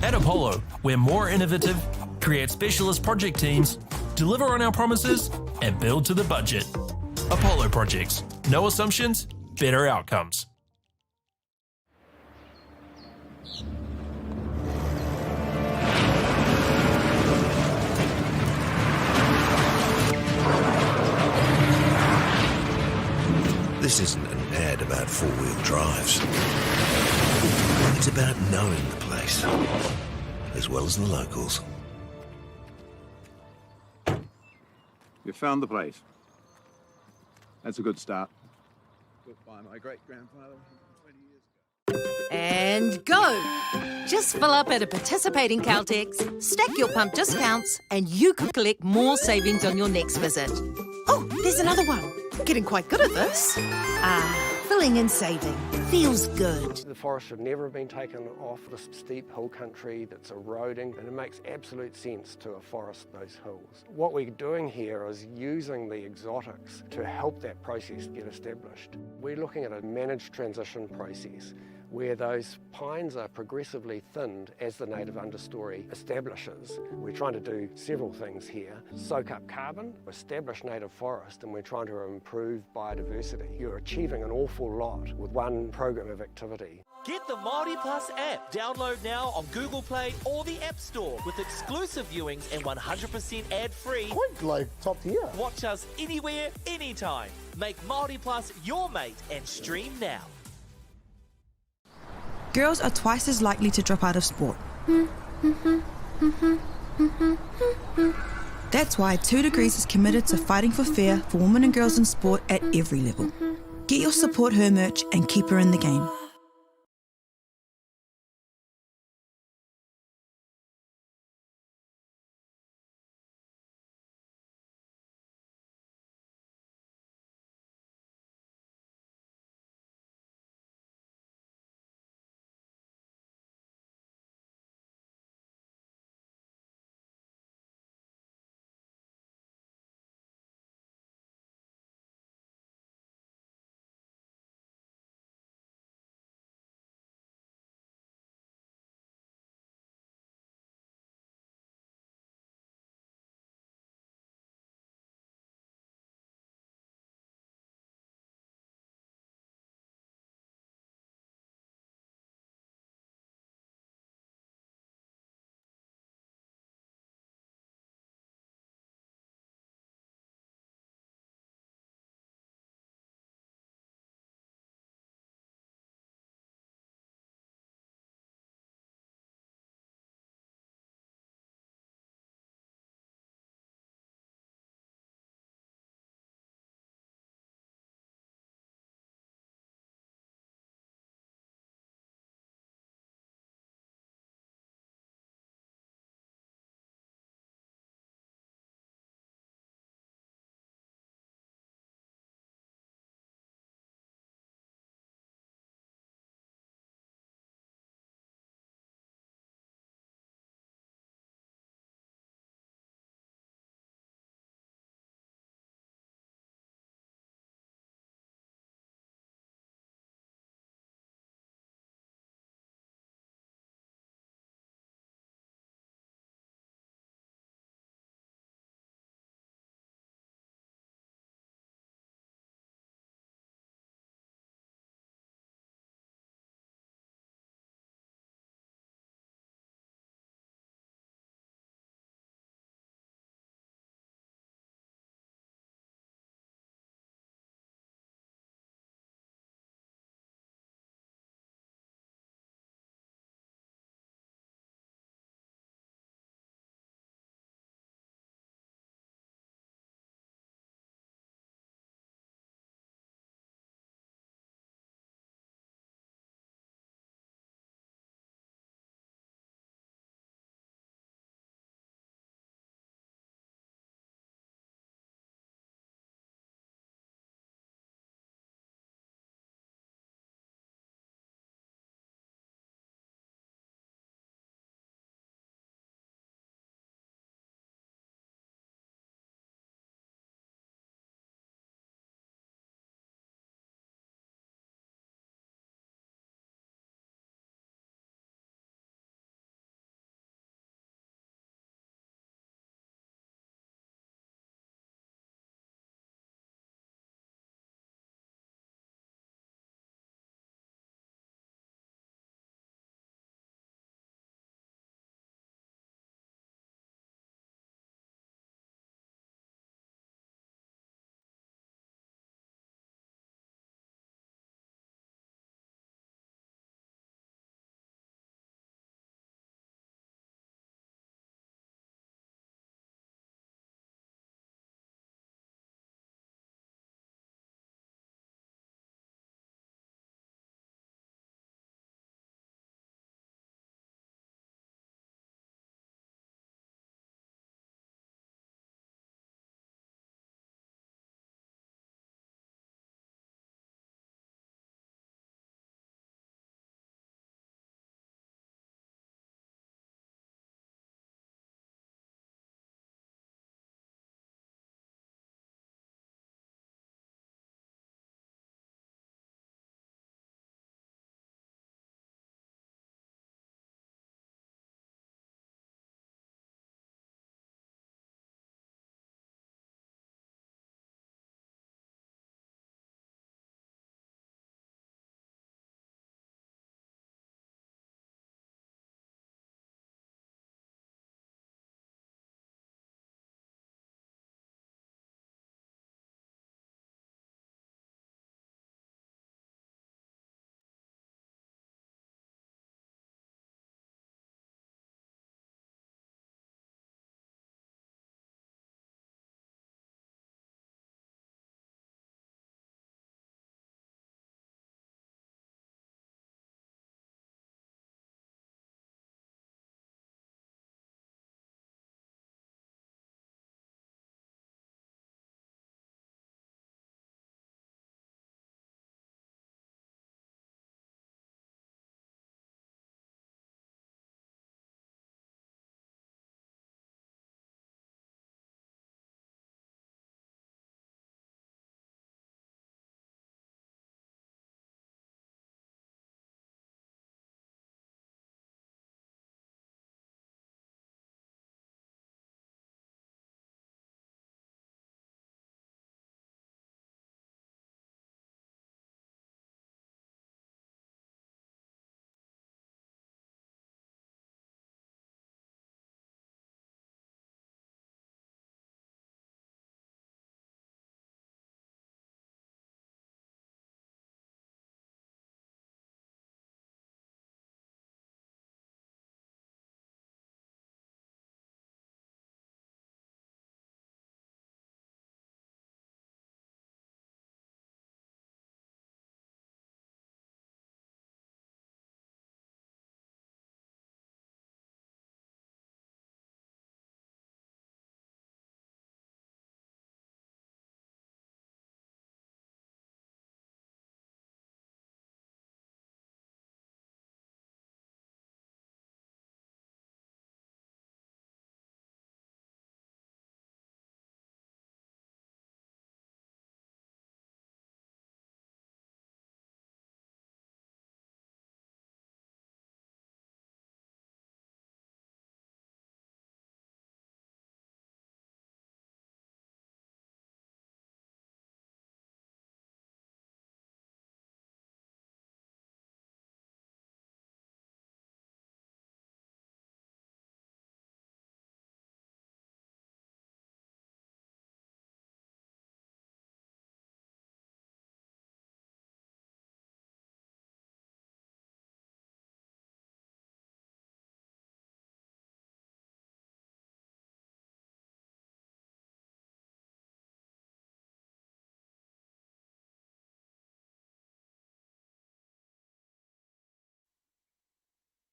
At Apollo, we're more innovative, create specialist project teams, deliver on our promises, and build to the budget. Apollo Projects. No assumptions, better outcomes. This isn't an ad about four wheel drives. It's about knowing the place, as well as the locals. You found the place. That's a good start. Built by my great grandfather 20 years ago. And go! Just fill up at a participating Caltex, stack your pump discounts, and you could collect more savings on your next visit. Oh, there's another one. I'm getting quite good at this. Ah, filling and saving. Feels good. The forest should never have been taken off this steep hill country that's eroding, and it makes absolute sense to afforest those hills. What we're doing here is using the exotics to help that process get established. We're looking at a managed transition process where those pines are progressively thinned as the native understory establishes. We're trying to do several things here. Soak up carbon, establish native forest, and we're trying to improve biodiversity. You're achieving an awful lot with one program of activity. Get the Māori Plus app. Download now on Google Play or the App Store with exclusive viewings and 100% ad-free. Quite like top tier. Watch us anywhere, anytime. Make Māori Plus your mate and stream now. Girls are twice as likely to drop out of sport. That's why 2 Degrees is committed to fighting for fair for women and girls in sport at every level. Get your support her merch and keep her in the game.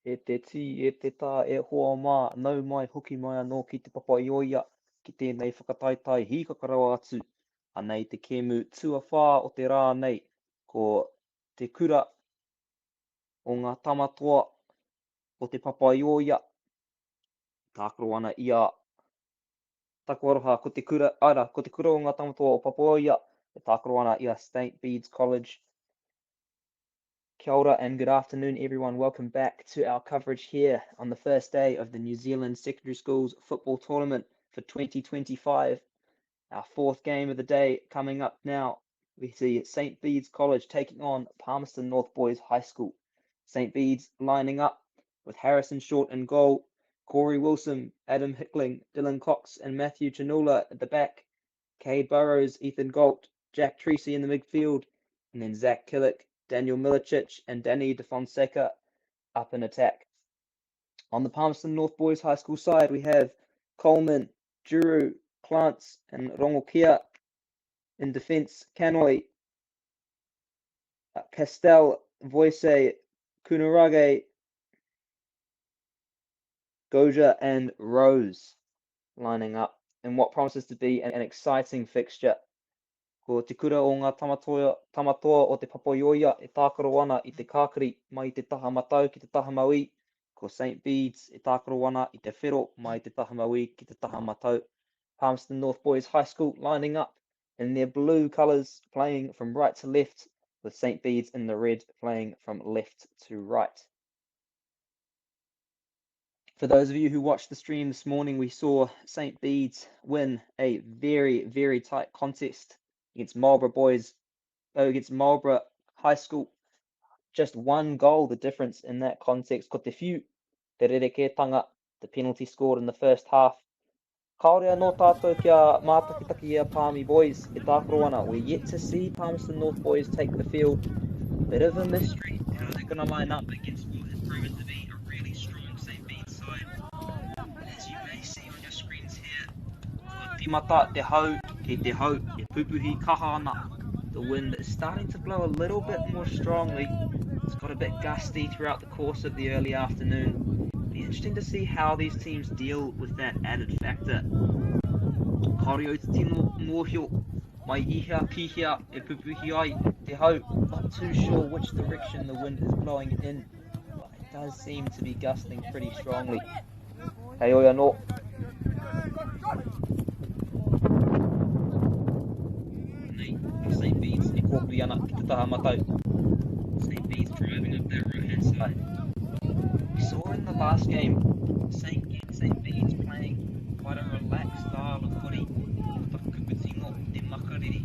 E te tī, e te tā, e hoa mā, nau mai, hoki mai anō ki Te Papaioea, ki tēnei whakataetae hīkaka rawa atu. Anei te kēmu tuawhā o te rā nei, ko Te Kura o ngā Tamatoa o Te Papaioea, tākaro ana i a Taku aroha, ko Te Kura, āe rā, ko Te Kura o ngā Tamatoa o Papaioea e tākaro ana i a St Bede's College. Kia ora and good afternoon everyone. Welcome back to our coverage here on the first day of the New Zealand Secondary Schools Football Tournament for 2025. Our fourth game of the day coming up now. We see St. Bede's College taking on Palmerston North Boys High School. St. Bede's lining up with Harrison Short in goal, Corey Wilson, Adam Hickling, Dylan Cox, and Matthew Chinula at the back, Cade Burrows, Ethan Galt, Jack Treacy in the midfield, and then Zach Killick, Daniel Milicic, and Danny De Fonseca up in attack. On the Palmerston North Boys High School side, we have Coleman, Juru, Clance, and Rongokia. In defence, Kanoi, Castell, Voice, Kunarage, Goja, and Rose lining up in what promises to be an exciting fixture. Ko Te Kura o ngā Tamatoa, Tamatoa o Te Papaioea e tākaro ana i te kākari mai i te taha matau ki te taha mauī, ko St Bede's e tākaro ana i te whero mai i te taha mauī ki te taha matau. Palmerston North Boys High School lining up in their blue colours, playing from right to left, with St Bede's in the red playing from left to right. For those of you who watched the stream this morning, we saw St. Bede's win a very, very tight contest against Marlborough Boys, against Marlborough High School. Just one goal, the difference in that context. Ko te whiu, te rerekētanga, the penalty scored in the first half. Kāore anō tātou kia mātakitaki i a Palmy Boys e tākaro ana. We're yet to see Palmerston North Boys take the field. Bit of a mystery how they're going to line up against what has proven to be a really strong St Bede's side. As you may see on your screens here, kua tīmata te hau kei te hau e pupuhi kaha ana. The wind is starting to blow a little bit more strongly. It's got a bit gusty throughout the course of the early afternoon. Be interesting to see how these teams deal with that added factor. Kāore au te tino mōhio mai i hea ki hea e pupuhi ai te hau. Not too sure which direction the wind is blowing in, but it does seem to be gusting pretty strongly. Heoi anō. Nei, St Bede's e kōkiri ana ki te taha matau. St Bede's driving up that right hand side. We saw in the last game St. St. Bede's playing quite a relaxed style of footy. Whakakuputingo te makariri.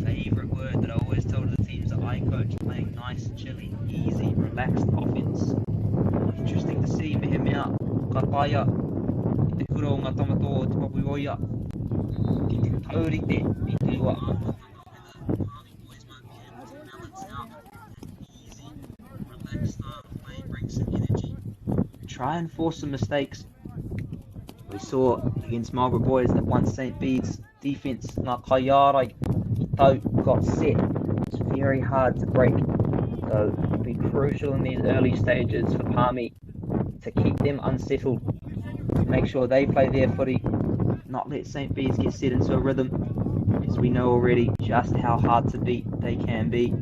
Favourite word that I always tell to the teams that I coach, playing nice, chilly, easy, relaxed offense. Interesting to see mehemea ka taea e te kura o ngā tamatoa o Te Papaioea ki te taurite i taua āhuatanga whether Palmy Boys might be able to balance out that easy, relaxed style of play, bring some energy, try and force some mistakes. We saw against Marlborough Boys that once St Bede's defence, ngā kaiārai i tau, got set, it's very hard to break. So it'll be crucial in these early stages for Palmy to keep them unsettled, make sure they play their footy, not let St Bede's get set into a rhythm, because we know already just how hard to beat they can be.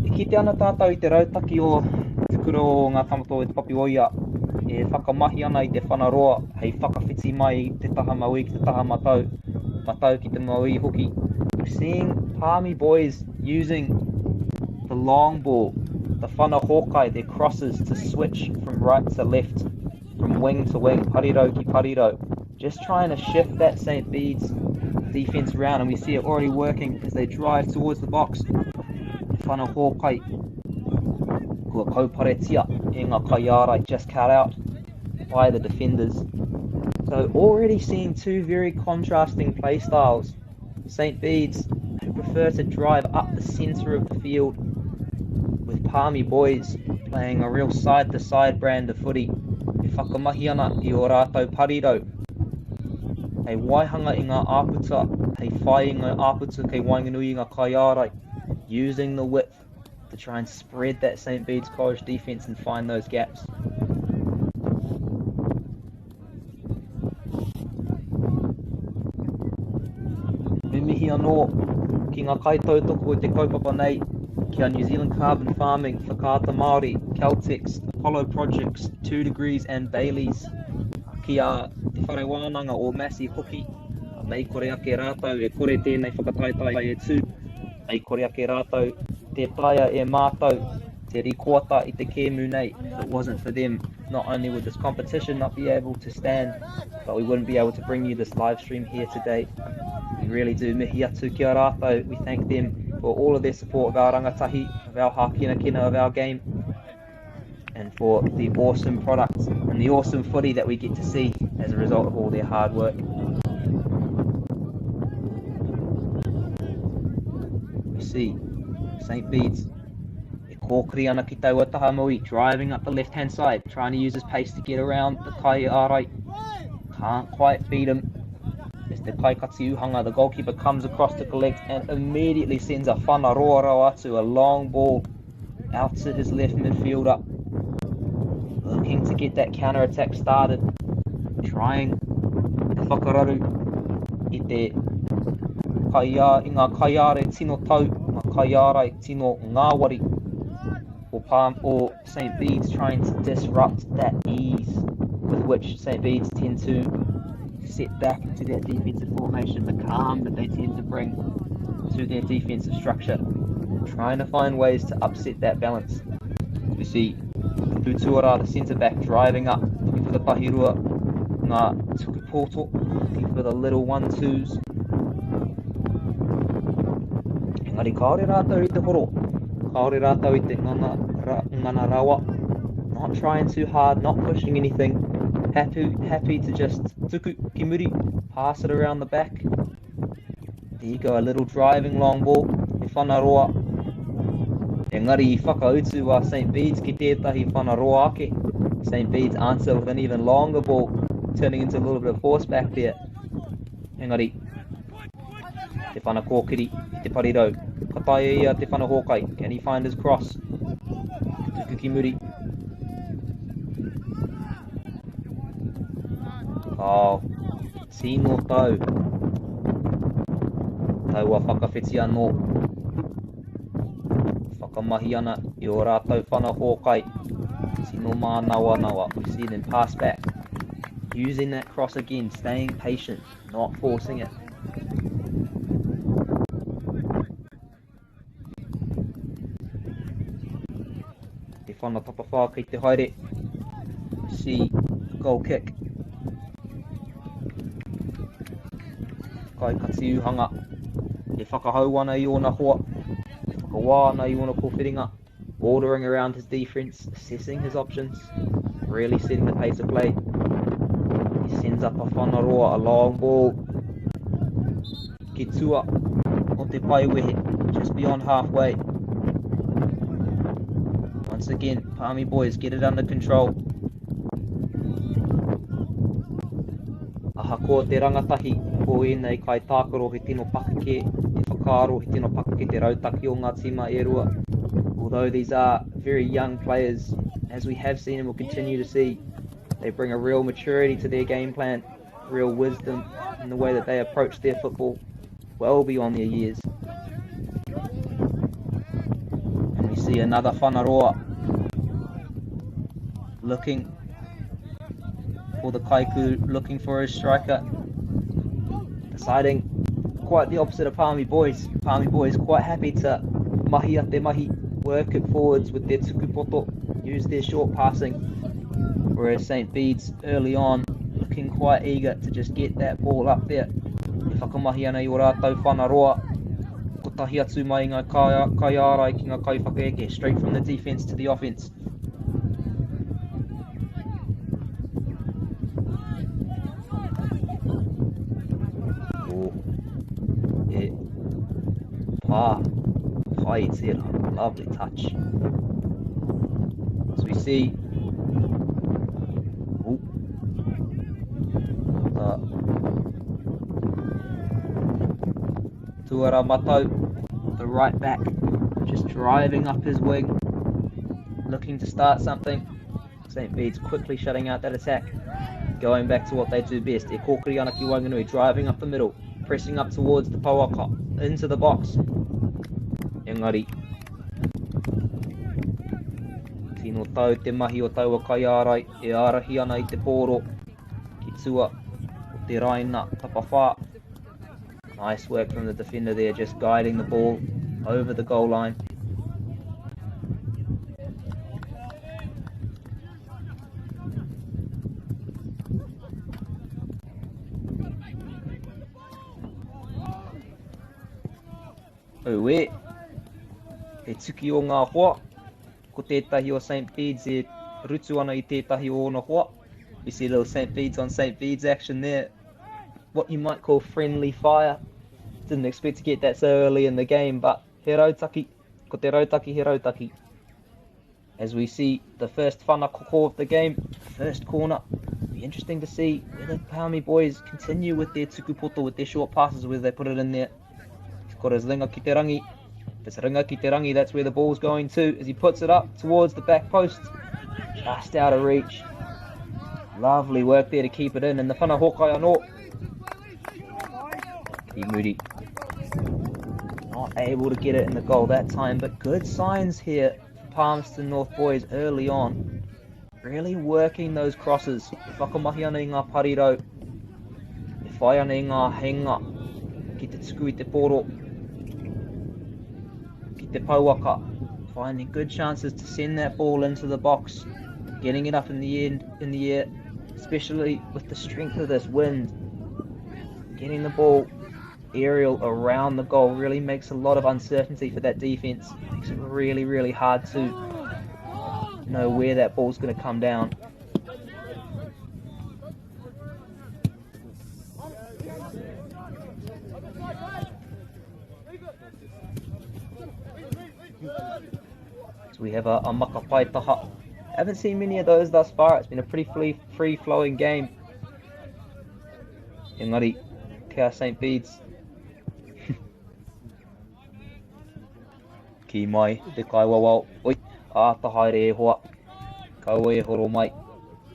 E kite ana tātou i te rautaki o Te Kura o Ngā Tamatoa i Te Papioia e whakamahi ana i te whanaroa hei whakawhiti mai i te taha mauī ki te taha matau, matau ki te mauī hoki. We're seeing Palmy boys using the long ball, the whana hōkai, their crosses to switch from right to left, from wing to wing, parirau ki parirau. Just trying to shift that St Bede's defence around, and we see it already working as they drive towards the box. Whana hōkai, kua kauparetia e ngā kaiārai, just cut out by the defenders. So already seeing two very contrasting play styles. St Bede's, who prefer to drive up the centre of the field, with Palmy boys playing a real side-to-side brand of footy. E whakamahi ana i ō rātou parirau hei waihanga i ngā āputa, hei whai i ngā āputa kei waenganui i ngā kaiārai, using the width to try and spread that St. Bede's College defense and find those gaps. Me mihi anō ki ngā kaitautoko i te kaupapa nei, ki a New Zealand Carbon Farming, Whakaata Māori, Caltex, Apollo Projects, 2 Degrees and Bayleys, ki a Te Whare Wānanga o Massey hoki. Mei kore ake rātou e kore tēnei whakataetae e tū, mei kore ake rātou tē taea e mātou te rikoata i te kēmu nei. If it wasn't for them, not only would this competition not be able to stand, but we wouldn't be able to bring you this live stream here today. We really do mihi atu ki a rātou. We thank them for all of their support of our rangatahi, of our hākinakina, of our game, and for the awesome products and the awesome footy that we get to see as a result of all their hard work. We see St. Bede's e kōkiri ana ki taua taha mui, driving up the left-hand side, trying to use his pace to get around the kai ārai. Can't quite beat him. As the kaikati uhanga, the goalkeeper comes across to collect and immediately sends a whana roa rawa atu, a long ball out to his left midfielder. Looking to get that counter-attack started. Trying te whakararu i te kaiā, i ngā kaiārai tino tau, ngā kaiārai tino ngāwari o Palm or St Bede's trying to disrupt that ease with which St Bede's tend to set back into that defensive formation, the calm that they tend to bring to their defensive structure. Trying to find ways to upset that balance. We see Tutuara, the centre back, driving up, looking for the pahirua, ngā tuku poto, looking for the little one-twos. Engari kāore rātou i te horo, kāore rātou i te ngana, ra, ngana rawa. Not trying too hard, not pushing anything. Happy, happy to just tuku ki muri, pass it around the back. There you go, a little driving long ball. He whana roa. Engari i whakautu a St. Bede's ki tētahi whana roa ake. St. Bede's answer with an even longer ball, turning into a little bit of horse back there. Engari, te whana kōkiri ki te parirau. Ka taea ia te whana hōkai. Can he find his cross? Ka tuku ki muri. Oh, tino tau. Taua whakawhiti anō. Whakamahi ana i ō rātou whana hōkai. Tino mānawanawa. We see them pass back. Using that cross again, staying patient, not forcing it. Te whana tapawhā kei te haere. See goal kick. Kai kati uhanga. E whakahau ana i ōna hoa. E whakawā ana i ōna kōwhiringa. Ordering around his defense, assessing his options, really setting the pace of play. He sends up a whanaroa, a long ball. Ki tua o te paiwehe, just beyond halfway. Once again, Palmy boys get it under control. Ahakoa te rangatahi, ko ēnei kaitākaro he tino pakeke te whakaaro, he tino pakeke te rautaki o ngā tīma e rua. Although these are very young players, as we have seen and will continue to see, they bring a real maturity to their game plan, real wisdom in the way that they approach their football well beyond their years. And we see another Whanaroa looking for the Kaiku, looking for his striker, deciding quite the opposite of Palmy Boys. Palmy Boys quite happy to mahi a te mahi, work it forwards with their tukupoto, use their short passing, whereas St. Bede's early on looking quite eager to just get that ball up there. E whakamahi ana i o rātou whanaroa, kotahi atu mai ngā kaiārai ki ngā kaiwhakaeke, straight from the defense to the offense. Oh, e pā, pai tērā, lovely touch. So we see, oh, Tuara Matau, the right back, Just driving up his wing, looking to start something. St. Bede's quickly shutting out that attack. Going back to what they do best. E kōkiri ana ki waenganui, driving up the middle, pressing up towards the pouaka, into the box. Engari, tino tau te mahi o taua kaiārai e ārahi ana i te pōro ki tua o te raina tapawhā. Nice work from the defender there, just guiding the ball over the goal line. Auē, te tuki o ngā hoa. Ko tētahi o St. Bede's e rutu ana i tētahi o ōna hoa. We see a little St. Bede's on St. Bede's action there. What you might call friendly fire. Didn't expect to get that so early in the game, but he rautaki. Ko te rautaki he rautaki. As we see the first whana koko of the game, first corner. It'll be interesting to see whether Palmy boys continue with their tuku poto, with their short passes, whether they put it in there. He's got his ringa ki te rangi. If it's ringa ki te rangi, that's where the ball's going to, as he puts it up towards the back post. Just out of reach. Lovely work there to keep it in. And the whana hōkai anō. Ki muri. Not able to get it in the goal that time, but good signs here for Palmerston North boys early on. Really working those crosses. E whakamahi ana i ngā parirau. E whai ana i ngā heinga ki te tuku i te pōro, ki te pouaka. Finding good chances to send that ball into the box. Getting it up in the end, in the air, especially with the strength of this wind. Getting the ball aerial around the goal really makes a lot of uncertainty for that defense. Makes it really, really hard to know where that ball's going to come down. So we have a makapai taha. Haven't seen many of those thus far. It's been a pretty free-flowing game. Engari, kia St. Bede's. Ki mai, te kaiwawao. Oi, āta haere e hoa. Kaua e horo mai.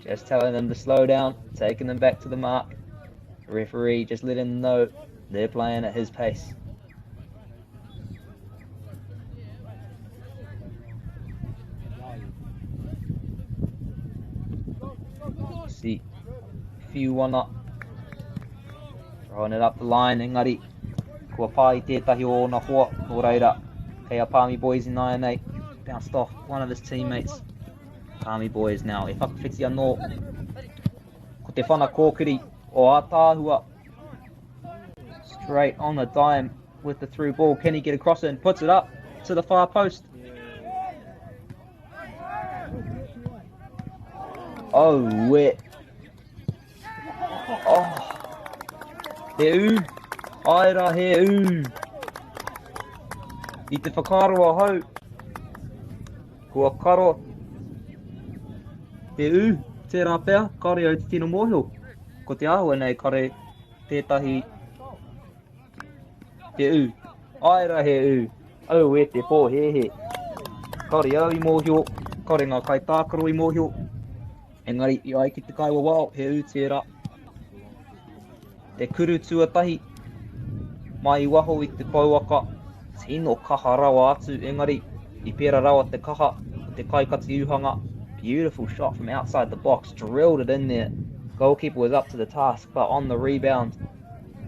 Just telling them to slow down, taking them back to the mark. The referee just letting them know they're playing at his pace. See, few one up. Throwing it up the line, engari. Kua pā i tētahi o ōna hoa, nō reira. Kei a Palmy boys in 9-8. Bounced off one of his teammates. Palmy boys now. E whakawhiti anō. Ko te whana kōkiri o Ātaahua. Straight on the dime with the through ball. Can he get across it and puts it up to the far post? Oh, wet. Oh. He ū. Ai rā, he ū. I te whakaaro ahau, kua karo te ū, tērā pea, kāore au te tino mōhio. Ko te āhua nei kare tētahi te ū. Ai rā, he ū. Au e te pōhēhē. Kāore au i mōhio, kāore ngā kaitākaro i mōhio. Engari i ai ki te kaiwawao, he ū tērā. Te kuru tuatahi mai i waho i te pouaka, tino kaha rawa atu, engari i pērā rawa te kaha o te kaikati uhanga. Beautiful shot from outside the box, drilled it in there. Goalkeeper was up to the task, but on the rebound,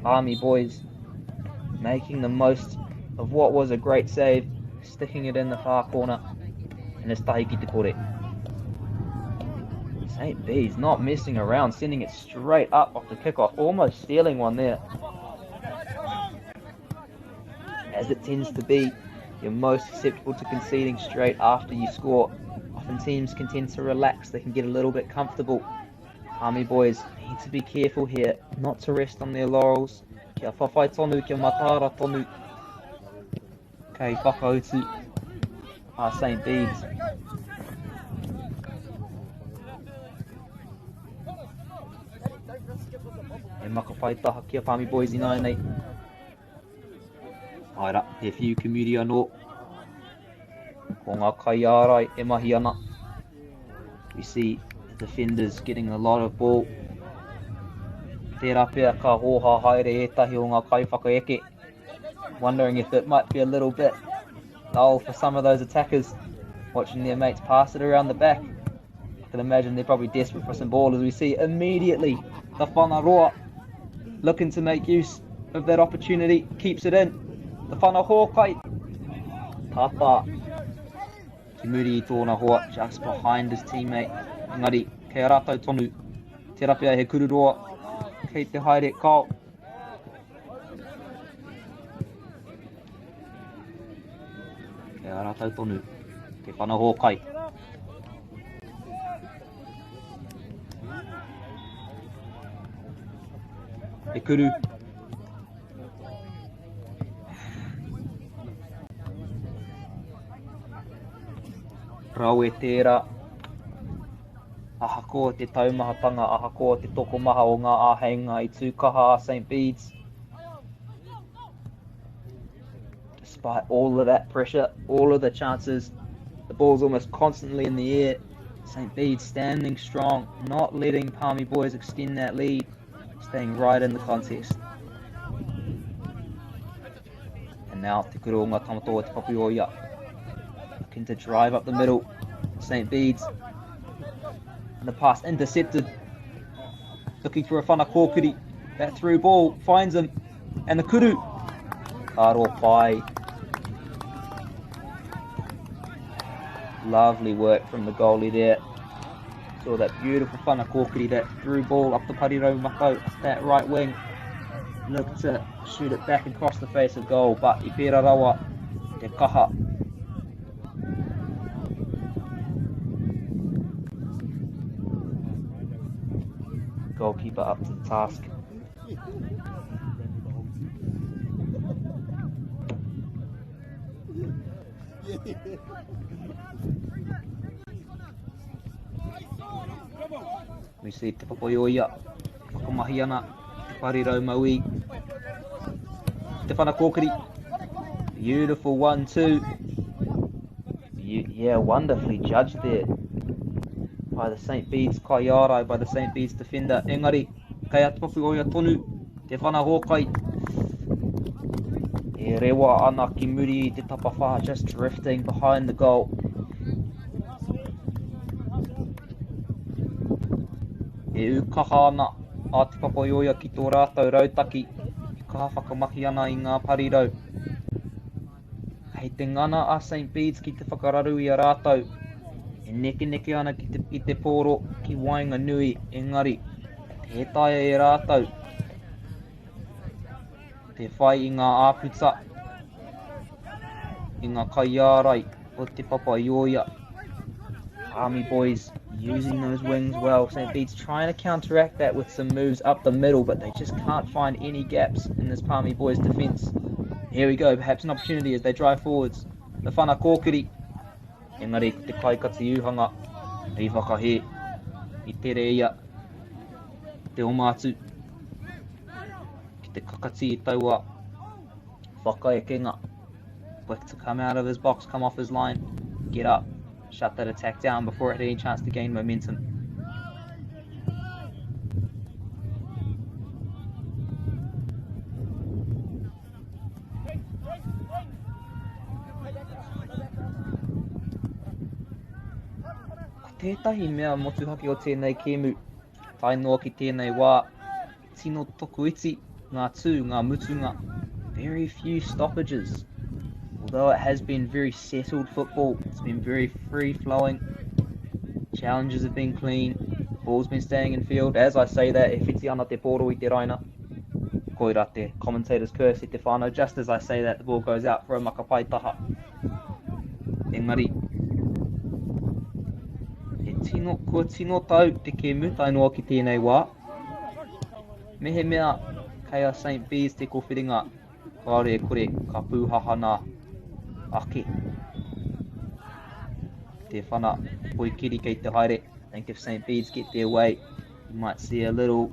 Army boys making the most of what was a great save, sticking it in the far corner, and it's tahi ki te kore. St. Bede's not messing around, sending it straight up off the kickoff, almost stealing one there. As it tends to be, you're most susceptible to conceding straight after you score. Often teams can tend to relax, they can get a little bit comfortable. Army boys need to be careful here, not to rest on their laurels. Kia whawhai tonu, kia mataara tonu. Kei whakautu a St. Bede's. E makapai taha ki a Palmy boys ināianei. Haere, he whiu ki muri anō. Ko ngā kaiārai e mahi ana. We see the defenders getting a lot of ball. Tērā pea ka hōhā haere ētahi o ngā kaiwhakaeke. Wondering if it might be a little bit dull for some of those attackers, watching their mates pass it around the back. I can imagine they're probably desperate for some ball as we see immediately the Whangaroa looking to make use of that opportunity, keeps it in. The Whana Hōkai, tata ki muri i tōna hoa, just behind his teammate. Engari, kei a rātou tonu, tērā pea he kururoa, kei te haere, kao. Kei a rātou tonu, te Whana Hōkai. He kuru. Rawe tērā. Ahakoa te taumahatanga, ahakoa te tokomaha o ngā āheinga i tū kaha a St Bedes. Despite all of that pressure, all of the chances, the ball's almost constantly in the air. St Bedes standing strong, not letting Palmy Boys extend that lead, staying right in the contest. And now Te Kura o Ngā Tamatoa Te Papaioia looking to drive up the middle. St Bedes. And the pass intercepted. Looking for a whana kōkiri. That through ball finds him. And the kuru. Karo pai. Lovely work from the goalie there. Saw that beautiful whana kōkiri, that through ball up the parirau makau, that right wing. Looked to shoot it back across the face of goal, but i pērā rawa te kaha. Goalkeeper up to the task. We see Te Papaioia whakamahi ana i te parirau mauī. Te Whana Kōkiri. Beautiful 1-2. Yeah, wonderfully judged there by the St. Bede's Kaiārai, by the St. Bede's defender. Engari, kei a Te Papaioia tonu, Te Whana Hōkai. E rewa ana ki muri i te tapawhā, just drifting behind the goal. E ūkaha ana a Te Papaioia ki tō rātou rautaki, e kaha whakamahi ana i ngā parirau. Hei te ngana a St Bede's ki te whakararu i a rātou, e nekeneke ana ki te, i te pōro ki waenganui, engari, tē taea e rātou te whai i ngā āputa, i ngā kaiārai o Te Papaioia. Army boys using those wings well. St Bede's trying to counteract that with some moves up the middle, but they just can't find any gaps in this Palmy boys defence. Here we go, perhaps an opportunity as they drive forwards. The whana kōkiri. Engari ko te kaikati uhanga i whakahē. I tere ia te oma atu ki te kakati i taua whakaekenga. Quick to come out of his box, come off his line, get up, shut that attack down before it had any chance to gain momentum. Ko tētahi mea motuhake o tēnei kēmu, tae noa ki tēnei wā, tino tokoiti ngā tū, ngā mutunga. Very few stoppages. Although it has been very settled football, it's been very free-flowing. Challenges have been clean. Ball's been staying in field. As I say that, e whiti ana te pōro i te raina. Koira te commentator's curse i te whānau. Just as I say that, the ball goes out for a makapaitaha. Engari, he tino, kua tino tau te kēmu tae noa ki tēnei wā. Mehemea kei a St Bees te kōwhiringa, kāore e kore ka pūhahana ake te whana poikiri kei te haere. I think if St Bedes get their way, you might see a little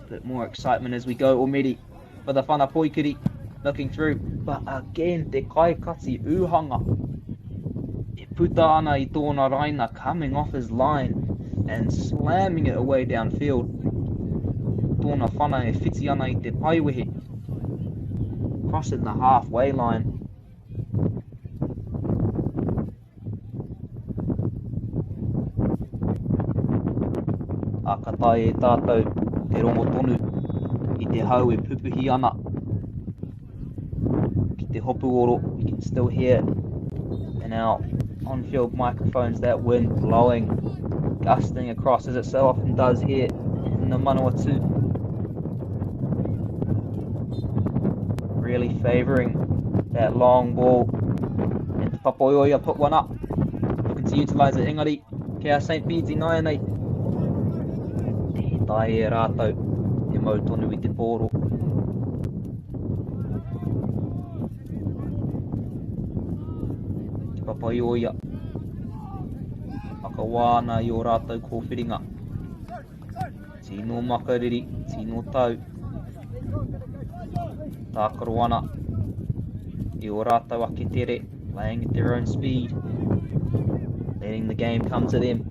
bit more excitement as we go already for the whana poikiri looking through. But again, te kaikati uhanga. Puta ana i tōna raina, coming off his line and slamming it away downfield. Tōna whana e whiti ana i te paiwehe. Crossing the halfway line. Ā, ka taea e tātou te rongo tonu i te hau e pupuhi ana ki te hopuoro. You can still hear in our on-field microphones that wind blowing, gusting across as it so often does here in the Manawatu. Really favouring that long ball. And Te Papaioea put one up. Looking to utilise it. Engari, kei a St. Bedes i nāianei. Tē taea e rātou te mau tonu i te pōro. Te Papaioea. Whakawā ana i ō rātou kōwhiringa. Tino makariri, tino tau. Tākaro ana i o rātou ake tere, playing at their own speed, letting the game come to them.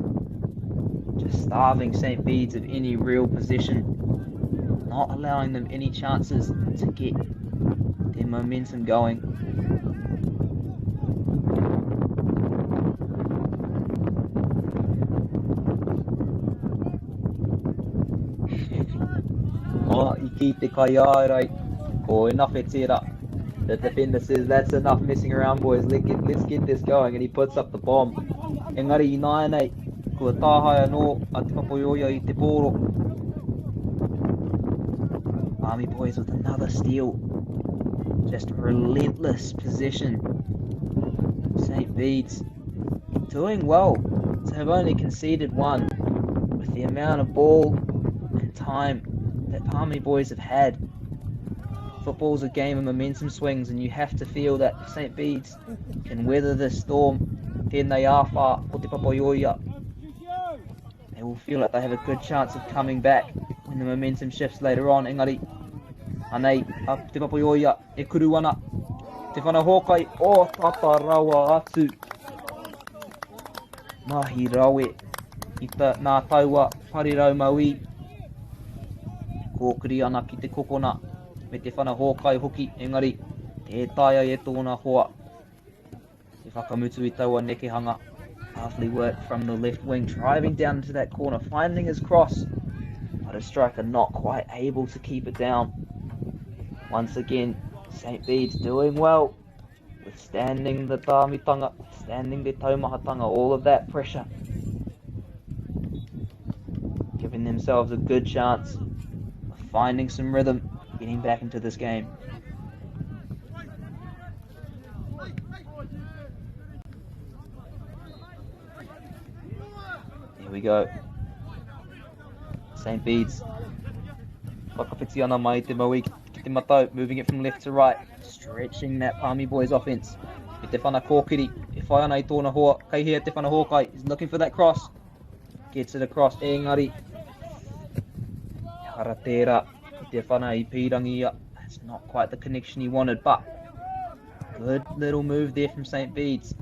Just starving St. Bede's of any real possession, not allowing them any chances to get their momentum going. Oh, i ki te kaiārai. Ko enough e tērā. The defender says, that's enough messing around, boys. Let get, let's get this going. And he puts up the bomb. Engari i nāianei, kua tāhae anō a Te Papaioia i te pōro. Army boys with another steal. Just relentless possession. St. Bede's doing well to have only conceded one with the amount of ball and time that Palmy boys have had. Football's a game of momentum swings, and you have to feel that if St. Bede's can weather this storm, tēnei āwhā o Te Papaioia, they will feel like they have a good chance of coming back when the momentum shifts later on. Engari, anei, a Te Papaioia e kuru ana. Te whana hōkai, o tata rawa atu. Mahi rawe i ta, nā taua parirau mauī. Kōkiri ana ki te kokona me te whana hōkai hoki, engari, tē taea e tōna hoa te whakamutu i taua nekehanga. Lovely work from the left wing, driving down into that corner, finding his cross, but a striker not quite able to keep it down. Once again, St. Bede's doing well, withstanding the tāmitanga, withstanding the taumahatanga, all of that pressure. Giving themselves a good chance of finding some rhythm, getting back into this game. Here we go. St. Bede's. Whakawhiti ana mai te maui ki te matau, moving it from left to right, stretching that Palmy Boys offense. Me te whana kōkiri, e whai ana i tōna hoa, kei hea te whana hōkai, he's looking for that cross. Gets it across, engari. Hara tērā, i te whana i pīrangi ia. That's not quite the connection he wanted, but good little move there from St. Bede's.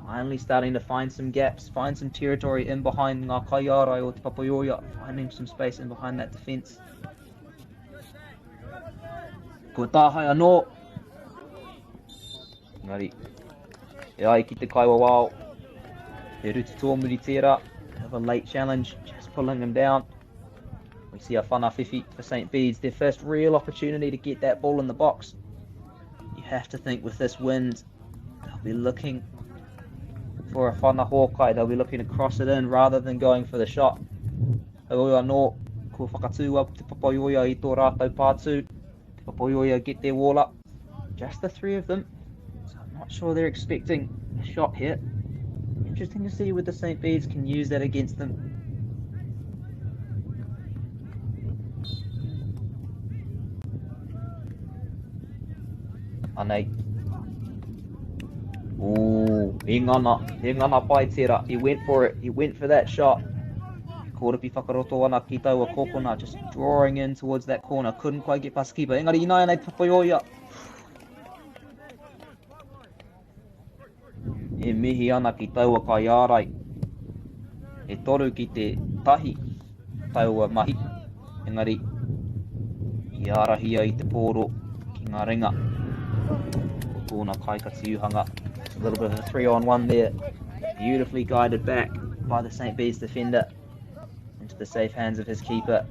Finally starting to find some gaps, find some territory in behind ngā kaiārai o Te Papaioia, finding some space in behind that defence. Kua tāhae anō. Engari, e ai ki te kaiwawao, he rutu tōmuri tērā, have a late challenge, just pulling him down. We see a whana whiwhi for St. Bede's, their first real opportunity to get that ball in the box. You have to think with this wind, they'll be looking for a whana hōkai. They'll be looking to cross it in rather than going for the shot. Heoi anō, kua whakatū a Te Papaioia i tō rātou pātū. Te Papaioia get their wall up. Just the three of them. So I'm not sure they're expecting a shot here. Interesting to see whether St. Bede's can use that against them. Anei. Ooh, he ngana, he ngana pai tērā. He went for it, he went for that shot. Koropi whakaroto ana ki taua kokona, just drawing in towards that corner. Couldn't quite get past the keeper. Engari ināianei Papaioia. E mihi ana ki taua kaiārai. E toru ki te tahi taua mahi, engari i ārahia i te pōro ki ngā ringa o tōna kaikatiūhanga. A little bit of a 3 on 1 there. Beautifully guided back by the St. Bede's defender into the safe hands of his keeper.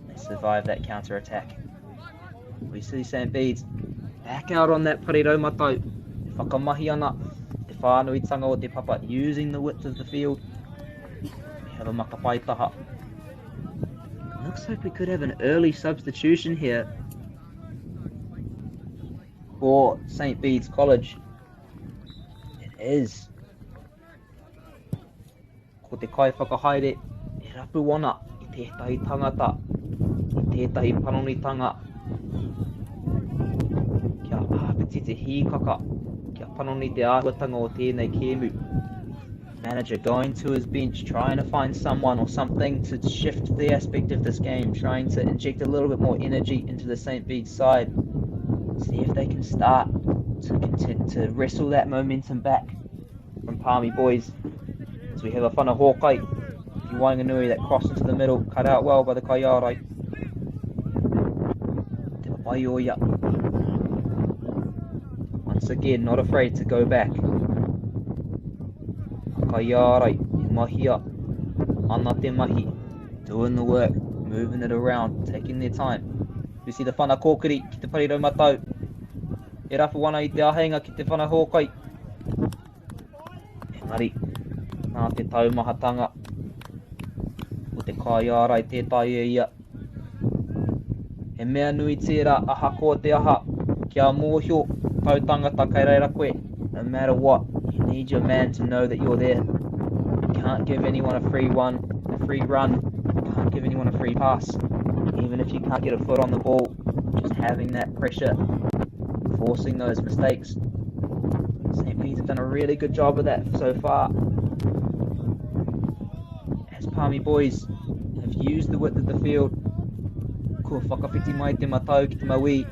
They survive that counter attack. We see St. Bede's back out on that parirau matau. E whakamahi ana te whānuitanga o te papa using the width of the field. We have a makapaitaha. Looks like we could have an early substitution here for St. Bede's College. It is. Ko te kaiwhakahaere e rapu ana i tētahi tangata, i tētahi panonitanga kia āpiti te hīkaka, kia panoni te āhuatanga o tēnei kēmu. Manager going to his bench, trying to find someone or something to shift the aspect of this game, trying to inject a little bit more energy into the St. Bede's side. See if they can start to, to wrestle that momentum back from Palmy Boys. As we have a whana hōkai ki waenganui that cross into the middle, cut out well by the kaiārai. Te Papaioia. Once again, not afraid to go back. Kaiārai, e mahia, ana te mahi, doing the work, moving it around, taking their time. We see the whana kōkiri ki te parirau matau. E rapu ana i te āheinga ki te whana hōkai. Engari, nā te taumahatanga o te kaiārai tē taea ia. He mea nui tērā ahakoa te aha, kia mōhio tau tangata kei reira koe, no matter what, you need your man to know that you're there. You can't give anyone a free one, a free run, you can't give anyone a free pass. Even if you can't get a foot on the ball, just having that pressure, forcing those mistakes. St. Bede's have done a really good job of that so far. As Palmy Boys have used the width of the field, kua whakawhiti mai te matau ki te mauī,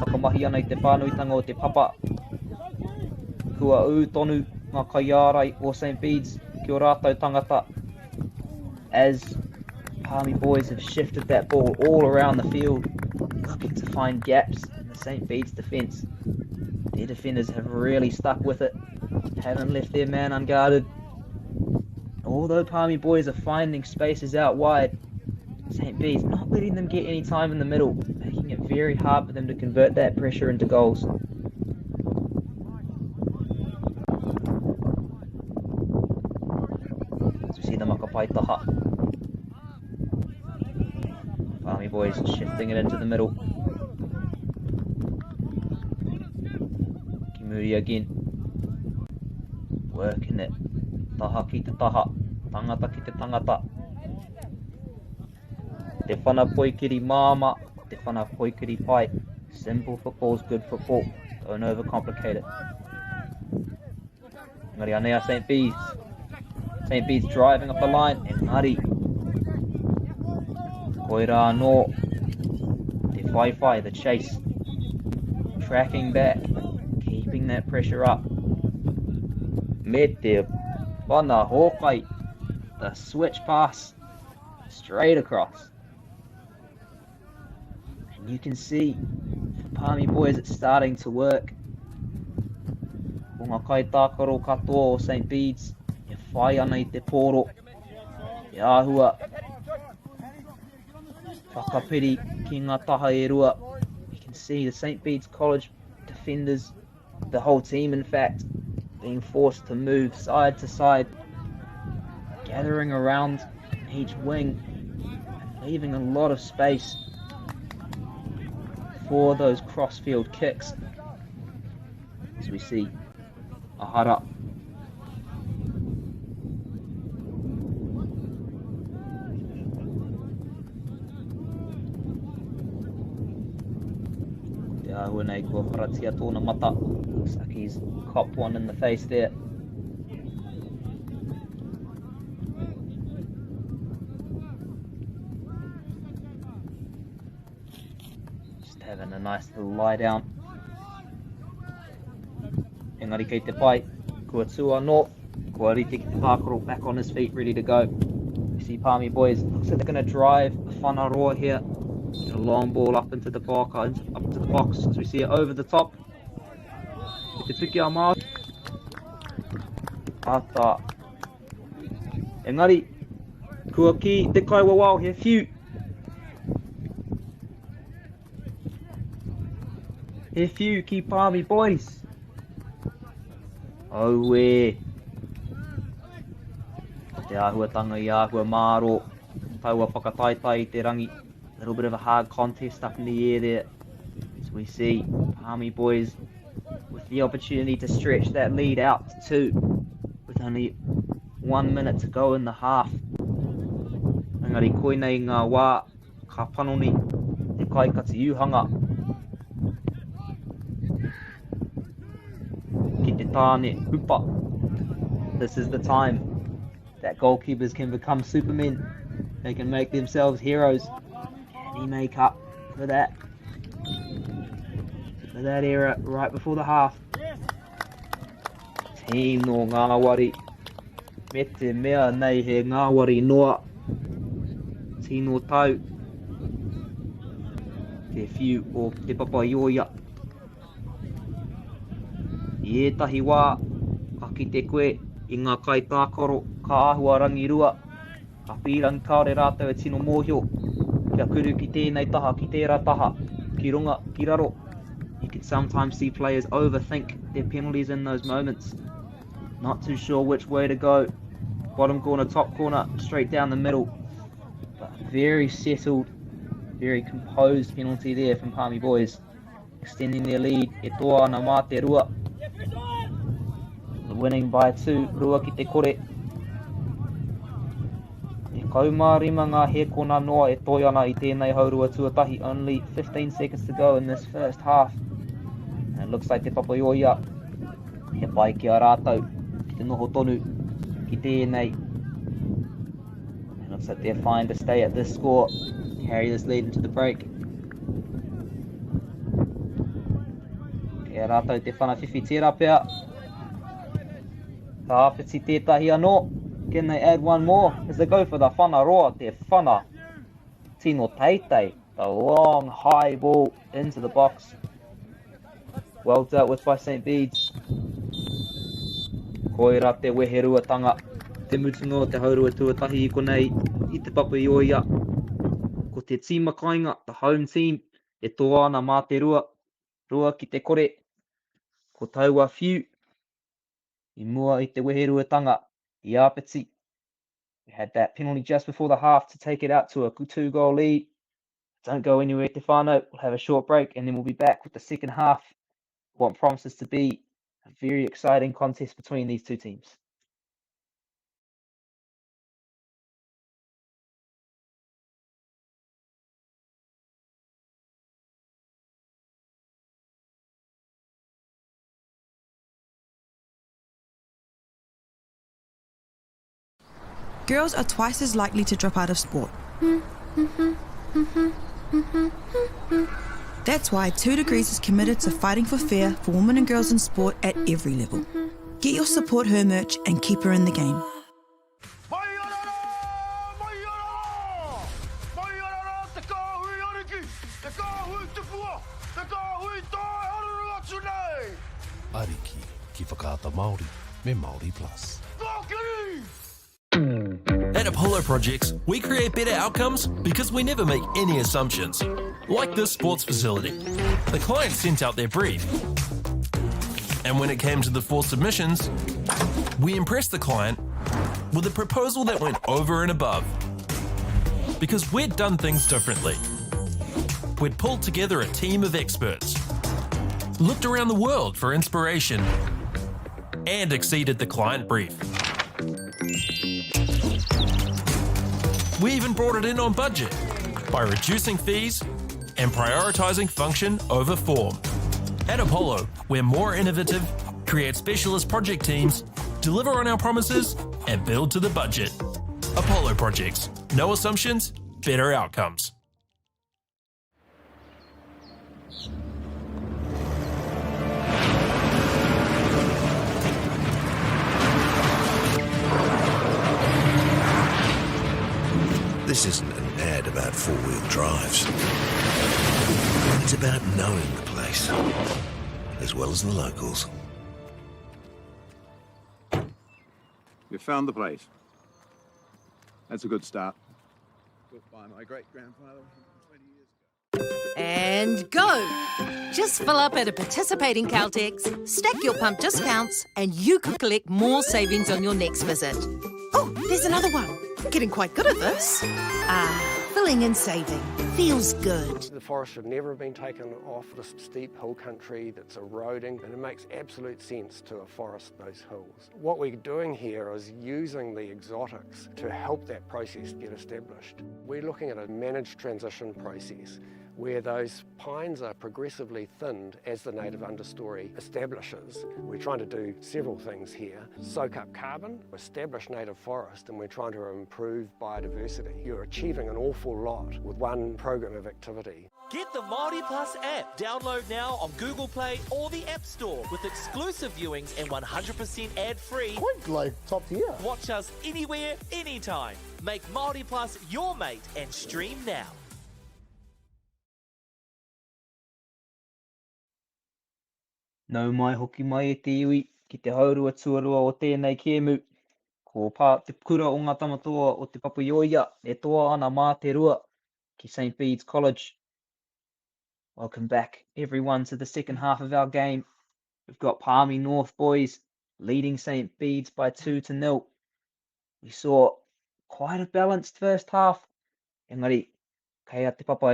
whakamahi ana i te whānuitanga o te papa. Kua ū tonu ngā kaiārai o St. Bede's ki o rātou tangata as Palmy Boys have shifted that ball all around the field, looking to find gaps in the St. Bede's defence. Their defenders have really stuck with it, haven't left their man unguarded. Although Palmy Boys are finding spaces out wide, St. Bede's not letting them get any time in the middle, making it very hard for them to convert that pressure into goals. As we see the Makapaitaha. Palmy Boys shifting it into the middle. Kimuri again. Working it. Taha ki te taha. Tangata ki te tangata. Te whana poikiri māmā, te whana poikiri pai. Simple football's good football. Don't overcomplicate it. Engari anei a St. Bees. St. Bees driving up the line. Engari. Koira anō. Te whaiwhai, the chase. Tracking back. Keeping that pressure up. Me te whana hōkai. The switch pass. Straight across. And you can see for Palmy Boys it's starting to work. Ko ngā kaitākaro katoa o St. Bede's e whai ana i te pōro. Te āhua whakapiri ki ngā taha e rua. You can see the St. Bede's College defenders, the whole team in fact, being forced to move side to side, gathering around each wing and leaving a lot of space for those crossfield kicks. As we see Ahara. Te āhua nei kua wharatia tōna mata. Looks like he's copped one in the face there. Just having a nice little lie down. Engari kei te pai, kua tū anō, kua rite ki te tākaro, back on his feet, ready to go. You see Palmy boys, looks like they're going to drive Whanaroa here. Get a long ball up into the box, up into the box as we see it over the top. Te tuki a Māori. Ata. Engari, kua ki te kaiwawao he whiu. He whiu ki Palmy Boys. Auē. Ko te āhuatanga i āhua mārō. Taua whakataetae i te rangi. Little bit of a hard contest up in the air there. As we see Palmy Boys with the opportunity to stretch that lead out to 2 with only 1 minute to go in the half. Engari koinei ngā wā ka panoni te kaikati ūhanga ki te tāne hupa. This is the time that goalkeepers can become supermen. They can make themselves heroes. Can he make up for that? For that error right before the half. Tino ngāwari. Me te mea nei he ngāwari noa. Tino tau. Te whiu o Te Papaioia. I ētahi wā, ka kite koe i ngā kaitākaro ka āhua rangirua, ka pīrangi kāore rātou e tino mōhio kia kuru ki tēnei taha, ki tērā taha, ki runga, ki raro. You can sometimes see players overthink their penalties in those moments. Not too sure which way to go. Bottom corner, top corner, straight down the middle. But very settled, very composed penalty there from Palmy Boys. Extending their lead, e toa ana mā te rua. Winning by 2, rua ki te kore. 15 ngā hēkona noa e toi ana i tēnei haurua tuatahi. Only 15 seconds to go in this first half. And it looks like Te Papaioia he pai ki a rātou ki te noho tonu ki tēnei. It looks like they're fine to stay at this score, carry this lead into the break. Kei a rātou te whana whiwhi tērā pea. Ka āpiti tētahi anō. Can they add one more? As they go for the whana roa, te whana tino teitei. The long high ball into the box. Well dealt with by St. Bede's. Koira te weheruatanga. Te mutunga o te haurua tuatahi i konei i Te Papaioia. Ko te tīma kainga, the home team, e toa ana mā te rua, rua ki te kore. Ko taua whiu i mua i te weheruatanga i āpiti. We had that penalty just before the half to take it out to a 2-goal lead. Don't go anywhere, te whānau. We'll have a short break and then we'll be back with the second half. What promises to be a very exciting contest between these two teams. Girls are twice as likely to drop out of sport. That's why 2 Degrees is committed to fighting for fair for women and girls in sport at every level. Get your Support Her merch and keep her in the game. Ariki ki Whakaata Māori me Māori Plus. At Apollo Projects, we create better outcomes because we never make any assumptions. Like this sports facility. The client sent out their brief. And when it came to the four submissions, we impressed the client with a proposal that went over and above. Because we'd done things differently. We'd pulled together a team of experts, looked around the world for inspiration, and exceeded the client brief. We even brought it in on budget by reducing fees and prioritising function over form. At Apollo, we're more innovative, create specialist project teams, deliver on our promises, and build to the budget. Apollo Projects. No assumptions, better outcomes. This isn't an ad about four-wheel drives. It's about knowing the place, as well as the locals. You found the place. That's a good start. Built by my great-grandfather 20 years ago. And go! Just fill up at a participating Caltex, stack your pump discounts, and you could collect more savings on your next visit. Oh, there's another one. I'm getting quite good at this. Ah, filling and saving. Feels good. The forest should never have been taken off this steep hill country that's eroding, and it makes absolute sense to afforest those hills. What we're doing here is using the exotics to help that process get established. We're looking at a managed transition process where those pines are progressively thinned as the native understory establishes. We're trying to do several things here. Soak up carbon, establish native forest, and we're trying to improve biodiversity. You're achieving an awful lot with one program of activity. Get the Māori Plus app. Download now on Google Play or the App Store with exclusive viewings and 100% ad-free. Quite like top tier. Watch us anywhere, anytime. Make Māori Plus your mate and stream now. Nau mai hoki mai e te iwi ki te haurua tuarua o tēnei kēmu. Ko pā te kura o ngā tamatoa o Te Papaioia e toa ana mā te rua ki St Bede's College. Welcome back everyone to the second half of our game. We've got Palmy North boys leading St Bede's by 2 to nil. We saw quite a balanced first half. Engari, kei a Te Papa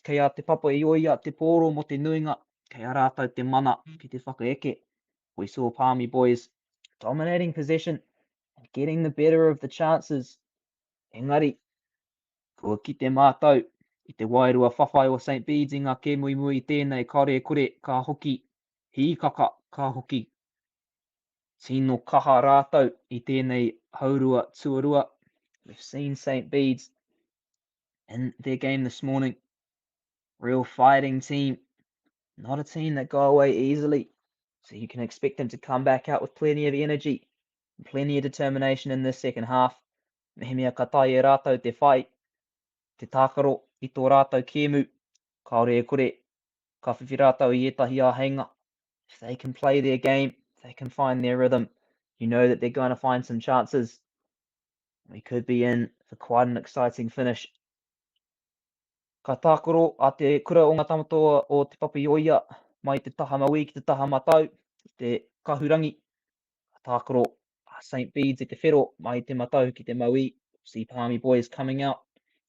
kei a Te Papa i oia te pōro mō te nuinga, kei a rātou te mana ki te whakaeke. We saw Palmy boys dominating possession and getting the better of the chances. Engari, kua kite mātou i te wairua whawhai o St Bede's i ngā kēmu i mua i tēnei, kāore e kore, ka hoki hīkaka, ka hoki Tino kaha rātou i tēnei haurua tuarua. We've seen St Bede's in their game this morning. Real fighting team. Not a team that go away easily. So you can expect them to come back out with plenty of energy and plenty of determination in this second half. Mehemea ka tae e rātou te whai, te tākaro i tō rātou kēmu, kāore e kore, ka whiwhi rātou i ētahi āheinga. If they can play their game, if they can find their rhythm, you know that they're going to find some chances. We could be in for quite an exciting finish. Ka tākaro a te kura o ngā tamatoa o Te Papaioia mai te taha mauī ki te taha matau, te kahurangi. Ka tākaro a St Bede's i te whero mai te matau ki te mauī. See Palmy boys coming out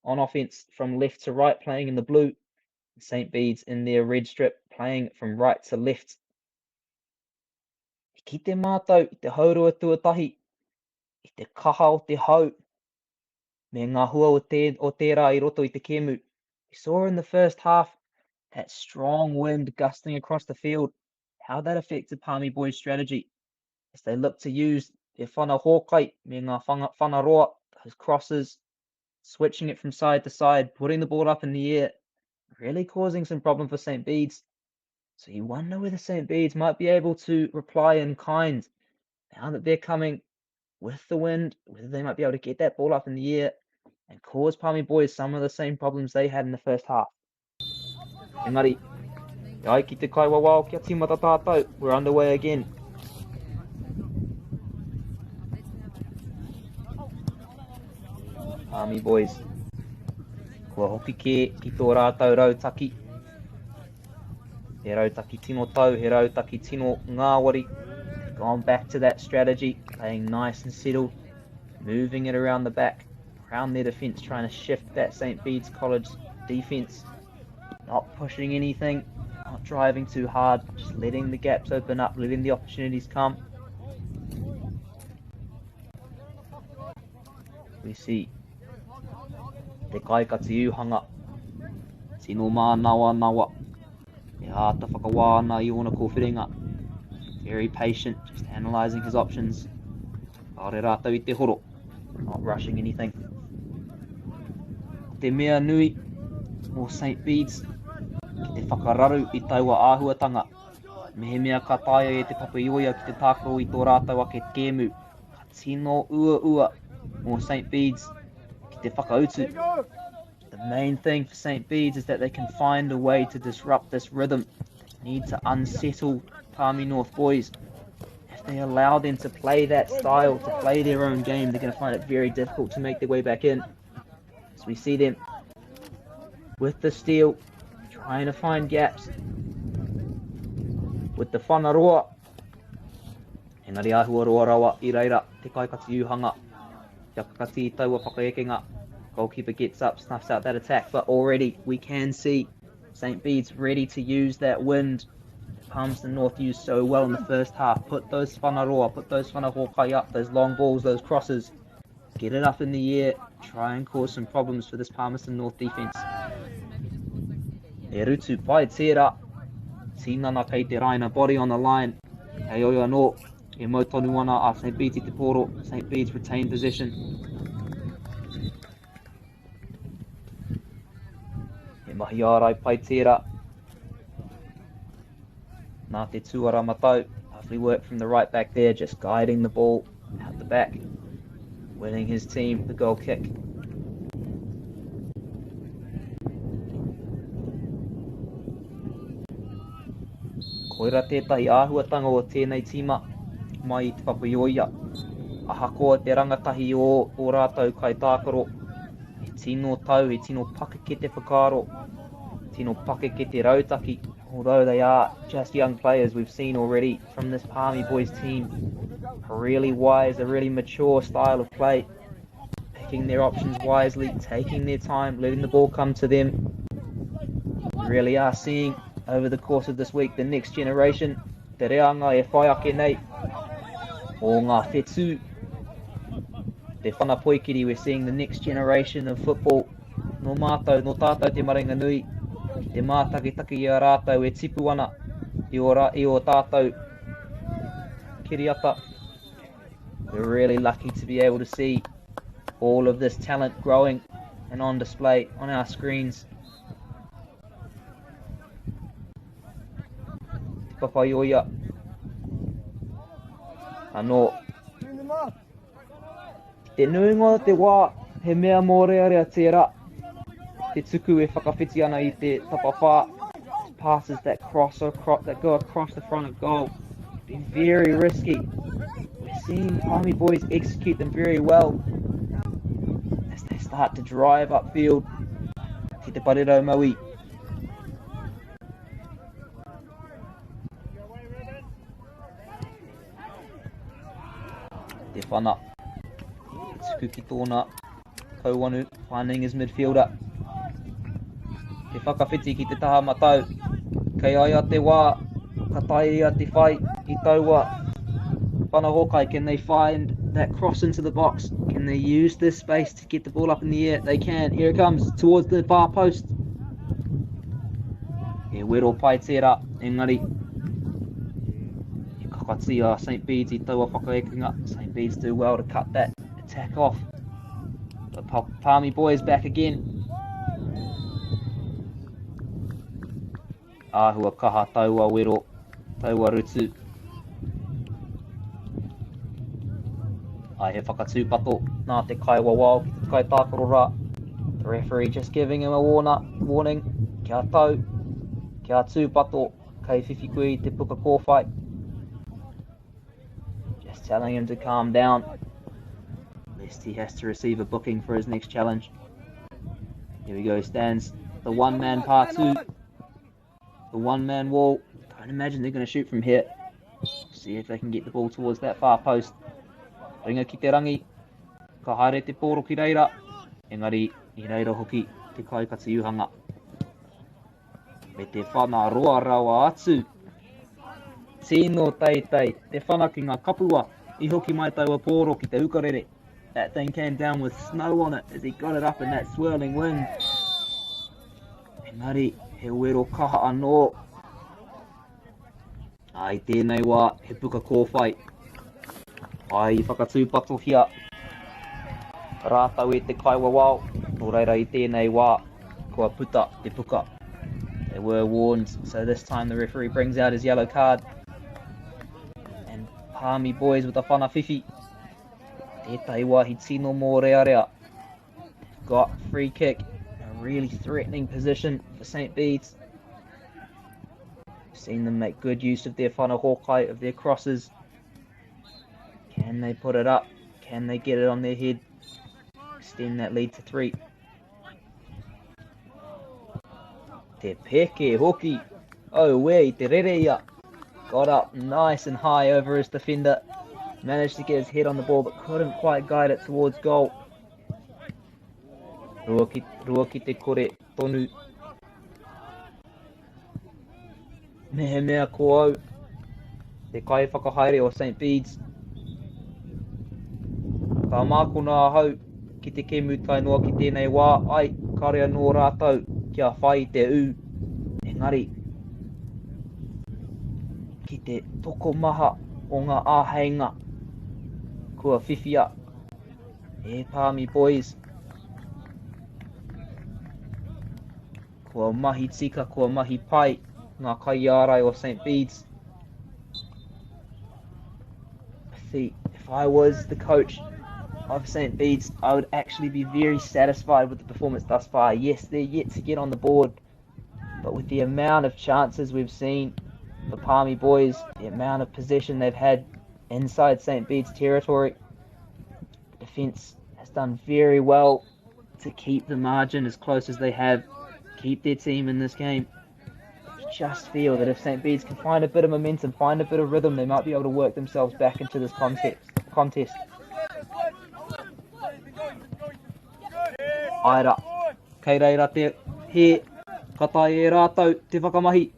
on offense from left to right, playing in the blue. St Bede's in their red strip, playing from right to left. I kite mātou i te haurua tuatahi, i te kaha o te hau, me ngā hua o, tē, o tērā i roto i te kēmu. We saw in the first half that strong wind gusting across the field, how that affected Palmy Boys' strategy as they look to use their whana hōkai me ngā whana, whana roa, those crosses, switching it from side to side, putting the ball up in the air, really causing some problem for St. Bede's. So you wonder whether St. Bede's might be able to reply in kind now that they're coming with the wind, whether they might be able to get that ball up in the air and cause Palmy Boys some of the same problems they had in the first half. Engari, e ai ki te kaiwawao kia tīmata tātou, we're underway again. Army boys. Kua hoki kē ki tō rātou rautaki. He rautaki tino tau, he rautaki tino ngāwari. Gone back to that strategy, playing nice and settled, moving it around the back, around their defence, trying to shift that St. Bede's College defence. Not pushing anything, not driving too hard, just letting the gaps open up, letting the opportunities come. We see te kaikati uhanga, tino mānawa nawa, e āta whakawā ana i ōna kōwhiringa. Very patient, just analysing his options. Kāore rātou i te horo, not rushing anything. Te mea nui mō St Bede's ki te whakararu i taua āhuatanga. Mehemea ka taea e Te Papaioea ki te tākaro i tō rātou ake kēmu, ka tino uaua mō St Bede's. Ki te whakautu. The main thing for St. Bede's is that they can find a way to disrupt this rhythm. They need to unsettle Palmy North boys. If they allow them to play that style, to play their own game, they're going to find it very difficult to make their way back in. As we see them with the steal, trying to find gaps. With the whanaroa. Engari āhua roa rawa i reira te kaikati ūhanga. Kia kakati i taua whakaekenga. Goalkeeper gets up, snuffs out that attack, but already we can see St. Bede's ready to use that wind. Palmerston North used so well in the first half. Put those whanaroa, put those whanahōkai up, those long balls, those crosses. Get it up in the air, try and cause some problems for this Palmerston North defence. E rutu pai tērā. Tinana kei te raina, body on the line. Heoi anō, e mau tonu ana a St. Bede's i te pōro. St. Bede's retain possession. He mahi ārai pai tērā. Nā te tuara matau. Lovely work from the right back there, just guiding the ball out the back. Winning his team the goal kick. Koira tētahi āhuatanga o tēnei tīma mai i Te Papaioia. Ahakoa te rangatahi o ō rātou kaitākaro, he tino tau, he tino pakeke te whakaaro, tino pakeke te rautaki. Although they are just young players, we've seen already from this Palmy Boys team a really wise, a really mature style of play. Picking their options wisely, taking their time, letting the ball come to them. We really are seeing over the course of this week the next generation, te reanga e whai ake nei, o ngā whetū, te whana poikiri, we're seeing the next generation of football. Nō mātou, nō tātou te maringa nui, ki te mātakitaki i a rātou e tipu ana i o, ra, i o tātou kiriata. We're really lucky to be able to see all of this talent growing and on display on our screens. Te Papaioia. Anō. Te nuinga o te wā, he mea mōrearea tērā. Te tuku e whakawhiti ana i te tapawhā. Passes that cross across, that go across the front of goal. Been very risky. We're seeing Palmy boys execute them very well as they start to drive upfield. Ki te parerau maui. Te whana. Te tuku ki tōna kauwanu, finding his midfielder. Te whakawhiti ki te taha matau. Kei a ia te wā, ka tae ia te whai i taua whana hōkai. Can they find that cross into the box? Can they use this space to get the ball up in the air? They can. Here it comes towards the far post. He wero pai tērā, engari he kakati a St. Bede's i taua whakaekenga. St. Bede's do well to cut that attack off. The Palmy boys back again. Āhua kaha taua wero, taua rutu. Ai he whakatūpato nā te kaiwawao ki te kaitākaro rā. The referee just giving him a warning. Kia tau, kia tūpato, kei whiwhi koe i te puka kōwhai. Just telling him to calm down, lest he has to receive a booking for his next challenge. Here we go, stands the one-man par two, the one-man wall. Don't imagine they're going to shoot from here. See if they can get the ball towards that far post. Ringa ki te rangi, ka haere te pōro ki reira, engari i reira hoki te kaikati uhanga. Me te whana roa rawa atu. Tino teitei, te whana ki ngā kapua, i hoki mai taua pōro ki te hukarere. That thing came down with snow on it as he got it up in that swirling wind. Engari, he wero kaha anō. Ai tēnei wā, he puka kōwhai. Ai i whakatūpatohia rātou e te kaiwawao, nō reira i tēnei wā, kua puta te puka. They were warned, so this time the referee brings out his yellow card. And Palmy boys with a whana whiwhi. Tētahi wāhi tino mōrearea. Got free kick. A really threatening position for St. Bede's. Seen them make good use of their whanahokai, of their crosses. Can they put it up? Can they get it on their head? Extend that lead to 3. Te peke hoki. Oh, wei, te rere ia. Got up nice and high over his defender. Managed to get his head on the ball, but couldn't quite guide it towards goal. Rua ki, rua ki te kore tonu. Mehemea ko au, te kaiwhakahaere o St Bede's. Ka mākona ahau ki te kēmu tae noa ki tēnei wā, ai, kare anō rātou kia whai i te ū, engari, ki te tokomaha o ngā āheinga kua whiwhia e Palmy Boys. Kua mahi tika, kua mahi pai ngā kaiārai o St Bede's. See, if I was the coach of St Bede's, I would actually be very satisfied with the performance thus far. Yes, they're yet to get on the board, but with the amount of chances we've seen for Palmy Boys, the amount of possession they've had inside St Bede's territory, the defence has done very well to keep the margin as close as they have, keep their team in this game. You just feel that if St Bede's can find a bit of momentum, find a bit of rhythm, they might be able to work themselves back into this contest. Ae rā, kei reira te he, ka taea e rātou te whakamahi.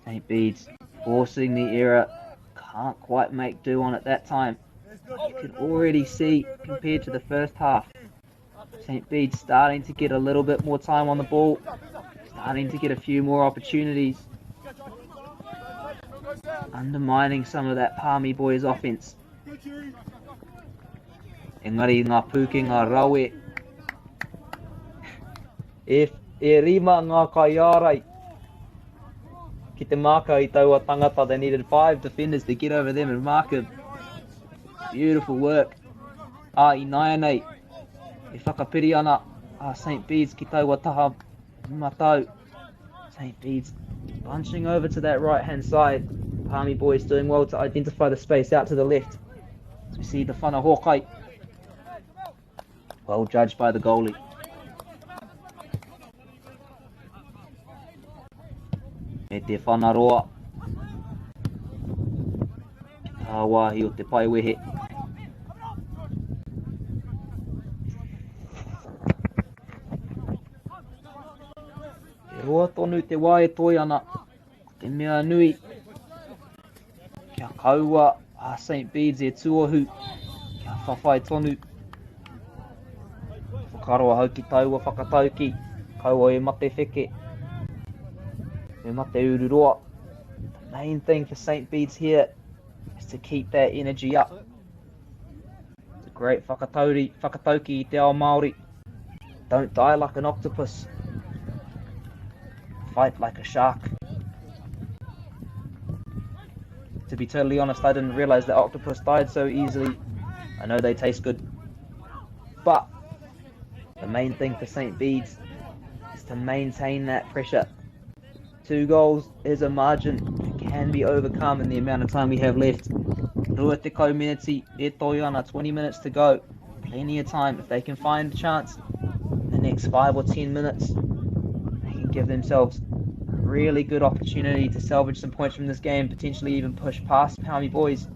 St Bede's forcing the error, can't quite make do on it that time. You can already see, compared to the first half, St Bede's starting to get a little bit more time on the ball, starting to get a few more opportunities, undermining some of that Palmy Boys offense. Engari ngā pūkenga rawe. E, e rima ngā kaiārai ki te māka i taua tangata. They needed 5 defenders to get over them and mark him. Beautiful work. A i nāianei, e whakapiri ana a St Bede's ki taua taha matau. St Bede's bunching over to that right-hand side. Palmy Boys doing well to identify the space out to the left. As we see the whanahokai. Well judged by the goalie. Me te whanaroa. Ki tāwāhi o te paewehe. He roa tonu te wā e toe ana. Ko te mea nui, kia kaua a St Bede's e tuohu, kia whawhai tonu. Whakaaro ahau ki taua whakatauki, kaua e mate wheke, me mate ururoa. The main thing for St Bede's here is to keep that energy up. It's a great whakatauri, whakatauki i te ao Māori. Don't die like an octopus. Fight like a shark. To be totally honest, I didn't realize that octopus died so easily. I know they taste good. But the main thing for St Bede's is to maintain that pressure. 2 goals is a margin that can be overcome in the amount of time we have left. Rua te kau miniti, e toi ana, 20 minutes to go. Plenty of time. If they can find a chance in the next 5 or 10 minutes, they can give themselves a really good opportunity to salvage some points from this game, potentially even push past Palmy Boys.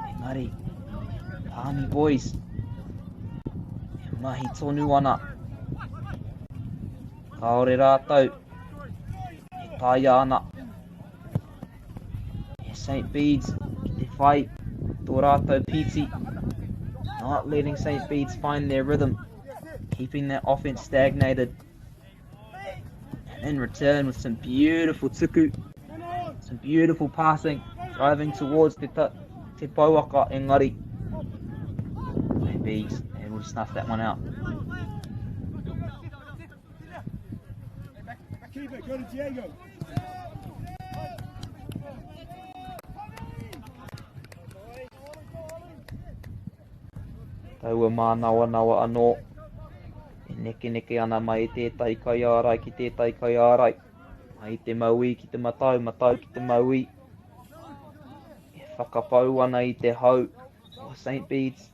Engari, Palmy Boys, e mahi tonu ana. Kāore rātou e taea ana e St Bede's ki te whai tō rātou piti. Not letting St Bede's find their rhythm, keeping that offense stagnated. And in return with some beautiful tuku, some beautiful passing, driving towards te, te pouaka engari. St Bede's able to snuff that one out. Keep it, go to Diego. Taua mānawanawa anō e nekeneke ana mai i tētahi kaiārai ki tētahi kaiārai, mai i te mauī ki te matau, matau ki te mauī. E whakapau ana i te hau o St. Bede's.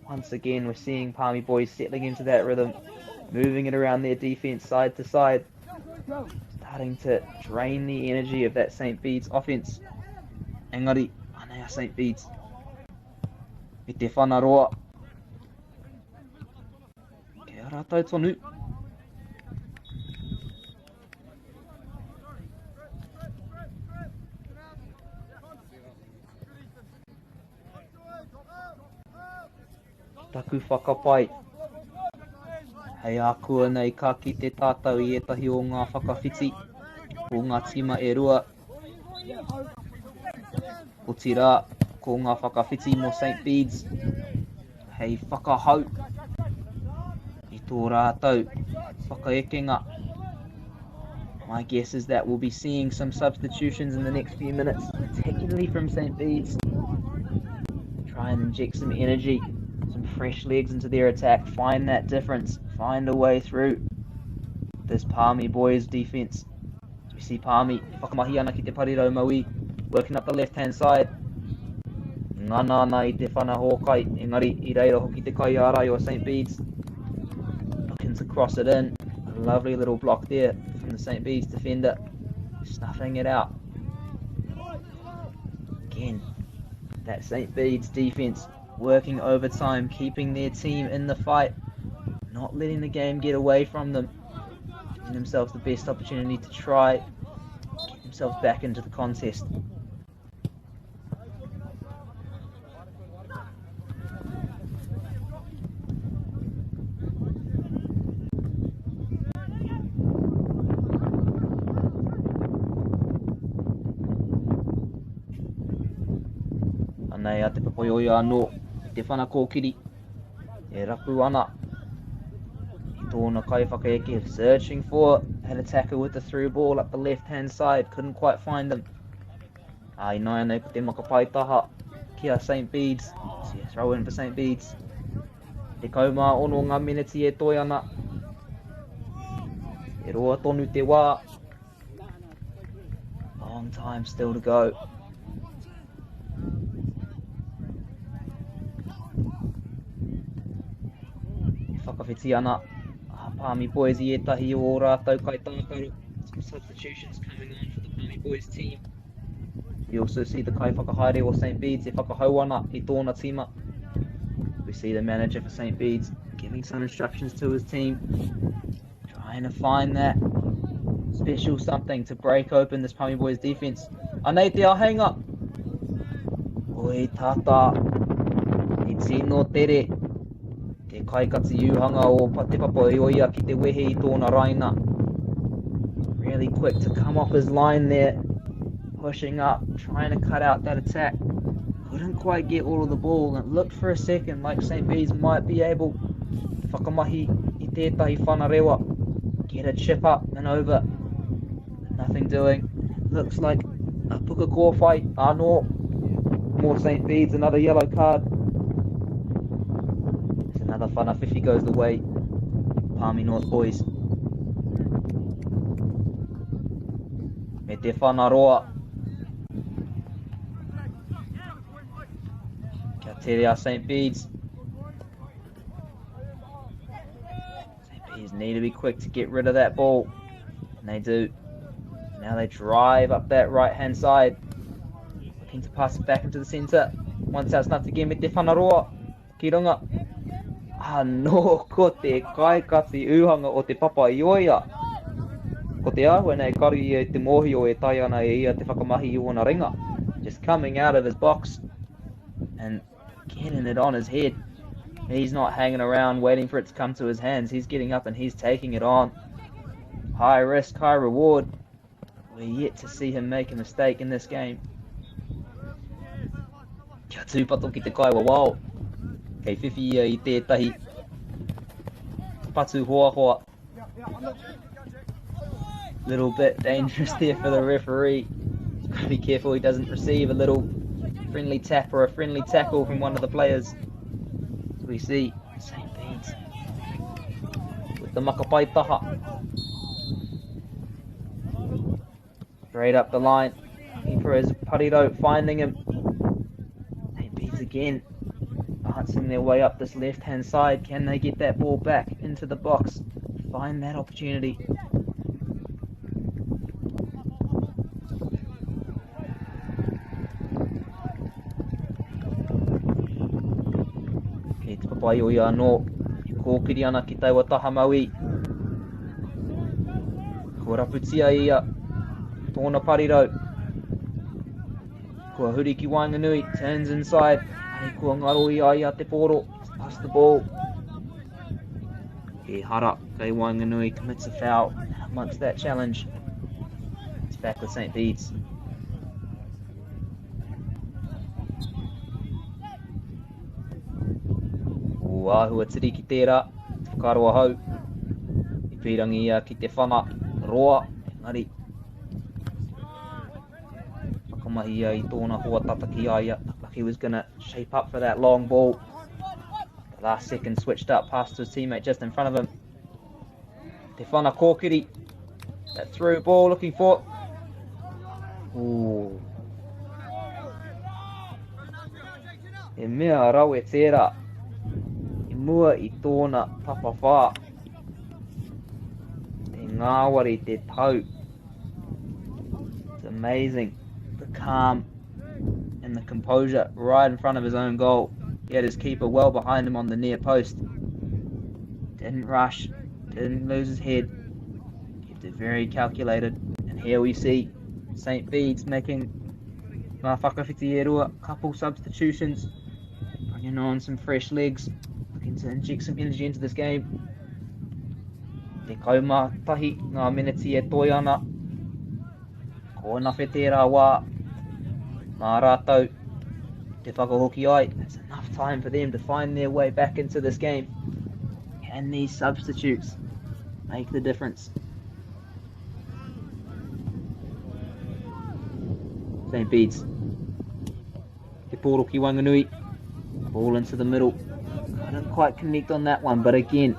Once again, we're seeing Palmy Boys settling into that rhythm, moving it around their defense side to side, starting to drain the energy of that St. Bede's offense. Engari, anei a St. Bede's. Me te whanaroa. Kei a rātou tonu. Taku whakapae. Hei ākuanei ka kite tātou i ētahi o ngā whakawhiti o ngā tīma e rua. Otirā, ko ngā whakawhiti mō St Bede's hei whakahau i tō rātou whakaekenga. My guess is that we'll be seeing some substitutions in the next few minutes, particularly from St. Bede's. Try and inject some energy, some fresh legs into their attack, find that difference, find a way through this Palmy Boys defense. We see Palmy, whakamahi ana ki te parirau mauī, working up the left-hand side. Ngana ana i te whana hōkai, engari i reira hoki te kaiārai o St. Bede's. Looking to cross it in. A lovely little block there from the St. Bede's defender. Snuffing it out. Again, that St. Bede's defense working overtime, keeping their team in the fight, not letting the game get away from them, giving themselves the best opportunity to try get themselves back into the contest. Anei a Te Papaioea anō i te whana kōkiri e rapu ana i tōna kaiwhakaeke, searching for an attacker with the through ball up the left hand side, couldn't quite find them. Ā, ināianei ko te makapaitaha ki a St Bede's. See a throw in for St Bede's. 16 ngā meneti e toe ana. E roa tonu te wā. Long time still to go. E whakawhiti ana a Palmy Boys i ētahi o ō rātou kaitākaro. Some substitutions coming on for the Palmy Boys team. We also see the kaiwhakahaere o St Bede's e whakahau ana i tōna tīma. We see the manager for St Bede's giving some instructions to his team, trying to find that special something to break open this Palmy Boys defense. Anei te ahenga! Oi tata, i tino tere te kaikati uhanga o Te Papaioea ki te wehe i tōna raina. Really quick to come off his line there, pushing up, trying to cut out that attack. Couldn't quite get all of the ball and it looked for a second like St. Bees might be able to whakamahi i tētahi whanarewa. Get a chip up and over. Nothing doing. Looks like a puka kōwhai anō. More St. Bede's, another yellow card. It's another whanawhiwhi goes the way. Palmy North boys. Me te whanaroa. Kia tere a St. Bede's. St. Bede's need to be quick to get rid of that ball. And they do. Now they drive up that right-hand side. Looking to pass it back into the centre. Once out snuffed again me te whanaroa. Ki runga. Anō ko te kaikati uhanga o Te Papaioea. Ko te āhua nei karu ia i te mōhio e taea ana e ia te whakamahi i ōna ringa. Just coming out of his box and getting it on his head. He's not hanging around waiting for it to come to his hands. He's getting up and he's taking it on. High risk, high reward. We're yet to see him make a mistake in this game. Kia tūpato ki te kai wawao. Kei whiwhi ia i tētahi patu hoahoa. Little bit dangerous there for the referee. He's got to be careful he doesn't receive a little friendly tap or a friendly tackle from one of the players. We see St. Bede's with the Makapaitaha. Straight up the line. Keeper is Pariro finding him. St. Bede's again. Dancing their way up this left-hand side. Can they get that ball back into the box? Find that opportunity. Kei te Papaioea anō, e kōkiri ana ki taua taha mauī. Kua raputia ia, tōna parirau. Kua huri ki waenganui, turns inside. Ari kua ngaro i a ia te pōro, pass the ball. He hara kei waenganui, commits a foul amongst that challenge. It's back with St. Bede's. O āhua tiri ki tērā, te whakaaro ahau. I pīrangi ia ki te whana roa, engari whakamahi ia i tōna hoa tata ki a ia. Looked like he was going to shape up for that long ball. The last second switched up past his teammate just in front of him. Te whana kōkiri. That through ball looking for. Ooh. He mea rawe tērā i mua i tōna tapawhā. Te ngāwari te tau. It's amazing. The calm and the composure right in front of his own goal. He had his keeper well behind him on the near post. Didn't rush, didn't lose his head. Kept it very calculated. And here we see St. Bede's making Ngā whakawhiti e rua, couple substitutions, bringing on some fresh legs, looking to inject some energy into this game. Te kauma tahi ngā meneti e toi ana. Ko nawhe tērā wā, mā rātou te whakahoki ai. That's enough time for them to find their way back into this game. Can these substitutes make the difference? St. Bede's. Te pōro ki Wanganui. Ball into the middle. Couldn't quite connect on that one, but again,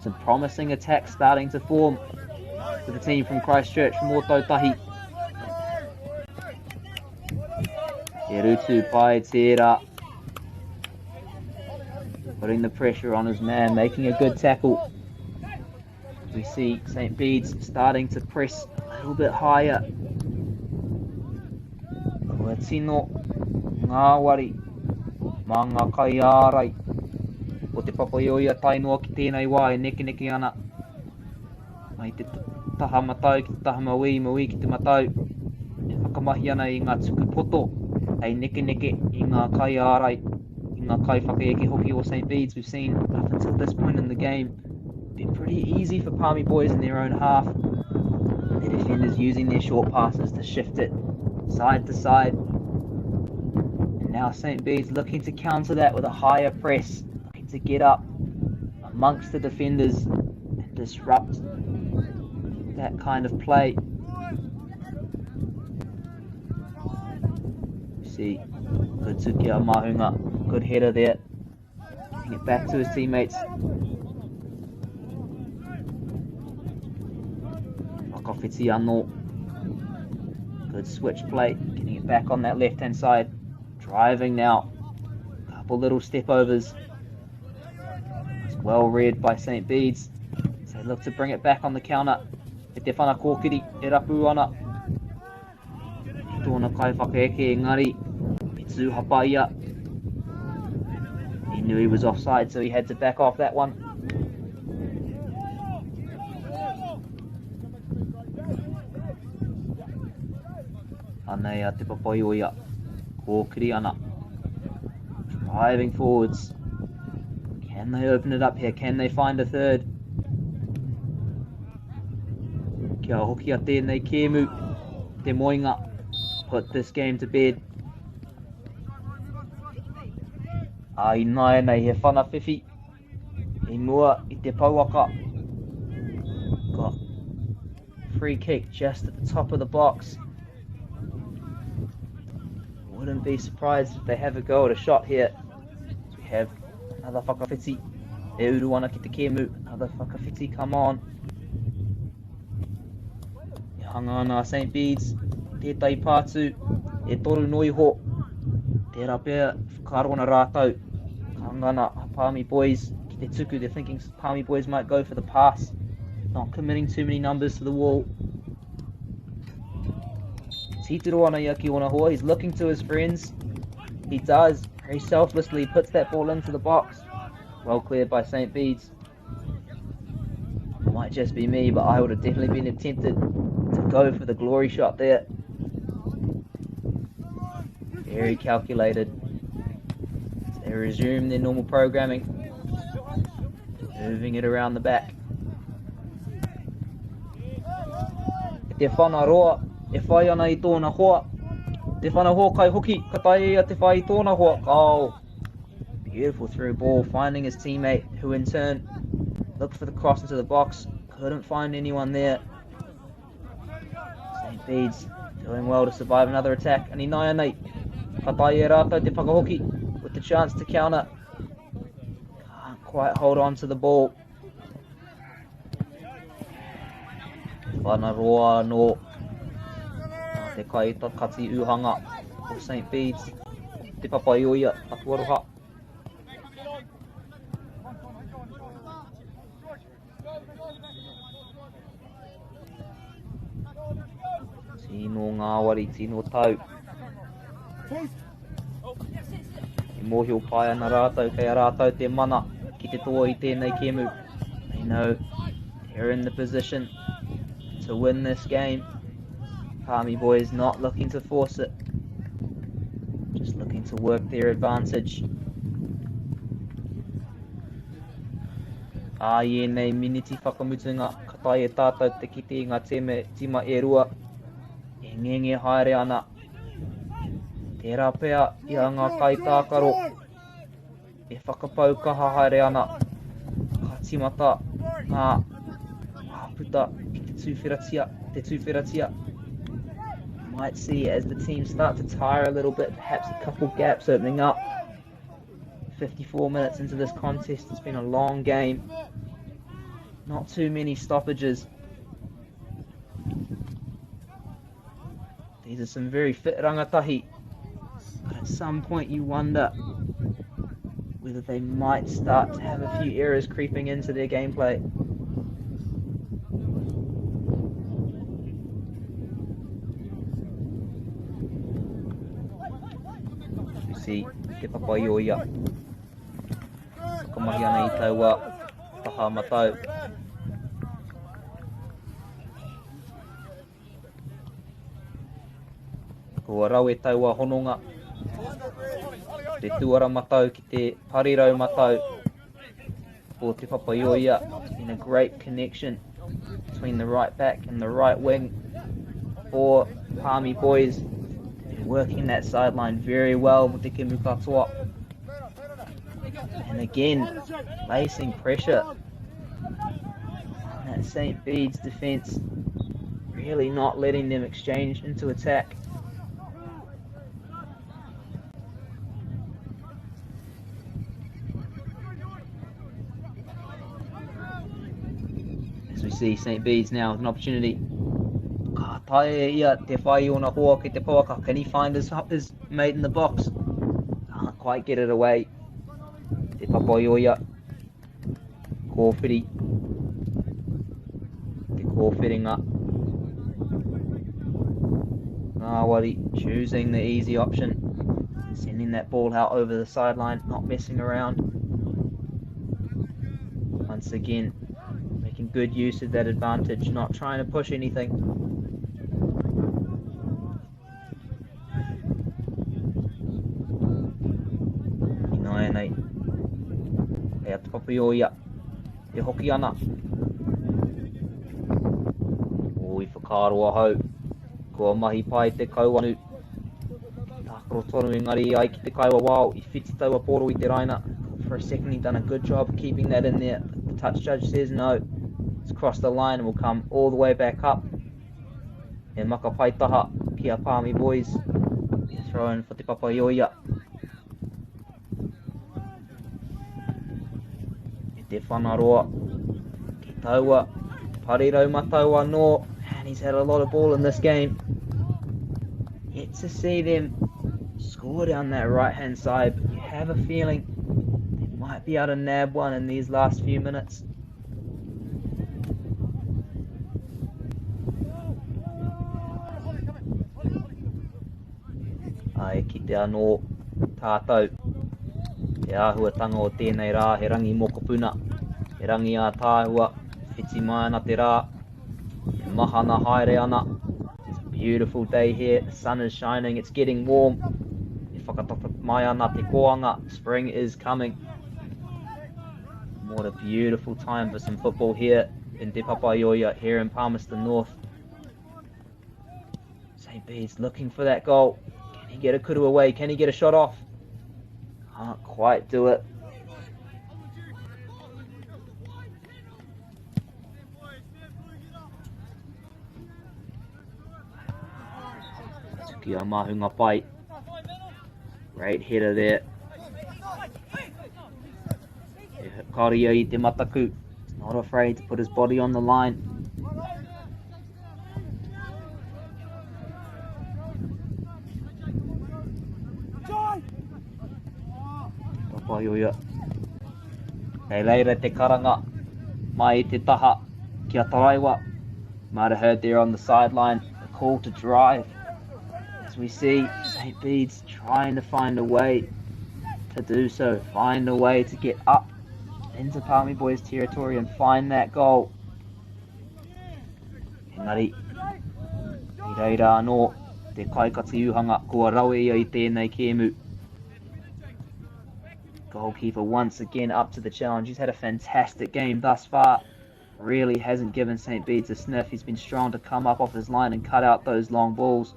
some promising attacks starting to form for the team from Christchurch, from Ōtautahi. Te rutu pai tērā. Putting the pressure on his man, making a good tackle. We see St. Bede's starting to press a little bit higher. Kua tino ngāwari mā ngā kaiārai o Te Papaioea tae noa ki tēnei wā e nekeneke ana mai te taha matau ki te taha mauī, mauī ki te matau, e whakamahi ana i ngā tuku poto hei nekeneke i ngā kaiārai, i ngā kaiwhakaeke hoki o St Bede's. We've seen up until this point in the game, been pretty easy for Palmy Boys in their own half. Their defenders using their short passes to shift it side to side. And now St. Bede's looking to counter that with a higher press, looking to get up amongst the defenders and disrupt that kind of play. See, good Tukia Mahunga, good header there. Getting it back to his teammates. Whakawhiti anō. Good switch play, getting it back on that left-hand side. Driving now. Couple little step overs. It's well read by St. Bede's. So they look to bring it back on the counter. E te whana kōkiri, e rapu ana. E tōna kai whakaeke engari, e tū hapa ia. He knew he was offside, so he had to back off that one. Anei a Te Papaioea, kōkiri ana. Driving forwards. Can they open it up here? Can they find a third? Kia hoki a tēnei kēmu, te moenga. Put this game to bed. A i nāianei he whana whiwhi i mua i te pouaka. Got free kick just at the top of the box. Wouldn't be surprised if they have a go at a shot here. We have Another whakawhiti e uru ana ki te kēmu. Another whakawhiti, come on. E hanga ana a St. Bede's, tētahi pātū, e toru noa iho. Tērā pea, whakaaro ana rātou. Ka hanga ana a Palmy Boys ki te tuku. They're thinking Palmy Boys might go for the pass. Not committing too many numbers to the wall. Titiro ana ia ki ona hoa. He's looking to his friends. He does. Very selflessly puts that ball into the box. Well cleared by St. Bede's. Might just be me, but I would have definitely been tempted to go for the glory shot there. Very calculated. So they resume their normal programming. Moving it around the back. Te whanaroa e whai ana i tōna hoa. Te whana hōkai hoki, ka taea ia te whai i tōna hoa. Kao! Beautiful through ball, finding his teammate, who in turn looked for the cross into the box. Couldn't find anyone there. St. Bede's doing well to survive another attack. And ināianei, ka taea e rātou te whakahoki with the chance to counter. Can't quite hold on to the ball. Whanaroa anō nā te kaita kati uhanga o St. Bede's. Te Papaioia, taku aroha. Tino ngāwari, tino tau. E mōhio pai ana rātou kei a rātou te mana ki te toa i tēnei kēmu. They know they're in the position to win this game. Palmy Boys not looking to force it. Just looking to work their advantage. Ā, i ēnei miniti whakamutunga, ka taea e tātou te kite i ngā teme tima e rua e ngenge haere ana. Tērā pea i a ngā kaitākaro e whakapau kaha haere ana, ka tīmata ngā āputa ki te tūwheratia, te tūwheratia. Might see as the teams start to tire a little bit, perhaps a couple gaps opening up. 54 minutes into this contest, it's been a long game. Not too many stoppages. These are some very fit rangatahi. But at some point you wonder whether they might start to have a few errors creeping into their gameplay. You see, Te Papaioia. Whakamahi ana i taua taha matau. Kua rawe taua hononga. Te tuara matau ki te parirau matau for Te Papaioia. It's been a great connection between the right back and the right wing for Palmy Boys. They've been working that sideline very well with the Kemu Katoa. And again, placing pressure on that St. Bede's defence. Really not letting them exchange into attack. As we see St. Bede's now with an opportunity. Ka taea ia te whai ona hoa ki te pouaka. Can he find his, his mate in the box? Can't quite get it away. Te Papaioia. Kōwhiri. Te kōwhiringa. Ngāwari choosing the easy option. Sending that ball out over the sideline, not messing around. Once again, making good use of that advantage, not trying to push anything. Ināianei, kei a Te Papaioia e hoki ana. O, i whakaaro ahau, kua mahi pai te kauanu. Tākaro tonu engari i ai ki te kaiwawao, i whiti taua pōro i te raina. For a second he done a good job keeping that in there, but the touch judge says no. It's crossed the line and will come all the way back up. He maka paitaha ki a Palmy Boys. He throw in for Te Papaioia. Te Whangaroa. Ki taua parirau matau anō. Man, he's had a lot of ball in this game. Yet to see them score down that right-hand side, but you have a feeling they might be able to nab one in these last few minutes. Ai, ki te anō tātou. Te āhuatanga o tēnei rā, he rangi mokopuna, he rangi ātaahua, whiti mai ana te rā, e mahana haere ana. It's a beautiful day here, the sun is shining, it's getting warm. E whakatata mai ana te kōanga, spring is coming. What a beautiful time for some football here in Te Papaioea, here in Palmerston North. St. Bede's looking for that goal. Can he get a kuru away? Can he get a shot off? Can't quite do it. Tuki a Mahunga Pai. Great header there. Karia i te mataku. He's not afraid to put his body on the line. Papaioia. Kei reira te karanga mai i te taha ki a Taraiwa. Might have heard there on the sideline the call to drive. As we see St. Bede's trying to find a way to do so. Find a way to get up into Palmy Boys territory and find that goal. Engari, i reira anō te kaikati uhanga kua rawe ia i tēnei kēmu. Goalkeeper once again up to the challenge. He's had a fantastic game thus far. Really hasn't given St. Bede's a sniff. He's been strong to come up off his line and cut out those long balls.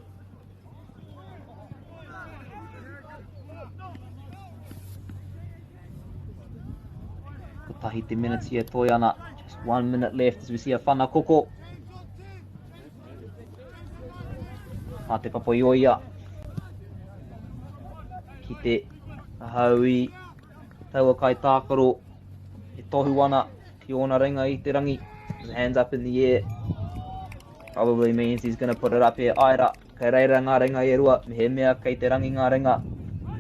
Kotahi te minute e toi ana. Just one minute left as we see a whana koko. Mā te Papaioea ki te hau i taua kaitākaro e tohu ana ki ōna ringa i te rangi. His hands up in the air. Probably means he's going to put it up here. Aira, kei reira ngā ringa e rua. Mehemea kei te rangi ngā ringa.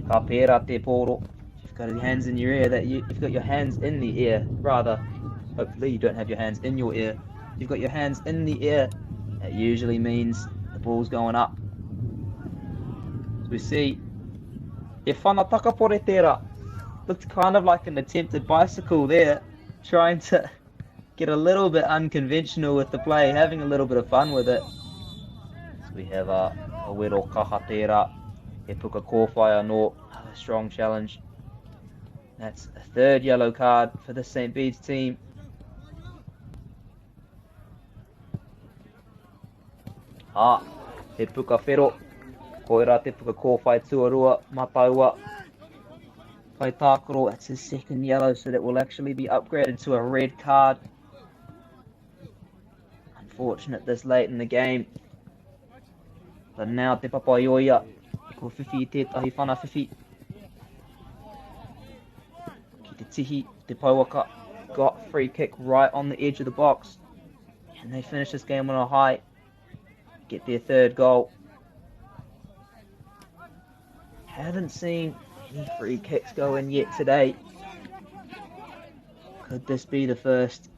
Ka pērā te pōro. You've got your hands in your ear, that you, you've got your hands in the air, rather. Hopefully you don't have your hands in your ear. You've got your hands in the air. That usually means the ball's going up. So we see e whana takapore tērā. Looked kind of like an attempted bicycle there, trying to get a little bit unconventional with the play, having a little bit of fun with it. So we have a, a wero kaha tērā, he puka kōwhai anō, a strong challenge. That's a third yellow card for the St. Bede's team. Ah, he puka whero. Koira te puka kōwhai tuarua, mataua. Kai tākaro, that's his second yellow, so that will actually be upgraded to a red card. Unfortunate this late in the game. But now Te Papaioea, ko whiwhi i tētahi whana whiwhi. Ki te tihi, te pouaka, got free kick right on the edge of the box. And they finish this game on a high. Get their third goal. Haven't seen any free kicks go in yet today. Could this be the first?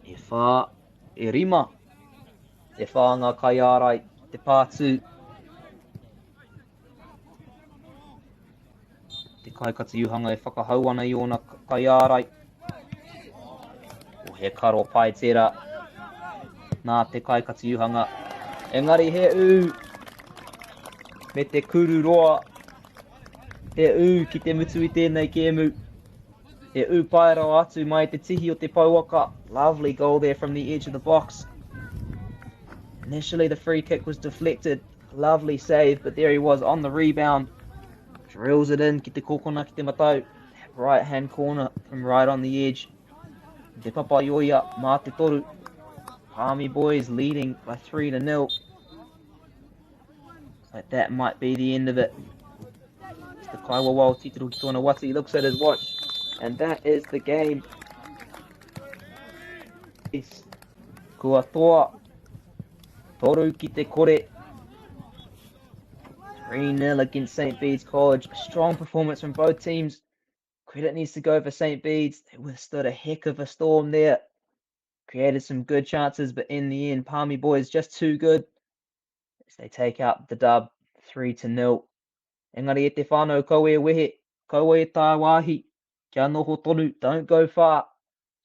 E whā, e rima. E whā ngā kaiārai, te pātū. Te kaikati uhanga e whakahau ana i ōna kaiārai. O he karo pai tērā. Nā te kaikati uhanga. Engari he ū me te kuru roa. He ū ki te mutu i tēnei kēmu. He ū pai rawa atu mai te tihi o te pouaka. Lovely goal there from the edge of the box. Initially the free kick was deflected. Lovely save, but there he was on the rebound. Drills it in, ki te kokona, ki te matau. Right hand corner from right on the edge. Te Papaioea, mā te toru. Palmy Boys leading by 3-0. Like that might be the end of it. The kaiwawao titiro ki tōna wati looks at his watch, and that is the game. Yes. Kua toa. Toru ki te kore. 3-0 against St. Bede's College. A strong performance from both teams. Credit needs to go for St. Bede's. They withstood a heck of a storm there. Created some good chances, but in the end, Palmy Boys just too good. As they take out the dub 3-0. Engari e te whānau, kaua e wehe, kaua e tāwāhi, kia noho tonu, don't go far.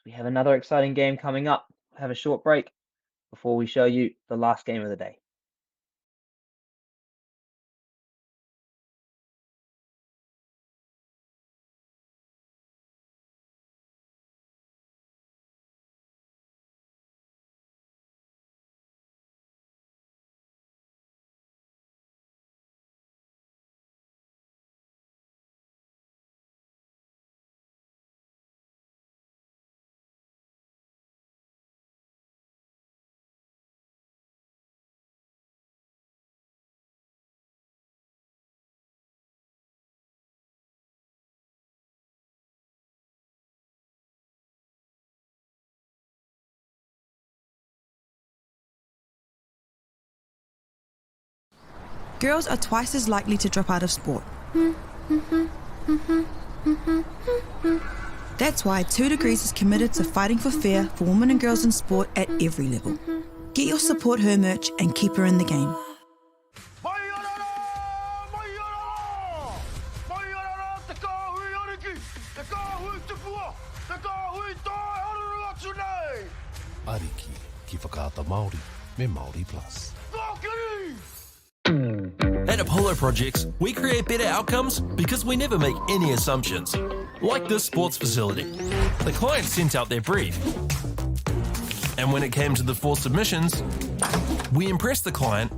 We have another exciting game coming up. We'll have a short break before we show you the last game of the day. Girls are twice as likely to drop out of sport. That's why 2 Degrees is committed to fighting for fair for women and girls in sport at every level. Get your Support Her merch and keep her in the game. Ariki ki Whakaata Māori me Māori Plus. At Apollo Projects, we create better outcomes because we never make any assumptions. Like this sports facility. The client sent out their brief. And when it came to the four submissions, we impressed the client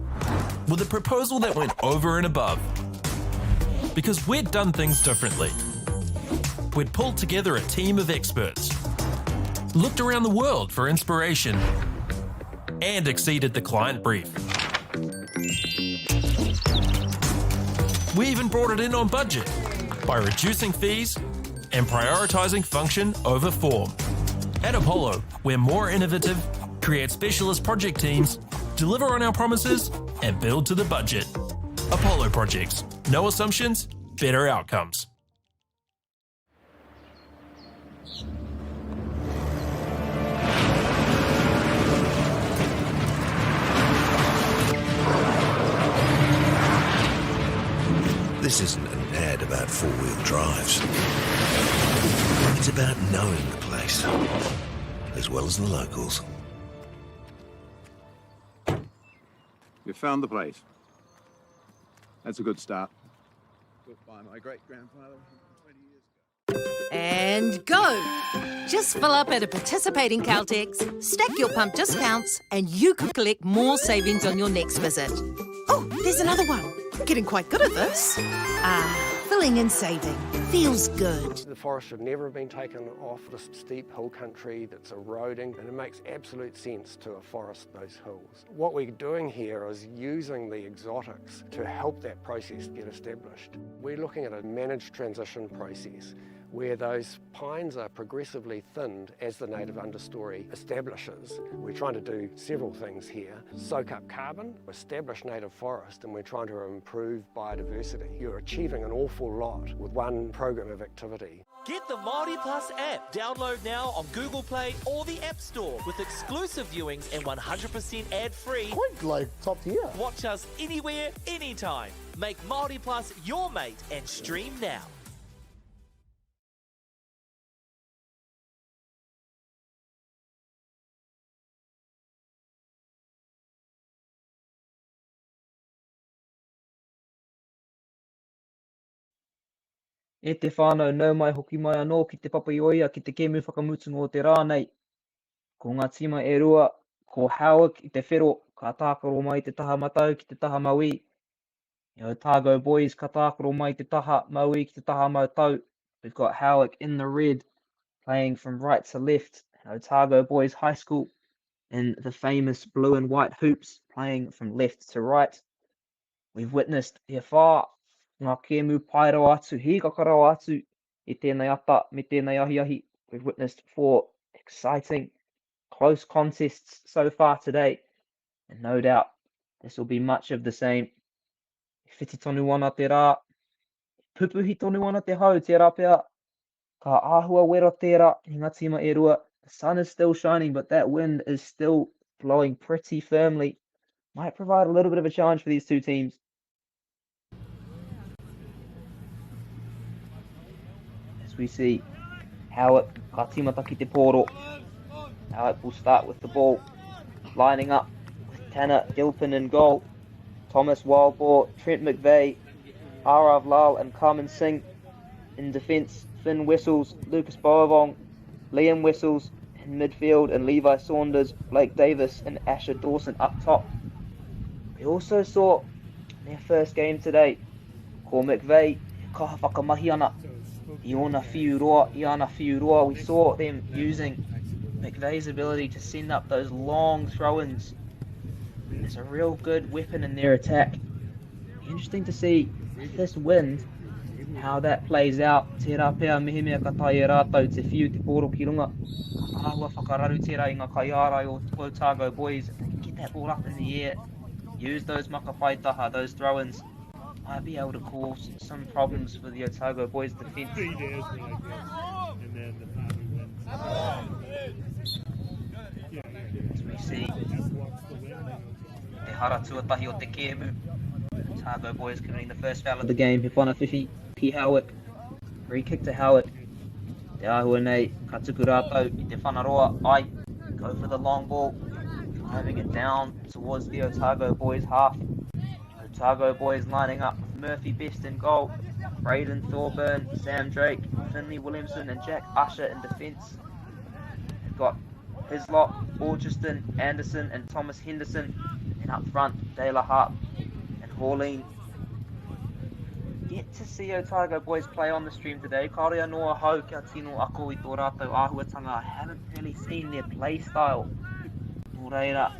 with a proposal that went over and above. Because we'd done things differently. We'd pulled together a team of experts, looked around the world for inspiration, and exceeded the client brief. We even brought it in on budget by reducing fees and prioritising function over form. At Apollo, we're more innovative, create specialist project teams, deliver on our promises, and build to the budget. Apollo Projects. No assumptions, better outcomes. This isn't an ad about four-wheel drives. It's about knowing the place, as well as the locals. You found the place. That's a good start. Built by my great-grandfather 20 years ago. And go! Just fill up at a participating Caltex, stack your pump discounts, and you could collect more savings on your next visit. Oh, there's another one. I'm getting quite good at this. Filling and saving. Feels good. The forest should never have been taken off this steep hill country that's eroding, and it makes absolute sense to afforest those hills. What we're doing here is using the exotics to help that process get established. We're looking at a managed transition process where those pines are progressively thinned as the native understory establishes. We're trying to do several things here. Soak up carbon, establish native forest, and we're trying to improve biodiversity. You're achieving an awful lot with one program of activity. Get the Māori Plus app. Download now on Google Play or the App Store with exclusive viewings and 100% ad-free. Quite like top tier. Watch us anywhere, anytime. Make Māori Plus your mate and stream now. E te whānau, nau mai hoki mai anō ki Te Papaioea ki te kēmu whakamutunga o te rā nei. Ko ngā tīma e rua, ko Howick i te whero, ka tākaro mai te taha matau ki te taha mauī. E Otago Boys ka tākaro mai te taha mauī ki te taha mautau. We've got Howick in the red, playing from right to left, and Otago Boys High School in the famous blue and white hoops, playing from left to right. We've witnessed the afar Ngā kēmu pai rawa atu, hīkaka rawa atu i tēnei ata me tēnei ahiahi. We've witnessed four exciting close contests so far today, and no doubt this will be much of the same. E whiti tonu ana te rā, e pupuhi tonu ana te hau, tērā pea ka āhua wero tērā i ngā tīma e rua. The sun is still shining, but that wind is still blowing pretty firmly. Might provide a little bit of a challenge for these two teams. As we see Howick ka tīmata ki te pōro. Howick will start with the ball, lining up with Tanner Gilpin in goal. Thomas Wildboar, Trent McVeigh, Arav Lal and Carmen Singh in defence. Finn Wessels, Lucas Boavong, Liam Wessels in midfield, and Levi Saunders, Blake Davis and Asher Dawson up top. We also saw in their first game today, ko McVeigh, kaha whakamahi ana i ōna whiu roa, i ana whiu roa. We saw them using McVeigh's ability to send up those long throw-ins. It's a real good weapon in their attack. Interesting to see this wind, how that plays out. Tērā pea mehemea ka tae e rātou te whiu te pōro ki runga. Ka āhua whakararu tērā i ngā kaiārai o Otago Boys. If they can get that ball up in the air, use those makapaitaha, those throw-ins, might be able to cause some problems for the Otago Boys defence. 3 days were like this, and then the probably wins. Yeah, yeah. As we see, Just watch the wind and te hara tuatahi o te kēmu. Otago Boys committing the first foul of the game. He whana whiwhi ki Howick. Free kick to Howick. Te āhua nei, ka tuku rātou i te whanaroa. Ai, go for the long ball. Driving it down towards the Otago Boys half. Otago Boys lining up with Murphy Best in goal. Braden Thorburn, Sam Drake, Finley Williamson and Jack Usher in defence. They've got Hislop, Orchiston, Anderson and Thomas Henderson. And up front, De La Harp and Hauline. Get to see Otago Boys play on the stream today. Kāore anō ahau kia tino ako i tō rātou āhuatanga. I haven't really seen their play style. Nō reira,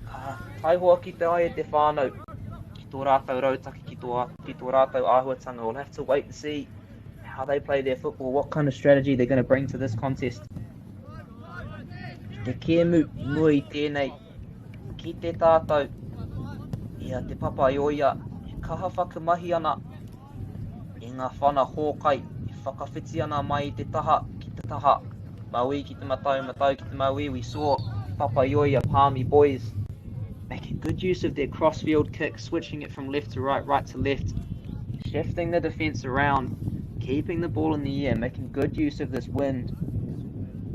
ka taihoa ki te ai e te whānau, ki tō rātou rautaki, ki tō, ki tō rātou āhuatanga. We'll have to wait and see how they play their football, what kind of strategy they're going to bring to this contest. Te kēmu nui tēnei ki te tātou i a Te Papaioia e kaha whakamahi ana i ngā whana hōkai e whakawhiti ana mai i te taha ki te taha, mauī ki te matau, matau ki te mauī. We saw Te Papaioia Palmy boys making good use of their crossfield kick, switching it from left to right, right to left, shifting the defence around, keeping the ball in the air, making good use of this wind.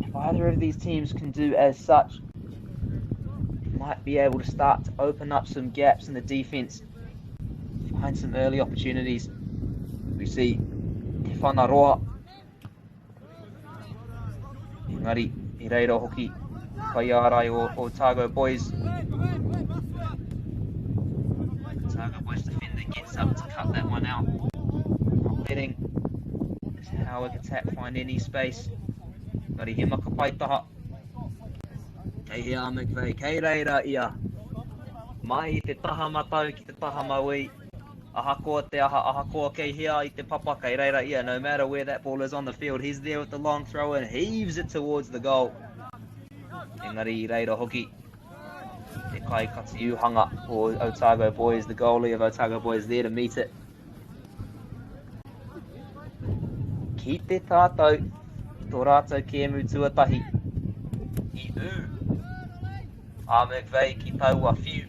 If either of these teams can do as such, they might be able to start to open up some gaps in the defence, find some early opportunities. We see Te Whanaroa. Engari, i reira hoki, kaiārai o Otago Boys. Otago Boys defender gets up to cut that one out. Not letting this Howick attack find any space. Engari, he makapaitaha. Kei hea a McVeigh, kei reira ia. Mai i te taha matau ki te taha mauī. Ahakoa te aha, ahakoa kei hea i te papa, kei reira ia. No matter where that ball is on the field, he's there with the long throw and heaves it towards the goal. Engari i reira hoki, te kai kati uhanga o Otago Boys, the goalie of Otago Boys there to meet it. Ki te tātou, tō rātou kēmu tuatahi i ū a McVeigh ki taua whiu.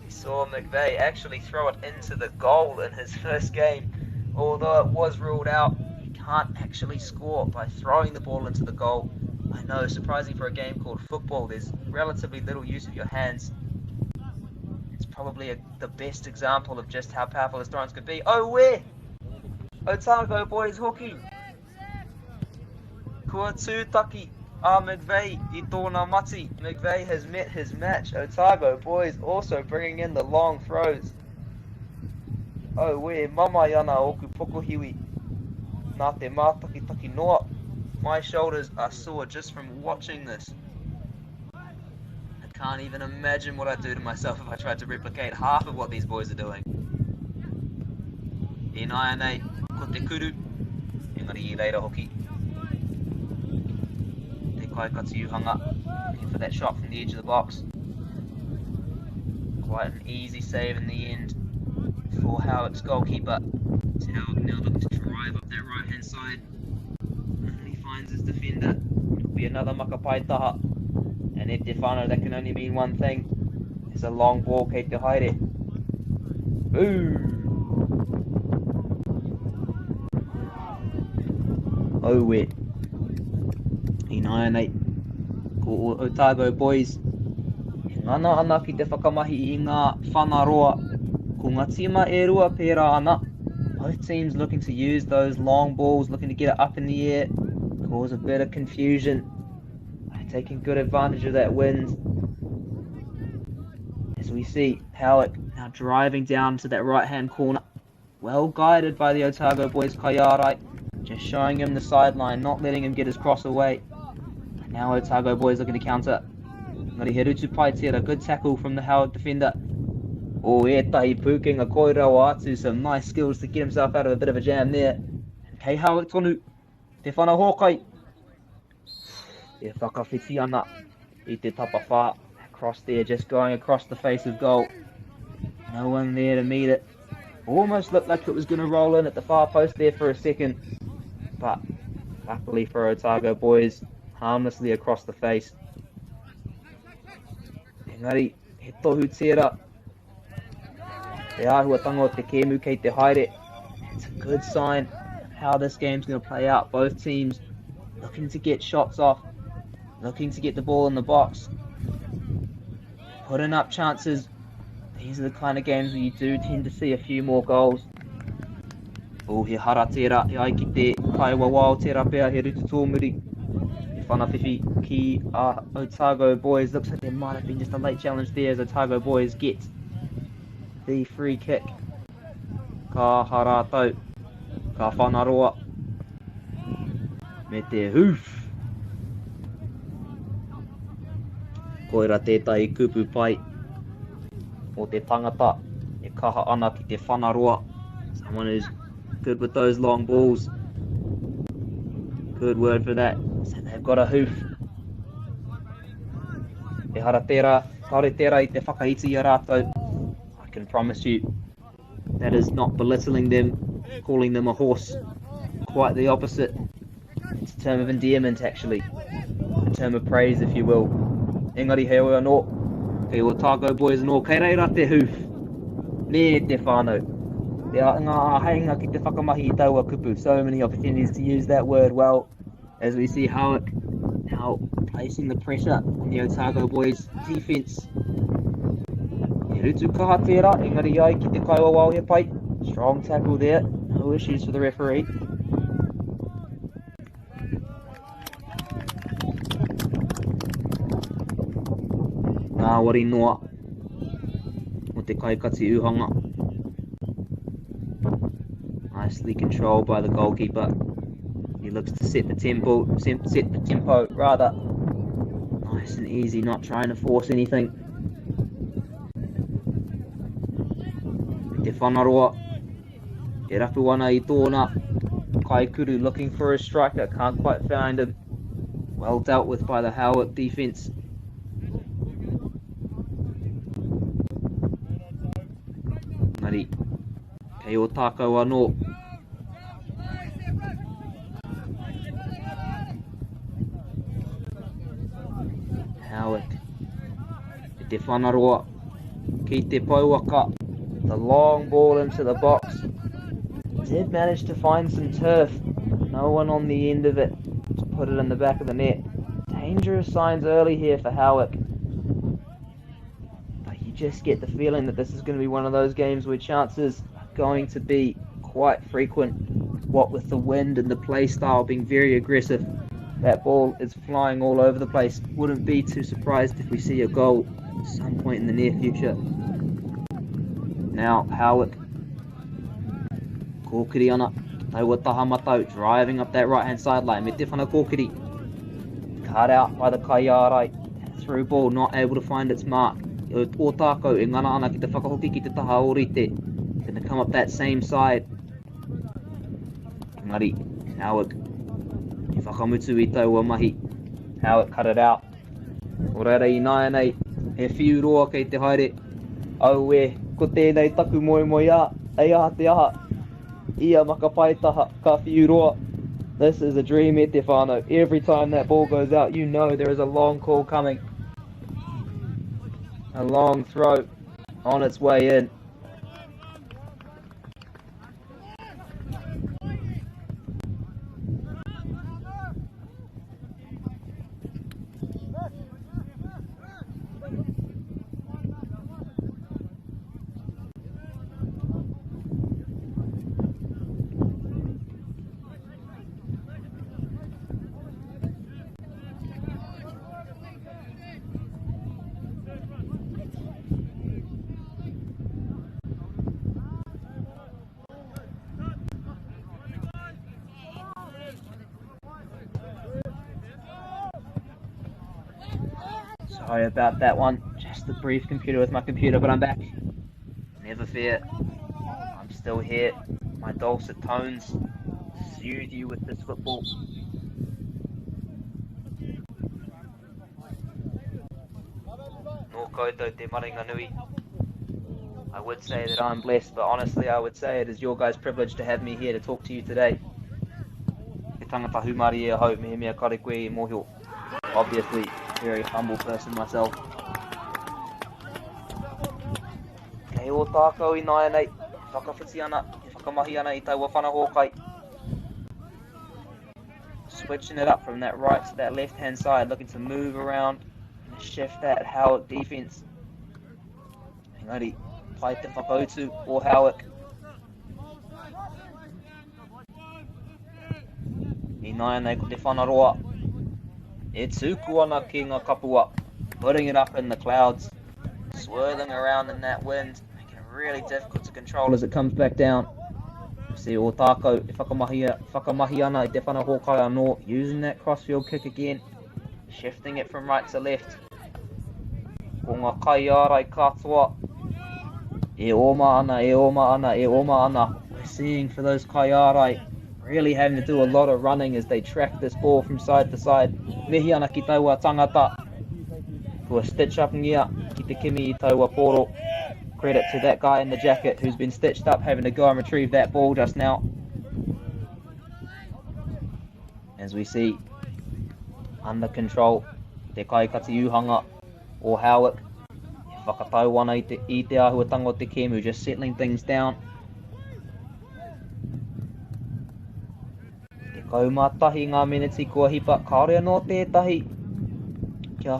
We saw McVeigh actually throw it into the goal in his first game. Although it was ruled out, you can't actually score by throwing the ball into the goal. I know, surprising for a game called football, there's relatively little use of your hands. It's probably the best example of just how powerful his throw-ins could be. Oh, where? Otago Boys hoki. Kua tūtaki a McVeigh i tōna mati. McVeigh has met his match. Otago Boys also bringing in the long throws. Oh, where mamae ana oku pokohiwi. Nā te mātakitaki noa. My shoulders are sore just from watching this. I can't even imagine what I'd do to myself if I tried to replicate half of what these boys are doing. Ināianei, ko te kuru, engari i reira hoki te kaikati uhanga. Looking for that shot from the edge of the box. Quite an easy save in the end for Howick's goalkeeper. So Howick now looking to drive up that right hand side. And he finds his defender. It'll be another Makapai taha. And if Defano, that can only mean one thing. It's a long ball, kei te haere. Ooh. Aue. Ināianei, ko Otago Boys e ngana ana ki te whakamahi i ngā whana roa. Ko ngā tīma e rua pērā ana. Both teams looking to use those long balls, looking to get it up in the air, cause a bit of confusion. Taking good advantage of that wind. As we see, Howick now driving down to that right-hand corner. Well guided by the Otago Boys Kaiarai. Just showing him the sideline, not letting him get his cross away. And now Otago Boys looking to counter. Ngari he rutu pai tērā, good tackle from the Howick defender. Oh, ētahi pūkenga koi rawa atu, some nice skills to get himself out of a bit of a jam there. And kei Howick tonu, te whana hōkai. E whakawhiti ana i te tapawhā. Across there, just going across the face of goal. No one there to meet it. Almost looked like it was going to roll in at the far post there for a second. But luckily for Otago Boys, harmlessly across the face. Engari, he tohu tērā. Te āhuatanga o te kēmu kei te haere. It's a good sign how this game's going to play out. Both teams looking to get shots off, looking to get the ball in the box, putting up chances. These are the kind of games where you do tend to see a few more goals. Oh, he hara tērā, he ai ki te kaiwawao tērā pea, he rutu tōmuri. He whanawhiwhi ki a Otago Boys. Looks like there might have been just a late challenge there as Otago Boys get the free kick. Ka haratau, ka whanaroa, me te hoof. Koira tētahi kupu pai o te tangata e kaha ana ki te whanaroa. Someone who's good with those long balls. Good word for that. So they've got a hoof. E hara tērā, kāore tērā i te whakaiti i a rātou. I can promise you that is not belittling them, calling them a horse. Quite the opposite. It's a term of endearment, actually. A term of praise, if you will. Engari heoi anō, kei Otago Boys anō, kei reira te hoof. Me te whānau. Te ngā āheinga ki te whakamahi i taua kupu. So many opportunities to use that word well. As we see Howick now placing the pressure on the Otago Boys defense. He rutu kaha tērā, engari ai ki te kaiwawao he pai. Strong tackle there, no issues for the referee. Ngāwari noa o te kaikati uhanga. Nicely controlled by the goalkeeper. He looks to set the tempo, set the tempo rather. Nice and easy, not trying to force anything. Te whanaroa, te rapu ana i tōna. Kaikuru looking for a striker, can't quite find him. Well dealt with by the Howick defence. Ngari, kei Otago anō. Howick. Te whanaroa. Ki te pouaka. The long ball into the box. Did manage to find some turf. No one on the end of it to put it in the back of the net. Dangerous signs early here for Howick. But you just get the feeling that this is going to be one of those games where chances are going to be quite frequent. What with the wind and the play style being very aggressive, that ball is flying all over the place. Wouldn't be too surprised if we see a goal at some point in the near future. Now Howick. Kōkiri ana. Taua taha matau, driving up that right-hand sideline. Me te whana kōkiri. Cut out by the kaiārai. Through ball, not able to find its mark. Ōtākou e ngana ana ki te whakahoki ki te taha ōrite. Gonna come up that same side. Engari, Howick i whakamutu i taua mahi. Howick cut it out. Nō reira ināianei, he whiu roa kei te haere. Auē, ko tēnei taku moemoeā, hei aha te aha? Ia makapaetaha, ka whiu roa. This is a dream e te whānau. Every time that ball goes out, you know there is a long call coming. A long throw on its way in. Sorry about that one. Just a brief computer with my computer, but I'm back. Never fear. I'm still here. My dulcet tones soothe you with this football. Nō koutou te maringanui. I would say that I'm blessed, but honestly I would say it is your guys' privilege to have me here to talk to you today. He tangata hūmārie ahau, mehemea kare koe i mōhio. Obviously, very humble person myself. Kei Ōtākou ināianei, e whakawhiti ana, e whakamahi ana i taua whana hōkai. Switching it up from that right to that left hand side, looking to move around and shift that Howick defense. Engari, pai te whakautu o Howick. Ināianei ko te whanaroa e tuku ana ki ngā kapua, putting it up in the clouds, swirling around in that wind, making it really difficult to control as it comes back down. You see Ōtākou e whakamahi, whakamahi ana i te whana hōkai anō, using that crossfield kick again, shifting it from right to left. Ko ngā kaiārai katoa e oma ana, e oma ana, e oma ana. We're seeing for those kaiārai really having to do a lot of running as they track this ball from side to side. Mihi ana ki taua tangata kua stitch up ngia ki te kimi i taua poro. Credit to that guy in the jacket who's been stitched up having to go and retrieve that ball just now. As we see, under control, te kaikati uhanga o Howick. E whakatau ana i te, i te āhuatanga o te kēmu, just settling things down. 11 ngā meneti kua hipa, kāore anō tētahi kia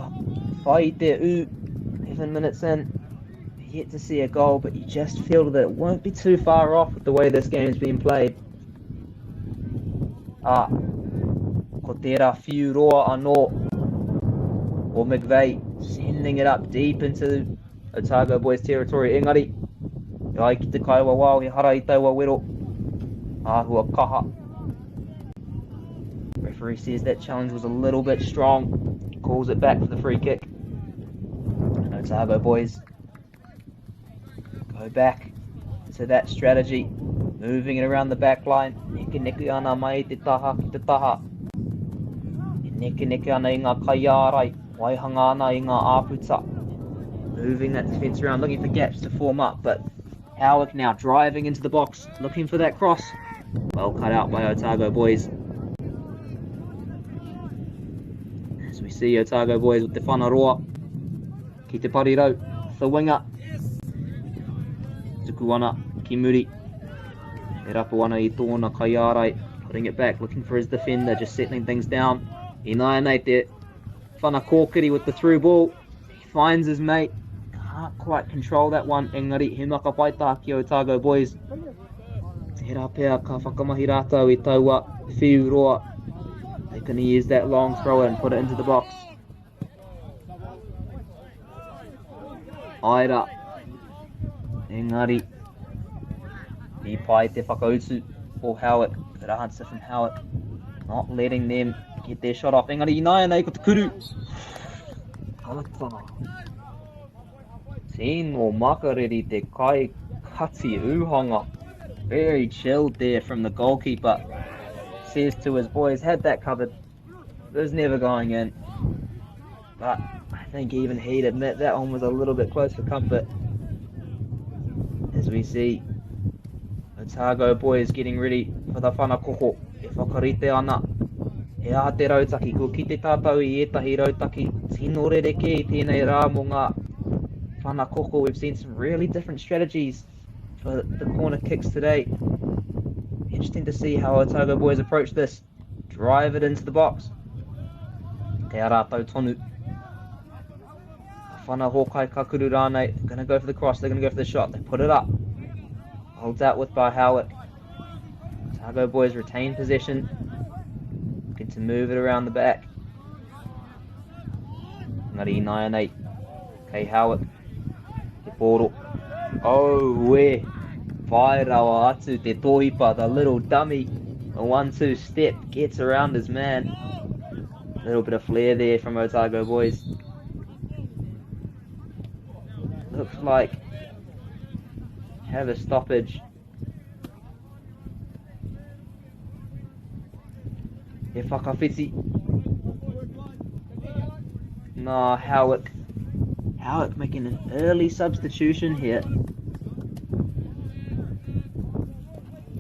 whai i te ū. 7 minutes in, yet to see a goal, but you just feel that it won't be too far off with the way this game's been played. Ah, ko tērā whiu roa anō o McVeigh, sending it up deep into Otago Boys territory. Engari, e ai ki te kaiwawao, he hara i taua wero. Āhua kaha. Referee says that challenge was a little bit strong. Calls it back for the free kick. And Otago Boys go back to that strategy. Moving it around the back line. Neke neke ana mai te taha ki te taha. E neke neke ana i ngā kaiārai. Waihanga ana i ngā āputa. Moving that defence around, looking for gaps to form up, but Howick now driving into the box, looking for that cross. Well cut out by Otago Boys. As we see Otago Boys with the whanaroa. Ki te parirau, the winger. Tuku ana ki muri. E rapu ana i tōna kaiārai. Putting it back, looking for his defender, just settling things down. Ināianei te whana kōkiri with the through ball. He finds his mate. Can't quite control that one. Engari, he maka paita ki Otago Boys. Tērā pea ka whakamahi rātou i taua whiu roa. They can use that long throw and put it into the box. Aira. Engari, i pai te whakautu o Howick. Good answer from Howick. Not letting them get their shot off. Engari, ināianei ko te kuru. Tata. Tino makariri te kai kati uhanga. Very chilled there from the goalkeeper. says to his boys, had that covered. It was never going in. But I think even he'd admit that one was a little bit close for comfort. As we see Otago boys getting ready for the whanakoko. E whakarite ana. He aha te rautaki? Kua kite tātou i ētahi rautaki tino rerekē i tēnei rā mō ngā whanakoko. We've seen some really different strategies for the corner kicks today. Interesting to see how Otago boys approach this. Drive it into the box. Kei a rātou tonu. Whana Hawkeye Kakuru rānei. They're going to go for the cross. They're going to go for the shot. They put it up. Holds out with by Howick. Otago boys retain possession. Looking to move it around the back. Ngari 9-8. Kei Howick. Te pōro. Oh, we. Whai rawa atu te tōhipa, the little dummy. A 1-2 step gets around his man. A little bit of flair there from Otago boys. Looks like have a stoppage. He whakawhiti. Nah, Howick. Howick making an early substitution here.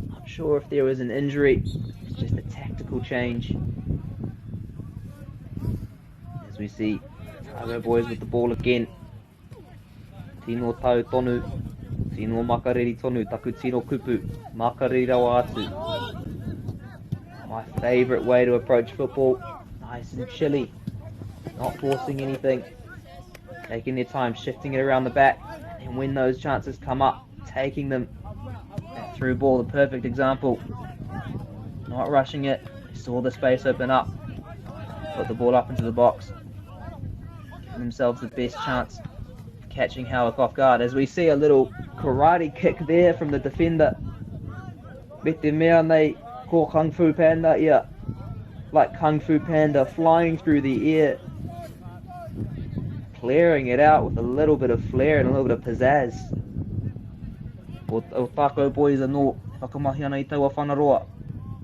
Not sure if there was an injury. It's just a tactical change. As we see, Otago boys with the ball again. Tino tau tonu. Tino makariri tonu. Taku tino kupu. Makariri rawa atu. My favourite way to approach football. Nice and chilly. Not forcing anything. Taking their time, shifting it around the back. And when those chances come up, taking them. That through ball, the perfect example. Not rushing it. They saw the space open up. Put the ball up into the box. Giving themselves the best chance of catching Howick off guard. As we see a little karate kick there from the defender. Me te mea nei ko Kung Fu Panda ia. Like Kung Fu Panda flying through the air. Clearing it out with a little bit of flair and a little bit of pizzazz. O, Otago boys anō, whakamahi ana i taua whanaroa.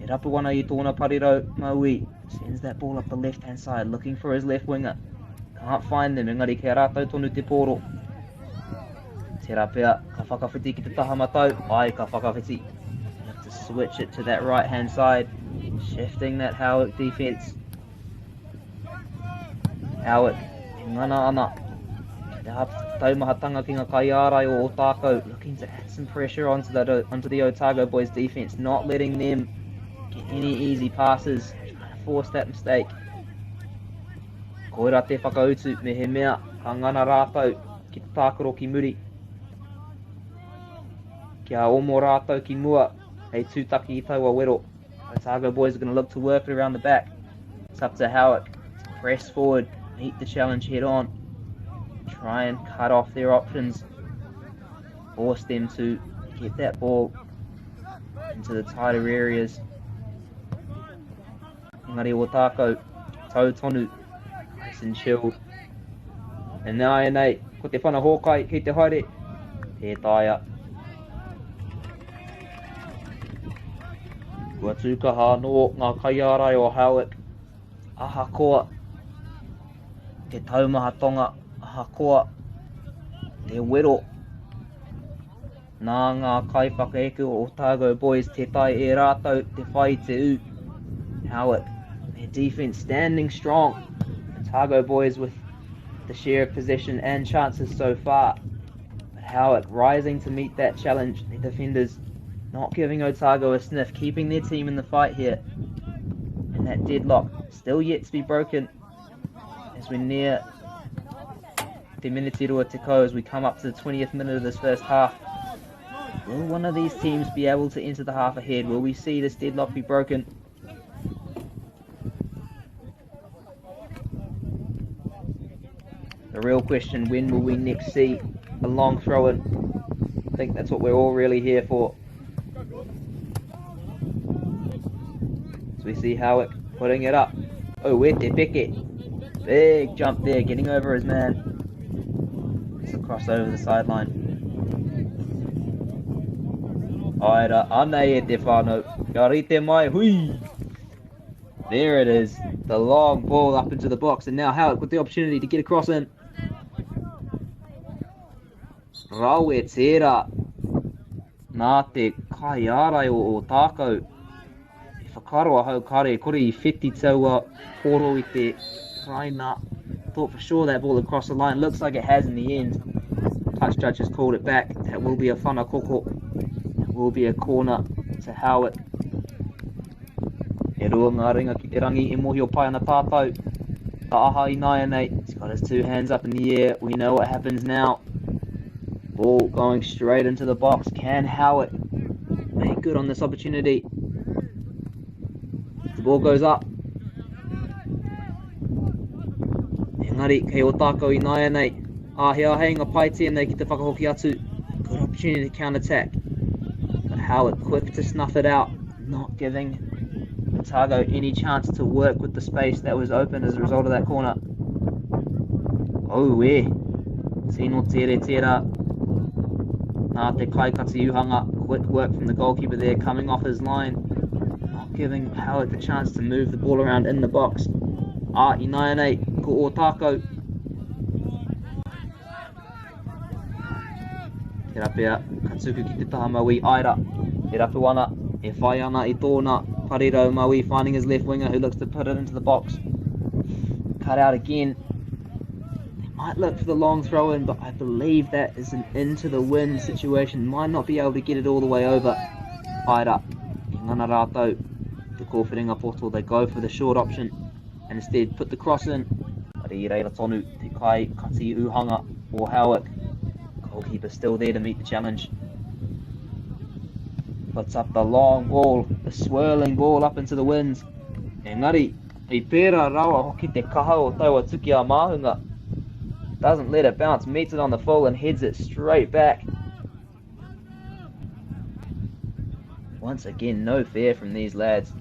E rapu ana i tōna parirau, Maui. Sends that ball up the left-hand side, looking for his left winger. Can't find them, engari kei a rātou tonu te pōro. Tērā pea, ka whakawhiti ki te taha matau. Ai, ka whakawhiti. Have to switch it to that right-hand side. Shifting that Howick defense. Howick, e ngana ana. Te taumahatanga ki ngā kaiārai o Otago, looking to add some pressure onto the, onto the Otago boys defense, not letting them get any easy passes, trying to force that mistake. Koira te whakautu, me he mea, ka ngana rātou ki te tākaro ki muri. Kia omo rātou ki mua, hei tūtaki i taua wero. Otago boys are going to look to work it around the back. It's up to Howick to press forward, meet the challenge head on. Try and cut off their options. Force them to get that ball into the tighter areas. Engari Otago, tau tonu, nice and chilled. And now nei, ko te whana hōkai ki te haere, tē taea. Kua tūkaha anō ngā kaiārai o Howick. Ahakoa te taumahatonga, ahakoa te wero nā ngā kaiwhakaeke o Otago Boys te tae e rātou te whai te ū. Howick, their defense standing strong. Otago Boys with the share of possession and chances so far. But Howick rising to meet that challenge. The defenders not giving Otago a sniff, keeping their team in the fight here. And that deadlock still yet to be broken as we near the minute rua tekau as we come up to the 20th minute of this first half. Will one of these teams be able to enter the half ahead? Will we see this deadlock be broken? The real question, when will we next see a long throw-in? I think that's what we're all really here for. So we see Howick putting it up. Oh, wait, te peke. Big jump there, getting over his man. It's a cross over the sideline. Aira, anei e te whānau. Kia rite mai, hui! There it is. The long ball up into the box. And now Howick with the opportunity to get across in. Rawe tērā. Nā te kaiārai o Ōtākou. I whakaaro ahau kāre e kore i whiti taua poro i te raina. Thought for sure that ball had crossed the line. Looks like it has in the end. Touch judge has called it back. That will be a whana koko. That will be a corner to Howick. E rua ngā ringa ki te rangi e mōhio pai ana tātou. Ka aha ināianei. He's got his two hands up in the air. We know what happens now. Ball going straight into the box. Can Howick make good on this opportunity? The ball goes up. Engari, kei Ōtākou ināianei. Ā, he āheinga pai tēnei ki te whakahoki atu. Good opportunity to counter-attack. But Howick quick to snuff it out, not giving Otago any chance to work with the space that was open as a result of that corner. Oh, e. Tino tere tērā. Nā te kaikati uhanga. Quick work from the goalkeeper there, coming off his line. Not giving Howick the chance to move the ball around in the box. Ā, ināianei, ko Ōtākou. Tērā pea, ka tuku ki te taha mauī Aira. E rapu ana, e whai ana i tōna parirau mauī, finding his left winger who looks to put it into the box. Cut out again. They might look for the long throw in, but I believe that is an into the wind situation. Might not be able to get it all the way over. Aira, e ngana rātou, te kōwhiringa poto, they go for the short option and instead put the cross in. I reira tonu te kai kati uhanga o Howick. Goalkeeper still there to meet the challenge. Puts up the long ball, the swirling ball up into the winds. Engari, i pērā rawa hoki te kaha o taua tuki a Māhunga. Doesn't let it bounce, meets it on the full and heads it straight back. Once again, no fear from these lads.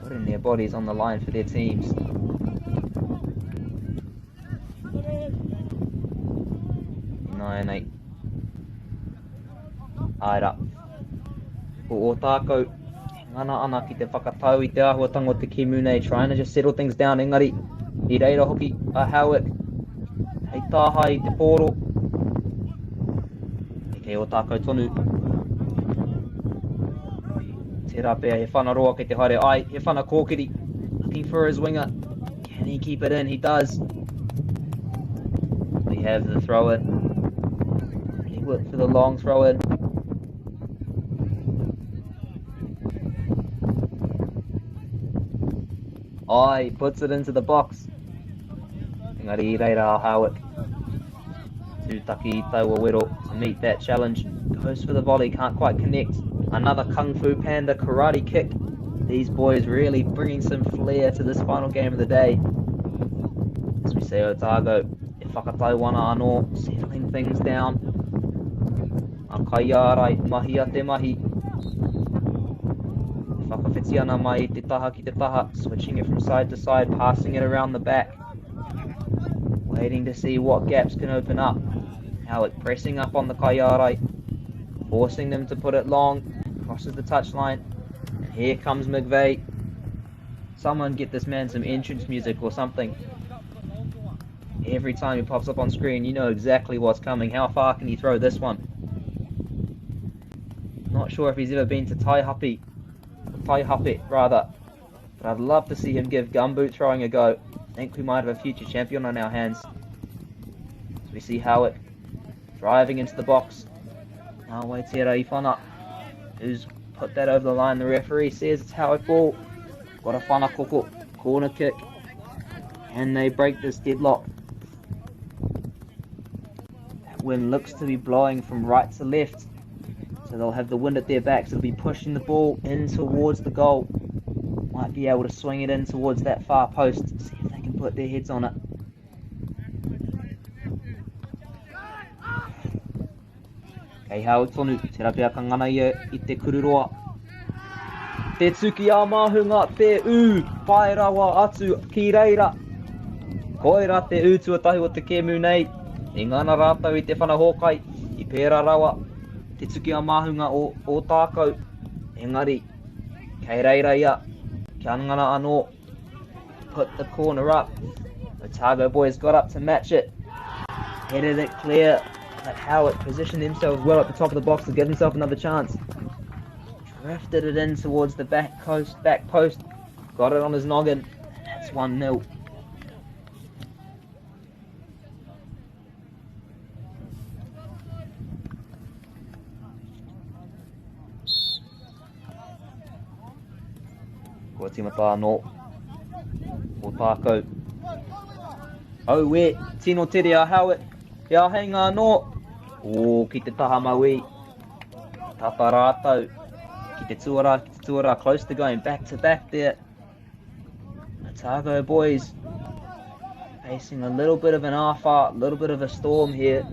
Putting their bodies on the line for their teams. 9-8. Aira. Ko Ōtākou, e ngana ana ki te whakatau i te āhuatanga o te kēmu nei, trying to just settle things down, engari, i reira hoki a Howick, hei tāhae i te pōro. E kei Ōtākou tonu. Tērā pea he whana roa kei te haere ai, he whana kōkiri. Looking for his winger. Can he keep it in? He does. We have the throw in. He worked for the long throw in. Oh, he puts it into the box. Engari i reira a Howick. Tūtaki i taua wero to meet that challenge. Goes for the volley, can't quite connect. Another Kung Fu Panda karate kick. These boys really bringing some flair to this final game of the day. As we say, Otago, e whakatau ana anō, settling things down. A kaiārai, mahi a te mahi. E whakawhiti ana mai i te taha ki te taha, switching it from side to side, passing it around the back. Waiting to see what gaps can open up. Howick pressing up on the kaiārai, forcing them to put it long, crosses the touchline. And here comes McVeigh. Someone get this man some entrance music or something. Every time he pops up on screen, you know exactly what's coming. How far can he throw this one? Not sure if he's ever been to Taihape, Taihape rather. But I'd love to see him give gumboot throwing a go. I think we might have a future champion on our hands. As we see Howick driving into the box. Now Waitera Ifana, who's put that over the line. The referee says it's Howick ball. Got a whana koko, corner kick. And they break this deadlock. That wind looks to be blowing from right to left. So they'll have the wind at their backs. They'll be pushing the ball in towards the goal. Might be able to swing it in towards that far post. See if they can put their heads on it. Kei hau tonu, tērā pea ka ngana ia i te kururoa. Te tuki a Māhunga, te ū, pae rawa atu ki reira. Koira te ū tuatahi o te kēmu nei. I ngana rātou i te whana hōkai, i pērā rawa te tuki a Māhunga o Ōtākou. Engari, kei reira ia. Kia ngana anō. Put the corner up. Otago boys got up to match it. Headed it clear. But Howitt positioned himself well at the top of the box to give himself another chance. Drifted it in towards the back post, back post. Got it on his noggin. That's 1-0. Kua tīmata anō. O tākou. Auē, tino tere a Howitt. He āheinga anō. Ō, ki te taha mauī. Tata rātou. Ki te tuarā, ki te tuarā. Close to going back to back there. Otago boys facing a little bit of an āwhā, a little bit of a storm here.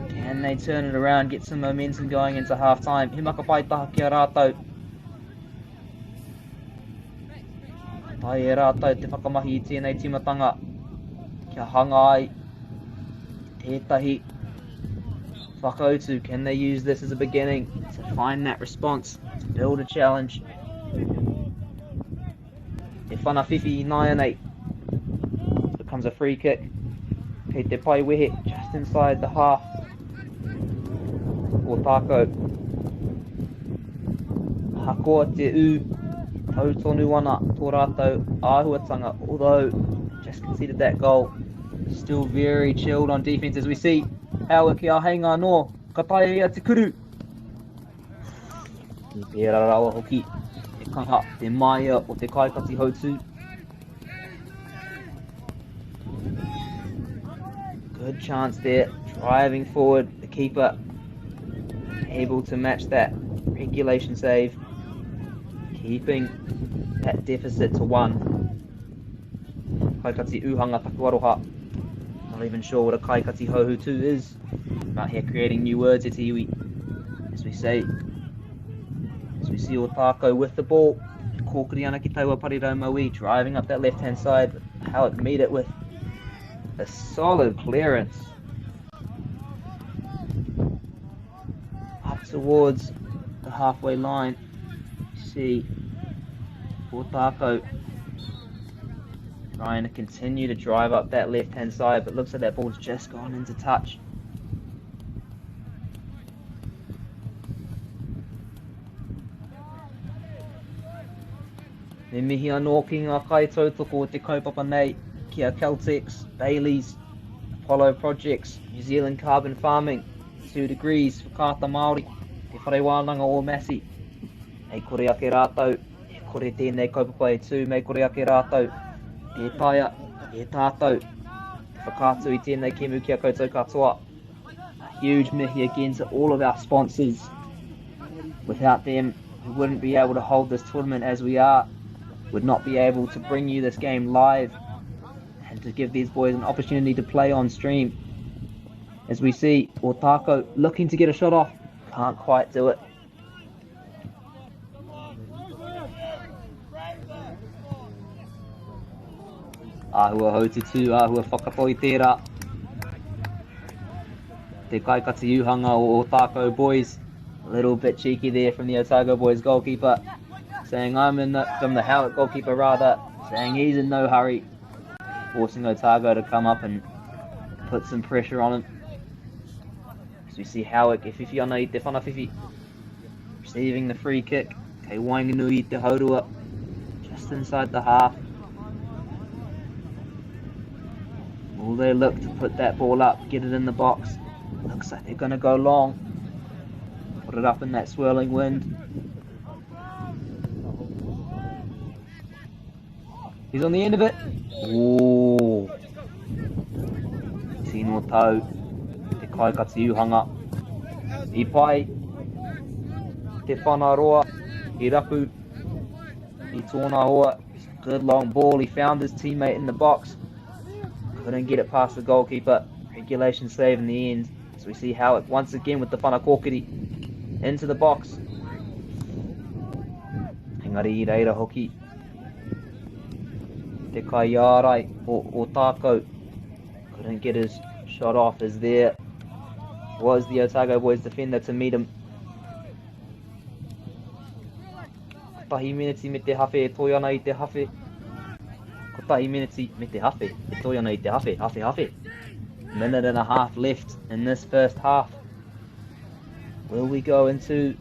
Can they turn it around, get some momentum going into half time? He maka pai taha ki a rātou. Tae e rātou te whakamahi i tēnei tīmatanga kia hanga ai tētahi whakautu. Can they use this as a beginning to find that response, to build a challenge? Te whana whiwhi i nāianei. Becomes a free kick. Kei te pai wehe just inside the half. O tākou. Ahakoa te ū, tau tonu ana tō rātou āhuatanga, although just conceded that goal. Still very chilled on defense as we see Howick ki āheinga anō, ka taea ia te kuru. I pērā rawa hoki te kaha, te māia o te kaikati hautū. Good chance there, driving forward, the keeper able to match that regulation save, keeping that deficit to one. Kaikati uhanga taku aroha. Not even sure what a kaikati hohutu is. I'm out here creating new words e te iwi. As we say, as we see Otākou with the ball, kōkiri ana ki taua parirau mauī, driving up that left-hand side, Howick meet it with a solid clearance. Up towards the halfway line. See Otākou trying to continue to drive up that left-hand side, but looks like that ball's just gone into touch. Me mihi anō ki ngā kaitautoko o te kaupapa nei, ki a Caltex, Bayleys, Apollo Projects, New Zealand Carbon Farming, 2 Degrees, Whakaata Māori, Te Whare Wānanga o Massey. Mei kore ake rātou, e kore tēnei kaupapa e tū, mei kore ake rātou, tē taea e tātou te whakaatu i tēnei kēmu ki a koutou katoa. A huge mihi again to all of our sponsors. Without them, we wouldn't be able to hold this tournament as we are. Would not be able to bring you this game live and to give these boys an opportunity to play on stream. As we see Otako looking to get a shot off, can't quite do it. Āhua haututu, āhua whakatoi tērā. Te kaikati uhanga o Otago boys. A little bit cheeky there from the Otago boys goalkeeper. Saying I'm in the, from the Howick goalkeeper rather, saying he's in no hurry. Forcing Otago to come up and put some pressure on him. As we see Howick, e whiwhi ana i te whana whiwhi. Receiving the free kick. Kei waenganui te haurua. Just inside the half. Will they look to put that ball up, get it in the box? Looks like they're going to go long. Put it up in that swirling wind. He's on the end of it. Ooh. Tino tau. Te kaikati uhanga. I pai. Te whanaroa. I rapu. I tōna hoa. Good long ball. He found his teammate in the box. Couldn't get it past the goalkeeper. Regulation save in the end. So we see Howick once again with the whana kōkiri. Into the box. Engari i reira hoki. Te kaiārai o Otākou. Couldn't get his shot off as there was the Otago boys defender to meet him. Tahi meneti me te hawhe e toi ana i te hawhe. Kotahi meneti me te hawhe e toi ana i te hawhe, hawhe, hawhe. Minute and a half left in this first half. Will we go into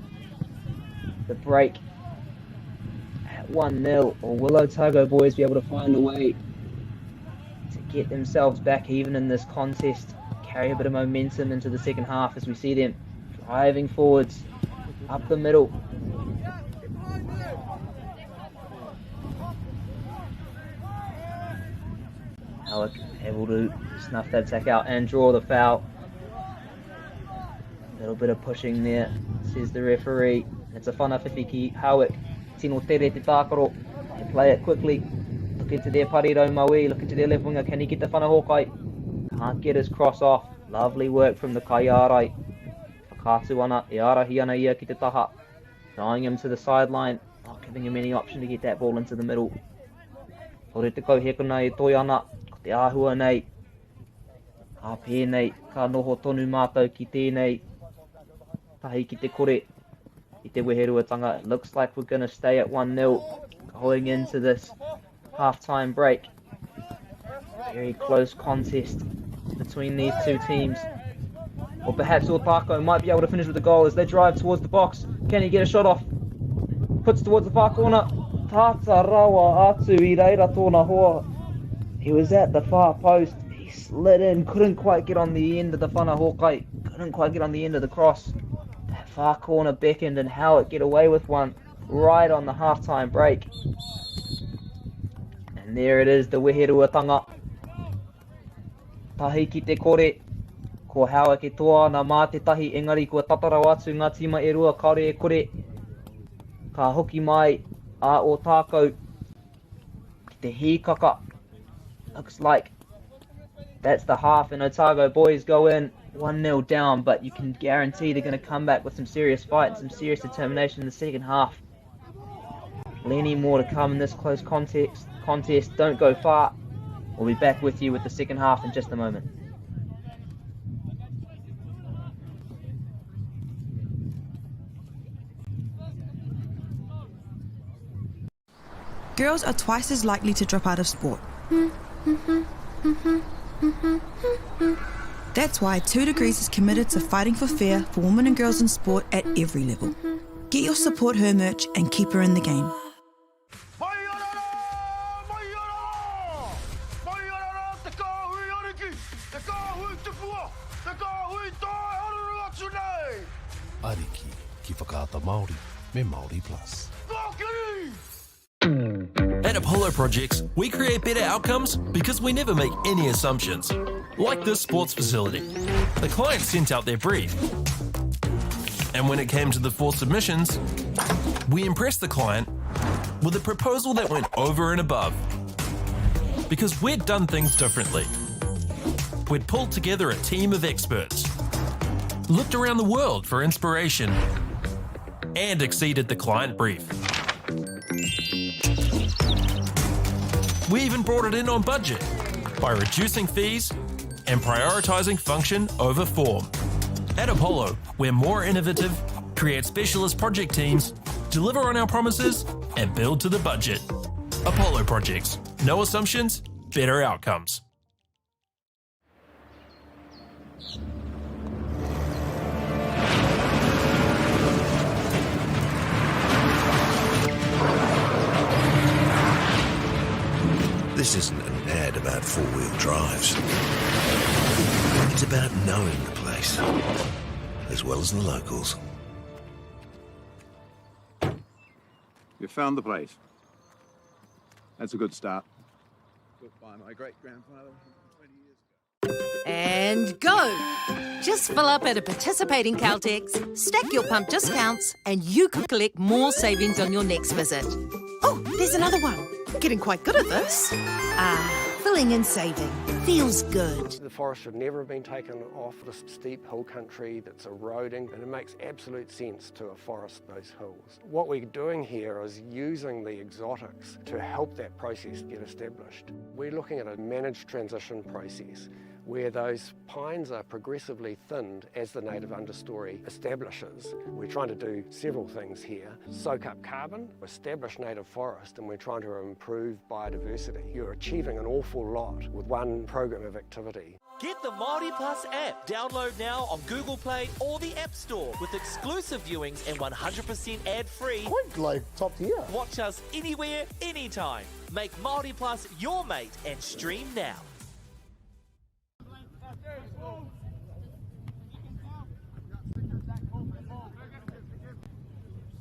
the break at 1-0 or will Otago boys be able to find a way to get themselves back even in this contest, carry a bit of momentum into the second half as we see them driving forwards up the middle. Alec able to snuff that attack out and draw the foul. A little bit of pushing there, says the referee. It's a whanawhiwhi ki Howick. Tino tere te tākaro. They play it quickly. Look into their parirau Maui. Look into their left winger. Can he get the whanahokai? Can't get his cross off. Lovely work from the kaiārai. Whakaatu ana, e ārahi ana ia ki te taha. Drawing him to the sideline. Not giving him any option to get that ball into the middle. Tore te kau hekona e toi ana. Ko te āhua nei. Ka pēnei, ka noho tonu mātou ki tēnei. Tahi ki te kore. I te weheruatanga. It looks like we're going to stay at 1-0 going into this half-time break. Very close contest between these two teams. Or perhaps Otago might be able to finish with a goal as they drive towards the box. Can he get a shot off? Puts towards the far corner. Tata rawa atu i reira tōna hoa. He was at the far post. He slid in, couldn't quite get on the end of the whanahokai. Couldn't quite get on the end of the cross. That far corner beckoned and Howick get away with one right on the halftime break. And there it is, the weheruatanga. Tahi ki te kore. Ko Howick e toa ana mā te tahi, engari kua tata rawa atu ngā tīma e rua kāore e kore. Ka hoki mai a Ōtākou ki te hīkaka. Looks like that's the half, and Otago boys go in 1-0 down, but you can guarantee they're going to come back with some serious fight and some serious determination in the second half. Plenty more to come in this close contest. Don't go far. We'll be back with you with the second half in just a moment. Girls are twice as likely to drop out of sport. That's why 2 Degrees is committed to fighting for fair for women and girls in sport at every level. Get your Support Her merch and keep her in the game. Ariki ki Whakaata Māori me Māori Plus. At Apollo Projects, we create better outcomes because we never make any assumptions. Like this sports facility. The client sent out their brief. And when it came to the four submissions, we impressed the client with a proposal that went over and above. Because we'd done things differently. We'd pulled together a team of experts, looked around the world for inspiration, and exceeded the client brief. We even brought it in on budget by reducing fees and prioritising function over form. At Apollo, we're more innovative, create specialist project teams, deliver on our promises, and build to the budget. Apollo Projects. No assumptions, better outcomes. This isn't an ad about four-wheel drives. It's about knowing the place, as well as the locals. You found the place. That's a good start. Built by my great-grandfather 20 years ago. And go! Just fill up at a participating Caltex, stack your pump discounts, and you could collect more savings on your next visit. Oh, there's another one. Getting quite good at this. Filling and saving. Feels good. The forest should never have been taken off this steep hill country that's eroding, and it makes absolute sense to afforest those hills. What we're doing here is using the exotics to help that process get established. We're looking at a managed transition process. where those pines are progressively thinned as the native understory establishes. We're trying to do several things here. Soak up carbon, establish native forest, and we're trying to improve biodiversity. You're achieving an awful lot with one program of activity. Get the Māori Plus app. Download now on Google Play or the App Store with exclusive viewings and 100% ad-free. Quite like top tier. Watch us anywhere, anytime. Make Māori Plus your mate and stream now.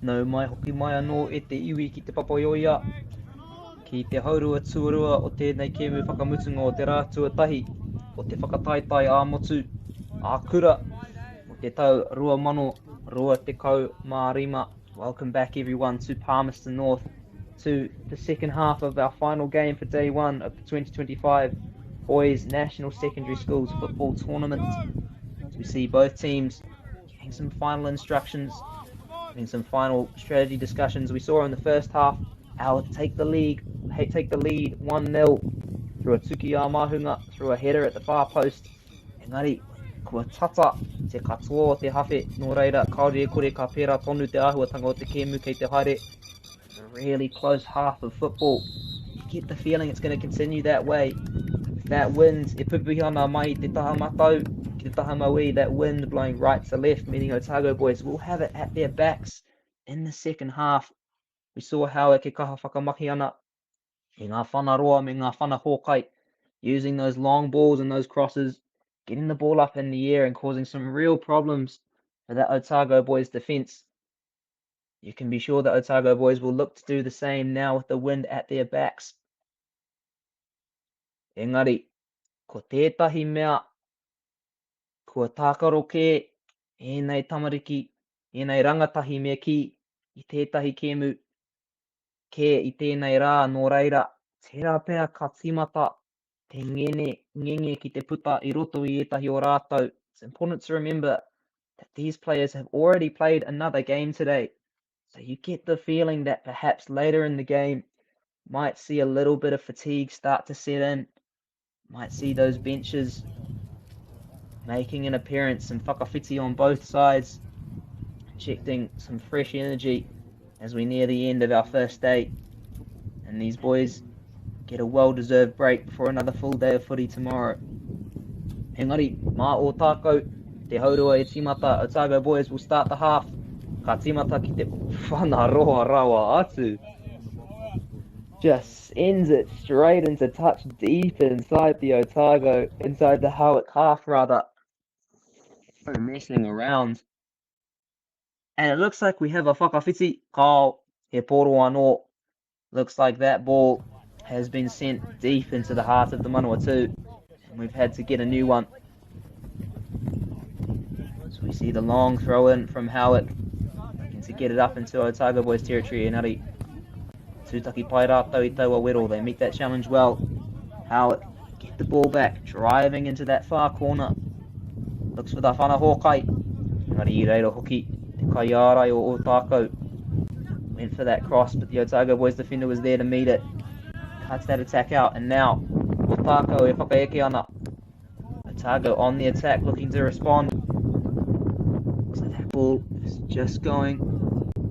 Nau mai hoki mai anō e te iwi ki Te Papaioea, ki te haurua tuarua o tēnei kēmu whakamutunga o te rā tuatahi o te whakataetae ā-motu, ā-kura o te tau 2025. Welcome back everyone to Palmerston North to the second half of our final game for day one of the 2025 Boys National Secondary Schools Football Tournament. As we see both teams getting some final instructions, having some final strategy discussions. We saw in the first half, Howick take the league, take the lead 1-0 through a Tuki Mahunga, through a header at the far post. Engari, kua tata te katoa o te hawhe, nō reira, kāore e kore ka pērā tonu te āhuatanga o te kēmu kei te haere. It's a really close half of football. You get the feeling it's going to continue that way. With that wind, e pupuhi ana mai i te taha matau, ki te taha mauī, that wind blowing right to left, meaning Otago boys will have it at their backs in the second half. We saw how e ke kaha whakamahi ana i ngā whana roa me ngā whana hōkai, using those long balls and those crosses, getting the ball up in the air and causing some real problems for that Otago boys defence. You can be sure that Otago boys will look to do the same now with the wind at their backs. Engari, ko tētahi mea kua tākaro kē ēnei tamariki, ēnei rangatahi me kī i tētahi kēmu kē i tēnei rā, nō reira, tērā pea ka tīmata te ngene, ngenge ki te puta i roto i ētahi o rātou. It's important to remember that these players have already played another game today. So you get the feeling that perhaps later in the game might see a little bit of fatigue start to set in. Might see those benches making an appearance, some whakawhiti on both sides, injecting some fresh energy as we near the end of our first day. And these boys get a well-deserved break before another full day of footy tomorrow. Engari, mā Ōtākou, te haurua e tīmata, Otago boys will start the half. Ka tīmata ki te whana roa rawa atu. Just sends it straight into touch deep inside the Otago, inside the Howick half rather. No messing around. And it looks like we have a whakawhiti. Kao, he poro anō. Looks like that ball has been sent deep into the heart of the Manawatu. And we've had to get a new one. So we see the long throw in from Howick. Looking to get it up into Otago boys territory. Engari, tūtaki pai rātou i taua wero. They meet that challenge well. Howick get the ball back, driving into that far corner. Looks for the whana hōkai. Engari i reira hoki te kaiārai o Ōtākou. Went for that cross, but the Otago boys defender was there to meet it. Cuts that attack out, and now Ōtākou e whakaeke ana. Otago on the attack, looking to respond. Looks like that ball is just going.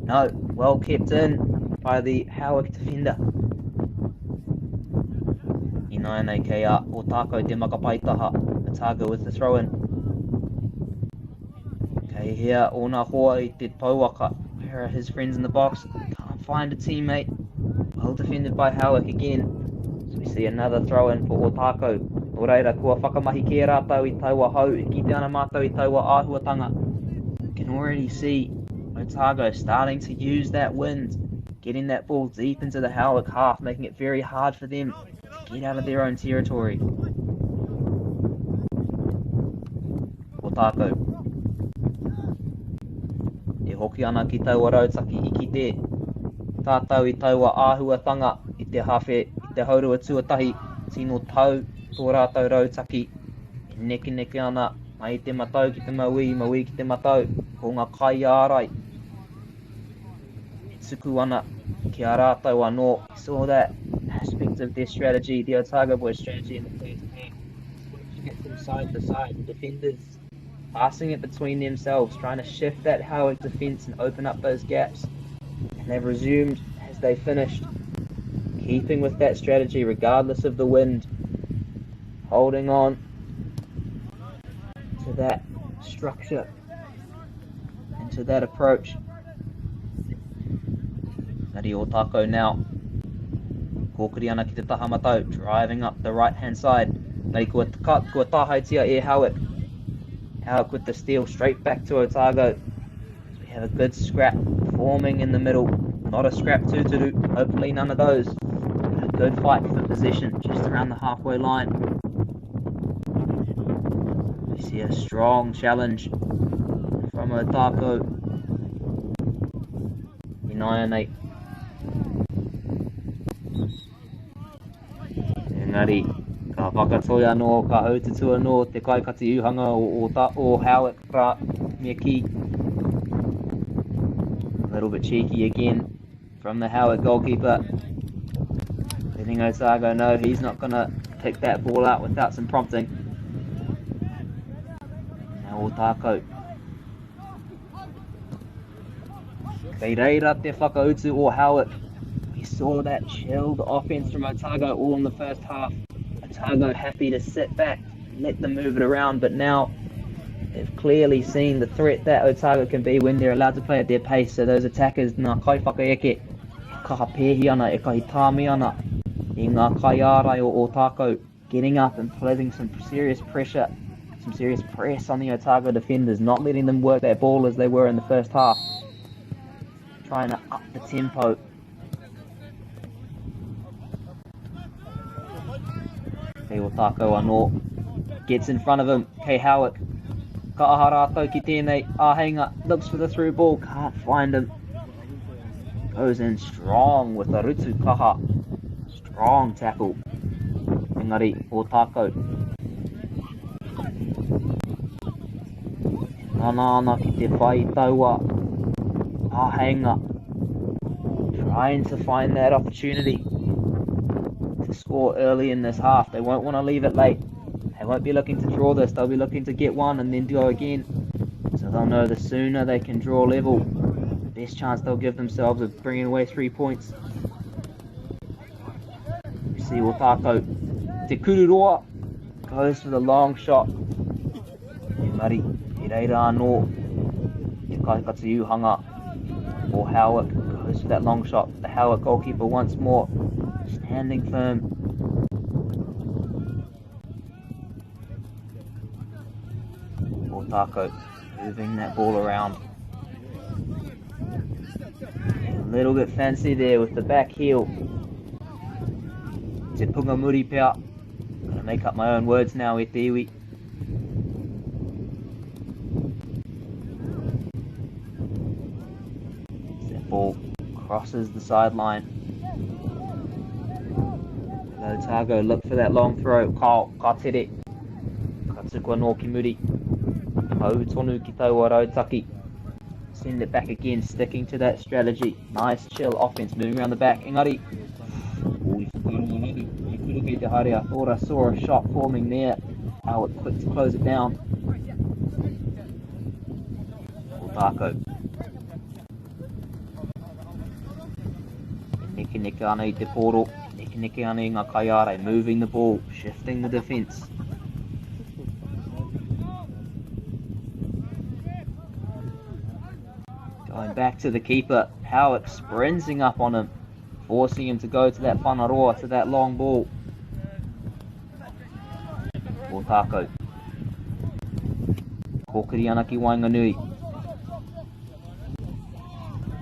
No, well kept in by the Howick defender. Ināianei kei a Ōtākou te makapaitaha. Otago with the throw-in. Kei hea ōna hoa i te pouaka. Where are his friends in the box? Can't find a teammate. Well defended by Howick again. So we see another throw-in for Ōtākou. Nō reira, kua whakamahi kē rātou i taua hau, e kite ana mātou i taua āhuatanga. You can already see Otago starting to use that wind, getting that ball deep into the Howick half, making it very hard for them to get out of their own territory. Ōtākou. E hoki ana ki taua rautaki i kite tātou i taua āhuatanga i te hawhe, i te haurua tuatahi, tino tau tō rātou rautaki e nekeneke ana mai i te matau ki te mauī, mauī ki te matau, ko ngā kaiārai e tuku ana ki a rātou anō. We saw that aspect of their strategy, the Otago boys strategy in the first half. it from side to side. The defenders passing it between themselves, trying to shift that Howick defence and open up those gaps. And they've resumed as they finished, keeping with that strategy regardless of the wind, holding on to that structure and to that approach. Ngāti Ōtākou now. Kōkiri ana ki te taha matau, driving up the right hand side. Ngāti kua, ka, kua tāhaitia e Howick. Howick with the steal straight back to Otago. So we have a good scrap forming in the middle. Not a scrap tūturu, hopefully none of those. But a good fight for position just around the halfway line. We see a strong challenge from Otago. Ināianei. Engari, ka whakatoi anō, ka haututu anō te kaikati uhanga o, o, o Howick rā, me kī. A little bit cheeky again from the Howick goalkeeper. Letting Otago know he's not going to pick that ball out without some prompting. Now Otago. Kei reira te whakautu o Howick. We saw that chilled offense from Otago all in the first half. Otago happy to sit back, let them move it around, but now they've clearly seen the threat that Otago can be when they're allowed to play at their pace. So those attackers, ngā kaiwhakaeke, e kaha pēhi ana, e kahi tāmi ana i ngā kaiārai o Otago, getting up and putting some serious pressure, some serious press on the Otago defenders, not letting them work that ball as they were in the first half. Trying to up the tempo. Kei Otago anō. Gets in front of him. Kei Howick. Ka aha rātou ki tēnei āheinga. Looks for the through ball. Can't find him. Goes in strong with a rutu kaha. Strong tackle. Engari, Otago. Nana ana ki te whai taua āheinga. Trying to find that opportunity to score early in this half. They won't want to leave it late. They won't be looking to draw this. They'll be looking to get one and then go again. So they'll know the sooner they can draw level, the best chance they'll give themselves of bringing away 3 points. We see Otago. Te Kururoa goes for the long shot. Engari, he reira anō. Te kaikati uhanga o Howick goes for that long shot. The Howick goalkeeper once more, standing firm. Otago moving that ball around. A little bit fancy there with the back heel. Te punga muri pea. Gonna make up my own words now, e te iwi. That ball crosses the sideline. Otago look for that long throw. Ka, ka tere. Ka tuku anō ki muri. Hau tonu ki taua rautaki. Send it back again, sticking to that strategy. Nice chill offense, moving around the back. Engari. I thought I saw a shot forming there. Howick quick to close it down. Otago. Neke neke ana i te pōro. Neke neke ana i ngā kaiārai. Moving the ball, shifting the defence. Going back to the keeper. Howick sprinting up on him, forcing him to go to that whanaroa, to that long ball. Otago. Kōkiri ana ki waenganui.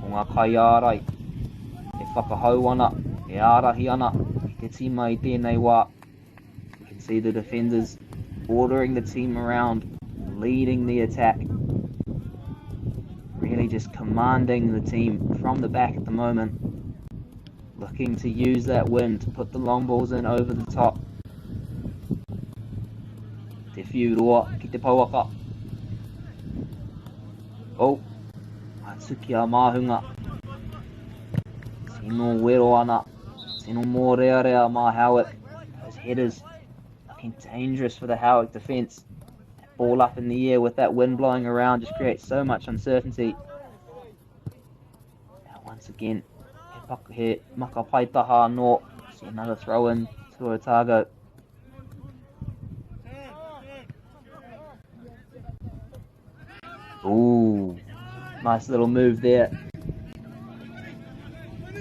Ko ngā kaiārai e whakahau ana, e ārahi ana i te tīma i tēnei wā. You can see the defenders ordering the team around, leading the attack. Really just commanding the team from the back at the moment. Looking to use that wind to put the long balls in over the top. Te whiuroa ki te pouaka. Oh, atu ki a Māhunga. Tino wero ana. Tino mōrearea mā Howick. Those headers Looking dangerous for the Howick defence. Ball up in the air with that wind blowing around just creates so much uncertainty. Now once again, he makapaitaha anō. See another throw in to Otago. Ooh, nice little move there.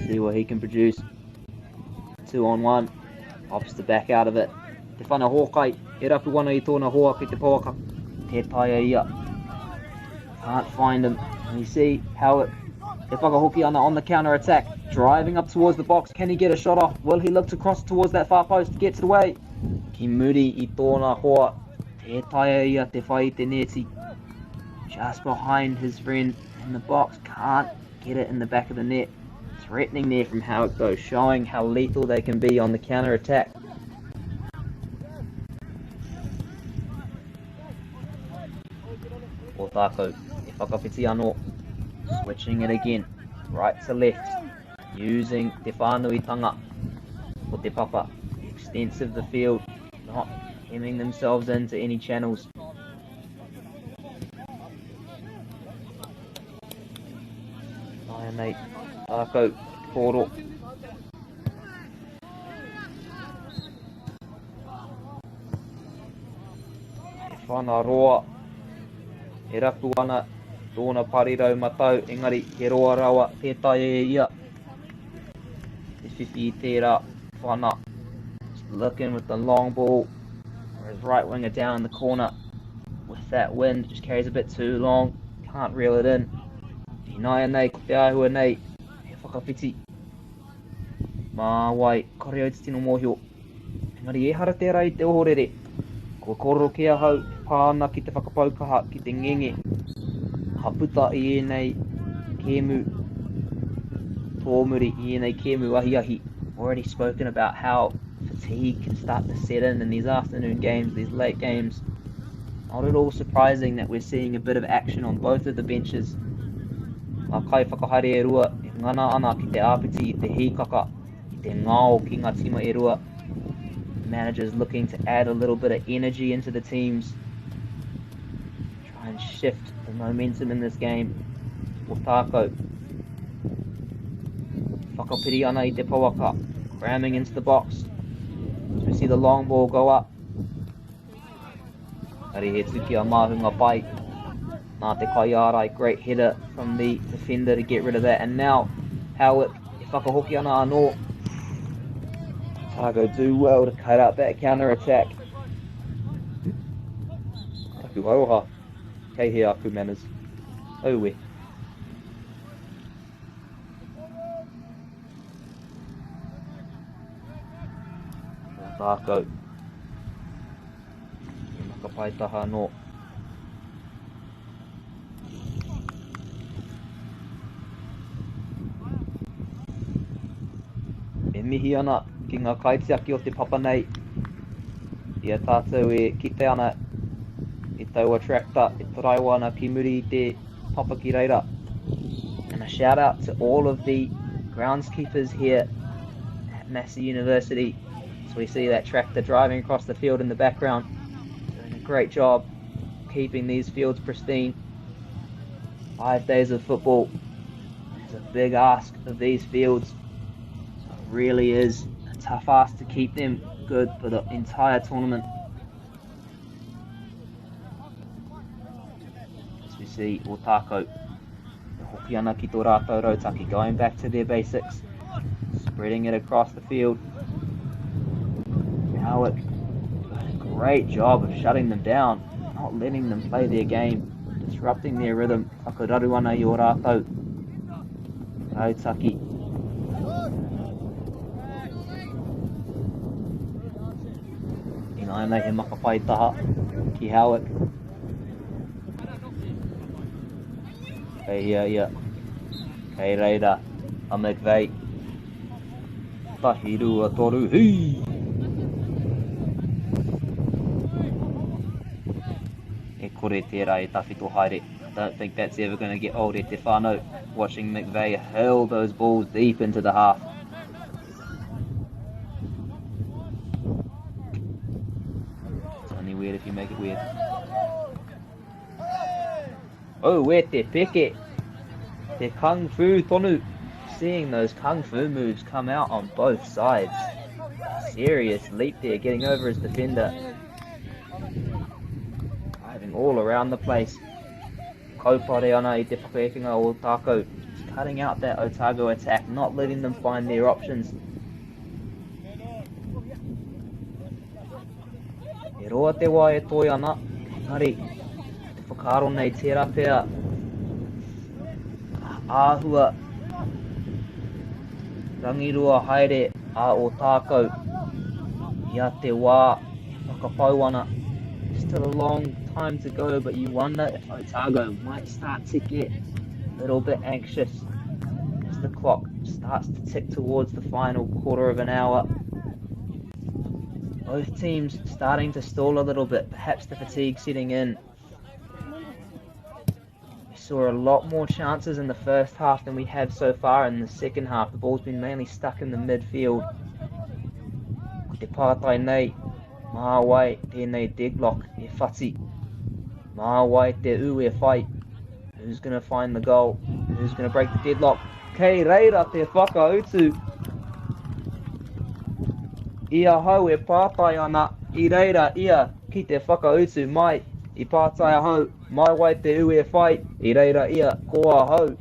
See what he can produce. 2 on 1. Pops the back out of it. Te whana hōkai, e rapu ana i tōna hoa ki te pouaka. Te taea ia. Can't find him. And you see Howick e whakahoki ana on the counter attack. Driving up towards the box. Can he get a shot off? Will he look to cross towards that far post? Gets it away. Ki muri i tōna hoa. Te taea ia te whai i te neti. Just behind his friend in the box. Can't get it in the back of the net. Threatening there from Howick though, showing how lethal they can be on the counter attack. Ōtākou, e whakawhiti anō, switching it again, right to left, using te whānuitanga o te papa, extensive the field, not hemming themselves into any channels. Nine, Tākou, Koro. He whana roa, e rapu ana tōna parirau matau, engari he roa rawa tē taea e ia te whiwhi i tērā whana. Just looking with the long ball, whereas right winger down in the corner with that wind, just carries a bit too long, can't reel it in. Ināianei, ko te āhua nei, he whakawhiti. Mā wai, kore au te tino mōhio. Engari ehara tērā i te ohorere. Kua kōrero kē ahau e pā ana ki te whakapau kaha, ki te ngenge. Ka puta i ēnei kēmu tōmuri, i ēnei kēmu ahiahi. Already spoken about how fatigue can start to set in in these afternoon games, these late games. Not at all surprising that we're seeing a bit of action on both of the benches. Ngā kaiwhakahaere e rua e ngana ana ki te āpiti i te hīkaka, i te ngao ki ngā tīma e rua. The managers looking to add a little bit of energy into the teams. Try and shift the momentum in this game. Ōtākou. Whakapiri ana i te pouaka. Cramming into the box. So we see the long ball go up. Ari he tuki a Māhunga pai. Nā te kaiārai, great header from the defender to get rid of that. And now, Howick, e whakahoki ana anō. Otago do well to cut out that counter attack. Taku aroha. Kei hea aku manners. Aue. Ōtākou. He makapaitaha anō. E mihi ana ki ngā kaitiaki o te papa nei i a tātou e kite ana i taua tractor e taraiwa ana ki muri i te papa ki reira. And a shout out to all of the groundskeepers here at Massey University. So we see that tractor driving across the field in the background, doing a great job keeping these fields pristine. 5 days of football is a big ask of these fields. So it really is a tough ask to keep them good for the entire tournament. As we see Ōtākou, e hoki ana ki tō rātou rautaki, going back to their basics, spreading it across the field. Howick doing a great job of shutting them down, not letting them play their game, disrupting their rhythm. Whakararu ana i ō rātou rautaki. Ināianei he makapai taha ki Howick. Kei hea ia? Kei reira a McVeigh. Tahi, rua, toru, hī! E kore tērā e tawhito haere. I don't think that's ever going to get old e te whānau, watching McVeigh hurl those balls deep into the half. can make it weird. Oh, e te peke. Te kung fu tonu. Seeing those kung fu moves come out on both sides. Serious leap there, getting over his defender. Driving all around the place. Kaupare ana i te whakaekenga o Ōtākou. Just cutting out that Otago attack, not letting them find their options. He roa te wā e toe ana, engari, te whakaaro nei tērā pea āhua rangirua haere a Ōtākou i a te wā e whakapau ana. Still a long time to go, but you wonder if Otago might start to get a little bit anxious as the clock starts to tick towards the final quarter of an hour. Both teams starting to stall a little bit, perhaps the fatigue setting in. We saw a lot more chances in the first half than we have so far in the second half. The ball's been mainly stuck in the midfield. Ko te pātai nei, mā wai tēnei deadlock e whati? Mā wai te ū e whai? Who's going to find the goal? Who's going to break the deadlock? Kei reira te whakautu. I ahau e pātai ana, i reira ia ki te whakautu mai. I pātai ahau, mā wai te ū e whai? I reira ia, ko ahau.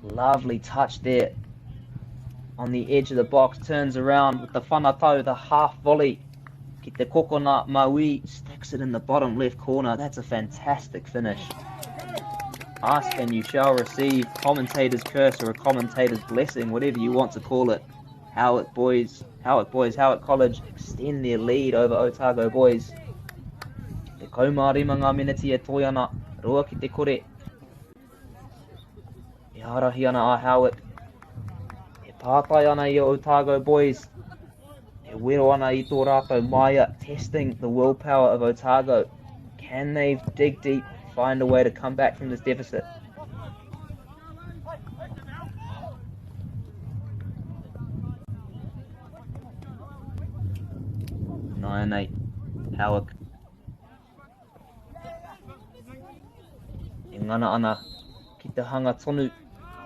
Lovely touch there. On the edge of the box, turns around with the whanatau, the half volley. Ki te kokona, Maui sticks it in the bottom left corner. That's a fantastic finish. Ask and you shall receive. Commentator's curse or a commentator's blessing, whatever you want to call it. Howick Boys, Howick Boys, Howick College extend their lead over Otago Boys. 15 ngā meneti e toe ana, 2-0. E ārahi ana a Howick. E pātai ana i a Otago Boys. E wero ana i tō rātou māia, testing the willpower of Otago. Can they dig deep, find a way to come back from this deficit? 9-8, Howick. E ngana ana ki te hanga tonu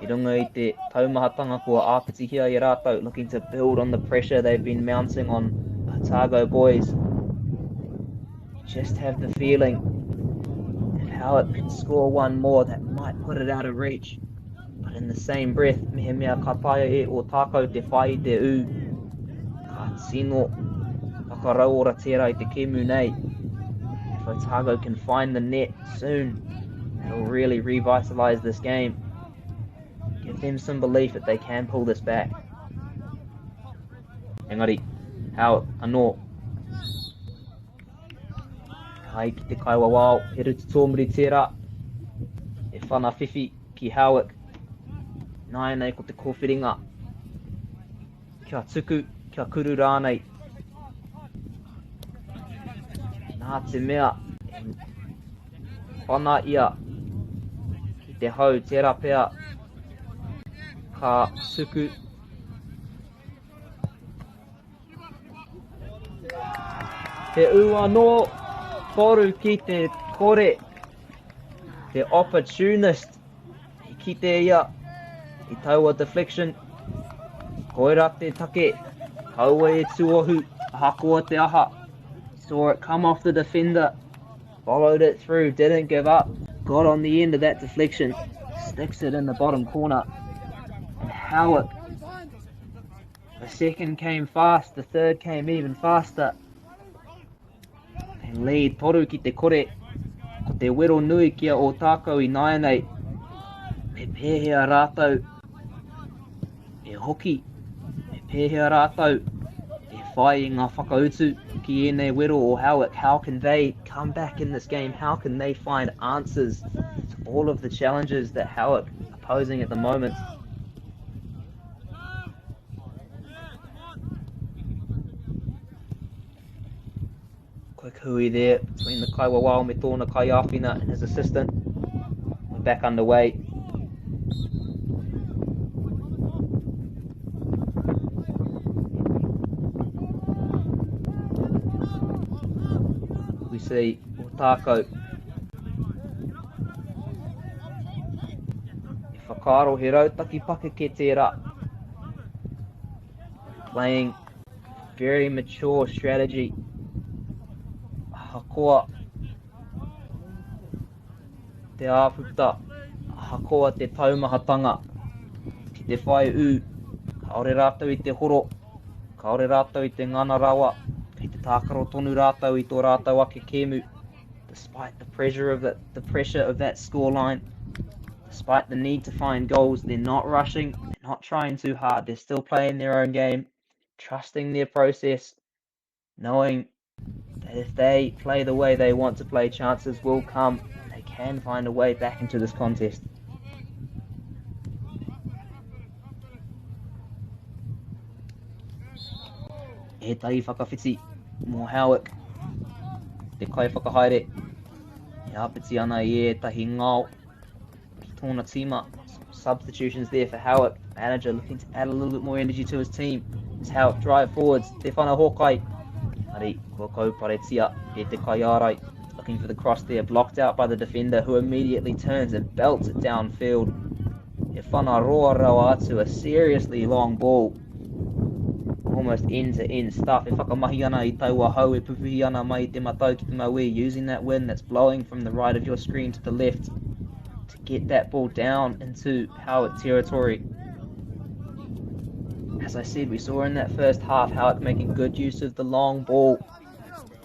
i runga i te taumahatanga kua āpitihia i rātou, looking to build on the pressure they've been mounting on Otago Boys. You just have the feeling if Howick can score one more, that might put it out of reach. But in the same breath, mehemea ka taea e Ōtākou te whai i te ū, ka tino whakarauora tērā i te kēmu nei. If Otago can find the net soon, it'll really revitalise this game. Give them some belief that they can pull this back. Engari, Howick, anō. Hai ki te kaiwawao, he rutu tōmuri tērā. E whana whiwhi ki Howick. Nāianei ko te kōwhiringa. Kia tuku, kia kuru rānei. Nā te mea, e whana ia ki te hau, tērā pea ka tuku. He ū anō, 3-0. Te opportunist, i kite ia i taua deflection. Koira te take, kaua e tuohu, ahakoa te aha. Saw it come off the defender, followed it through, didn't give up, got on the end of that deflection, sticks it in the bottom corner. And Howick, the second came fast, the third came even faster. They lead 3-0. Ko te wero nui ki a Ōtākou i nāianei, me pēhea rātou e hoki, me pēhea rātou e whai i ngā whakautu ki ēnei wero o Howick. How can they come back in this game? How can they find answers to all of the challenges that Howick are posing at the moment? Quick hui there between the kaiwawao me tōna kaiāwhina and his assistant. We're back underway. FC Ōtākou. E whakaaro he rautaki pakeke tērā. Playing very mature strategy. Ahakoa te āputa, ahakoa te taumahatanga ki te whai ū, kāore rātou i te horo, kāore rātou i te ngana rawa, kei te tākaro tonu rātou i tō rātou ake kēmu. Despite the pressure of the, the pressure of that scoreline, despite the need to find goals, they're not rushing, they're not trying too hard, they're still playing their own game, trusting their process, knowing that if they play the way they want to play, chances will come. They can find a way back into this contest. Ētahi whakawhiti mō Howick, te kaiwhakahaere, e āpiti ana i ētahi ngao ki tōna tīma. Some substitutions there for Howick. Manager looking to add a little bit more energy to his team. As Howick drive forwards, Te Whana Hōkai. Engari, kua kauparetia e te kaiārai. Looking for the cross there, blocked out by the defender who immediately turns and belts it downfield. He whana roa rawa atu, a seriously long ball. Almost end-to-end stuff. E whakamahi ana i taua hau e pupuhi ana mai i te matau ki te mauī, using that wind that's blowing from the right of your screen to the left to get that ball down into Howick territory. As I said, we saw in that first half Howick making good use of the long ball,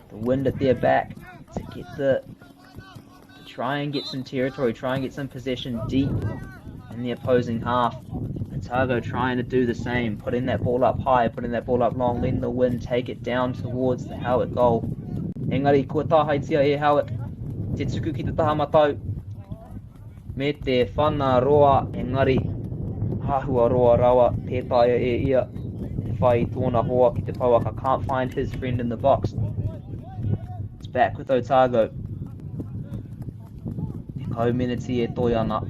the wind at their back to get the to try and get some territory, try and get some possession deep in the opposing half. Otago trying to do the same, putting that ball up high, putting that ball up long, letting the wind take it down towards the Howick goal. Engari, kua tāhaetia e Howick, te tuku ki te taha matau, me te whana roa, engari, āhua roa rawa, tē taea e ia te whai i tōna hoa ki te pouaka, can't find his friend in the box. It's back with Otago. 10 meneti e toe ana.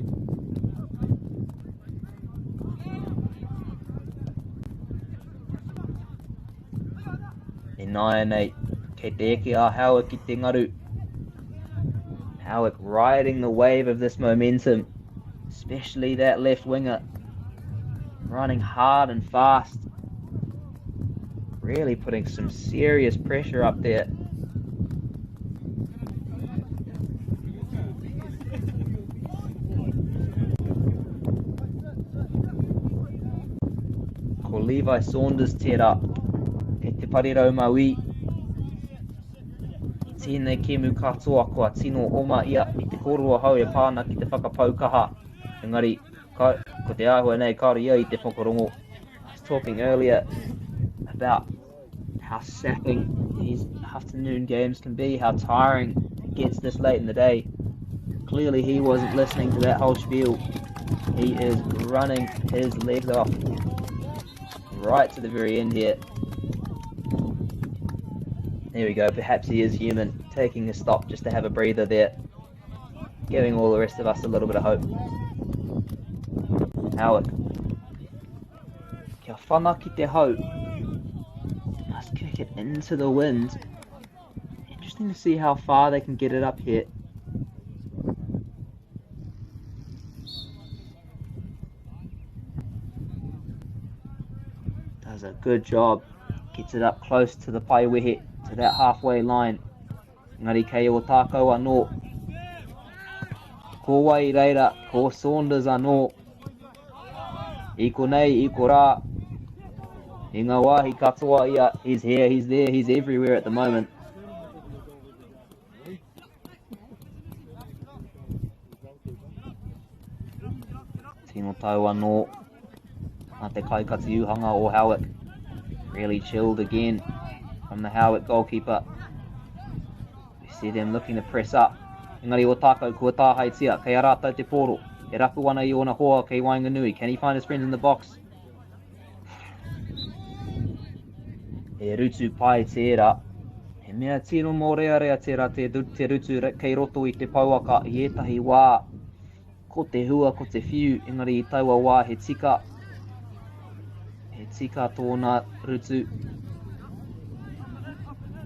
Ināianei, kei te eke a Howick ki te ngaru. Howick riding the wave of this momentum, especially that left winger, running hard and fast, really putting some serious pressure up there. Ko Levi Saunders tērā, kei te parirau mauī. I tēnei kēmu katoa kua tino oma ia i te kōrero hou e pā ana ki te whakapau kaha. Engari, ka, ko te āhua nei kāore ia i te whakarongo. I was talking earlier about how sapping these afternoon games can be, how tiring it gets this late in the day. Clearly he wasn't listening to that whole spiel. He is running his legs off right to the very end here. There we go, perhaps he is human, taking a stop just to have a breather there, giving all the rest of us a little bit of hope. Howick. Kia whana ki te hau. Must kick it into the wind. Interesting to see how far they can get it up here. Does a good job. Gets it up close to the paiwehe, to that halfway line. Engari kei Ōtākou anō. Ko wai reira, ko Saunders anō. I konei, i korā, i ngā wāhi katoa ia, he's here, he's there, he's everywhere at the moment. Tino tau anō a te kaikati uhanga o Howick. Really chilled again from the Howick goalkeeper. We see them looking to press up. Engari Ōtākou kua tāhaetia, kei a rātou te pōro. E rapu ana i ōna hoa kei waenganui. Can he find his friends in the box? He rutu pai tērā. He mea tino mōrearea tērā te, te rutu kei roto i te pouaka i ētahi wā. Ko te hua, ko te whiu, engari i taua wā he tika. He tika tōna rutu.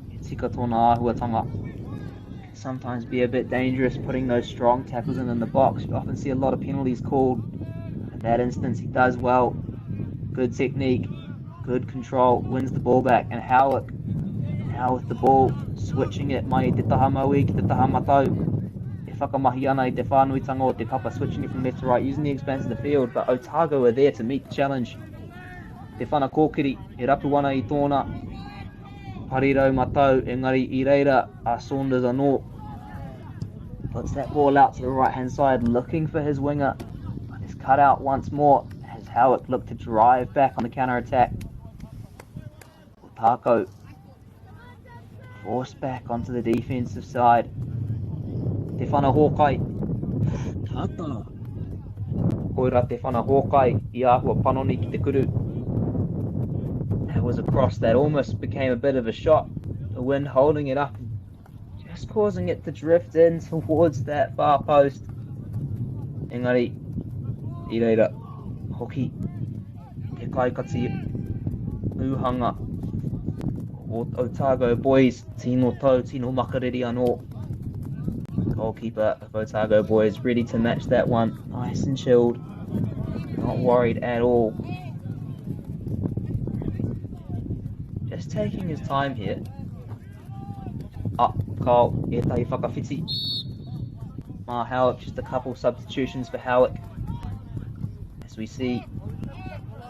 He tika tōna āhuatanga. Sometimes be a bit dangerous putting those strong tackles in the box. You often see a lot of penalties called. In that instance, he does well. Good technique, good control, wins the ball back. And Howick now with the ball, switching it mai te taha maui ki te taha matau. E whakamahi ana i te whānuitanga o te papa, switching it from left to right, using the expanse of the field, but Otago are there to meet the challenge. Te whana kōkiri, e rapu ana i tōna parirau matau, engari i reira a Saunders anō. Puts that ball out to the right-hand side, looking for his winger. But it's cut out once more as Howick looked to drive back on the counter-attack. Otago forced back onto the defensive side. Te whana hōkai. Tata. Koira te whana hōkai i āhua panoni ki te kuru. That was a cross that almost became a bit of a shot. The wind holding it up, just causing it to drift in towards that far post. Engari, i reira, hoki, te kaikati ūhanga o Otago Boys, tino tau, tino makariri anō. Goalkeeper of Otago Boys ready to match that one. Nice and chilled, not worried at all. Just taking his time here. Up, Carl, ētahi whakawhiti. Ma Howick, just a couple substitutions for Howick. As we see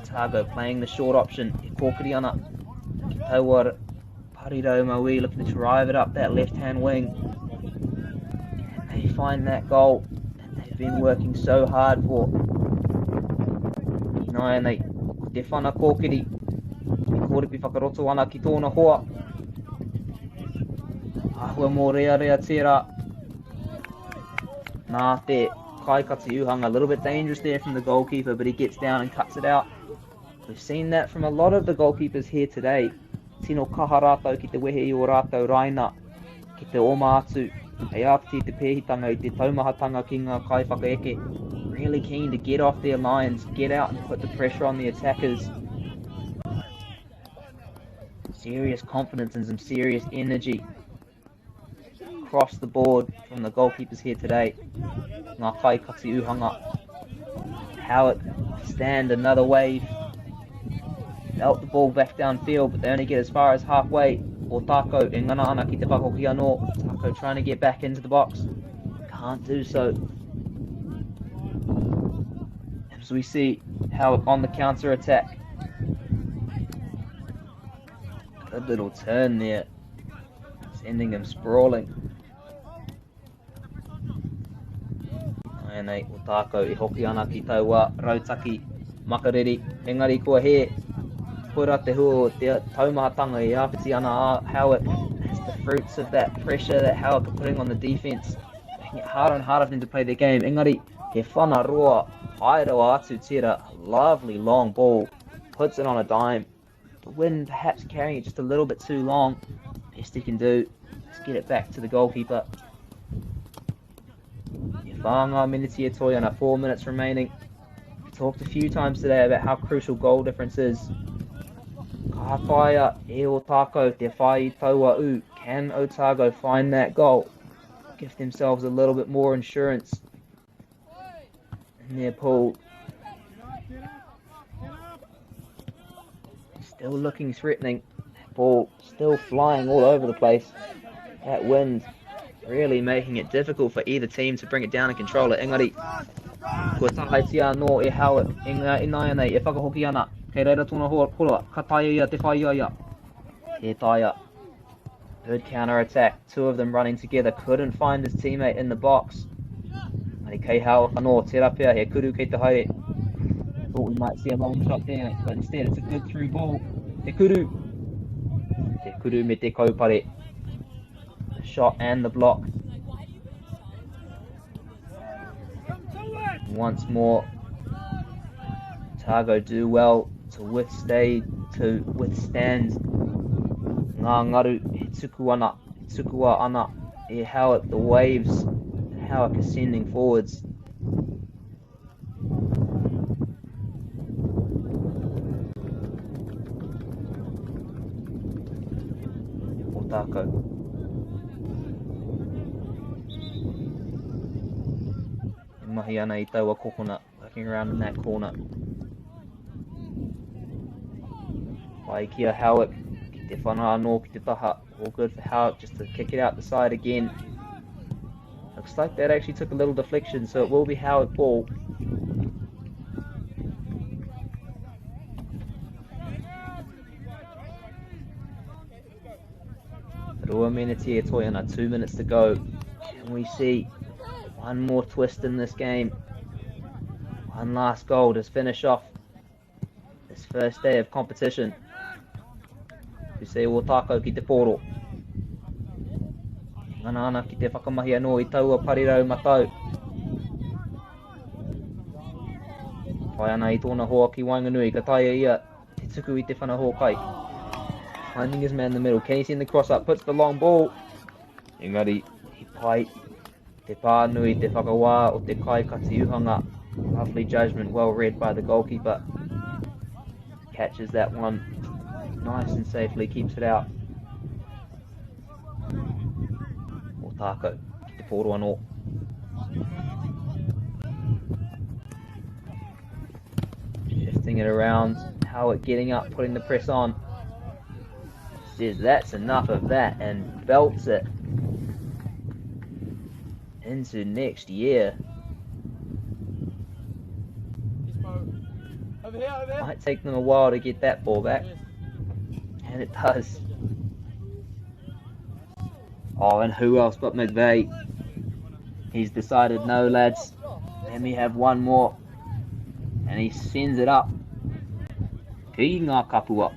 Otago playing the short option. E kōkiri ana. Ki taua parirau maui looking to drive it up that left-hand wing. And they find that goal that they've been working so hard for. Ināianei, ko te whana kōkiri. E kōripi whakaroto ana ki tōna hoa. Āhua mō rea tērā. Nā te kaikati uhanga. A little bit dangerous there from the goalkeeper, but he gets down and cuts it out. We've seen that from a lot of the goalkeepers here today. Tino kaha rātou ki te wehe i o rātou raina, ki te oma atu, hei āpiti te pēhitanga i te taumahatanga ki ngā kaiwhakaeke. Really keen to get off their lines, get out and put the pressure on the attackers. Serious confidence and some serious energy across the board from the goalkeepers here today. Ngā kaikati uhanga. Howick stand another wave. Belt the ball back downfield, but they only get as far as halfway. Otago e ngana ana ki te whakahoki anō. Otago trying to get back into the box. Can't do so. As we see Howick on the counter attack. Good little turn there. Sending him sprawling. Naianei, Otago e hoki ana ki taua rautaki makariri. Engari kua he. Koira te hua o te taumahatanga e āpiti ana a Howick. That's the fruits of that pressure that Howick are putting on the defense. Making it harder and harder for them to play their game. Engari, he whana roa, haere rawa atu tērā. Lovely long ball. Puts it on a dime. The wind perhaps carrying it just a little bit too long. Best he can do is get it back to the goalkeeper. E whā ngā miniti e toi ana, 4 minutes remaining. We talked a few times today about how crucial goal difference is. Ka whaia e Otago te whai taua u. Can Otago find that goal? Give themselves a little bit more insurance in their pool. Still looking threatening. That ball still flying all over the place. That wind really making it difficult for either team to bring it down and control it. Engari, kua tahaetia anō e Howick. Inaianei, e whakahoki ana. Kei reira tōna hora, ka taea ia te whai ia. He taea. Good counter-attack. Two of them running together. Couldn't find his teammate in the box. Engari kei Howick anō. Tērā pea, he kuru kei te haere. Thought we might see a long shot there, but instead it's a good through ball. Te kuru. Te kuru me te kaupare. The shot and the block. Once more, Otago do well to withstand ngā ngaru e tuku ana, e tukua ana e Howick, the waves, Howick ascending forwards. Otago. Whakamahi ana i taua kokona, working around in that corner. Pai ki a Howick, ki te whana anō ki te taha. All good for Howick just to kick it out the side again. Looks like that actually took a little deflection, so it will be Howick ball. Rua miniti e toi ana, 2 minutes to go. Can we see one more twist in this game? One last goal to finish off this first day of competition. Tu se o tākau ki te pōro. Ngana ana ki te whakamahi anō i taua parirau matau. Whai ana i tōna hoa ki waenganui, ka taea ia te tuku i te whana hōkai. Finding his man in the middle. Can he send the cross up? Puts the long ball. Engari, he pai te pānui, te whakawā o te kai kati uhanga. Lovely judgment, well read by the goalkeeper. Catches that one nice and safely, keeps it out. O tākau, ki te pōro anō. Shifting it around, Howard getting up, putting the press on. Says that's enough of that and belts it into next year. Over here, over here. Might take them a while to get that ball back. And it does. Oh, and who else but McVeigh? He's decided, no, lads, let me have one more. And he sends it up. Ki ngā kapua.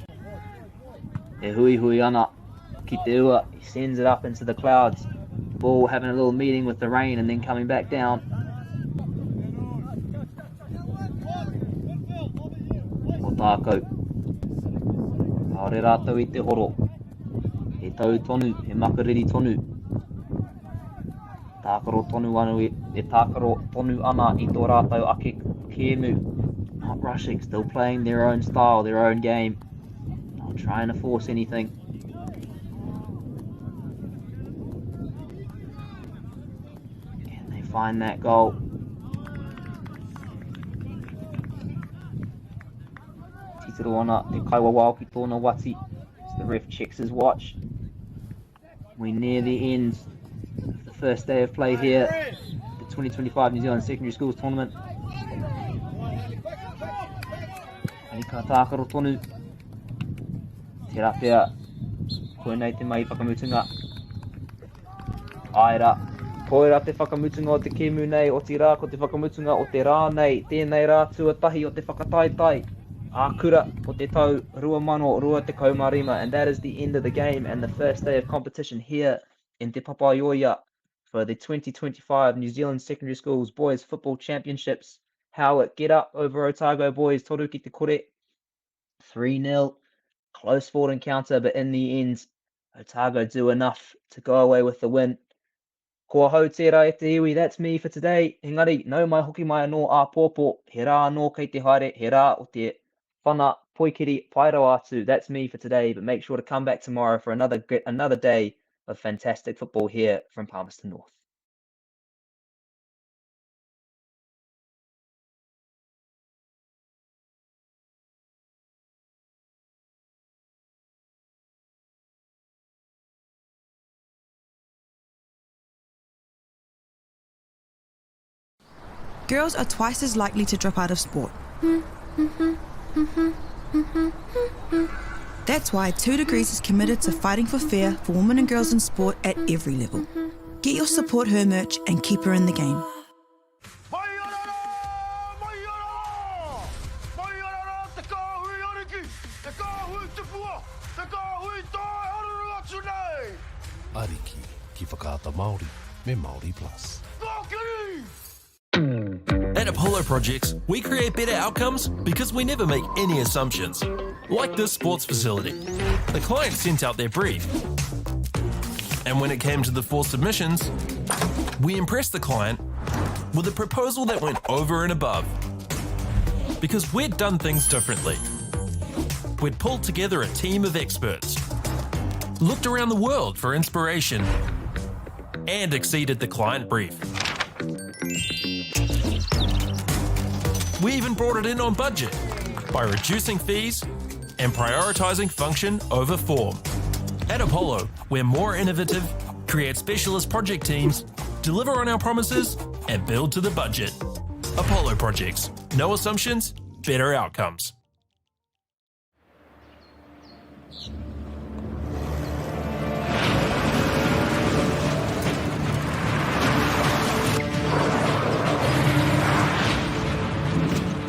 E hui hui ana ki te ua. He sends it up into the clouds. Ball having a little meeting with the rain and then coming back down. Ko tākau. Kāore rātou i te horo. He tau tonu, he makariri tonu. Tākaro tonu anu e tākaro tonu ana i tō rātou ake kēmu. Not rushing, still playing their own style, their own game. Not trying to force anything. Can they find that goal? Titiro ana te kaiwawao ki tōna wati. As the ref checks his watch. We're near the end of the first day of play here. The 2025 New Zealand Secondary Schools Tournament. Ani ka tākaro tonu. Tērā pea, koinei te mahi whakamutunga. Āe rā, koirā te whakamutunga o te kēmu nei, otirā ko te whakamutunga o te rā nei, tēnei rā tuatahi o te whakataetae ā-kura o te tau 2025, and that is the end of the game and the first day of competition here in Te Papaioea for the 2025 New Zealand Secondary Schools Boys Football Championships. Howick get up over Otago Boys, toru ki te kore, 3-0. Close fought encounter, but in the end, Otago do enough to go away with the win. Ko ahau tērā e te iwi, that's me for today. Engari, nau mai hoki mai anō āpōpō, he rā anō kei te haere, he rā o te whana poikiri pai rawa atu. That's me for today, but make sure to come back tomorrow for another, another day of fantastic football here from Palmerston North. Girls are twice as likely to drop out of sport. That's why 2 Degrees is committed to fighting for fair for women and girls in sport at every level. Get your Support Her merch and keep her in the game. Ariki ki Whakaata Māori me Māori Plus. At Apollo Projects, we create better outcomes because we never make any assumptions. Like this sports facility. The client sent out their brief. And when it came to the four submissions, we impressed the client with a proposal that went over and above. Because we'd done things differently. We'd pulled together a team of experts, looked around the world for inspiration, and exceeded the client brief. We even brought it in on budget by reducing fees and prioritising function over form. At Apollo, we're more innovative, create specialist project teams, deliver on our promises, and build to the budget. Apollo Projects. No assumptions, better outcomes.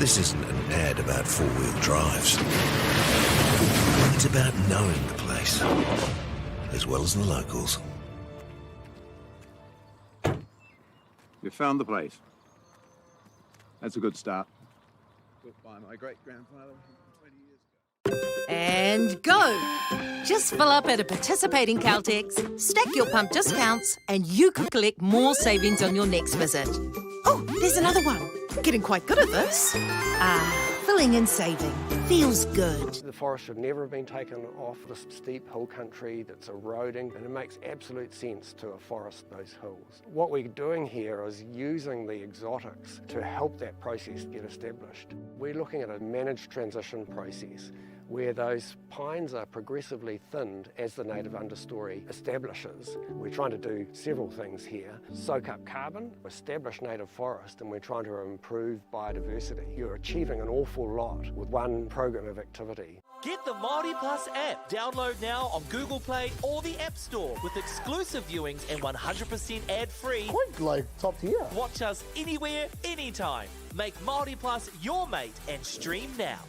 This isn't an ad about four-wheel drives. It's about knowing the place, as well as the locals. You found the place. That's a good start. Built by my great-grandfather 20 years ago. And go! Just fill up at a participating Caltex, stack your pump discounts, and you could collect more savings on your next visit. Oh, there's another one. Getting quite good at this. Ah, filling and saving. Feels good. The forest should never have been taken off this steep hill country that's eroding, and it makes absolute sense to afforest those hills. What we're doing here is using the exotics to help that process get established. We're looking at a managed transition process where those pines are progressively thinned as the native understory establishes. We're trying to do several things here. Soak up carbon, establish native forest, and we're trying to improve biodiversity. You're achieving an awful lot with one program of activity. Get the Māori Plus app. Download now on Google Play or the App Store with exclusive viewings and 100% ad-free. Quite like top tier. Watch us anywhere, anytime. Make Māori Plus your mate and stream now.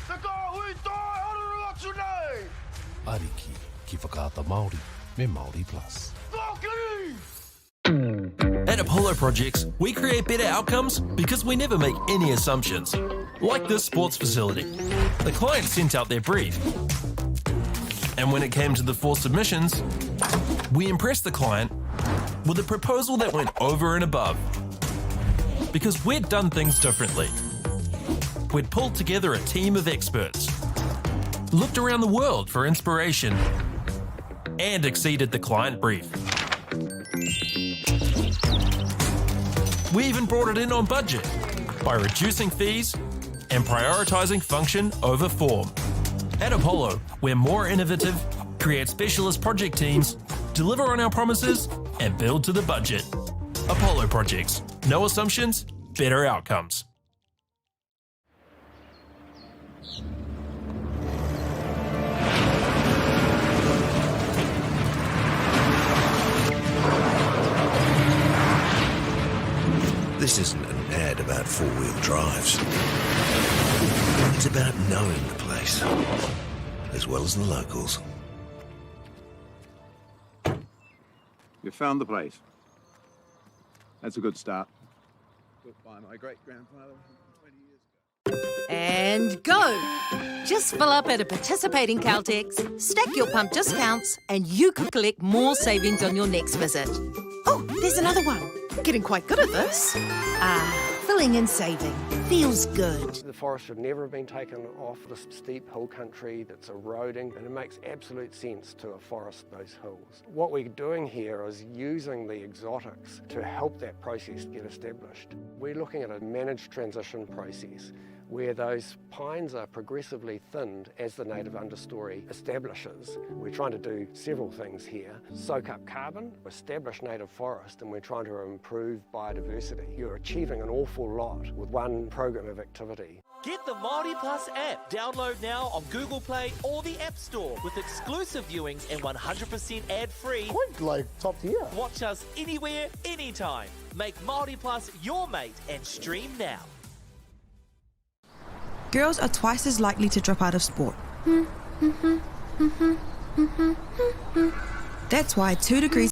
Te kāhui toi haruru atu nei! Ariki ki Whakaata Māori me Māori Plus. Kōkiri! At Apollo Projects, we create better outcomes because we never make any assumptions. Like this sports facility. The client sent out their brief. And when it came to the four submissions, we impressed the client with a proposal that went over and above. Because we'd done things differently. We'd pulled together a team of experts, looked around the world for inspiration, and exceeded the client brief. We even brought it in on budget by reducing fees and prioritising function over form. At Apollo, we're more innovative, create specialist project teams, deliver on our promises, and build to the budget. Apollo Projects. No assumptions, better outcomes. This isn't an ad about four-wheel drives. It's about knowing the place, as well as the locals. You found the place. That's a good start. Built by my great-grandfather 20 years ago. And go! Just fill up at a participating Caltex, stack your pump discounts, and you could collect more savings on your next visit. Oh, there's another one. Getting quite good at this. Ah, filling and saving. Feels good. The forest should never have been taken off this steep hill country that's eroding, and it makes absolute sense to afforest those hills. What we're doing here is using the exotics to help that process get established. We're looking at a managed transition process where those pines are progressively thinned as the native understory establishes. We're trying to do several things here. Soak up carbon, establish native forest, and we're trying to improve biodiversity. You're achieving an awful lot with one program of activity. Get the Māori Plus app. Download now on Google Play or the App Store with exclusive viewings and 100% ad-free. Quite like top tier. Watch us anywhere, anytime. Make Māori Plus your mate and stream now. Girls are twice as likely to drop out of sport. That's why 2 Degrees